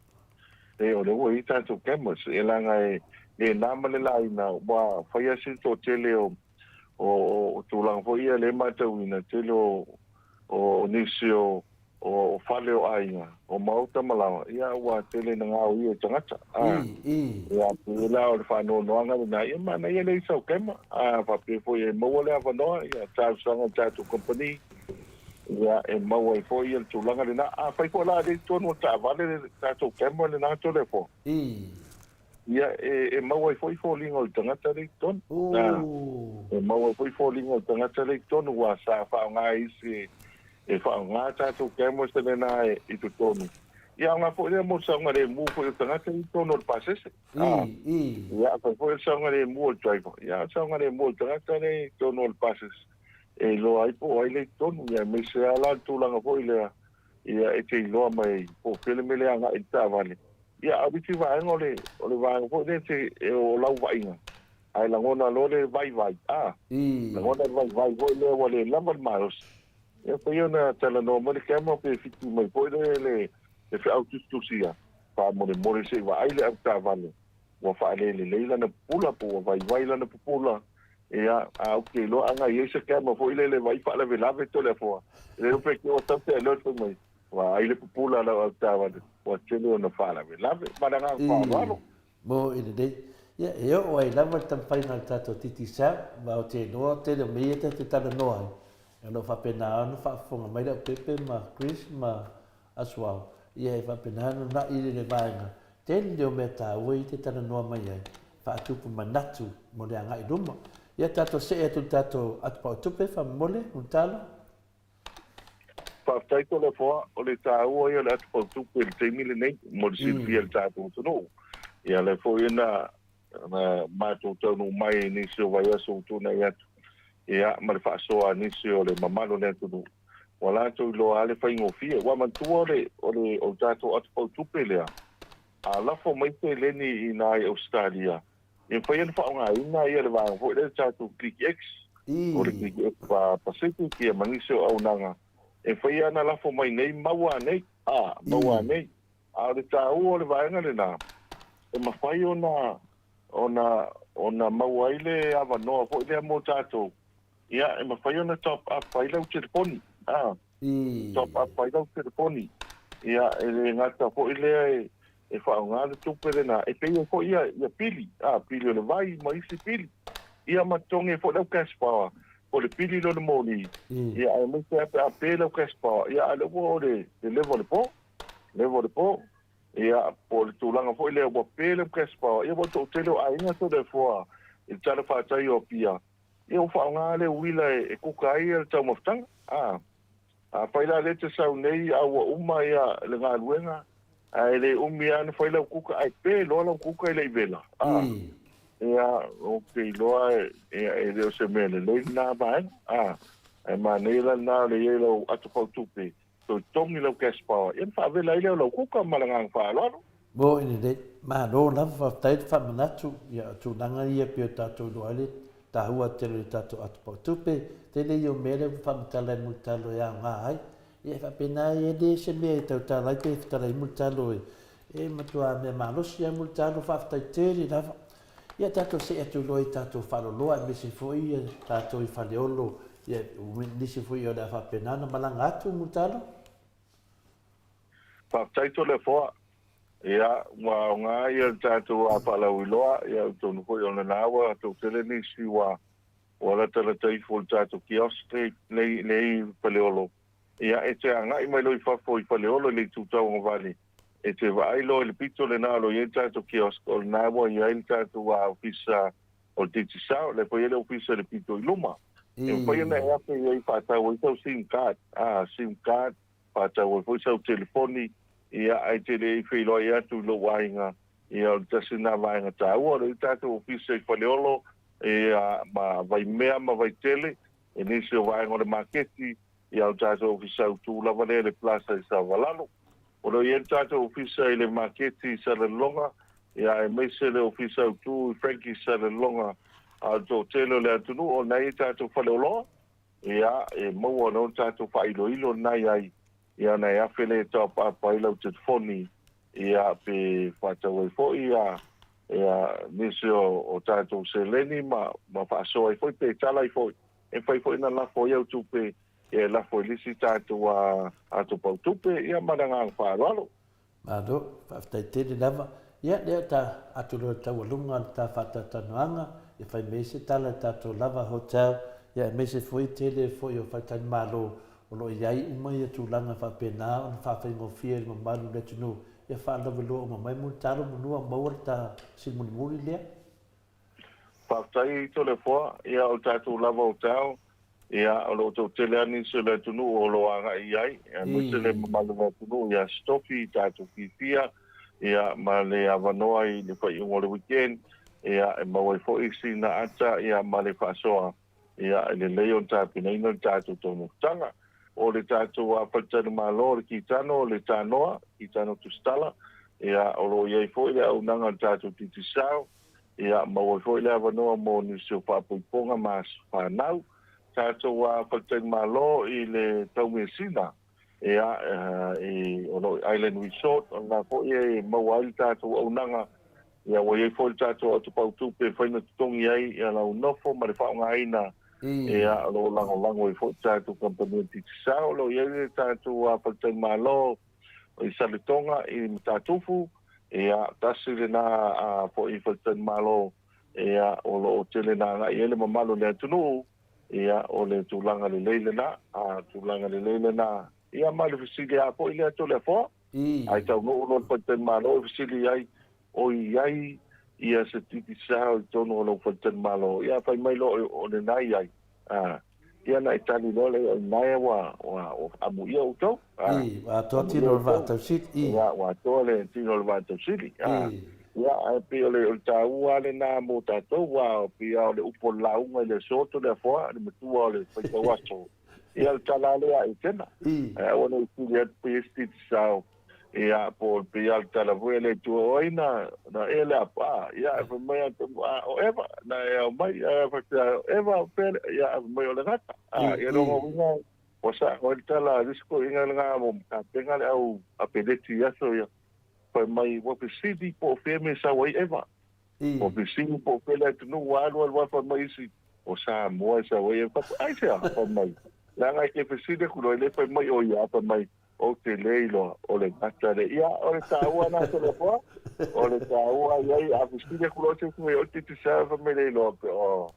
e o lea ua i ai tatou cameras, e leaga e le na ma le laina ua fai lava si toatele o o tulaga foi ia lea e matauina, tele o o nisi o o fale o aiga, o maota ma laoa, ia ua tele ina gaoia e tagata. A, ia, pei la o le faanoanoaga lena, ia manaia le i sau kema, a faapea foi e maua le avanoa, ia talosaga i le tatou kamupani, ia e maua ai foi le tulaga lena. Afai foi la lea i totonu o le taavale le tatou camera lena Toleafoa, ia e maua ai foi foliga o le tagata lea i totonu. E maua ai foi foliga o le tagata lea i totonu, aua sa faaaoga e isi e faaaoga tatou cameras lena i totonu. Ia aoga foi lea mo le saogalemu foi o le tagata i totonu o le pasese. Ia afai foi o le saogalemu o le driver, ia o le saogalemu o le tagata lea i totonu o le pasese e iloa ai po o ai lea i totonu. Ia aemaise lava la le tulaga foi lea, ia e te iloa mai po o fea le mea lea e agai i le taavale. Ia a o le isi vaega o le, o le vaega foi lea e te, o lau vaaiga, ae lagona loa le vaivai, a, lagona le vaivai foi lea ua le lava le malosi. Ia pei ona talanoa mai le camera pe fiti mai foi le le le feau tusitusia, faamolemole se i vaai le avetaavale ua faalelelei lana pupula po ua vaivai lana pupula. Ia, a ou te iloa ana i ai se camera foi lele e vaai faalavelave Toleafoa, e le iloa pe te ua sau se alert fai mai, vaai le pupula a lau avetaavale ua tele ona faalavelave. Ma le agaga faaaloalo. Mo i lenei. Ia, e oo ai lava le taumafaiga a le tatou Digicel, ma ou te iloa tele o mea ia tatou te talanoa ai, o lo o faapena ona faafofoga mai Leaupepe ma Chris ma Asuao, ia e faapena ona uunai le vaega tele o mea taua ia te talanoa mai ai, faatupu manatu mo le agai i luma. Ia tatou see atu i le tatou atupautupe, faamolemole, Mulitalo. Faafetai Toleafoa, o le taua ia o le atupautupe i le taimi lenei mo le silafia e le tatou atunuu. Ia lea foi na matou taunuu mai i nisi o vaiaso ua tuanai atu, ia ma le faasoa a nisi o le mamalu o le atunuu, ua latou iloa lava le faigofie. Ua manatua o le, o le, o le tatou atupautupe lea, a lafo mai seleni i ina i Ausetalia, E mafai ona faaaogaina ia le vaega foi lea le tatou Click X, o le Click X Pacific ia ma nisi o auaunaga e mafai lava ona lafo mai nei maua nei, a, maua nei. A o le taua o le vaega lena, e mafai ona, ona, ona maua ai le avanoa foi lea mo tatou, ia, e mafai ona top up ai lau telefoni, a. Top up ai lau telefoni. Ia, e le gata foi lea e, e faaaoga le tupe lena e pay ai foi ia, ia pili, a, pili o le vai ma isi pili. Ia ma totogi ai foi lau cash power, po o le pili lea o le moli, ia aemaise lava pe a pe lau cash power, ia a o lea ua oo i le, le level o le po, level o le po. Ia, po o le tulaga foi lea ua pe le cash power, ia ua toatele o aiga Toleafoa i le talafatai o Apia, ia ua faaaoga le uila e kuka ai le taumafataga. A, afai la lea e te sau nei a ua uma ia le galuega, ae le umi lava ona fai lau kuka, ae pe loa lau kuka e le i vela. A, ia, ou te iloa ia, e le o se mea lelei lena vaega. A, ae manaia la lena o le i ai o lau ato fautupe Toe totogi lau cash power ia ona faavela ai lea o lau kuka ma le agaga faaaloalo. Mo i lelei. Malo lava, faafetai le faamanatu. Ia, o tulaga ia pei o tatou iloa ai le tahua tele o le tatou atopautupe. Tele ia o mea lea ua faamatala e Mulitalo e aoga ai. Ia e faapena ai e le se mea e tautala ai pe fetala ai Mulitalo e matua mea malosi lava Mulitalo. Faafetai tele lava. Ia tatou see atu loa i tatou faaloloa aemaise foi tatou i Faleolo, ia nisi foi o le a faapena ona malaga atu Mulitalo. Faafetai Toleafoa. Ia, ua aoga ia le tatou faalauiloa, ia atonu foi o lena ua toatele nisi ua ua latalata ifo i le tatou kiosk lea i Faleolo. Ia, e te agai mai loa i fafo i Faleolo i le itu tauagavale, e te vaai loa i le pito lena o lo o i ai le tatou kiosk, o lena ua i ai le tatou ofisa o le Digicel, o lea foi e i ai le ofisa i le pito i luma. E mafai ona e afe i ai faatau ai sau sim card, a, sim card, faatau ai foi sau telefoni, ia, ae te le i feiloai atu i lou aiga, ia, o le tasi lena vaega taua. O lo o i ai le tatou ofisa i Faleolo, ia, ma Vaimea ma Vaitele, i nisi o vaega o le maketi, ia o le tatou ofisa autu lava lea i le Plaza i Savalalo. O lo o i ai le tatou ofisa i le maketi i Salelologa, ia aemaise le ofisa autu i Frankie Salelologa, a o le toatele o le atunuu o lena e i ai tatou faleoloa, ia e maua loa le tatou faailoilo lena i ai, ia ona e afe lea e taopaapa ai lau telefoni, ia pe faatau ai foi ia ia nisi o tatou seleni ma ma faasoa ai foi pe tala ai foi. E mafai foi ona lafo ai au tupe, ia e lafo i le isi tatou atopau tupe, ia ma le agaga faaaloalo. Malo, faafetai tele lava. Ia, lea ta atu loa i le taualuga o le ta faatalatalanoaga, e fai mai ai se tala i le tatou Lava Hotel, ia aemaise foi tele foi o faletalimalo o lo o i ai uma ia tulaga faapena ona faafaigofie i le mamalu o le atunuu, ia faalauiloa uma mai Mulitalo manua maua le ta sili mulimuli lea. Faafetai Toleafoa, ia o le tatou lava o tao, ia o lo o toatele lava nisi o le atunuu o lo o agai i ai, aemaise le mamalu o le atunuu ia Sitofi, tatou fiafia, ia ma le avanoa i le faaiuga o le weekend, ia e maua ai foi sina ata ia ma le faasoa, ia e lelei ona tapenaina le tatou taumafataga. O le tatou faletalimalo o le Kitano o le Tanoa, Kitano Tusitala, ia o lo o i ai foi le auaunaga a le tatou Digicel, Ia maua ai foi le avanoa mo nisi o faapoipoga ma aso fanau. Tatou faletalimalo i le taumeasina, ia, i o lo o i Island Resort, o lena foi e maua ai le tatou auaunaga. Ia ua i ai foi le tatou atopautupe e fai ona totogi ai ia lau nofo ma le faaaogaina, ia, o lo o lagolago ai foi le tatou kamupani o le Digicel. O lo o i ai le tatou faletalimalo i Saletoga i Matatufu, Ia, tasi lena foi faletalimalo, ia, o lo o tele na agai i ai le mamalu o le atunuu, ia, o le tulaga lelei lena, a, tulaga lelei lena. Ia, ma le fesili lava foi lea Toleafoa, ai taunuu loa le faletalimalo e fesili ai, o i ai ia se Digicel i totonu o lou faletalimalo? Ia, fai mai loa o lena e i ai, a. Ia na e tali loa lea, o ua, ua, ua amuia outou. I, ua atoa tino o le vaa tausili. I. Ia, ua atoa le tino o le vaa tausili. I. Ia, ae pei o le, o le taua lena mo tatou, aua pei lava o le upu o le lauga i le aso Toleafoa, le matua o le faitau aso. Ia, o le tala lava lea a Etena. I. Ae aua ne i sili atu pei e isi sao. Ia, po o pei lava o le tala foi a le Atua, o ai na, na ea le apa? Ia, ae fai mai a, a, o Eva, na e ao mai, ae faapea, o Eva, o pea, ia, ae fai mai o le gata. A, ia lona uiga, ua sao ai le tala a le isi toeaina lena mo Matapega le au apeleti i aso ia, fai mai, ua fesili po o fea mea e sau ai Eva. Ua fesili po o fea le atunuu ua alu alu lava fai mai isi, o Samoa e sau ai Eva. Aisea? Fai mai, leaga e te fesili atu loa, e le fai mai o ia, fai mai, Ou te le iloa, o le gata lea. Ia, o le taua lena Toleafoa, o le taua i ai, a fesili atu loa se isi mea, o le Digicel fai mai le iloa pe o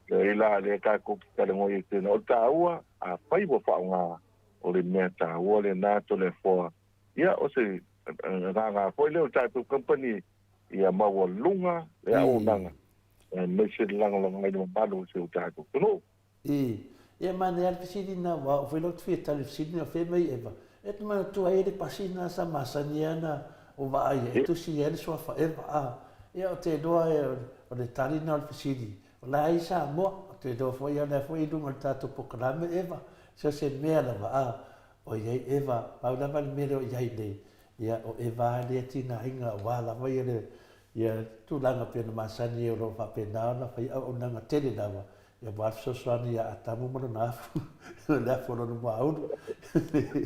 le ila lea tatou te talanoa i ai tena. O le taua, afai ua faaaoga, o le mea taua lena Toleafoa. Ia, o se Agaga foi lea o le tatou kamupani ia maualuga le auaunaga aemaise le lagolagoina i le mamalu o si o tatou atunuu. I. Ia manaia lava le fesili lena aua o foi lea ou te fia tali i le fesili lena, fea mai Eva, e te manatua ai le pasi lena sa masani ai ona ou vaai ai, e tusi ai le suafa Eva, a. Ia ou te iloa o le tali lena o le fesili, o la e i Samoa, ou te iloa foi o la foi e i luga o le tatou polokalame Eva, so o se mea lava, a, o i ai Eva, pau lava le mea lea o i ai nei, ia o Eva lea e tigaina aua lava ia le ia tulaga pei ona masani ai o lo o faapena ona fai auaunaga tele lava ia aua le fesoasoani ia Atamu ma lona afu, le afu o lona muaulu.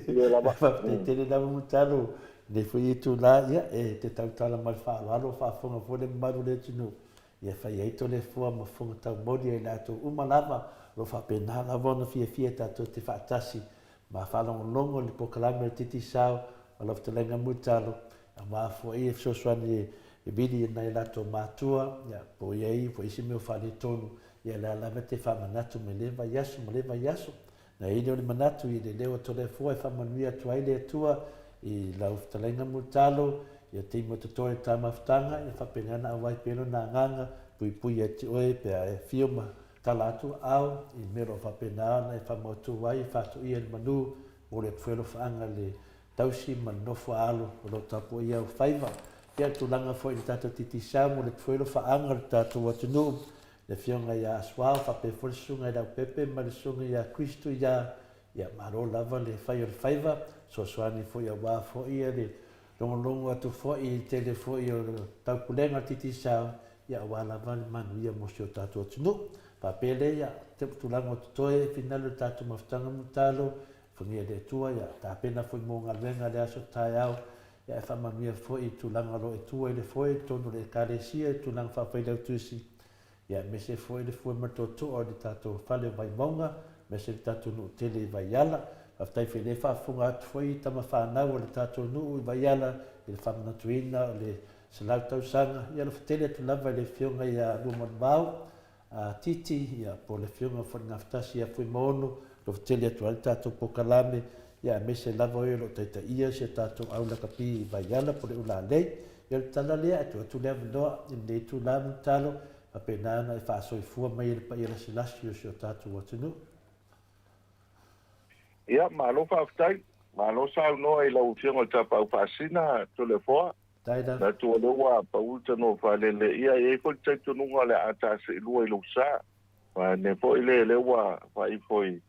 Ia lava. Faafetai tele lava Mulitalo i lenei foi itula, ia e te tautala ma le faaaloalo o faafofoga foi le mamalu o le atunuu, ia fai ai Toleafoa ma fofoga taumoli a i latou uma lava o lo o faapena lava ona fiafia tatou te faatasi ma faalogologo i le polokalame o le Digicel ma lau fetalaiga Mulitalo, aua foi e fesoasoani e vili i nai o latou matua, ia, po o i ai foi isi mea o faaletonu, ia o lea lava e te faamanatu mai lea vaiaso ma lea vaiaso. Na i ai lea o le manatu i le leo o Toleafoa e faamanuia atu ai le Atua i lau fetalaiga Mulitalo, ia taimi o totoe i le ta mafutaga, ia faapena ona auai pea lona agaga, puipui ia te oe pe a e afio ma tala atu aao i mea o lo o faapena ona e faamautu ai e faatoia le manu mo le atu foi alofaaga le tausi ma le nofo a alo o lo o tapuaia au faiva. Ia le tulaga foi i le tatou Digicel mo le atu foi alofaaga o le tatou atunuu, le afioga ia Asuao faapea foi le susuga i Leaupepe ma le susuga ia Kristo ia, ia malo lava le fai o le faiva, fesoasoani foi aua foi le logologo atu foi i le tele foi o taupulega o le Digicel, ia aua lava le manuia mo si o tatou atunuu. Faapea lea ia tulaga o totoe finale o le tatou mafutaga Mulitalo, Fagia le Atua ia tapena foi mo galuega le aso taeao, ia e faamanuia foi i tulaga o lo o e tua i le foe i totonu o le Ekalesia i tulaga faafailautusi, ia aemaise foi le fue ma le tootoo o le tatou fale o Vaimauga, aemaise le tatou nuu tele i Vaiala. Faafetai foi le faafofoga atu foi i tama fanau o le tatou nuu i Vaiala i le faamanatuina o le 100 tausaga. Ia alofa tele atu lava i le Afioga ia Luamanuvao, a Titi, ia, po o le Afioga foi i le Gafatasi ia Fuimaono, alofa tele atu ai le tatou polokalame, ia aemaise lava o e o lo o taitaia si a tatou au lakapi i Vaiala po o le Ulalei. Ia o le tala lea, e tuu atu le avanoa i lenei itula Mulitalo, faapena ona e faasoifua mai e le paia lasilasi o si o tatou atunuu. Ia, malo faafetai. Malo saunoa i lau Afioga i le Tapaau Faasina, Toleafoa. Faafetai lava. Manatu o lea ua pau le tanoa faalele. Ia, e i ai foi le talitonuga o le a taseilua i lou sa. Vaeane foi le lea ua faaifo i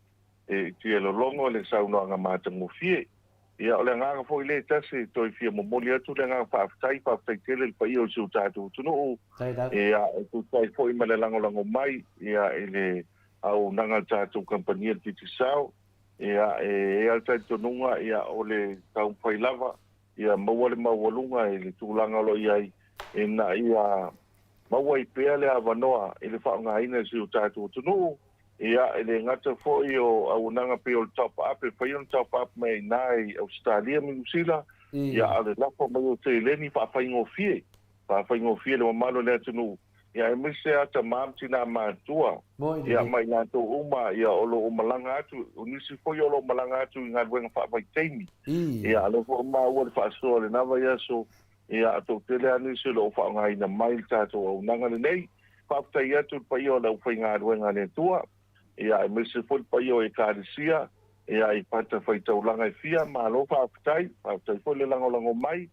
Tielologo le saunoaga matagofie. Ia, o le agaga foi lea e tasi e toe fia momoli atu le agaga faafetai, faafetai tele i le paia o si o tatou atunuu, Faafetai lava. ia, e tusa ai foi ma le lagolago mai, ia, i le auaunaga a le tatou kamupani a le Digicel. Ia, e i ai lava le talitonuga, ia, o le taumafai lava ia maua le maualuga i le tulaga o lo o i ai, ina ia maua ai pea le avanoa i le faaaogaina e si o tatou atunuu. Ia, e le gata foi o auaunaga pei o le top up, e fai ona top up mai ai i ina i Ausetalia ma Niu Sila, ia, a o le lafo mai o seleni faafaigofie, faafaigofie i le mamalu o le atunuu, ia, aemaise lava tama ma tina matutua, ia, ma i latou uma, ia, o lo o malaga atu, o nisi foi o lo o malaga atu i galuega faavaitaimi. Ia, a o lea foi ua maua le faasoa i lena vaiaso, ia, toatele lava nisi o lo o faaaogaina mai le tatou auaunaga lenei. Faafetai atu i le paia o le aufaigaluega a le Atua, ia, aemaise foi le paia o Ekalesia, ia, i fatafaitaulaga e fia, malo faafetai, faafetai foi le lagolago mai,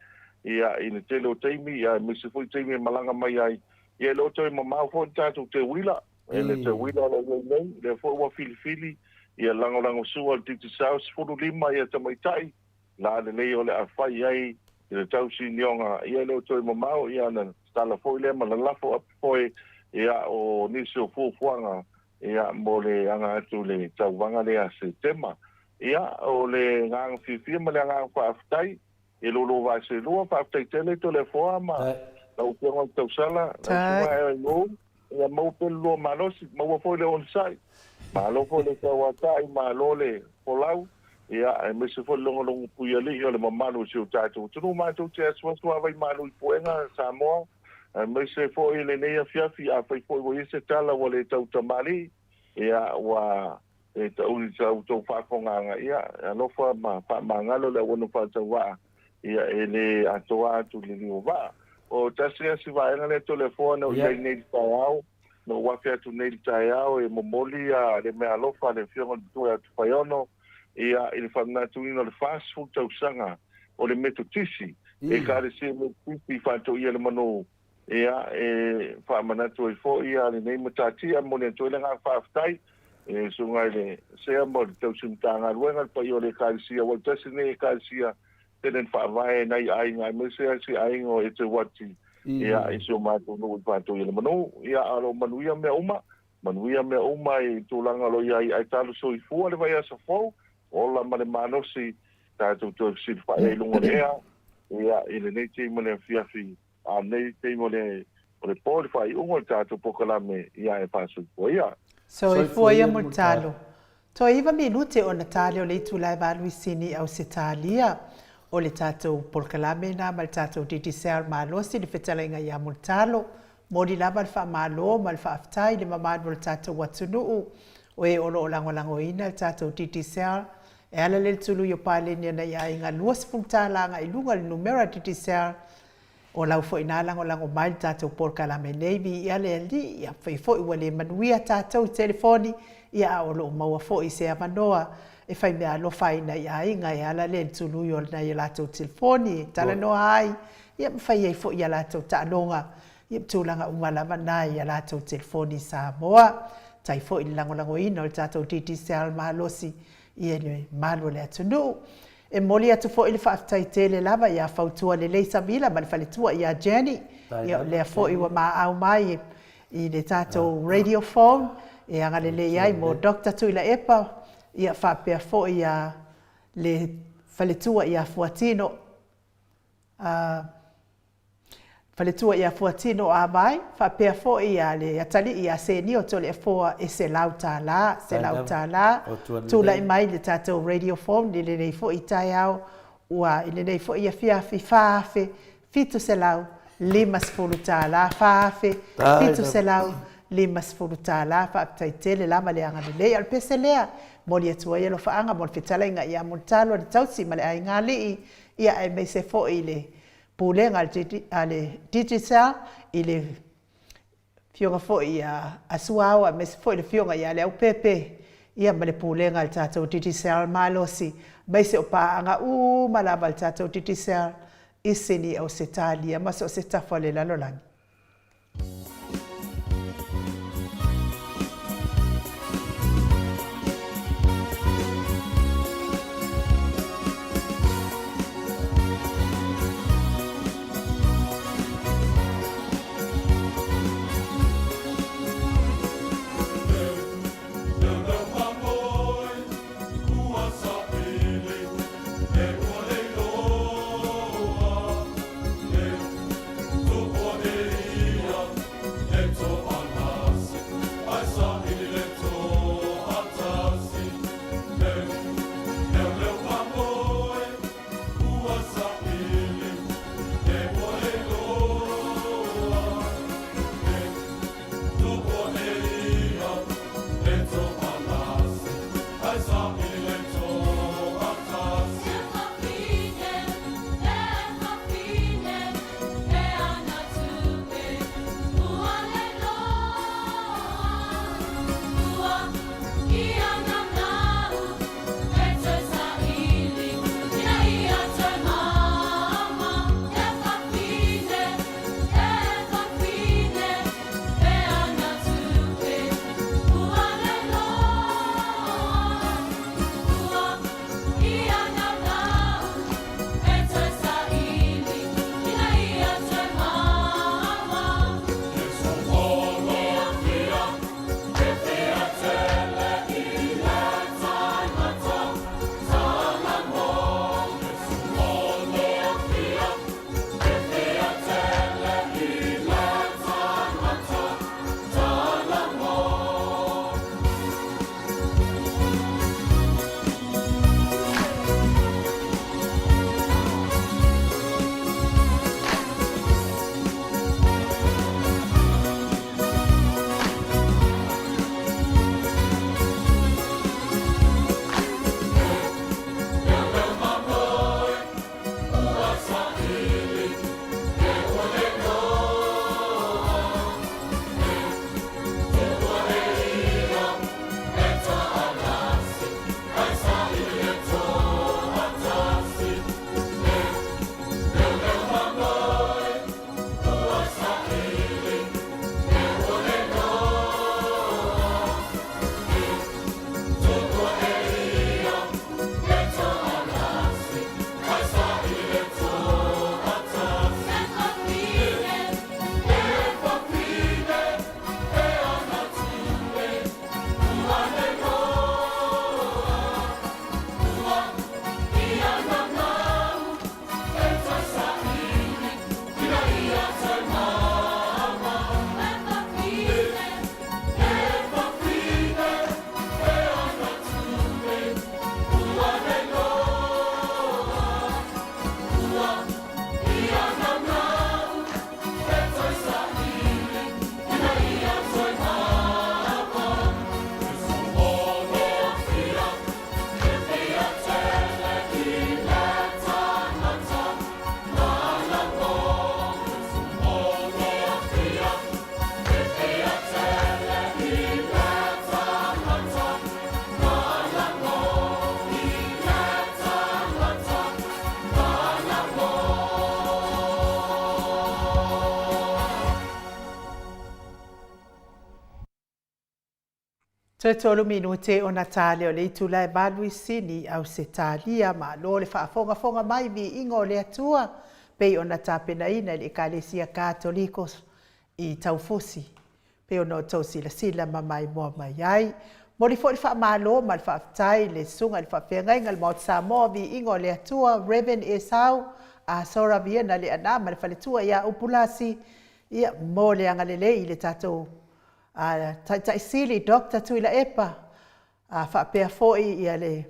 ia, i le tele o taimi, ia, aemaise foi taimi e malaga mai ai, ia, e le o toe mamao foi le tatou teuila, e le teuila o lo o i ai nei, lea foi ua filifili, ia, lagolagosua le Digicel 15, ia, tamaitai, la lelei o le a fai ai i le tausinioga, ia e le o toe mamao, ia ona tatala foi lea ma lalafo api foe, ia o nisi o fuafuaga, ia mo le aga atu i le tauvaga lea a Setema. Ia o le agaga fiafia ma le agaga faafetai i lo lua vaeselua, faafetai tele Toleafoa ma lau Afioga i le Tausala, lau Susuga Aaron, ia maua pea le lua malosi, maua foi le onosai, malo foi le tauatai, malo le folau, ia, aemaise foi le logologo puialii o le mamalu o si o tatou atunuu. Matou te asuasu lava i malu i puega, Samoa, aemaise foi lenei afiafi, afai foi ua i ai se tala ua le tau tamalii, ia, ua le tau i sa outou faafofogaaga, ia, alofa ma faamagalo le auauna faatauvaa. Ia, e lē atoa atu i le liu o vaa. O tasi lea si vaega lea Toleafoa na ou i ai nei i le taeao, na ou afe atu nei i le taeao e momoli le meaalofa a le Afioga i le Matua ia Tufaiono, ia, i le faamanatuina o le 40 tausaga o le Metotisi, Ekalesia Metotisi i Faatoia le Manu, ia, e faamanatu ai foi lenei matatia. E momoli atu ai le agaga faafetai i le Susuga i le Sea ma le Tausi Matagaluega, le paia o le Ekalesia, aua o le tasi lenei Ekalesia tele na faavae e nai aiga aemaise lava si aiga o Eteuati, ia, i si o matou nuu i Faatoia le Manu. Ia, a o lo o manuia mea uma, manuia mea uma i tulaga o lo o i ai, ae talo soifua le vaiaso fou, ola ma le malosi, tatou toe fesilafai ai i luga o le ea, ia, i lenei taimi o le afiafi, a o lenei taimi o le, o le po i le faaiuga o le tatou polokalame, ia e faasoifua ia. Soifua ia Mulitalo. Toe iva minute ona tali o le itula e valu i Sini, Ausetalia. O le tatou polokalame lena ma le tatou Digicel malosi le fetalaiga ia Mulitalo. Moli lava le faamalo ma le faafetai i le mamalu o le tatou atunuu o e o lo o lagolagoina le tatou Digicel e ala lea i le tului o paleni a nai aiga 20 tala agai i luga le numera Digicel. O lau foi na lagolago mai le tatou polokalame nei, viia le Alii, ia fai foi ua le manuia tatou i telefoni, ia a o lo o maua foi se avanoa e fai meaalofa ai nai aiga e ala lea i le tului o nai a latou telefoni e talanoa ai, ia ma fai ai foi i a latou taaloga, ia ma tulaga uma lava na i a latou telefoni i Samoa. Tai foi i le lagolagoina o le tatou Digicel malosi i le malu o le atunuu. E momoli atu foi le faafetai tele lava ia Fautua Lelei Samila ma le faletua ia Jenny, ia o lea foi ua maau mai i le tatou radio phone e agalelei ai mo Doctor Tuilaepa, ia faapea foi ia le faletua ia Fuatino. A Faletua ia Fuatino Avai, faapea foi ia le atalii ia Senio Toleafoa e $100, $100, tulai mai le tatou radio phone i lenei foi taeao, ua i lenei foi afiafi $4,750, $4,750. Faafetai tele lava le agalelei. A o le pese lea, momoli atu ai alofaaga mo le fetalaiga ia Mulitalo le tausi ma le aiga alii, ia aemaise foi le Pulega a le Digicel i le Afioga foi ia Asuao aemaise foi le Afioga ia Leaupepe, ia ma le Pulega a le tatou Digicel malosi, aemaise o paaga uma lava a le tatou Digicel i Sini, Ausetalia ma so o se tafa o le lalolagi. Toe tolu minute ona ta lea o le itula e valu i Sini, Ausetalia, Malo le faafogafoga mai viiga o le Atua pei ona tapenaina e le Ekalesia Katoliko i Taufusi, pei ona outou silasila ma maimoa mai ai. Momoli foi le faamalo ma le faafetai i le Susuga i le Faafeagaiga i le Maota Samoa Viiga o le Atua, Rev. Esau Asora Viena Leaana ma le faletua ia Upulasi, ia, mo le agalelei i le tatou a Taitai Sili Doctor Tuilaepa, a faapea foi ia le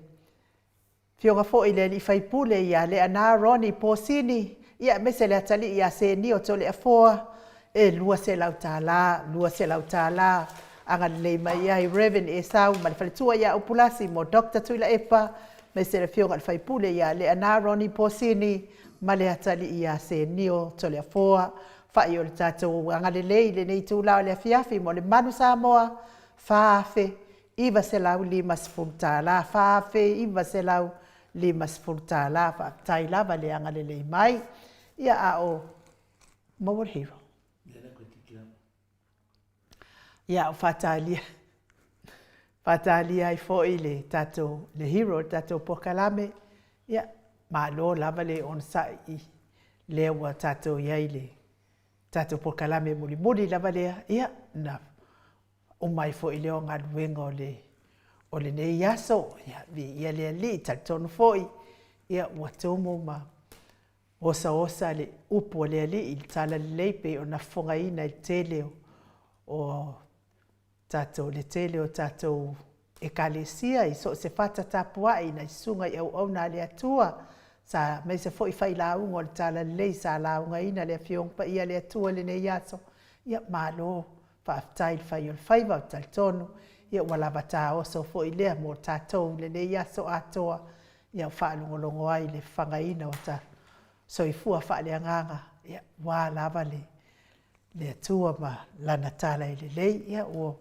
Afioga foi i le Alii Faipule ia Leaana Ronnie Posini, ia aemaise le atalii ia Senio Toleafoa, e $200, $200 agalelei mai ai Rev. Esau ma le faletua ia Upulasi mo Doctor Tuilaepa, aemaise le Afioga i le Faipule ia Leaana Ronnie Posini ma le atalii ia Senio Toleafoa. Fa'i o le tatou agalelei i lenei itula o le afiafi mo le Manu Samoa, $4,950, $4,950. Faafetai lava le agalelei mai. Ia a o maua le hero. Ia a o faatalia, faatalia ai foi le tatou, le hero le tatou polokalame. Ia, malo lava le onosai i lea ua tatou i ai i le tatou polokalame mulimuli lava lea, ia, na uma ai foi lea o galuega o le o lenei aso. Ia, viia le Alii, talitonu foi, ia, ua tumu ma osaosa le upu a le Alii i le talalelei pei ona fofogaina i le tele o tatou, le tele o tatou Ekalesia i so o se fata tapuai i nai susuga i auauna a le Atua, sa aemaise foi failauga o le Talalelei sa laugaina le Afioga Paia a le Atua i lenei aso. Ia, malo faafetai le fai o le faiva, ou te talitonu, ia ua lava taoso foi lea mo tatou i lenei aso atoa, ia ua faalogologo ai i le fafagaina o ta soifua faaleagaga, ia, ua lava le le Atua ma Lana tala e lelei. Ia, ua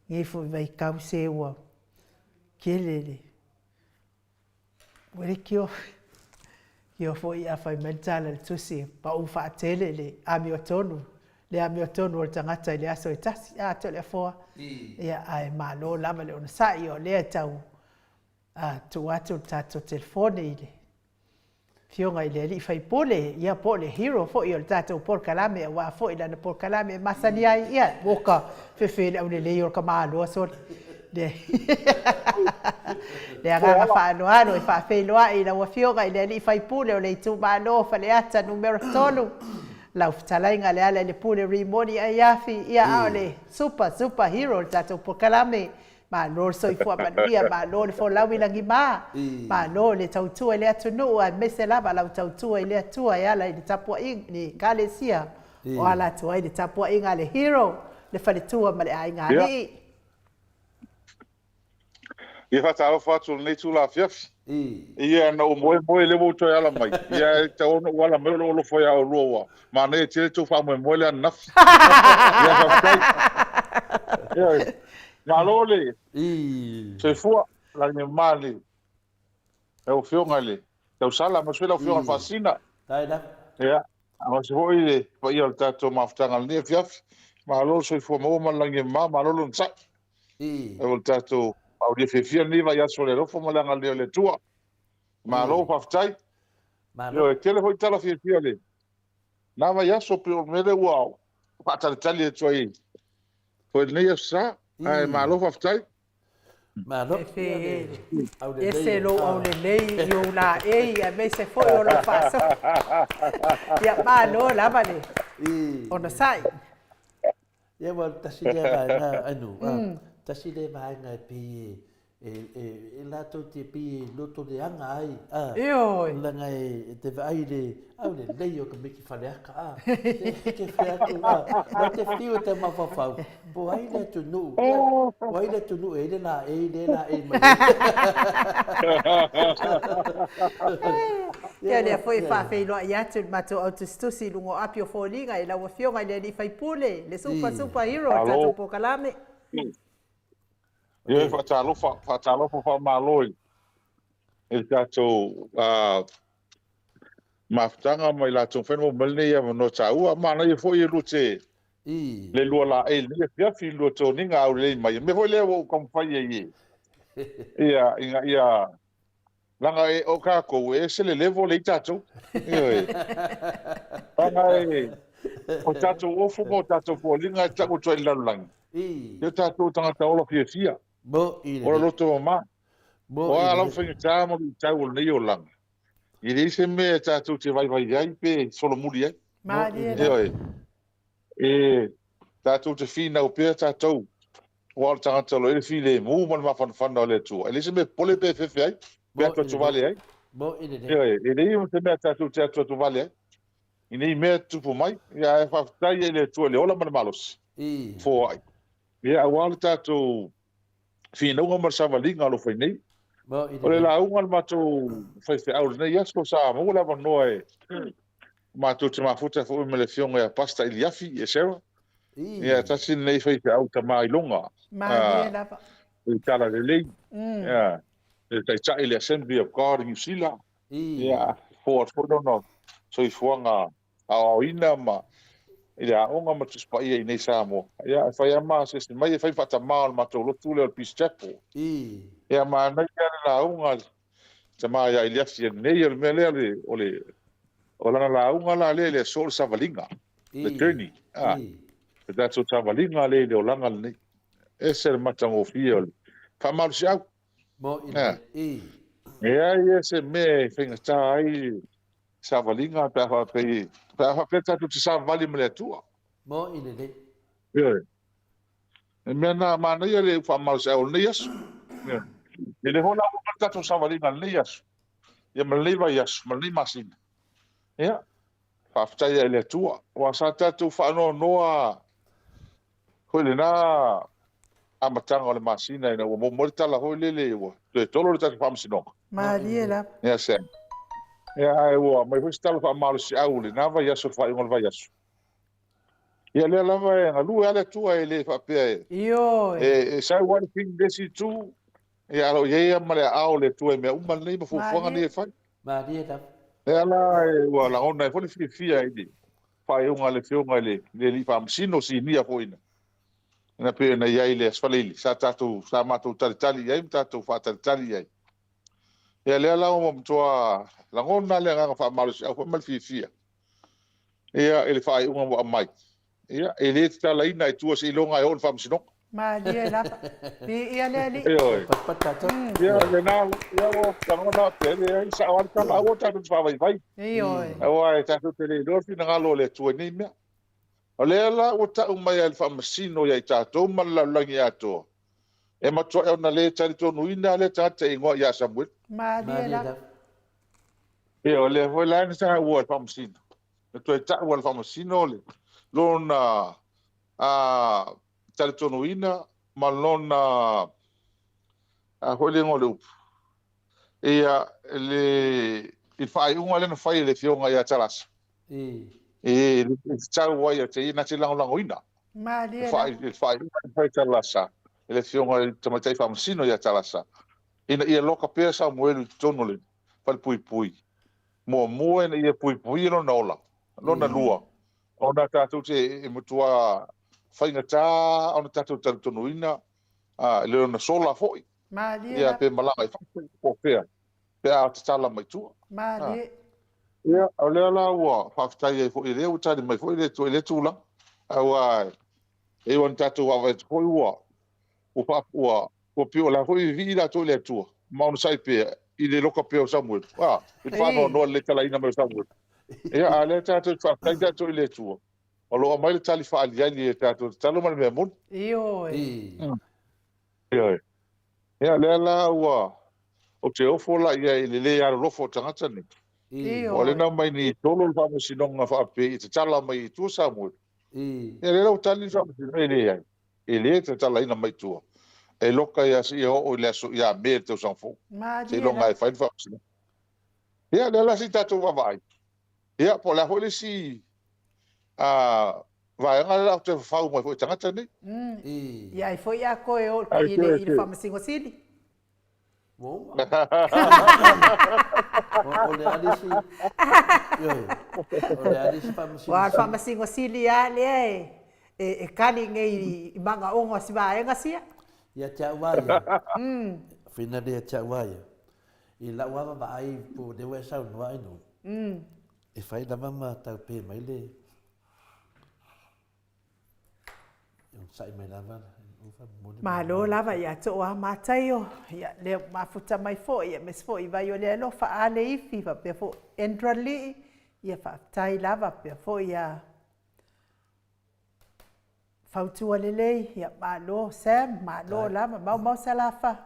nei foi vaitau se ua tele le ua le tio tio foi a fai mai le tala i le tusi e pau faatele le amiotonu le amiotonu o le tagata i le aso e tasi a Toleafoa. Ia, ae malo lava le onosai o lea e tau a tuu atu le tatou telefoni i le Afioga i le alii faipule, ia po o le hero foi o le tatou polokalame aua foi lana polokalame e masani ai, ia oka fefe le aulelei o le tamaloa sole. Le, le agaga faaaloalo e faafeiloai i lau Afioga i le alii faipule o le itumalo o Faleata numera 3, lau fetalaiga Lealailepule Rimoni Aiafi, ia a o le super, super hero o le tatou polokalame. Malo le soifua manuia, malo le folau i lagima, malo le tautua i le atunuu aemaise lava lau tautua i le Atua e ala i le tapuaiga i le Ekalesia o ala atu ai le tapuaiga a le Hero, le faletua ma le aiga alii. Ia faatalofa atu i lenei itula afiafi. Ia na ou moemoe lea ua ou toe ala mai. Ia e tatau ona ou ala mai o lou alofa ia oulua ua manaia tele tou faamoemoe lea ananafi. Ia faafetai. Ia malo le soifua lagi mama le lau afioga i le tausala aemaise foi lau afioga i le Faasisina. Ia aemaise foi le paia o le tatou mafutaga i lenei afiafi. Malo le soifua maua ma le lagi e mama, malo le onosai. O le tatou aulia fiafia lenei vaiaso i le alofa ma le agalelei o le Atua. Malo faafetai. Malo. E tele foi tala fiafia le na vaiaso pei o le mea lea ua faatalitali atu ai foi lenei aso sa. Ae malo faafetai. Malo. Efe ese lou aulelei i ou laei aemaise foi o lou faasoa. Ia malo lava le onosai. Ia ua tasi lea vaega anu, tasi lea vaega e pei e, e, e latou te pei e loto leaga ai, a. Ioe. Leaga e te vaai i le aulelei o tamaiti Faleata, a. Te fai atu, a, ma te fiu e te mafaufau, po o ai le atunuu, po o ai le atunuu e i ai le laei lea e laei mai ai. Ia lea foi e faafeiloai atu i le matou au tusitusi i luga o api o foliga i lau Afioga i le Alii Faipule, le super super hero o le tatou polokalame. Ia faatalofa, faatalofa faamalo i le tatou mafutaga ma i latou mafai ona maua mai lenei avanoa taua. Manaia foi e lua te Le lua laei i lenei afiafi, lua toniga aulelei mai. O le mea foi lea ua ou taumafai ai e, ia, ina ia, leaga e, o tatou, e ese le level lea i tatou. Ioe. Leaga e, o tatou ofu ma o tatou foliga e tau atu ai i le lalolagi. Ia o tatou tagata ola fiafia. Ola loto mama. O a lava faigata ma luitau o lenei olaga, e leai se mea e tatou te vaivai ai pe solomuli ai. Malie lava. Ioe. E tatou te finau pea tatou, aua o le tagata o lo o i ai le filemu ma le mafanafana o le Atua, e leai se mea e popole pe fefe ai, pe atuatuvale ai. Ioe, e leai se mea tatou te atuatuvale ai i nei mea tutupu mai, ia ae faafetai ai i le Atua i le ola ma le malosi, foai. Ia aua le tatou finauga ma le savaliga o lo o fai nei. O le lauga a le matou faifeau i lenei aso, sa maua le avanoa e matou te mafuta foi ma le afioga ia Pastor Iliafi e Sarah. Ia tasi lenei faifeau tama iloga. Malie lava. I tala lelei. Ia le taitai le Assembly of God i New Zealand. Ia fo atu foi lona soifuaga aoaoina ma i le aoga ma Tusi Paia i nei Samoa. Ia, e fai lava ma asiasi mai, e fai faatamā o le matou lotu lea o le Peace Chapel. Ia, manaia le lauga a le tama ia Iliafi ananei, o le mea lea o le, o le, o lana lauga la lea i le aso o le savaliga, the journey, a, le tatou savaliga lea i le olaga lenei. Ese le matagofie o le faamalosiau. E leai se mea e faigata ai savaliga pe a faapea, pe a faapea tatou te savali ma le Atua. Moni lelei. Ioe. E mea na manaia le faamalosiau o lenei aso. Ioe. E le hola ua le tatou savaliga lenei aso. Ia ma lenei vaiaso, ma lenei masina. Ia, faafetai ai le Atua. Aua sa tatou faanoanoa foi lena amataga o le masina ina ua momoe le tala foi lele ua toe tolo le tatou faamasinoga. Malie lava. Ia Sam. Ia ae ua aumai foi se tala faamalosiau i lena vaiaso, le faaiuga o le vaiaso. Ia lea lava e galue lava le Atua e le faapea e Ioe. E, e sau lava le pini i le isi itu, ia a o lo o i ai lava ma le aao o le Atua i mea uma nei ma fuafuaga nei e fai. Malie lava. Lea la e, ua lagona ai foi le fiafia i le faaiuga a le Afioga i le, le Alii Faamasino, sinia foi na, na pei ona i ai i le Aso Faraile, sa tatou, sa matou talitali i ai ma tatou faatalitali i ai. Ia lea la ua matua lagona le agaga faamalosiau foi ma le fiafia, ia, i le faaiuga ua aumai. Ia, e le tatalaina i tua seiloga e oo i le faamasinoga. Malie lava. Viia le Alii. Ioe. Ia, lena, ia ua lagona atu, e leai, sao lava le tala, aua tatou te faavaivai. Ioe. Aua e tatou te le iloa le finagalo o le Atua i nei mea. O lea la ua tau mai lava e le faamasino ia i tatou ma le lalolagi atoa, e matuai ona le talitonuina lea tagata e igoa ia Samuelu. Malie lava. Ia, o lea foi la na taua e le faamasino. Na toe tau e le faamasino le lona a talitonuina ma lona a foi le igoa o le upu. Ia, le, i le faaiuga lea na fai e le Afioga ia Tarasa. E tatau ai ia te ia na te lagolagoina. Malie lava. Le faaiuga na fai e Tarasa, e le Afioga i le Tamaitai Faamasino ia Tarasa, ina ia loka pea Samuelu i totonu o le falepuipui. Muamua ina ia puipuia lona ola. Lona lua, ona tatou te e matua faigata ona tatou talitonuina i le lona sola foi. Malie Ia, pe malaga i fafo po o fea, pe a tatala mai tua. Malie. Ia, o lea la ua faafetai ai foi, lea ua tali mai foi le Atua i lea tulaga. Aua e ui ona tatou vaavaai atu foi ua ua ua ua pei o la foi e vivii latou i le Atua, ma onosai pea i le loka pea o Samuelu, a, i le faanoanoa i le le talaina mai o Samuelu. Ia, a o lea tatou te faafetai tatou i le Atua, o lo o aumai le tali faaaliali e tatou tatalo ma le mea moni. Ioe. Ioe. Ia, o lea la ua, ou te ofo la i ai i le le alolofa o tagata nei. Ioe. Ua le na aumai nei tolo le faamasinoga faapea i tatala mai i tua Samuelu. Ia, lea la ua tali le faamasinoga, e leai. E le tatalaina mai tua. E loka ia seia oo i le aso ia Me i le tausaga fou. Seiloga e fai le faamasinoga. Ia, lea la se i tatou vaavaai. Ia, po o le a foi le isi vaega lea o le a toe fafau mai foi e tagata nei. Ia ai foi a koe o i le Faamasino Sili. Ua uma. O le a le isi, ioe, o le a le isi Faamasino Sili. Aua o le Faamasino Sili lava lea e. e kali nei i magaoga o si vaega sia. Ia te au a ia. Whina lea te au a ia. I lau lava vaai po o lea ua e saunoa ai nuu. E fai lava ma taupe mai le e onosai mai lava Malo lava ia Tooa Mataio, ia lea ua mafuta mai foi, aemaise foi i vai o le alofa Ale Ifi faapea foi Andra Lii, ia faafetai lava faapea foi ia Fautua lelei, ia malo Sam, malo lava, maumau Salafa,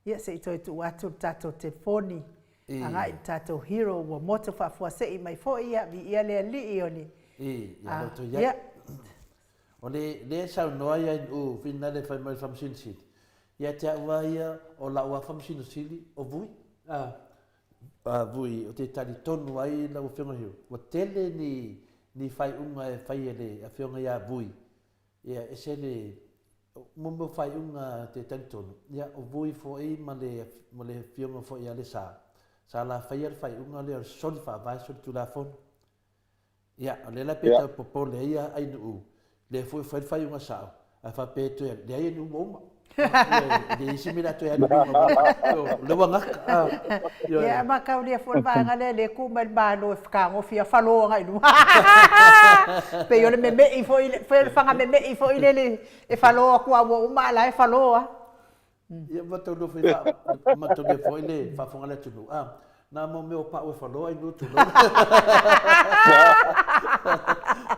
ia se i toe tuu atu le tatou telefoni agai i le tatou hero ua motu faafuasei mai foi, ia viia le Alii o le Ia loto i ai. O le lea e saunoa ai i u whina le fai mai le Faamasino Sili, ia te au lava ia o lau lava Faamasino Sili o Vui, a, a Vui o te talitonu ai lau Afioga Hugh, ua tele ni, ni faaiuga e fai e le Afioga ia Vui, ia ese le, mo mea o faaiuga te talitonu, ia o Vui foi ma le, ma le Afioga foi ia Lesa, sa la faia le faaiuga lea o le soli faavae, soli tulafono. Ia, o lea la pei tau popole ai a Ainuu, lea foi ua fai le faaiuga sao, ae faapea e toe alu, leai e nuu ua uma. E leai se mea o le a toe alu i luga mai. O lea ua gata. Ia, ma taulia foi le vaega lea, lea e tu mai le Malo e fetagofi a falo agai i luga. Pei o le meme'i foi, pei o le faga meme'i foi lele e falo atu lava ua uma a o la e falo lava. Ia mataulia foi mataulia foi le faafofoga a le atunuu, a, na mo mea o pau e faloa i nu tulou.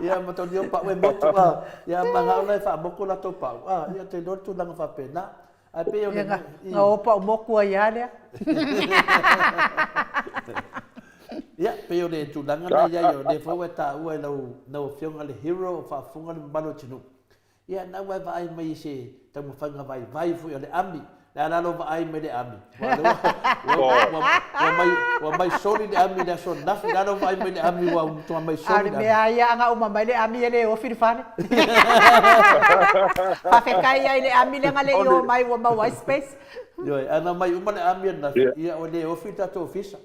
Ia mataulia o pau e motu, a, ia manao la e faamotu latou pau, a, ia te iloa le tulaga faapena. Ae pei o le... Ia, na o pau motu ai lava lea. Ia, pei o le tulaga na i ai, o lea foi ua e taua i lau, lau Afioga le hero o faafofoga le mamalu o le atunuu. Ia, na ua e vaai mai i se taumafaiga vaivai foi a le ami. Le a la lou vaai mai le ami? Ua, ua, ua, mai, ua mai soli le ami i le aso ananafi. Le a lou vaai mai le ami ua matua mai soli le ami? A o le mea lava ia, ana uma mai le ami e le ofi le fale. Faafetai ai i le ami lea na le i o mai ua maua ai space. Ioe, ana mai uma le ami ananafi, ia ua le ofi le tatou ofisa.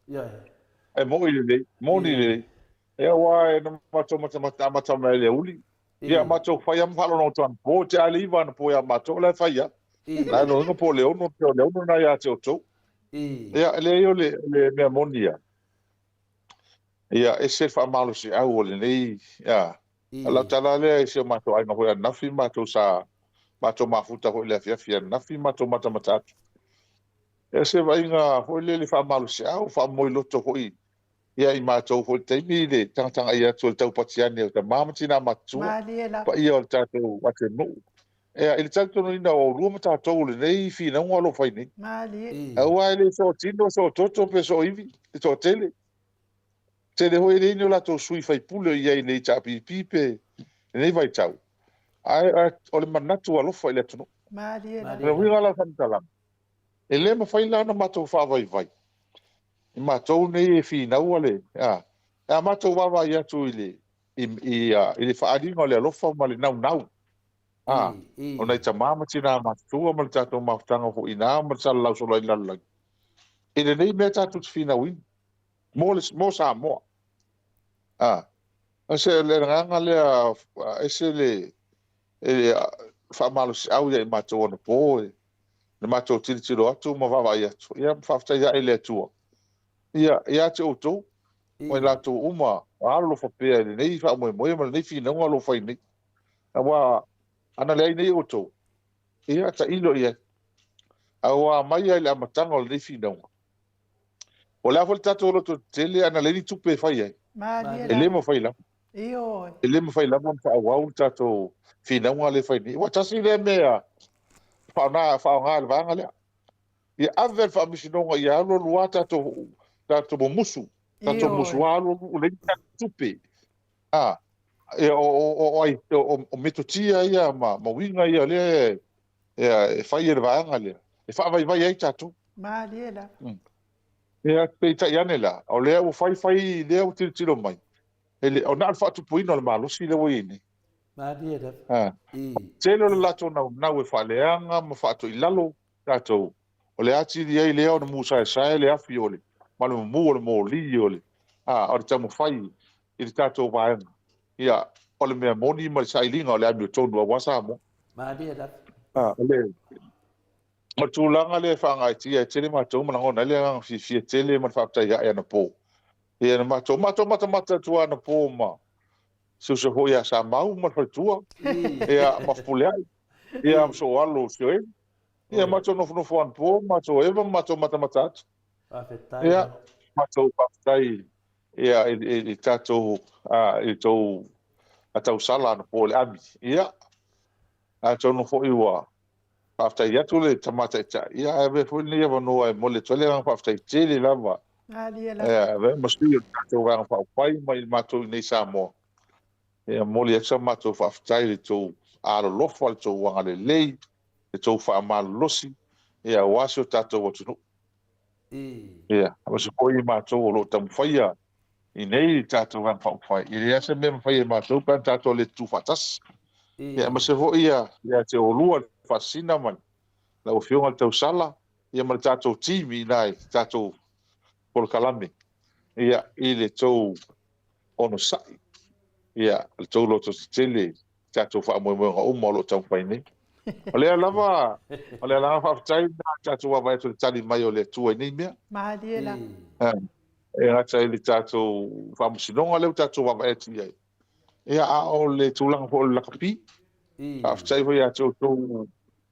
Ioe. E moni lelei, moni lelei. Ia aua e na matou matamata amata mai i le aoauli. Ia matou fai lava ma faalogo atu anapo, e te a le iva anapo ia matou, o la e fai lava. La e loiga po o le ono, pe o le ono lena ia te outou. Ia, e leai o le, le mea moni ia. Ia, ese le faamalosiau o lenei, ia. O lau tala lea i si o matou aiga foi ananafi, matou sa, matou mafuta foi i le afiafi ananafi, matou matamata atu. Ia, se vaaiga foi lele faamalosiau, faamomoiloto foi Ia i matou foi taimi le tagatagai atu o le taupati ane o tama ma tina matutua, paia o le tatou atunuu. Ia, i le talitonuina o oulua ma tatou o lenei finauga o lo o fai nei. Aua e le sootino, soototo pe sooivi le toatele. Tele foi e leai ni o latou sui faipule o i ai i le HRPP pe lenei vaitau. Ae o le manatu alofa i le atunuu. O le uiga la o le faamatalaga, E le mafai la ona matou faavaivai i matou nei e finaua le, a, a matou vaavaai atu i le, i, i, i le faaaliga o le alofa ma le naunau, a, o nai tama ma tinā matutua ma le tatou mafutaga foi i ina ma le salalau solo ai i le lalolagi, i lenei mea tatou te finauina, mo le, mo Samoa. A, o se, le agaga lea, ese le, e faamalosiau ia i matou anapo e le matou tilotilo atu ma vaavaai atu, ia ma faafetai ae i le Atua, ia, ia te outou, ma i latou uma o alolofa pea i lenei faamoemoe ma lenei finauga o lo o fai nei. Aua ana leai nei outou, ia tailo i ai. Aua mai lava i le amataga o lenei finauga, o le a foi le tatou loto tetele, ana leai ni tupe e fai ai, e le mafai lava. Ioe. E le mafai lava ona faaauau le tatou finauga lea e fai nei. Ua tasi lea mea faaaoga faaaoga e le vaega lea. Ia ave le faamasinoga ia alu alu lava tatou tatou mumusu, tatou mumusu ua alu alu ua leai ni tatou tupe. A, ia o o o ai o o metotia ia ma ma uiga ia lea e fai e le vaega lea e faavaivai ai tatou. Malie lava. Ia, peitai ane la, o lea ua fai fai lea ua tilotilo mai, E le, o na o le faatupuina o le malosi lea ua i ai nei. Malie lava. Ah. I. Tele o le latou naunau e faaleaga ma faatoilalo tatou, o le atili ai lea ona musaesae le afi o le, ma le mumu o le moli o le, a, o le taumafai i le tatou vaega. Ia, O le mea moni ma le sailiga o le amiotonu aua Samoa. Malie lava. O le tulaga lea e faagaeetia e tele matou ma lagona ai le agaga fiafia tele ma le faafetai ae anapo. Ia na matou matamata atu anapo ma si uso foi ia Samau ma le faletua, ia ma Fepuleai, ia ma sou alo o Sioeli. Ia matou nofonofo anapo, matou eva ma matou matamata atu. Faafetai. Ia, matou faafetai ia i tatou i tou tausala anapo i le ami. Ia, atonu foi ua faafetai atu le Tama Taitai, ia ae avea foi lenei avanoa e momoli atu ai le agaga faafetai tele lava. Ia, avea ma sui o le tatou Vaega Faaupufai ma i matou i inei i Samoa. Ia, momoli atu sa matou faafetai i le tou alolofa, le tou agalelei, le tou faamalolosi, ia aua si o tatou atunuu. Ia, aemaise foi i matou o lo o taumafaia i nei tatou Vaega Faaupufai, e leai se mea e mafai e matou pe ana tatou le tutu faatasi. Ia, aemaise foi ia te oulua le Faasisina ma lau Afioga le Tausala, ia ma le tatou team i ina i tatou polokalame, ia, i le tou onosai, ia, le tou lototetele, tatou faamoemoega uma o lo o taumafai nei. O lea lava, o le agaga faafetai lena tatou vaavaai atu i le tali mai o le Atua i nei mea. Malie la. E gata i le tatou faamasinoga lea ua tatou vaavaai atu i ai. Ia, a o le tulaga foi o le lakapi. Faafetai foi ia te outou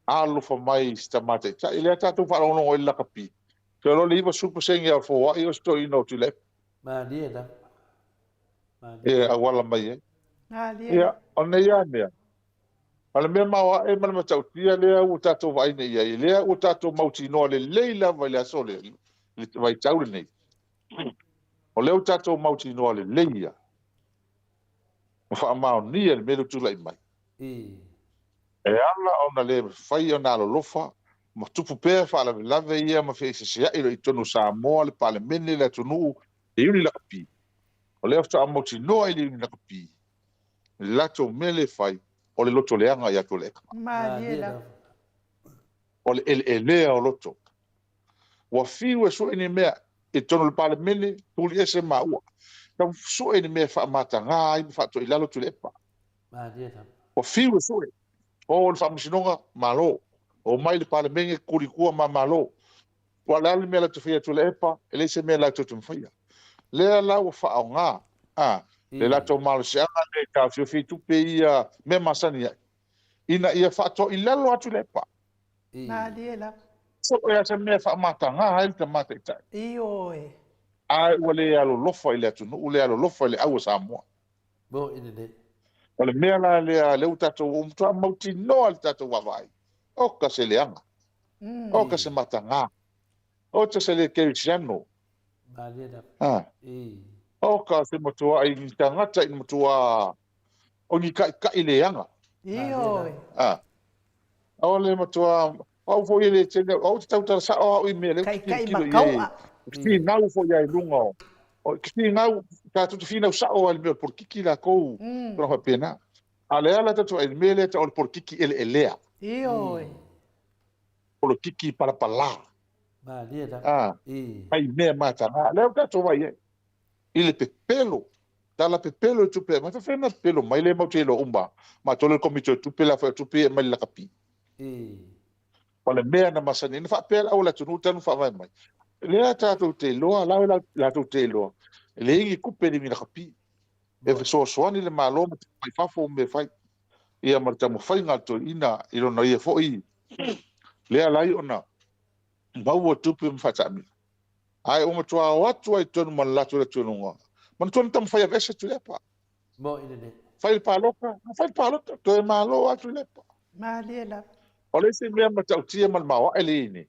alofa mai i si tama taitai. Lea tatou faalogologo i le lakapi. Ou te iloa le 90% o le foai o se toeaina o Tuilaepa. Malie la. E auala mai ai. Ia, o nei lava mea, o le mea maoae ma le matautia lea ua tatou vaai nei i ai, lea ua tatou mautinoa lelei lava i le aso lea, i le vaitau lenei, o lea ua tatou mautinoa lelei ia, ma faamaonia le mea lea ua tulai mai. E ala ona le mafai ona alolofa ma tupu pea faalavelave ia ma feeseeseai loa i totonu o Samoa, le Palemene, le atunuu, le Iuni Lakapi. O lea faatoa mautinoa i le Iuni Lakapi, le latou mea lea e fai, o le loto leaga ia Tuilaepa. Malie lava. O le eleelea o loto. Ua fiu e sue ni mea i totonu o le Palemene, tuli ese maua. Tau sue ni mea e faamataga ai ma faatoilalo Tuilaepa. Malie lava. Ua fiu e sue. O le Faamasinoga, malo. O mai le Palemene, tuli tua ma malo. Ua le a le mea latou te faia Tuilaepa, e leai se mea latou te mafaia. Lea la ua faaaoga le latou malosiaga lea e taofiofi ai tupe ia mea masani ai, ina ia faatoilalo atu Tuilaepa. Malie lava. So e a se mea e faamataga ai le tama taitai. Ioe. Ae ua le alolofa i le atunuu, le alolofa i le au a Samoa. Mo i lenei. O le mea la lea, lea ua tatou ua matua mautinoa le tatou vaavaai. Oka se leaga. Oka se mataga. Oka se le kerisiano. Malie lava. Oka se matuai ni tagata i matua o ni kaʻikaʻi leaga. Ioe. O le matua au foi e le tele, au te tautala sao au i mea lea ou te Kaʻikaʻi tilotilo i ai. makau'a. Finau foi ai luga o finau, tatou te finau sao ai i le mea o le polokiki lakou, tulaga faapena. A o le ala tatou vaai i le mea lea tau o le polokiki eleelea. Ioe. Polokiki palapala. Malie lava. Fai mea mataga. Lea ua tatou vaai ai i le pepelo, tala pepelo i tupe aumai. Faafefea ona pepelo mai lea matou te iloa uma matou le Komiti o Tupe la foi o tupe ia e aumai le lakapi. O le mea na masani ai, na faapea le au o le atunuu talu faavae mai. Lea tatou te iloa, la latou te iloa, e leai ni tupe le lakapi. E fesoasoani le Malo ma tupe mai fafo ma mea fai. Ia ma le taumafaiga a le toeaina i lona ia foi lea ala ai ona maua tupe ma faataamilo. Ae ua matua o atu ai i totonu ma le latou alu atu i luga. Manatua na taumafai e aveese Tuilaepa. Mo i lenei. Fai le palota, fai le palota, toe malo lava Tuilaepa. Malie lava. O le isi mea matautia ma le maoae lea e i ai nei,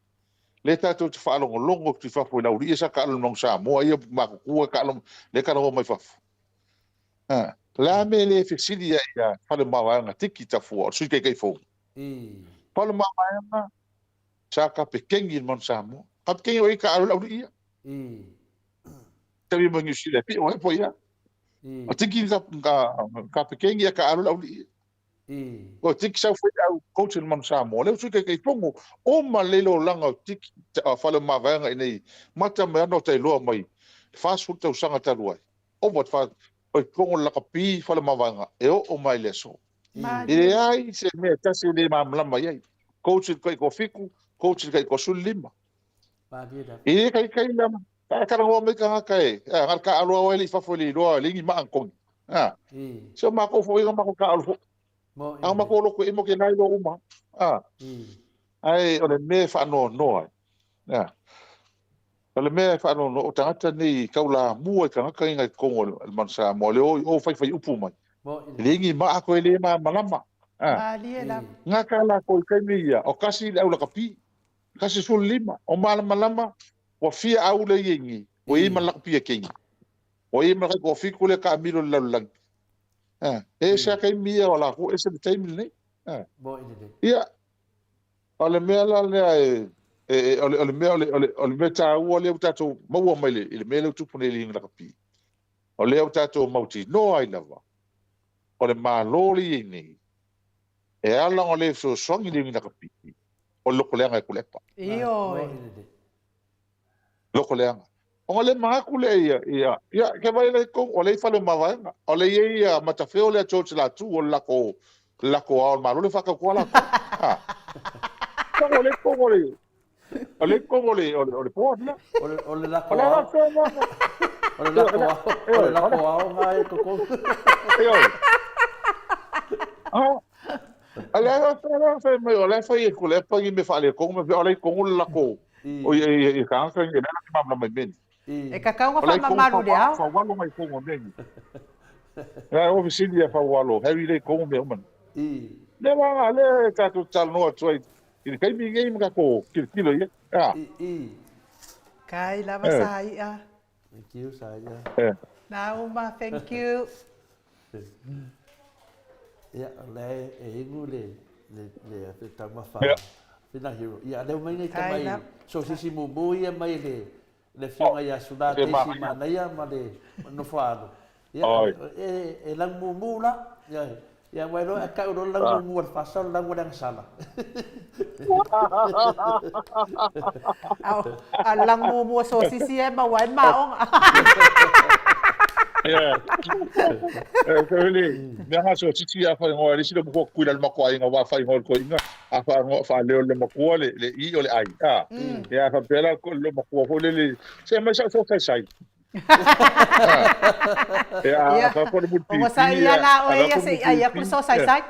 lea tatou te faalogologo atu i fafo i le aualii ia sa taalo i le Manu Samoa ia matutua taalo, lea e talanoa mai fafo. O le a mea e le fesili ai ia Faleomavaega Tiki Tafua, o le Sui Taitai fou. Faleomavaega sa kapekeni i le Manu Samoa. Kapekeni o ai taalo i le aualii ia. Talia mai Niu Sila e pio ai po ia. O Tiki kapekeni ia taalo i le aualii ia. O Tiki sau foi au coach i le Manu Samoa. Lea ua Sui Taitai fono, uma lelei le olaga o Tiki Faleomavaega i nei mata mai ana o tailoa mai 40 tausaga talu ai. Over o i totonu o le lakapi fale mavaega e oo mai i le aso. E leai se mea e tasi e le malamalama i ai. Coach i le taitoafitu, coach i le taitoasefululima. E le taitai la faatalanoa mai tagata e na o le taaalo lava e le i fafo e le iloa e leai ni maa na togi. Se o matou foi na matou taaalo foi. A o matou loto emo ke la iloa uma. Ae o le mea e faanoanoa ai. O le mea e faanoanoa, o tagata nei e taulamua i tagata ia i totonu o le Manu Samoa, le o i o faifai upu mai. E leai ni maa toe le malamalama. Malie lava. Gata latou i taimi ia, o kasi le au lakapi, kasi 15, o malamalama, ua fia au lea i ai nei, ua i ai ma le lakapi a Kenya. Ua i ai ma le taitoafitu lea taamilo i le lalolagi. E ese lava taimi ia o latou, ese le taimi lenei. Ia, O le mea la lea e, e, o le, o le mea, o le, o le, o le mea taua lea ua tatou maua mai le, i le mea lea ua tupu nei i le Liga Lakapi, o lea ua tatou mautinoa ai lava, o le Malo lea e i ai nei, e ala ona le fesoasoani i le Liga Lakapi, o le lotoleaga e Tuilaepa. Ioe. Lotoleaga. Ona le manatu lea ia, ia, ia, ke vai lea i totonu, o lea i fale o Mavaega, o lea i ai ia Matafeo lea George Latu, o le lako, le lako ao o le Malo lea faatautoa latou. Ha. O lea i totonu o le, o lea i totonu o le, o le, o le board lea. O le, o le lako ao. O le lako ao, o le lako ao nga e totonu. Ioe. Ah, o lea fai mai, o lea fai e Tuilaepa ni mea faaletonu, ma o lea i totonu le lako, O ia ia ia tagata ia lea te malamalama i mea nei. E tatau ona faamamalu i le ao. Faualo mai totonu o mea nei. Ia o fesili ia Faualo, Harry lea i totonu mea uma nei. Lea la lea e tatou talanoa atu ai i le taimi lenei ma tatou tilotilo i ai. Kai lava sa ia. Thank you sa ia. Na uma, thank you. Ia, o lea e inu le, le, le, le taumafa Whina Hero. Ia, lea mai nei tamai sosisi mumu ia mai le, le afioga ia Sula Daisy Manaia ma le nofo alo. Ia, e, e lau mumu la. Ia, ia wai loa, e kau loa lau mumu a le fasa, o le lau a le agasala. A lau mumu a sosisi e maua ai maoga. Ia. E le, mea nga sosisi a whaingoa, le isi le mukua kuila le makua inga wa whaingoa le koinga, a whaingoa whaleo le makua le, le i o le ai. A, ia whapela ko le makua ho le le, se mai sa so sai sai. Ia, a whapela mo pipi. O sa ia la o ia se ia ia ku so sai sai.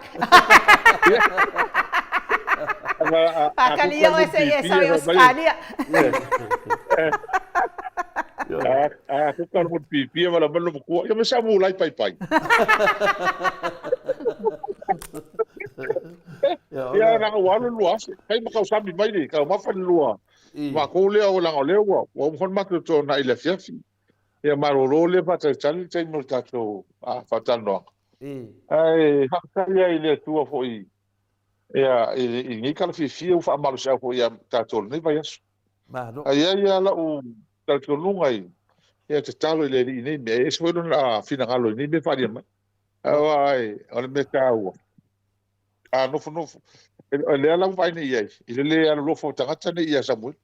Whakalia oe se ia sa i Australia. A kuka mo pipi wala mo makua. Ia me sa mo lai pai pai. Ia na ua alu lua afe. Kai makau sami mai le, kau mafa le lua. Ma kou lea o langa o lea ua, ua uma foi matou to na i le afiafi. Ia malolo lea faatalitali le taimi o le tatou faatalanoaga. Ae faafetai ai i le Atua foi ia i lenei tala fiafia ua faamalosiau foi ia tatou i lenei vaiaso. Ae i ai lava lau talitonuga i ia tatalo i le Alii i nei mea, e ese foi lona finagalo i nei mea e faaalia mai. Aua o le mea taua, a nofonofo, o lea la ua vaai nei i ai, i le le alolofa o tagata nei ia Samuel.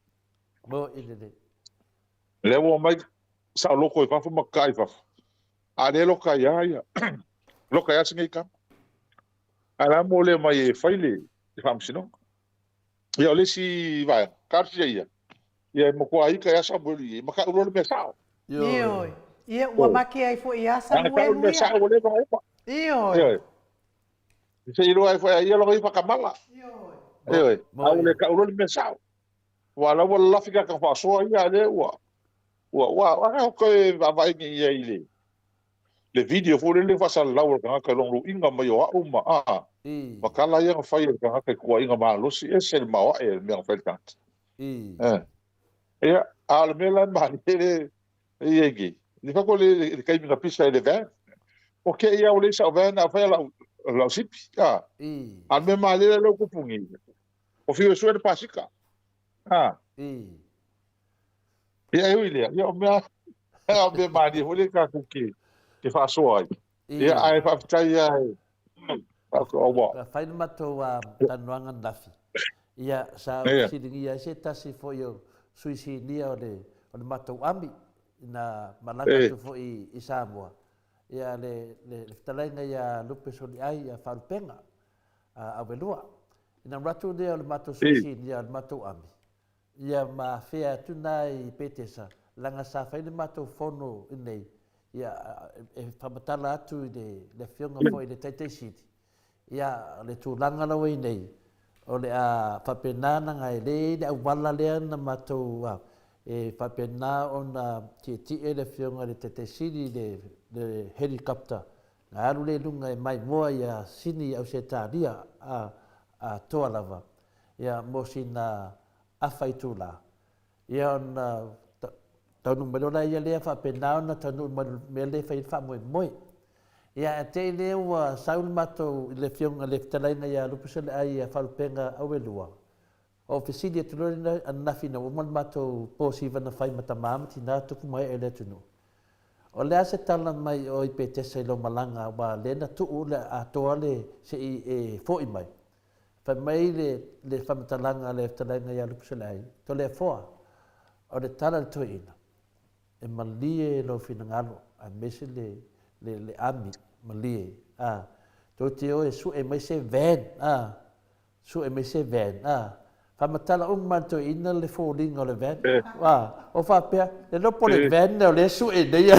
Lea ua omai saoloto i fafo ma kakaa i fafo, a lea loka ai lava ia, loka ai lava si nei tama. Ae la mo lea mai e fai le faamasinoga. Ia o le isi vaega, talosia ia, ia e matua ita ai lava Samuelu i ai, ma tau loa le mea sao. Ioe. Ia ua make ai foi ia Samuelu ia. Tau le mea sao ua leva ona uma. Ioe. Ioe. Se i iloa ai foi e ia lona ia faatamala. Ioe. Ioe. A ua le tau loa le mea sao. Aua o la ua lalafi tagata faasoa ia, a o lea ua, ua, ua, a toe vaavaai nei i ai i le, le video foi lele faasalalau a le tagata i lona luiga mai o au ma, a, ma tala ia na fai e le tagata i tuuaiga malosi, ese le maoae o le mea na fai e le tagata. Eh. Ia, a o le mea la e malie le, e i ai nei, le fako le, le taimi na pisa ai le van, o ke ia o le isa o van a fai lau, lau sipi, a, a le mea malie le leu kupu ni, O whiu e sue le pasika. Ha. Ia e ui lea, ia o mea, o mea mārie foi lea tātou ke, ke whaasoa ai. Ia ae whaafetai ia e, ua. Ka whai le matou talanoaga ananafi, ia sa ou fesiligia ai se tasi foi o sui sinia o le o le matou army na malaga atu foi i Samoa. Ia, le, le, le fetalaiga ia Lupe Soliai, ia Faalupega, Auelua. Ina alu atu lea o le matou sui sinia o le matou ami, ia ma afea atu na i Petesa, leaga sa fai le matou fono i nei, ia, e faamatala atu i le, le afioga foi i le Taitai Sili, Ia, o le tulaga la ua i nei, o le a faapena ona e le i ai le auala lea na matou, e faapena ona tietie le Afioga i le Taitai Sili i le helicopter, ona alu lea i luga e maimoa ia Sini i Ausetalia atoa lava, ia, mo sina afa itula. Ia ona taunuu mai loa lea lea faapena ona taunuu mai le mea lea e fai ai le faamoemoe. Ia ae te i lea ua sau le matou i le afioga i le fetalaiga ia Lupuseleai ia Faalupega Auelua, ou fesili atu loa lea ananafi ina ua uma le matou po siva na fai ma tama ma tina tupu ma ee o le atunuu. O le a se tala mai o i Petesa i lou malaga aua lea na tuu le atoa le se i e foi mai. Fai mai le le faamatalaga a le fetalaiga ia Lupuseleai, Toleafoa, o le tala a le toeaina, e malie lou finagalo aemaise le le le ami malie a tou te o e sue mai se van a sue mai se van a faamatala uma e le toeaina le foliga o le van a o faapea le iloa po o le van lea o lea e sue nei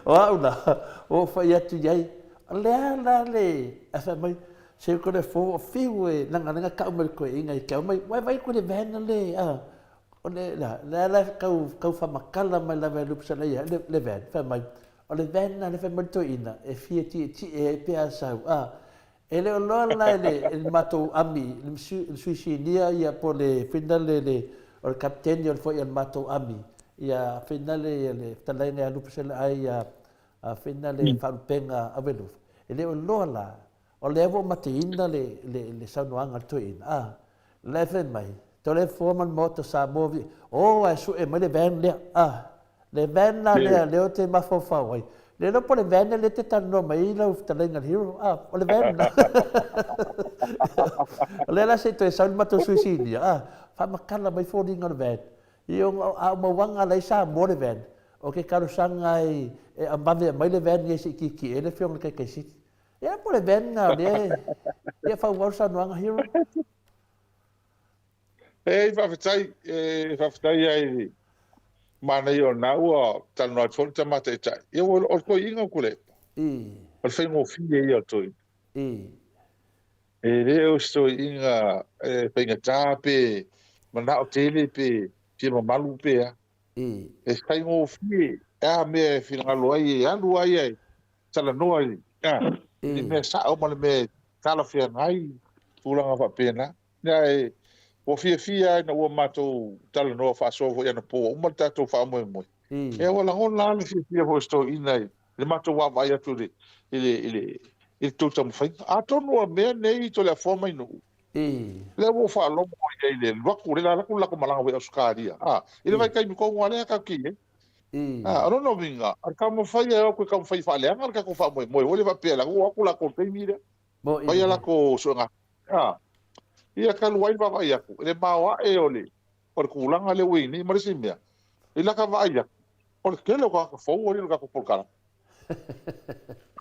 o au la ua ou fai atu i ai o le a la le ae fai mai Se ko le fo o fiu e lagalaga kau mai le toeaina i te au mai, wai vai ko le van le a o le la la la kau kau whamakala mai lava e lupsa ia le le van fai mai o le van na le fai mai le toeaina e fia tietie ai pe a sau a e le o loa la e le e le matou ami le sui sinia ia po le fina le le o le kapiteni o le foi o le matou ami ia fina le ia le fetalaiga ia Lupusela ai ia fina le faalupega Avelufa e le o loa la O lea ua mateina le, le, le saunoaga a le toeaina, a, la e fai mai, Toleafoa ma le Maota Samoa, vi, o, ae sue mai le van lea, a, le van la lea, lea ou te mafaufau ai, le iloa po o le van lea e te talanoa mai ai lau fetalaiga le Hero, a, o le van la. O lea la se i toe sau le matou sui sinia, a, faamatala mai foliga o le van. Ia, a o mauaga la i Samoa le van, o ke talosaga e vave aumai le van nei se i tietie ai le afioga i le Taitai Sili. Ia po le van na lea ia faaauau le saunoaga Hero. Ei, faafetai, e faafetai ai i le manaia o lena ua talanoa atu foi le tama taitai. Ia o le toeaina o Tuilaepa. O le faigofie ia o le toeaina. E le o se toeaina e faigata pe manao tele pe fia mamalu pe a. E faigofie a mea e finagalo ai e alu ai e talanoa i le mea sao ma le mea talafeagai, tulaga faapena. Ia e ua fiafia ina ua matou talanoa faasoa foi anapo ua uma le tatou faamoemoe. Ia ua lagona lava le fiafia foi o si toeaina i le matou vaavaai atu i le i le i le tou taumafaiga. Atonu o mea nei Toleafoa ma Nuu, lea ua ou faalogo i ai i le alu atu, lea alu atu le latou malaga foi i Ausetalia, i le vaitaimi tonu lava lea tatou te i ai. O lona uiga, o le taumafai e o atu e taumafai e faaleaga le tatou faamoemoe foi lea faapea leaga ua o atu latou i le taimi lea, fai a latou suega. Ia talu ai le vaavaai atu, i le maoae o le tulaga lea ua i ai nei. Ma le isi mea, i lata vaai atu, o le tele o tagata fou ua i le tatou polokalame.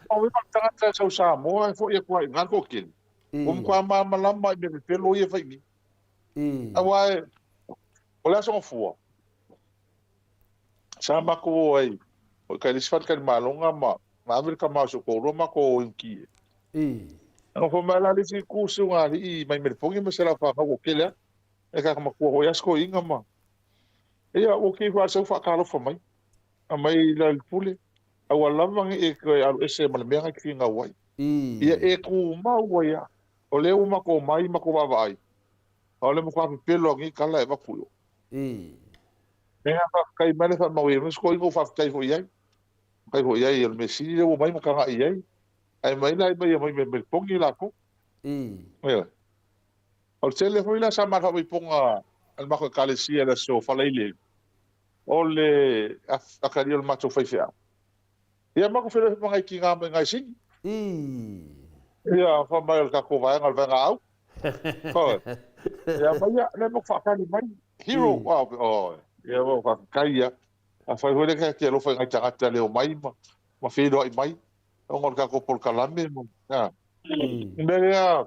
O le tagata e sau i Samoa e foi atu lava i ina le toatele, ua matua malamalama i mea pepelo ia e fai i i. Aua o le Aso Gafua, Sa matou o ai o i le isi faletalimaloga ma ave le tama o si ou toalua matou o i Nikie. Nofo mai la le isi itu si ugalii mai Meleponi ma si a latou fanau ua tele atu. E kaka matua foi lava si toeaina ma ia ua kei faasau faatalofa mai. Aumai la le pule aua lava ne i e toe alu ese ma le mea na e te finau ai. Ia e tumau ai lava. O lea ua matou omai matou vaavaai, a o le matua pepelo lava o nei tala e avatu i o. Mea faafetai mai le faamau i ai siko ina faafetai foi i ai. Faafetai foi i ai o le mea sili lea ua mai ma tagai i ai. Ae mai la mai mai mai pogi latou. Ioe. O le tele foi la sa ma faamaipoga a le matou ekalesia i le aso Faraile o le akalia o le matou faifeau. Ia matou feiloai foi ma nai tina mai nai Sini. Ia fai mai o le tatou vaega o le vaega au. Oi. Ia mai ia, lea matou faatali mai. Hero, oh, ia faafetai ia. Afai foi lea e te alofa i nai tagata e le omai ma ma feiloai mai ona o le tatou polokalame ma a. O le mea lea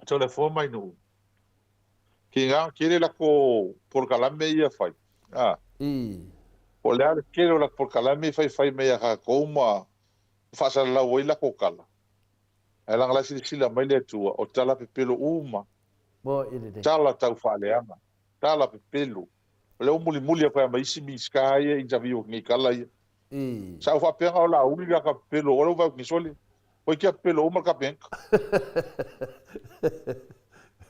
Toleafoa mai nuu tiga tele latou polokalame ia fai a. Po o le a le tele o latou polokalame e faifai mai ia tatou ma faasalalau ai latou tala. Ae leaga la e silasila mai le Atua, o tala pepelo uma, tala taufaaleaga, tala pepelo. O lea ua mulimuli atu ai ma isi Minisita ia e interview atu nei i tala ia. Sa ou faapea na o Laauli la ta pepelo, o lea ua vaai atu nei, sole, toeitiiti lava pepelo uma le Kapeneta.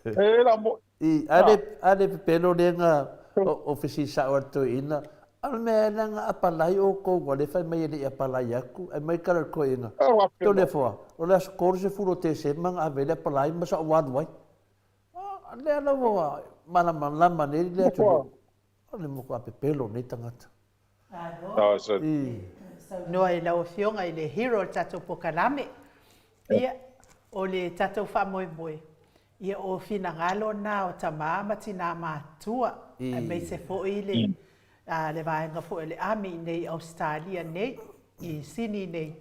E la mo'i. A le pepelo lea na o fesili sao a le toeaina, a o le mea ea lea na apalai outou ua le fai mai e le i apalai atu, ae mai tala i le toeaina, Toleafoa, o le aso 30 o Tesema na ave ai le apalai ma sa ou alu ai. A lea la ua malamalama nei le atunuu, o le matua pepelo o nei tagata. Malo. Saunoa i lau Afioga i le hero o le tatou polokalame. Ia, o le tatou faamoemoe, ia o finagalo na o tama ma tina matutua, aemaise foi le le vaega foi o le Army i inei i Ausetalia nei, i Sini nei,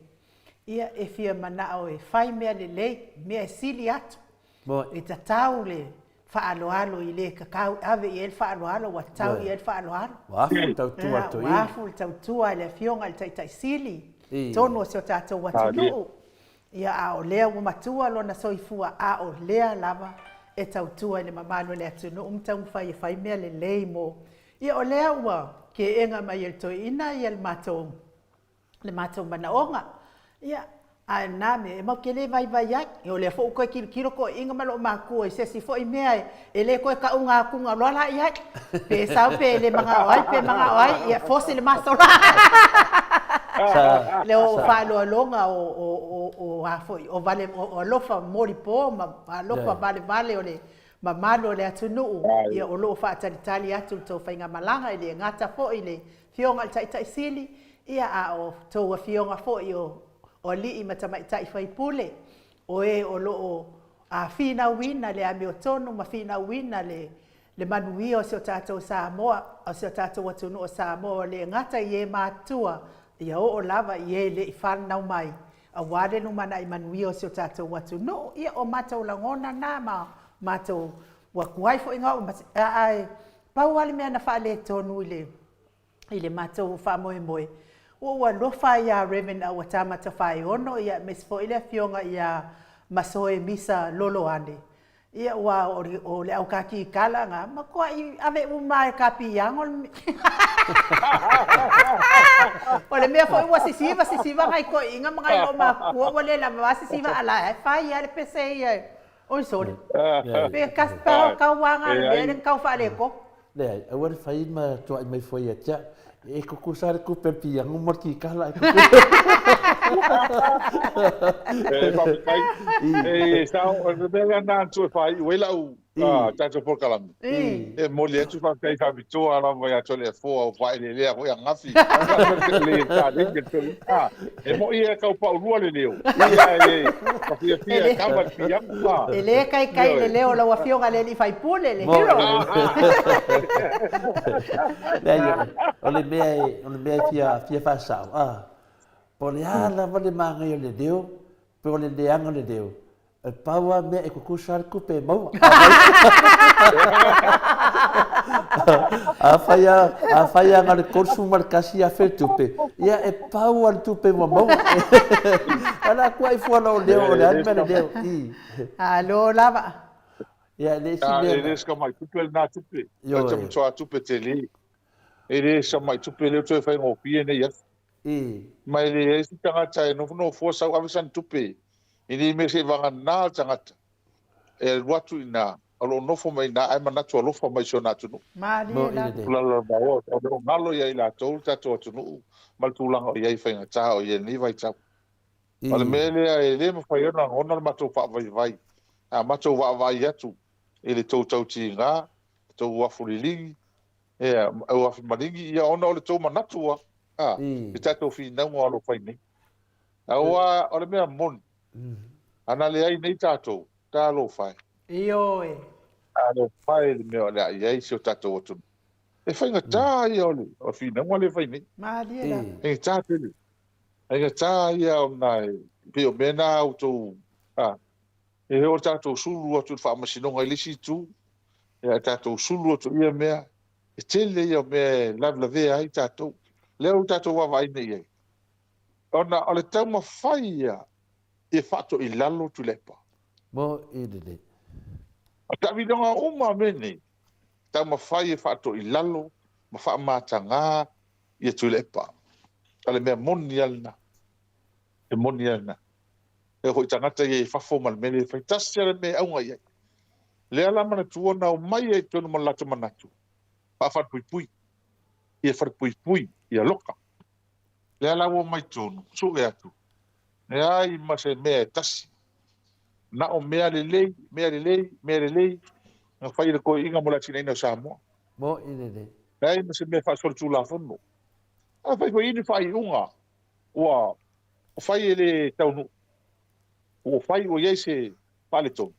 ia e fia manao e fai mea lelei, mea e sili atu. E tatau le faaaloalo i le tatau, ave i ai le faaaloalo, ua tatau i ai le faaaloalo. Ua afu le tautua a le toeaina. Ua afu le tautua a le Afioga i le Taitai Sili i totonu o si o tatou atunuu. Ia, a o lea ua matua lona soifua, a o lea lava e tautua i le mamalu o le atunuu ma taumafai e fai mea lelei mo... Ia, o lea ua keega mai e le toeaina ia le matou le matou manaoga. Ia, a o lena mea, e matou te le vaivai ai. Ia, o lea foi ua toe tilotilo toeaiina ma loomatua i se isi foi mea e le toe tauga atuga loa la i ai. Pe sau pe le manao ai, pe manao ai, ia force le maso la. Le o faaloaloga o, o, o, o, a foi, o, vale, o, o alofa molipo ma alofa valevale o le mamalu o le atunuu, ia o lo o faatalitali atu le tou faigamalaga, e le gata foi le Afioga i le Taitai Sili, ia a o tou afioga foi o alii ma tamaitai faipule, o e o lo o finauina le amiotonu ma finauina le le manuia o si o tatou Samoa, o si o tatou atunuu o Samoa, ua le gata i e matutua, ia oo lava i e le i fanau mai, aua le lumanai manuia o si o tatou atunuu. Ia, o matou lagona na ma matou ua tuai foi na oo, ae pau lava le mea na faaletonu i le i le matou faamoemoe, ua ou alofa ia Rev. Auatama Tafaeono, ia aemaise foi le afioga ia Masoe Misa Loloane, ia aua o le au kakikala na, matuai ave uma lava e kapiago le O le mea foi ua sisiva sisiva nai toeaiina ma nai loomatutua ua le lava lava sisiva ala e fai lava le pese ia Oi sole. Pe kasi pe tau aga le mea le tau faaletonu. Leai, aua le fai ma tuai mai fua ia te au. E tutusa le tupe o le piano ma le kikala. E tutusa. E faafetai. E sao, o le mea lea na atu e faaiu ai lau tatou polokalame. E momoli atu faafetai faapitoa lava ia Toleafoa ua faaeleelea foi ananafi. E moni e tau paulua le leo. Ia e fiafia e kava le piano. E le kaikai le leo o lau Afioga i le alii faipule, le hero. Leai, o le mea e, o le mea e fia, fia faasao, a, po o le a lava le manaia o le leo, pe o le leaga o le leo, E pau lava mea e tutusa le tupe e maua. Afai lava, afai lava na o le 31,000 le tupe, ia e pau lava le tupe ua maua. Ae la kuai fua lou leo, o le a le mea le leo i. Alo lava. Ia, e le isi mea. E le se tamai tupe lena tupe. Ioe. E matua tupe tele. E le se tamai tupe lea ua toe faigofie nei atu. Ma e leai se tagata e nofonofo sau ave sana tupe i nei mea seivagana le tagata e alu atu i ina, o lo o nofo mai i ina ae manatu alofa mai i si ona atunuu. Malie lava. Tulalalamaoa, o lo o galo ia i latou le tatou atunuu ma le tulaga o i ai faigata o i ai i lenei vaitau. O le mea lea e le mafai ona lagona le matou faavaivai, a matou vaavaai atu i le tou tautiga, le tou uafu liligi, ia, uafu maligi, ia ona o le tou manatu lava. A, i tatou finauga o lo o fai nei. Aua o le mea moni, ana leai nei tatou, talofa e. Ioe. Talofa e i le mea o le a i ai si o tatou atunuu. E faigata ia o le finauga lea e fai nei. Malie lava. Faigata tele. Faigata ia ona e pei o mea na a outou, a, e o tatou sulu atu i le faamasinoga i le isi itu, ia tatou sulu atu i ia mea, e tele ia o mea e lavelavea ai tatou. Lea ua tatou vaavaai nei i ai, ona o le taumafai ia ia faatoilalo Tuilaepa. Mo i lelei. O taamilioga uma a mea nei, taumafai e faatoilalo ma faamataga ia Tuilaepa. O le mea moni lava lena. E moni lava lena. E oo foi i tagata ia i fafo ma le mea lea e fai, tasi lava le mea e auga i ai. Lea la manatua na omai ai i totonu ma le latou manatu, faafalepuipui, ia falepuipui, ia loka. Lea la ua omai i totonu, sue atu, leai ma se mea e tasi. Na o mea lelei, mea lelei, mea lelei na fai e le toeaiina mo le atinaeina o Samoa. Moni lelei. Leai ma se mea faasolitulafono. Afai foi i ai ni faaiuga ua fai e le taunuu, ua fai ua i ai se faaletonu,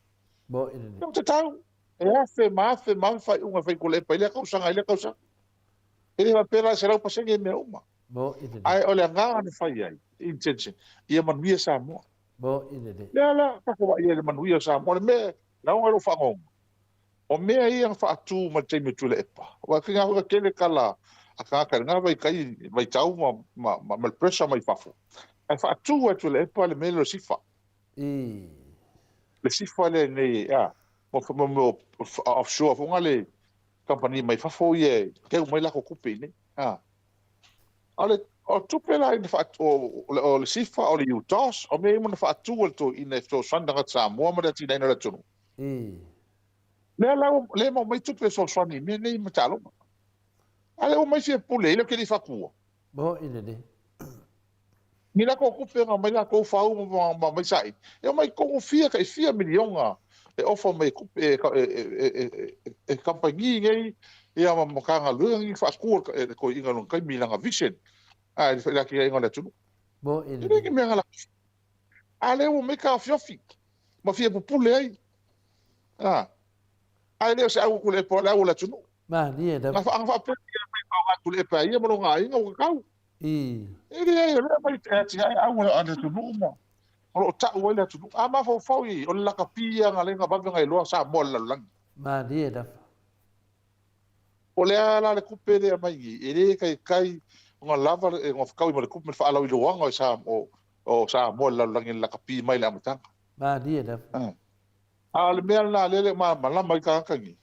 Moni lelei. ua tatau e afe ma afe ma afe faaiuga e fai Tuilaepa i lea tausaga i lea tausaga. E le faapea la e 100% mea uma. Moni lelei. Ae o le agaga na fai ai, intention, ia manuia Samoa. Moni lelei. Lea la tatou vaai ai i le manuia o Samoa, o le mea e lauga i lou fagogo, o mea ia na faatu mai le taimi o Tuilaepa, aua e faiga foi na tele tala a tagata i lena vaitai, vaitau ma, ma, ma, ma le pressure mai fafo, ae faatu e Tuilaepa le mea lea o le SIFA. Le SIFA lea nei, a, mo, mo, mo offshore foi le kamupani mai fafo ia e keu mai latou tupe i inei. A, o le o tupe la ina faatu, o le SIFA, o le UTOS, o mea uma na faatu e le toeaina e fesoasoani tagata Samoa ma le atinaeina o le atunuu. Lea la ua lea maua mai tupe e fesoasoani i mea nei ma taaloga. A lea ua mai fia pule ai, lea ou te le i faatua. Moni lelei. Ni latou tupe na aumai latou fau ma ma mai saili, e omai tonu fia tai fia miliona e ofa mai e tupe e e e kamupani nei ia ma Matagaluega nei faatua e le toeaina i lona taimi i lana vision a i le atinaeina o le atunuu. Moni E le lelei. ni mea na latou a lea ua omai taofiofi ma fia pupule ai. A, ae le o se au a Tuilaepa o le au a le atunuu. Malie Na lava. faapea ia mai faaaoga e Tuilaepa e ia ma lona aiga ua tatau. E leai, o lea mai e atiae au a le atunuu ma o lo o tau ai le atunuu. A mafaufau i ai, o le lakapi ia na ala ai ona vave ona iloa Samoa i le lalolagi. Malie lava. O le a la le tupe lea e aumai nei, e le taitai ona lava ona fetaui ma le tupe ma le faalauiloaga o Samoa i le lalolagi i le lakapi mai i le amataga. Malie lava. A o le mea lena lea e le o malamalama ai tagata nei,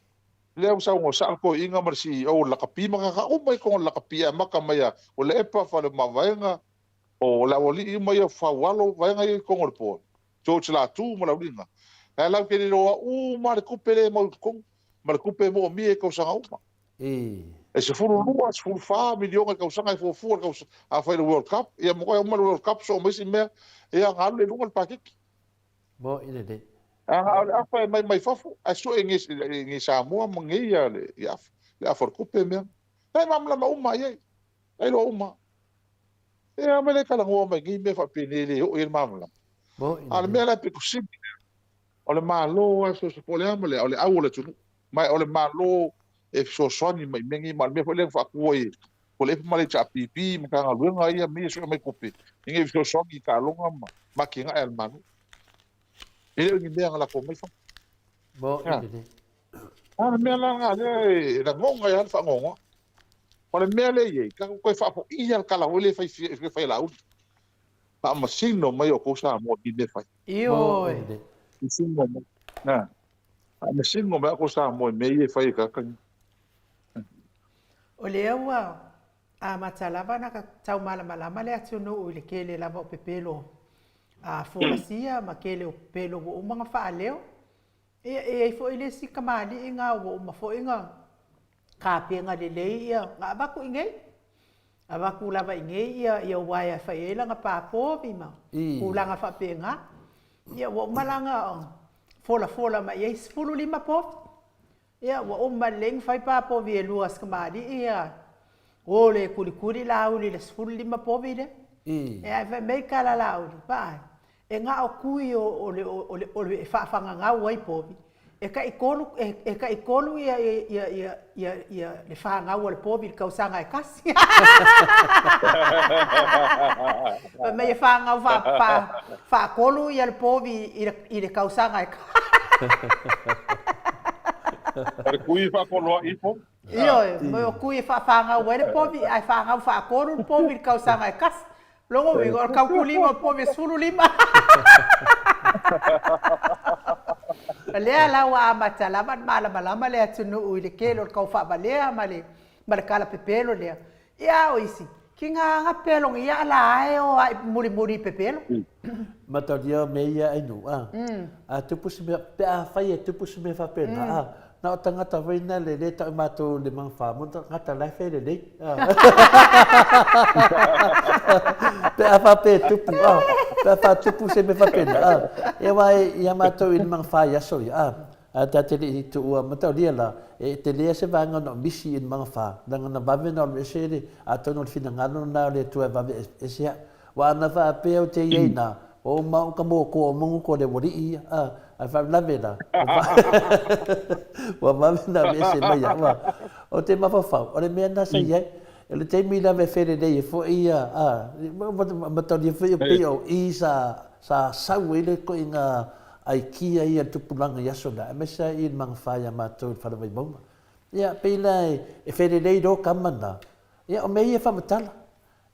lea ua saunoa sao le toeaina ma le CEO o le lakapi ma tagata uma i totonu o le lakapi e amata mai ia Tuilaepa, Faleomavaega, o le aualii uma ia o Faualo, vaega ia i totonu o le board, George Latu ma le aualii na. Ae latou te le iloa uma lava le tupe lea e mau i totonu ma le tupe e moomia i tausaga uma. E 12, 14 miliona i le tausaga e fuafua le tausaga, afai le World Cup, ia ma uma le World Cup soo ma isi mea, ia ona alu lea i luga le paketi. Moni lelei. A o le afa e mai mai fafo, ae sue i nei Samoa ma nei ia le afa, le afa o le tupe mea. La e malamalama uma i ai, la e iloa uma. E a mea le talanoa mai nei mea faapenei e le oo i ai le malamalama. Moni A o le lelei. mea la e pito sili lea, o le Malo lava e fesoasoani, po o le a ma le a, o le au o le atunuu. Ma o le Malo e fesoasoani mai i mea nei, ma o le mea foi lea na faatu ai e le ma le HRPP, Matagaluega ia me ia sue mai tupe, ina ia fesoasoani i taaloga ma atinae a le Malo. E le o ni mea na latou mai fafo. Moni lelei. A o le mea la lena lea e lagona ai lava le faanoanoa. O le mea lea e i ai, tatou toe faafoia le tala foi lea e fai e fai e Laauli. Faamasino mai outou Samoa i mea fai. Ioe. Moni lelei. Faamasino mai. Na. Faamasino mai outou Samoa i mea ia e fai e tagata nei. O lea ua amata lava ona tau malamalama le atunuu i le tele lava o pepelo a folasia ma tele o pepelo ua uma ona faaleo. Ia, e i ai foi le isi kamali'i na ua uma foi ona tapena lelei ia, na avatu i inei. Avatu lava i inei ia, ia uaea e fai ai lana pa povi ma tulaga faapena. Ia, ua uma la ona folafola mai i ai 15 povi. Ia, ua uma lelei ona fai pa povi e lua a si kamali'i ia, o le kulikuli Laauli i le 15 povi lea. Ae fai mai tala Laauli, Vaai, e na o tui o le, o le, o le, e faafagagau ai povi. E taitolu e taitolu ia ia ia ia ia le fanau a le povi i le tausaga e tasi. Fai mai e fanau fa fa faatolu ia le povi i le i le tausaga e O le kui e faapoloai ifo. Ioe, mo kui e faafanau ai le povi ae fanau faatolu le povi i le tausaga e tasi. Lona uiga o le taukulima o povi e 15. O lea la ua amata lava ona malamalama le atunuu i le tele o le tau faavalea ma le ma le tala pepelo lea. Ia a o isi, ki ga pelo ia ala e o ai mulimuli i pepelo. Mataulia o mea ia ai nuu, a. A tupu se mea, pe afai e tupu se mea faapena, a, na o tagata foi na le le tau matou le magafa mo tagata la e fai lelei. Pe a faapea e tupu, a, pe a faatupu se mea faapena, a, ia aua ia matou i le magafa i aso ia, a, a ta te le i tuua mataulia la, e tele lava se vaega ona o misi i le magafa, leaga na vave ona alu ese le, atonu o le finagalo lena o le Atua e vave ese au. Ua ana faapea ou te i ai na, ua uma ou ka mokoa o mongo ko le uali'i ia, a, ae faalavelave la, ua vave ona aveese mai ia, ua, ou te mafaufau, o le mea lena sa i ai, o le taimi lava e felelei ai foi ia, a, mataulia foi e pei o i sa, sa sau ai le ituaiga aikia ia i le tupulaga i aso na, aemaise lava i le magafa ia matou i le Fale Vaimauga. Ia, pei la e felelei loa tama na, ia o mea ia e faamatala,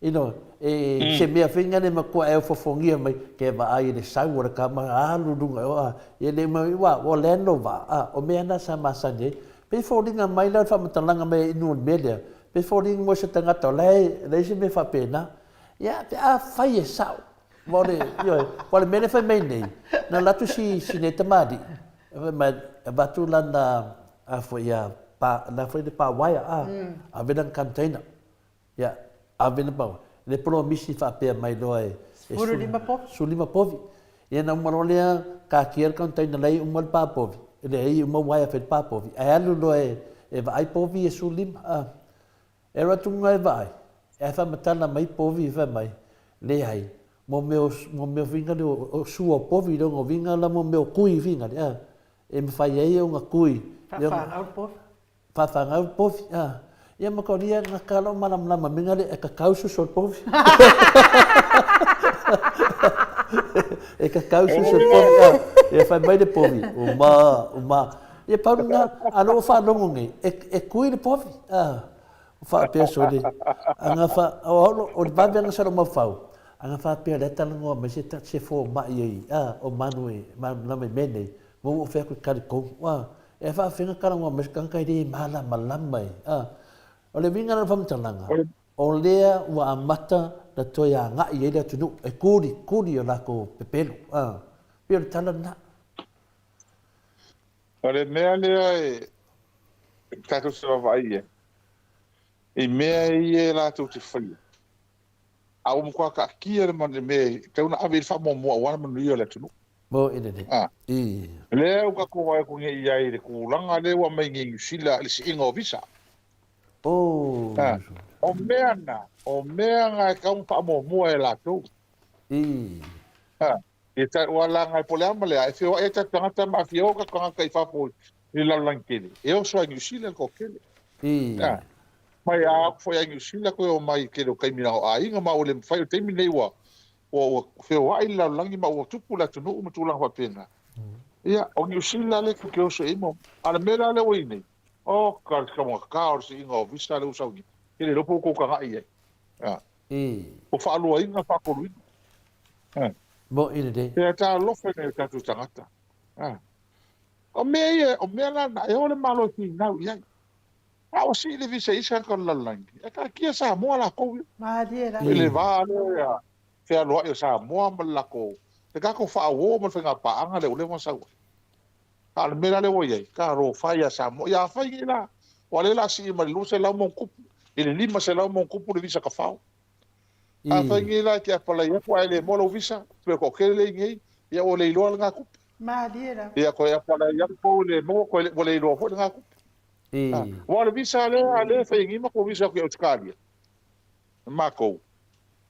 You know, e se mea foi lea matua e ofofogia mai, ke vaai i le sau o le tama, alu luga, o a, ia le uma, ua, ua lea no vaa, a, o mea na sa masani ai. Pei foliga mai la o le faamatalaga mai a inu o le mea lea, pei foliga mo se tagata o la e leai se mea faapena. Ia, pe afai e sao, aua o le, ioe, aua o le mea lea e fai mai nei, na alu atu si, si nei tamalii, fai mai, avatu lana, a foi ia, pa, la foi le pa uaea, a, ave lana container. Ia, ave le pau. Le polomisi faapea mai loa e 15 povi. 15 povi. Ia na uma loa lea kakia le container la e uma le pa povi. E leai uma uaea fai le pa povi. Ae alu loa e, e vaai povi e 15. A. E alu atu luga e vaai, ae faamatala mai povi fai mai, leai, mo mea o, mo mea o finga le o sua o povi le ona vinga la mo mea o kui finga le, a. E mafai ai ona kui. Faafanau le povi. Faafagau le povi, a. Ia ma kolia nga ka lo malamalama me ngale e kakau susu o le povi. E kakau susu o le povi, a. Ia fai mai le povi, uma, uma. Ia pau lena, a lo o faalogo nei, e, e kui le povi, a. O faapea sole, anga fa, o au, o le vave anga sa lo maufau, anga faapea lea talanoa mai se, se fomai ai, a, o manu e, malamalama i mea nei, Mo ua fai atu i Kalikou, a, e faafefea kalagoa mai se tagata e le malamalama e, a. O le uiga la o le faamatalaga, o lea ua amata na toe agai ai le atunuu e kulikuli o latou pepelo, a. Pei o le tala lena. O le mea lea e tatou te vaavaai i ai, i mea ia latou te faia, a ua matua taatia le mea e tatau ona ave i ai le faamuamua aua le manuia o le atunuu. Mo i lelei. A. Lea ua tatou vaai atu nei i ai i le tulaga lea ua aumai nei i Niu Sila i le siiga o visa. Oh. A. O mea na, o mea na e tatau ona faamuamua e latou. A. E ta, ua laga e po o le a ma le a, e feoai ai tatou tagata ma aafia o tatou tagata i fafo i le lalolagi tele, e oso ai i Niu Sila le toatele. A. Mai a atu foi a i Niu Sila toe omai i le tele o taimi leaga o aiga ma ua le mafai, o le taimi lenei ua ua ua feoai le lalolagi ma ua tupu le atunuu ma tulaga faapena. Ia, o Niu Sila lea tou te oso i ai ma, a o le mea la lea ua i ai nei, oka le taugata o le siiga o visa lea ua sau nei, e le iloa po ua tou tagai i ai. A. Ua faaluaina, faatoluina. A. Moʻi lelei. Ia, talofa i nai o tatou tagata. A. O mea ia, o mea la na, e o le Malo e finau i ai. A ua sii le visa i isi tagata o le lalolagi, e taatia Samoa latou ia. Malie la. I le va lea ia fealoai o Samoa ma le latou, le tatou faauo ma le faiga paaga lea ua leva ona sau ai. A o le mea la lea ua i ai, talofa e ia Samoa. Ia afai nei la, aua o lea o le a sii mai le 200 ma ona tupu i le 500 ma ona tupu le visa tafao. Afai nei la e te apalai atu ae le maua lau visa, pe toatele lea i nei, ia ua le iloa lena tupe. Malie la. Ia toe apalai atu pe ua le maua, toe ua le iloa foi lena tupe. Aua o le visa lea, lea e fai ai nei matou visa atu i Ausetalia, matou.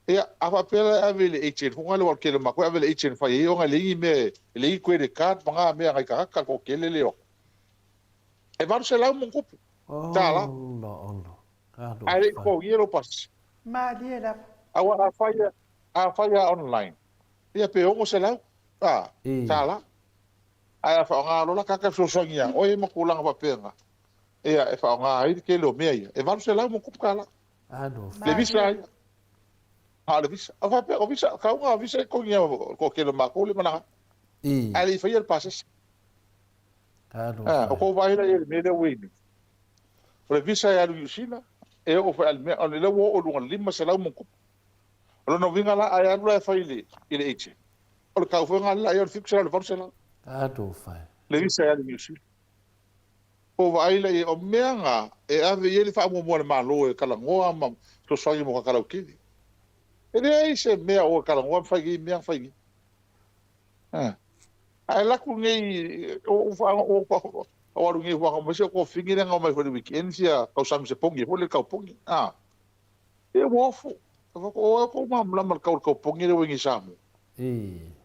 Ia, a faapea la e ave i le agent foi lea, aua o le tele o matou e ave i le agent e fai ai ona e leai ni mea, e leai ni credit card ma na mea a nai tagata, le toatele lea e o atu. E 800 ma ona tupu tala. Ola ola. Ae le i totogia lou pasese. Malie lava. Aua a fai a fai a online, ia pe 600 a tala. Ae a faaaoga loa la kaka e fesoasoani ia oe ma tulaga faapena, ia e faaaoga ai le tele o mea ia. E 800 ma ona tupu tala. Le visa ia. A o le visa. O faapea o visa, kauga o visa e totogi e le toatele o matou le malaga. Ae le i faia le pasese. O kou vaai la i ai i le mea lea ua i ai nei. O le visa e alu i Niu Sila, e oo foi i le mea, o lea ua oo i luga i le 500 ma ona tupu. O lona uiga la, a e alu la e fai i le agent, o le tau foi lena la i ai o le 700 i le 800. Le visa e alu i Niu Sila. Kou vaai la i ai, o mea na e ave i ai le faamuamua a le Malo e talanoa ma fesoasoani mo tagata lautele. E leai se mea o e talanoa ma fai nei mea na fai nei. Ae alu atu nei, o alu nei ua mai se kofini lea na omai foi le weekend sia tausami se pogi foi le tau pogi. Ah. E ua ofo. O ai kou malamalama le tau le tau pogi lea ua i nei Samoa.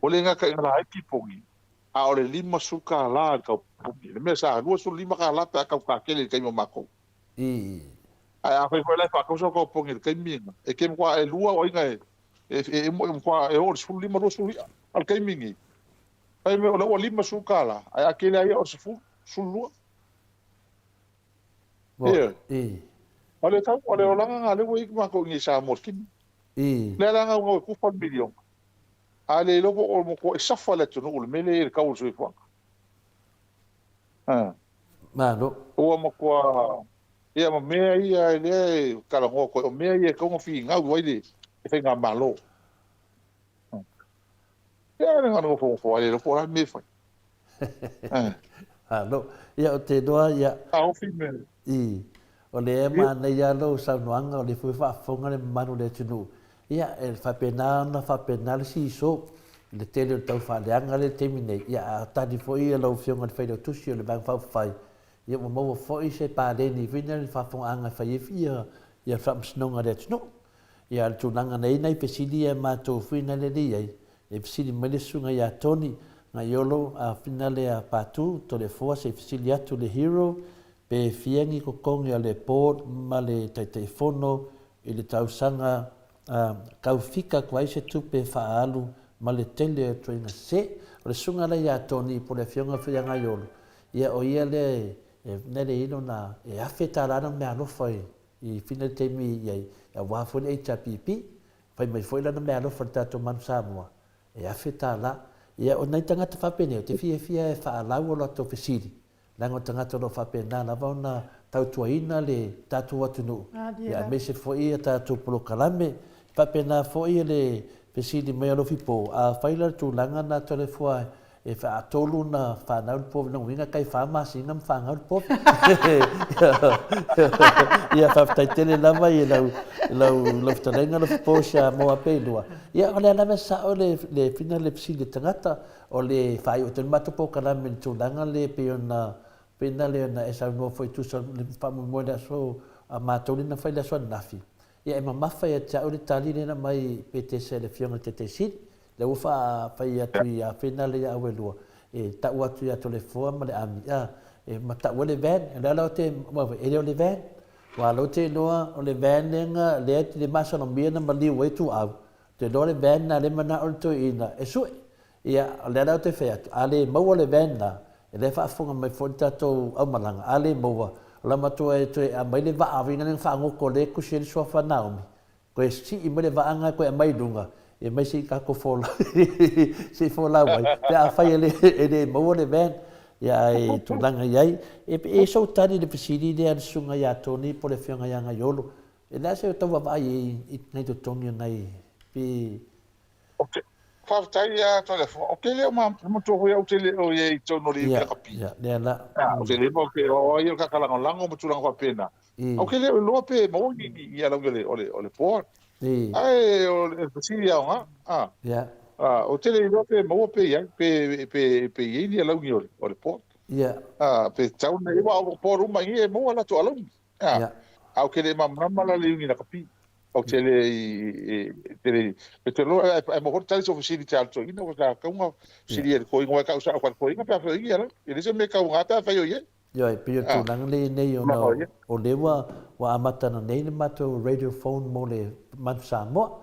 Ua le gata ina laiti pogi, a o le $50 le tau pogi. Le mea sa $25 pe a tau kakele i le taimi o matou. Ae afai foi la e faatau sau tau pogi i le taimi lena, e te matua e lua o aiga e e matua e oo i le 15, 20 i'a. A o le taimi lenei, fai mai o lea ua $50, ae a tele lava ia o le 10, 12. Ioe. O le tau, o le olaga lena lea ua i ai matou i inei i Samoa i le taimi. Lea la e naunau e tufa le miliona, a le iloa po o matuai safa le atunuu i le mea lea e i ai i le tau o le soifuaga. Malo. Ua matua, ia ma mea ia lea e talanoa atu ai, o mea ia e tatau ona finau ai le faigamalo. Ia le nofonofo ai le po o le a le mea e fai. Malo. Ia o te iloa ia. Taofi mea. I. O lea e manaia lou saunoaga, o lea foi e faafofoga le mamalu o le atunuu. Ia, e faapena ona faapena le siisoo i le tele o le taufaaleaga lea i le taimi nei. Ia, a tali foi lau Afioga i le Failautusi o le Vaega Faaupufai, ia ua maua foi se paleni foi lea i le faafofogaaga e fai ai ia le faamasinoga a le atunuu. Ia, a o le tulaga na i ai nai fesili ia a matou foi na lele i ai, e fesili mai le susuga ia Tony Gaiolo a fina lea Patu Toleafoa se i fesili atu le Hero pe fia ni totogi a le Board ma le Taitaifono i le tausaga a tau fika atu ai se tupe faaalu ma le tele o ituaiga se. O le susuga la ia Tony po o le Afioga foi ia Gaiolo, ia o ia lea e fina le ilo na e $1000 lana meaalofa i fina le taimi i ai aua foi le HRPP. Fai mai foi lana meaalofa i le tatou Manu Samoa, e $1000. Ia o nai tagata faapenei, ou te fiafia e faalau o latou fesili, leaga o tagata o lo o faapena lava ona tautuaina le tatou atunuu, ia aemaise foi a tatou polokalame. E faapena foi le fesili mai a Lofipo, afai la le tulaga na Toleafoa E faatolu na fanau le povi, lona uiga tai fa masina ma fanau le povi. Ia faafetai tele lava i lau lau lau fetalaiga Lofipo Samoa Peilua. Ia o lea lava e sao le le fina le fesili a le tagata o le faaiu atu ai le matou polokalame i le tulaga lea pei ona pei ona lea na e saunoa foi tusa le faamoemoe i le aso a matou lea na fai i le aso ananafi. Ia e mamafa ia te au le tali lea na aumai pe tese e le Afioga i le Taitaisili. Lea ua fai atu i Afena lea ia Auelua, e tau atu ia Toleafoa ma le Ami, a, e matau ai le van. O lea la ou te, e le o le van. Aua o lea ou te iloa o le van lea na, lea e le masalomia na maliu ai Tuau, ou te iloa o le van lena lea e manao le toeaina e sue. Ia, o lea la ou te fai atu, a le maua le van lena, e lea e faafofoga mai foi le tatou aumalaga, a le maua, o la matua e toe aumai le vaa lea na faagoto lea e tusi ai le suafa Naomi, Toe sii mai le vaaga toe aumai i luga, e mai se i tatou folau, se i folau ai, pe afai e le, e le maua le van, ia ae tulaga i ai. E, e sou tali i le fesili lea a le susuga ia Tony po o le afioga ia Gaiolo, e le a se tau vaavaai i ai i nai totogi o nai, pe... Ok. Faafetai ia Toleafoa. Ou te le o matua foi au ou te le o i ai i totonu o le iwi lakapi. Ia, lea la. Ou te le o ke o ai o ka lagolago ma tulaga faapena. Ou te le o iloa pe maua ni ni alauni o le o le o le board. Ae o le fesili aoga. Ia. Ou te le iloa pe maua pe i ai pe pe pe i ai ni alauni o le o le board. Ia. Pe tatau ona i ai aua o board uma i e maua latou alauni. Ia. Ae ou te le malamalama la i le iuni lakapi. Ou te le i te le e te loa e mo hori tali so fesili te alu toeina ua sa kaunga fesili e le koinga wai kau sa au koinga pe a whai ia la. E le se me kau ngā pe a whai o ia. Ioe, pei o le tulaga lea i nei ona o lea ua ua amata ananei le matou radio phone mo le Manu Samoa.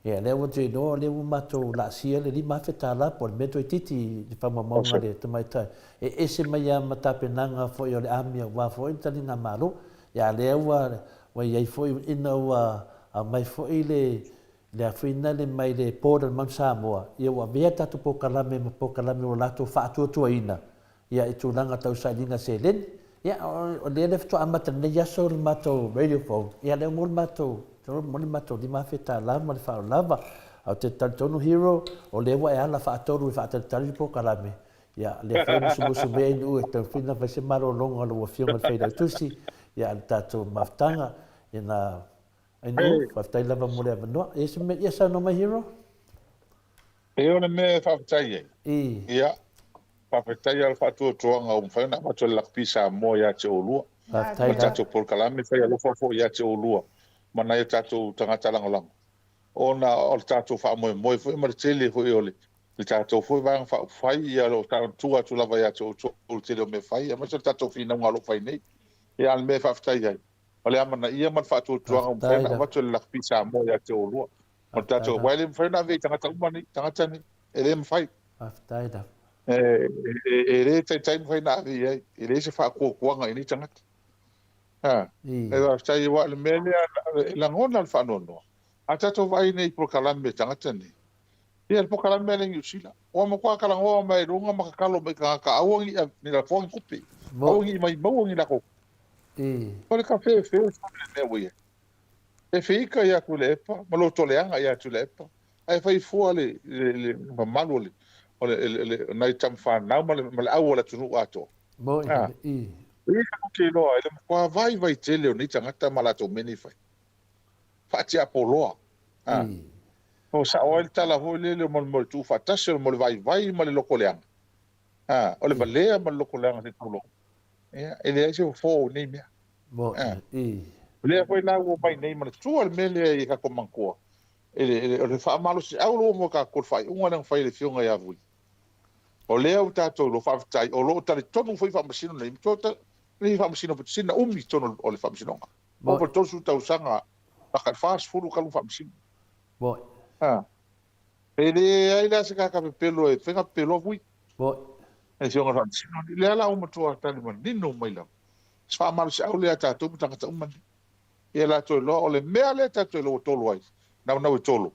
Ia lea ua te iloa o lea ua matou laasia le $5,000 po o le mea toeitiiti i le faamaumauga a le tamaitai. E ese mai lava ma tapenaga foi o le amio aua foi le taligamalo. Ia a lea ua ua i ai foi ina ua aumai foi le le afuina le mai le Board a le Manu Samoa, ia ua avea tatou polokalame ma polokalame ua latou faatuatuaina ia i tulaga tau sailiga seleni. Ia, o lea lea faatoa amata lenei aso le matou radio phone, ia lea ua maua le matou, maua le matou $5,000 ma le faaaloalo lava. Ae ou te talitonu Hero, o lea ua e ala faatolu e faatalitali le polokalame, ia lea foi e musumusu mea i nuu e taumafai ona fai se malologa a lau Afioga i le Failautusi, ia le tatou mafutaga, ina Ainu, faafetai lava mo le avanoa. Ia se mea, ia saunoa mai Hero. E o le mea e faafetai ai. Ia, faafetai lava le faatuatuaga ua mafai ona avatu e le Lakapi Samoa ia te oulua. Faafetai Ma le tatou polokalame fai alofa foi ia te oulua ma nai o tatou tagata lagolago. Ona o le tatou faamoemoe foi ma le tele foi o le tatou foi Vaega Faaupufai, ia o lo o taotua atu lava ia te outou le tele o mea fai, aemaise o le tatou finauga o lo o fai nei. Ia, a o le mea e faafetai ai, o le amanaia ma le faatuatuaga ua mafai ona avatu e le Lakapi Samoa ia te oulua. O le tatou, aua e le mafai ona ave i tagata uma nei, tagata nei, e le mafai. Faafetai lava. E le taitai mafai ona ave i ai, e leai se faatuatuaga i nei tagata. Ha, e faafetai aua o le mea lea e lagona le faanoanoa. A tatou vaai nei i polokalame a tagata nei, ia le polokalame lea i Niu Sila, ua matua talanoa mai i luga ma tatalo mai i tagata aua ne i lafoa ni tupe, aua ne i maimauina ni latou tupe. O le kafefe le mea ua i ai. E feika ia Tuilaepa ma lotoleaga ia Tuilaepa, ae fai fua le mamalu o le o le nai tama fanau ma le au o le atunuu atoa. Moni, i. Ia ou te iloa i le matua vaivai tele o nei tagata ma latou mea nei fai. Faatiapoloa. O sao ai le tala foi lele o mo le tuufaatasi o mo le vaivai ma le lotoleaga. O le valea ma le lotoleaga se i tulou. Ia, e leai se fofo o nei mea. O lea foi la ua omai nei, manatua le mea lea i tatou manatua, o le faamalosiau lea ua mo tatou i le faaiuga lea na fai e le Afioga ia Vui. O lea ua tatou iloa, faafetai, o lo o talitonu foi Faamasino nei, nei Faamasino pito sili ona umi i totonu o le Faamasinoga. Ova i le 30 tausaga, laka i le 40 talu Faamasino. E leai la se tagata pepelo e fai pepelo a Vui. Le Afioga i le Faamasino, lea la ua matua tali manino mai lava. Se faamalosiau lea a tatou ma tagata uma nei. Ia latou iloa, o le mea lea tatou iloa ua tolo ai, naunau e tolo.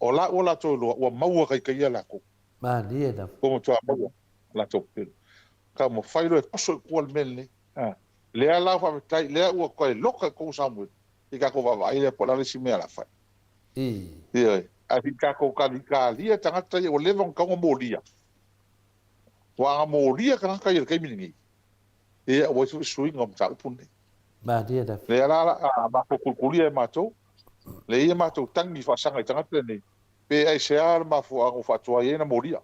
O la ua latou iloa, ua maua taitaia latou. Malie lava. Ua matua maua latou pepelo. Taumafai loa e toso i tua le mea lenei. Lea la faafetai, lea ua toe loka i totonu Samuel, i tatou vaavaai lea po o le a le isi mea o le a fai. Ioe. Ae se i tatou talitalia tagata ia ua leva ona tatau ona molia. Ua aga molia tagata ia i le taimi lenei. Ia ua i ai foi suiga o mataupu lenei. Malie lava. Lea la a matou tulitulia e matou, lea ia matou tagi faasaga i tagata nei, pe aisea le mafuaaga ua faatuai ai ona molia.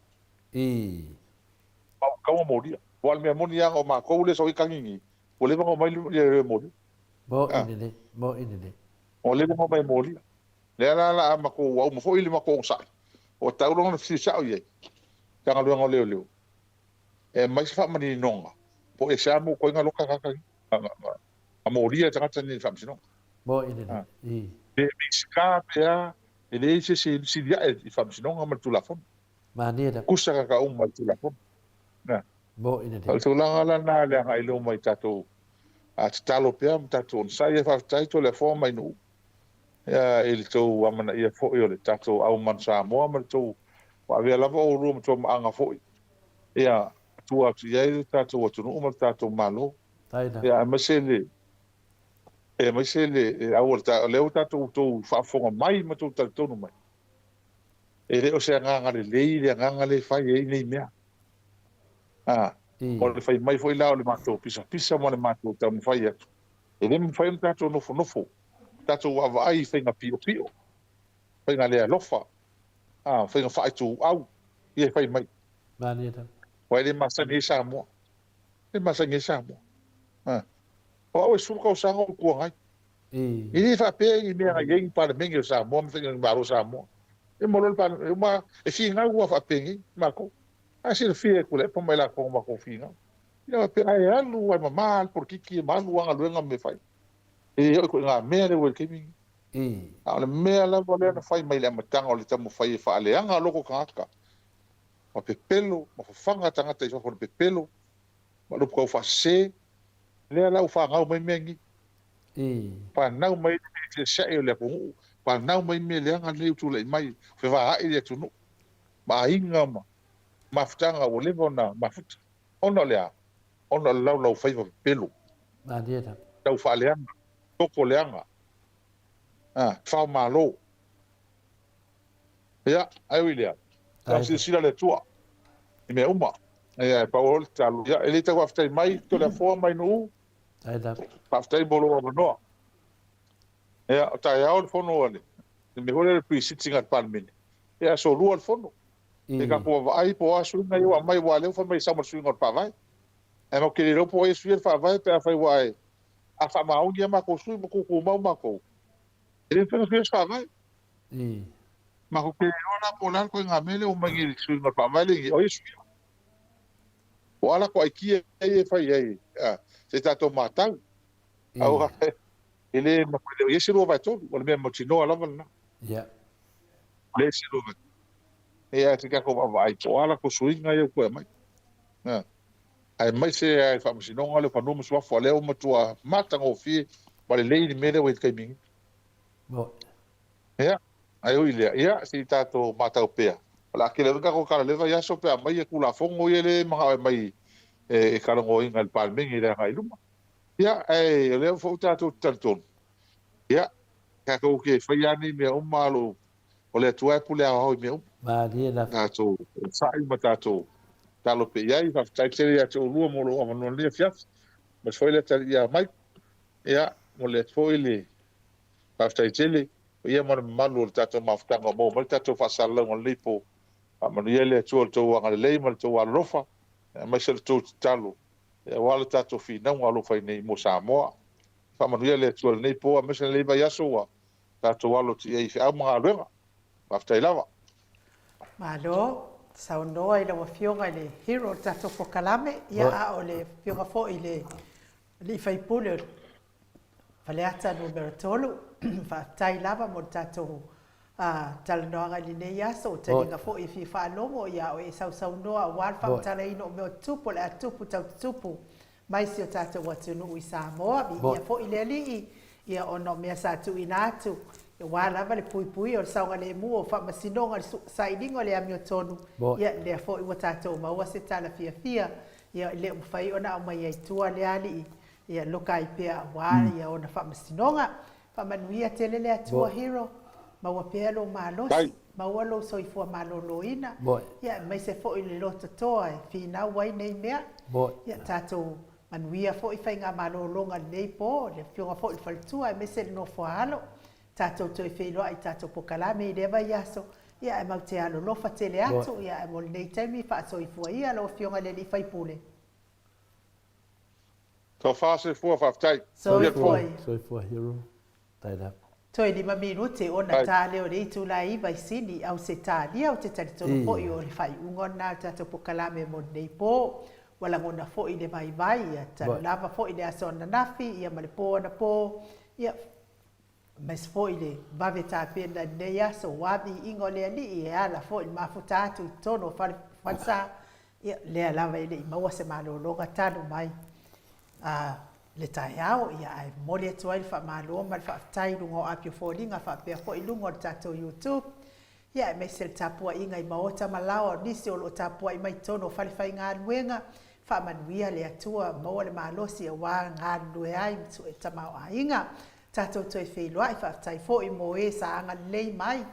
Ma ua tatau ona molia. Aua o le mea moni lava o matou lea sa i tagi nei, ua leva ona omai le molia. Moni lelei, moni lelei. Ua leva ona omai e molia. Lea la la a matou, ua uma foi le matou onosai, ua tatau loa ona fesili sao i ai, Matagaluega o Leoleo, e aumai se faamaninoga po o aisea mo koiga loka tagata nei, na molia e tagata nei i le Faamasinoga. Moni lelei, i. Pe Minisita pe a, e leai se isi e sili ae i le Faamasinoga ma le Tulafono. Manie lava. Tusa kaka uma i le Tulafono. Moni lelei. O le tulaga la lena i le agai luma i tatou tatalo pea ma tatou onosai. Ia faafetai Toleafoa mai Nuu i le tou amanaia foi o le tatou au Manu Samoa ma le tou ua avea lava oulua ma tuamaaga foi ia tua atu i ai le tatou atunuu ma le tatou Malo. Ia aemaise le aemaise le au o lea ua tatou tou faafofoga mai ma tou talitonu mai. E le o se agaga lelei le agaga lea e fai ai nei mea. O le fai mai foi la o le matou pisapisa ma le matou taumafai atu, e le mafai ona tatou nofonofo, tatou vaavaai i faiga piopio, faiga le alofa, faiga faaituau ia e fai mai. Aua e le masani ai Samoa. E le masani ai Samoa. O au e 10 tausaga o ou Itu Agai. E le faapea ni mea na i ai ni Palemene o Samoa ma faiga Malo o Samoa. E uma loa le Palemene, uma, e finau lava faapenei matou. Ae silafia e Tuilaepa ma i latou na matou finau. Ia faapea, ae alu ae mama le polokiki ma alu lava galuega ma mea e fai. E le oo i ituaiga mea lea ua i le taimi lenei. A o le mea lava lea na fai mai le amataga o le taumafai e faaleaga loko tagata ma pepelo ma fafaga tagata i fafo i le pepelo ma le upu taufaasese, lea la ua fanau mai mea nei. Fanau mai le mea feseai o le atunuu, fanau mai mea leaga nei ua tulai mai, fevaai le atunuu ma aiga ma mafutaga ua leva ona mafuta. Ona o le a? Ona o le laulaufaiva pepelo. Malie lava. Taufaaleaga, toto leaga, fao malo. Ia, ae ui i lea, tau silasila le Atua i mea uma. Ia, e pau o le tatalo. Ia, e le tau faafetai mai Toleafoa mai Nuu. Faafetai mo lou avanoa. Ia, o taeao le fono a le, le mea foi lea o le pre-sitting a le Palemene. Ia, aso lua le fono. E tatou vaavaai po o a suiga ia ua aumai, aua o lea ua fai mai e sau ma le suiga o le Faavae. Ae matou te le iloa po o ai e suia le Faavae pe afai aua e, a faamaoni lava matou sui ma tutumau matou, e le mafai ona suia se Faavae. Matou te le iloa la po o le a le ituaiga mea lea ua aumai nei i le suiga o le Faavae lea i o ai e suia. Po o a latou aikia ia e fai ai, se i tatou matau. Aua e le mafai, e leai se 2/3, o le mea mautinoa lava lena. E leai se 2/3. Ia, se i tatou vaavaai po o a latou suiga ia ua toe aumai. Aemaise lava i le Faamasinoga lea o Fanua ma Suafa, o lea ua matua matagofie ma lelei le mea lea ua i ai i le taimi nei. Ia, ae ui i lea, ia, se i tatou matau pea. O le a tele foi tatou tala i lea vaiaso pe a aumai Tulafono ia lea e manao e aumai e talanoaina e le Palemene i le agai i luma. Ia, ae o lea foi ua tatou talitonu, ia, tatou te faia lava nei mea uma a o o le Atua e pule aoao i mea uma. Malie lava. Tatou onosai ma tatou tatalo pea i ai. Faafetai tele ia te oulua mo lou avanoa i lenei afiafi. Aemaise foi le atalii ia Mike. Ia, momoli atu foi le faafetai tele i ia ma le mamalu o le tatou mafutaga ua maua mai le tatou faasalalauga i lenei po. Faamanuia le Atua i le tou agalelei ma le tou alolofa, aemaise le tou tatalo aua le tatou finauga o lo o fai nei mo Samoa. Faamanuia le Atua i lenei po aemaise lenei vaiaso ua tatou alo atu i ai i feau ma galuega. Faafetai lava. Malo saunoa i lau Afioga i le hero o le tatou polokalame, ia a o le Afioga foi i le alii faipule o Faleata numera 3. Faafetai lava mo le tatou talanoaga i lenei aso. Ua taliga foi e fia faalogo ia o e sausaunoa aua le faamatalaina o mea o tutupu o le a tupu tau tutupu mai si o tatou atunuu i Samoa. Viia foi le Alii, ia ona o mea sa tuuina atu, aua lava le puipuia o le saogalemu o faamasinoga i le sailiga o le amiotonu, ia lea foi ua tatou maua se tala fiafia, ia e le o mafai ona aumaia i tua lea Alii, ia loka ai pea aua ia ona faamasinoga. Faamanuia tele le Atua Hero, maua pea lou malosi, maua lou soifua maloloina, ia aemaise foi le loto toa e finau ai nei mea. Ia tatou manuia foi faigamalologa i lenei po, le afioga foi i le faletua aemaise le nofoaalo. Tatou toe feiloai i tatou pokalame i lea vaiaso, ia ae matou te alolofa tele atu, ia ae mo lenei taimi faasoifua ia lau afioga i le alii faipule. Tofa soifua faafetai. Soifua ia. Soifua hero. Tai lava. Toe lima minute ona ta lea o le itula e iva i Sini, Ausetalia. Ou te talitonu foi o le faaiuga lena o le tatou pokalame mo lenei po. Ua lagona foi le vaivai, ia talu lava foi le aso ananafi, ia ma le po anapo, ia Aemaise foi le vave tapena i lenei aso ua viiga o le Alii e ala foi i le mafuta atu i totonu o fale falesa, ia lea lava e le i maua se malologa talu mai a le taeao. Ia ae momoli atu ai le faamalo ma le faafetai i luga o api o foliga faapea foi i luga o le tatou YouTube, Ia, aemaise le tapuaiga i maota ma laoa o nisi o lo o tapuai mai totonu o falefaigaluega, faamanuia le Atua, maua le malosi aua galulue ai ma sue tamaoaiga. Tatou toe feiloai, faafetai foi mo e sa agalelei mai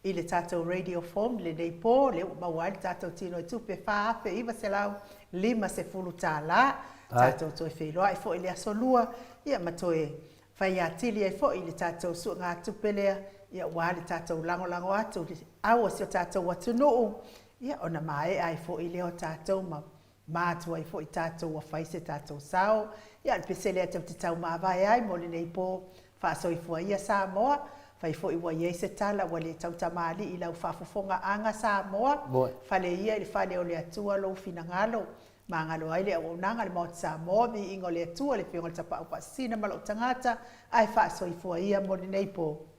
i le tatou radio form lenei po, lea ua maua ai le tatou tino i tupe $4,950. Tatou toe feiloai foi i le aso Lua, ia ma toe Fai atili ai foi le tatou suegatupe lea, ia aua le tatou lagolago atu i le au o si o tatou atunuu, ia ona maea ai foi lea o tatou ma matua ai foi tatou ua fai se tatou sao. Ia o le pese lea tou te taumavae ai mo lenei po, faasoifua ia Samoa, fai foi ua i ai se tala ua le tautamalii i lau faafofogaaga Samoa, fale ia i le fale o le Atua lou finagalo. Magalo ai le auaunaga a le Maota Samoa, viiga o le Atua, le Afioga i le Tapaau Faasisina ma lou tagata, ae faasoifua ia mo lenei po.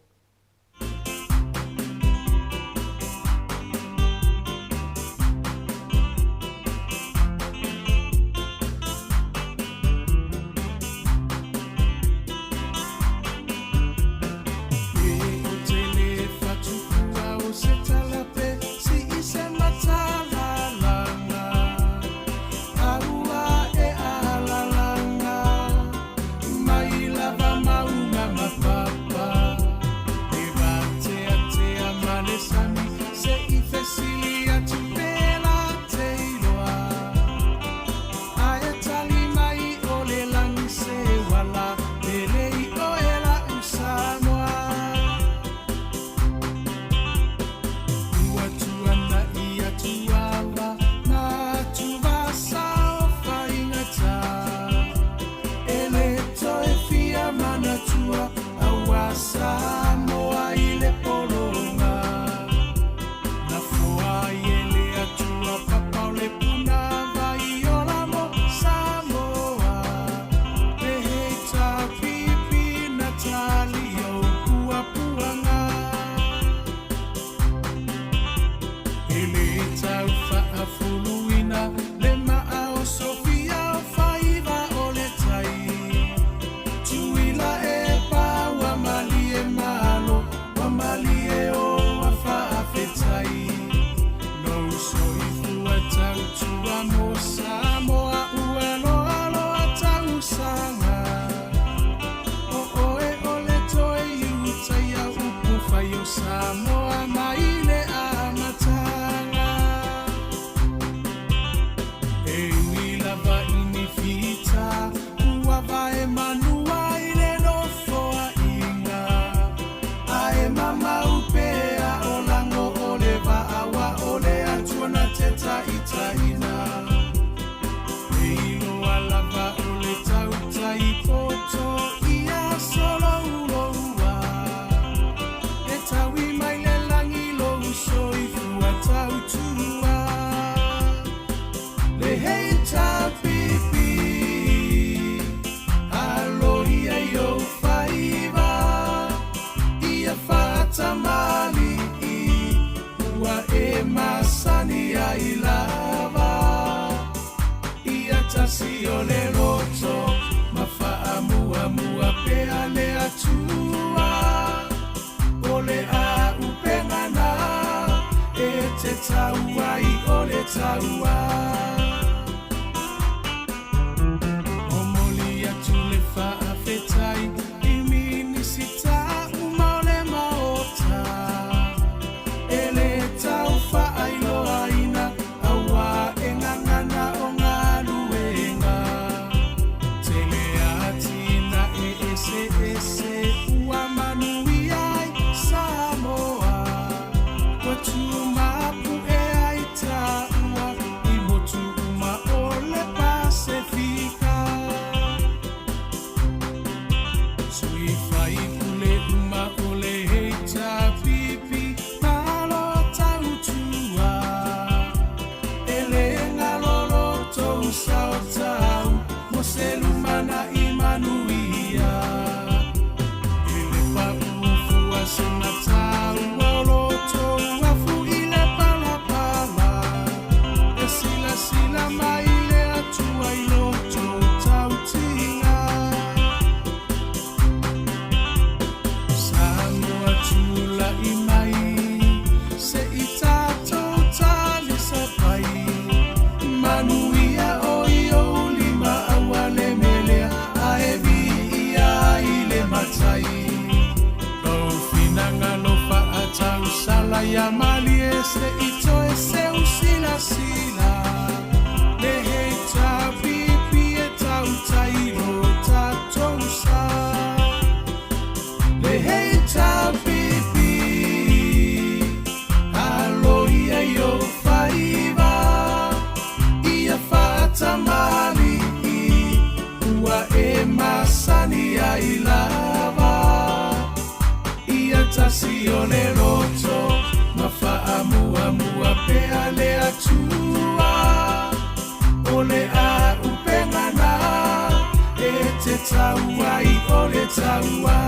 taua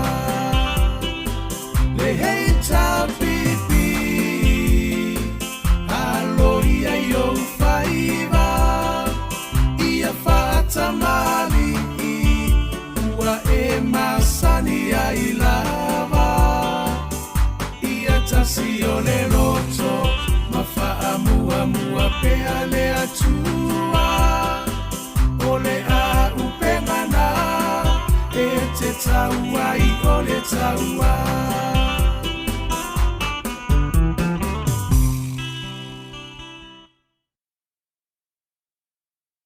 le HRPP alo ia i ou faiva ia faatamalii ua e masani ai lava ia tasi o le loto ma faamuamua pea le Atua o le auupega na e te tau ai o le taua.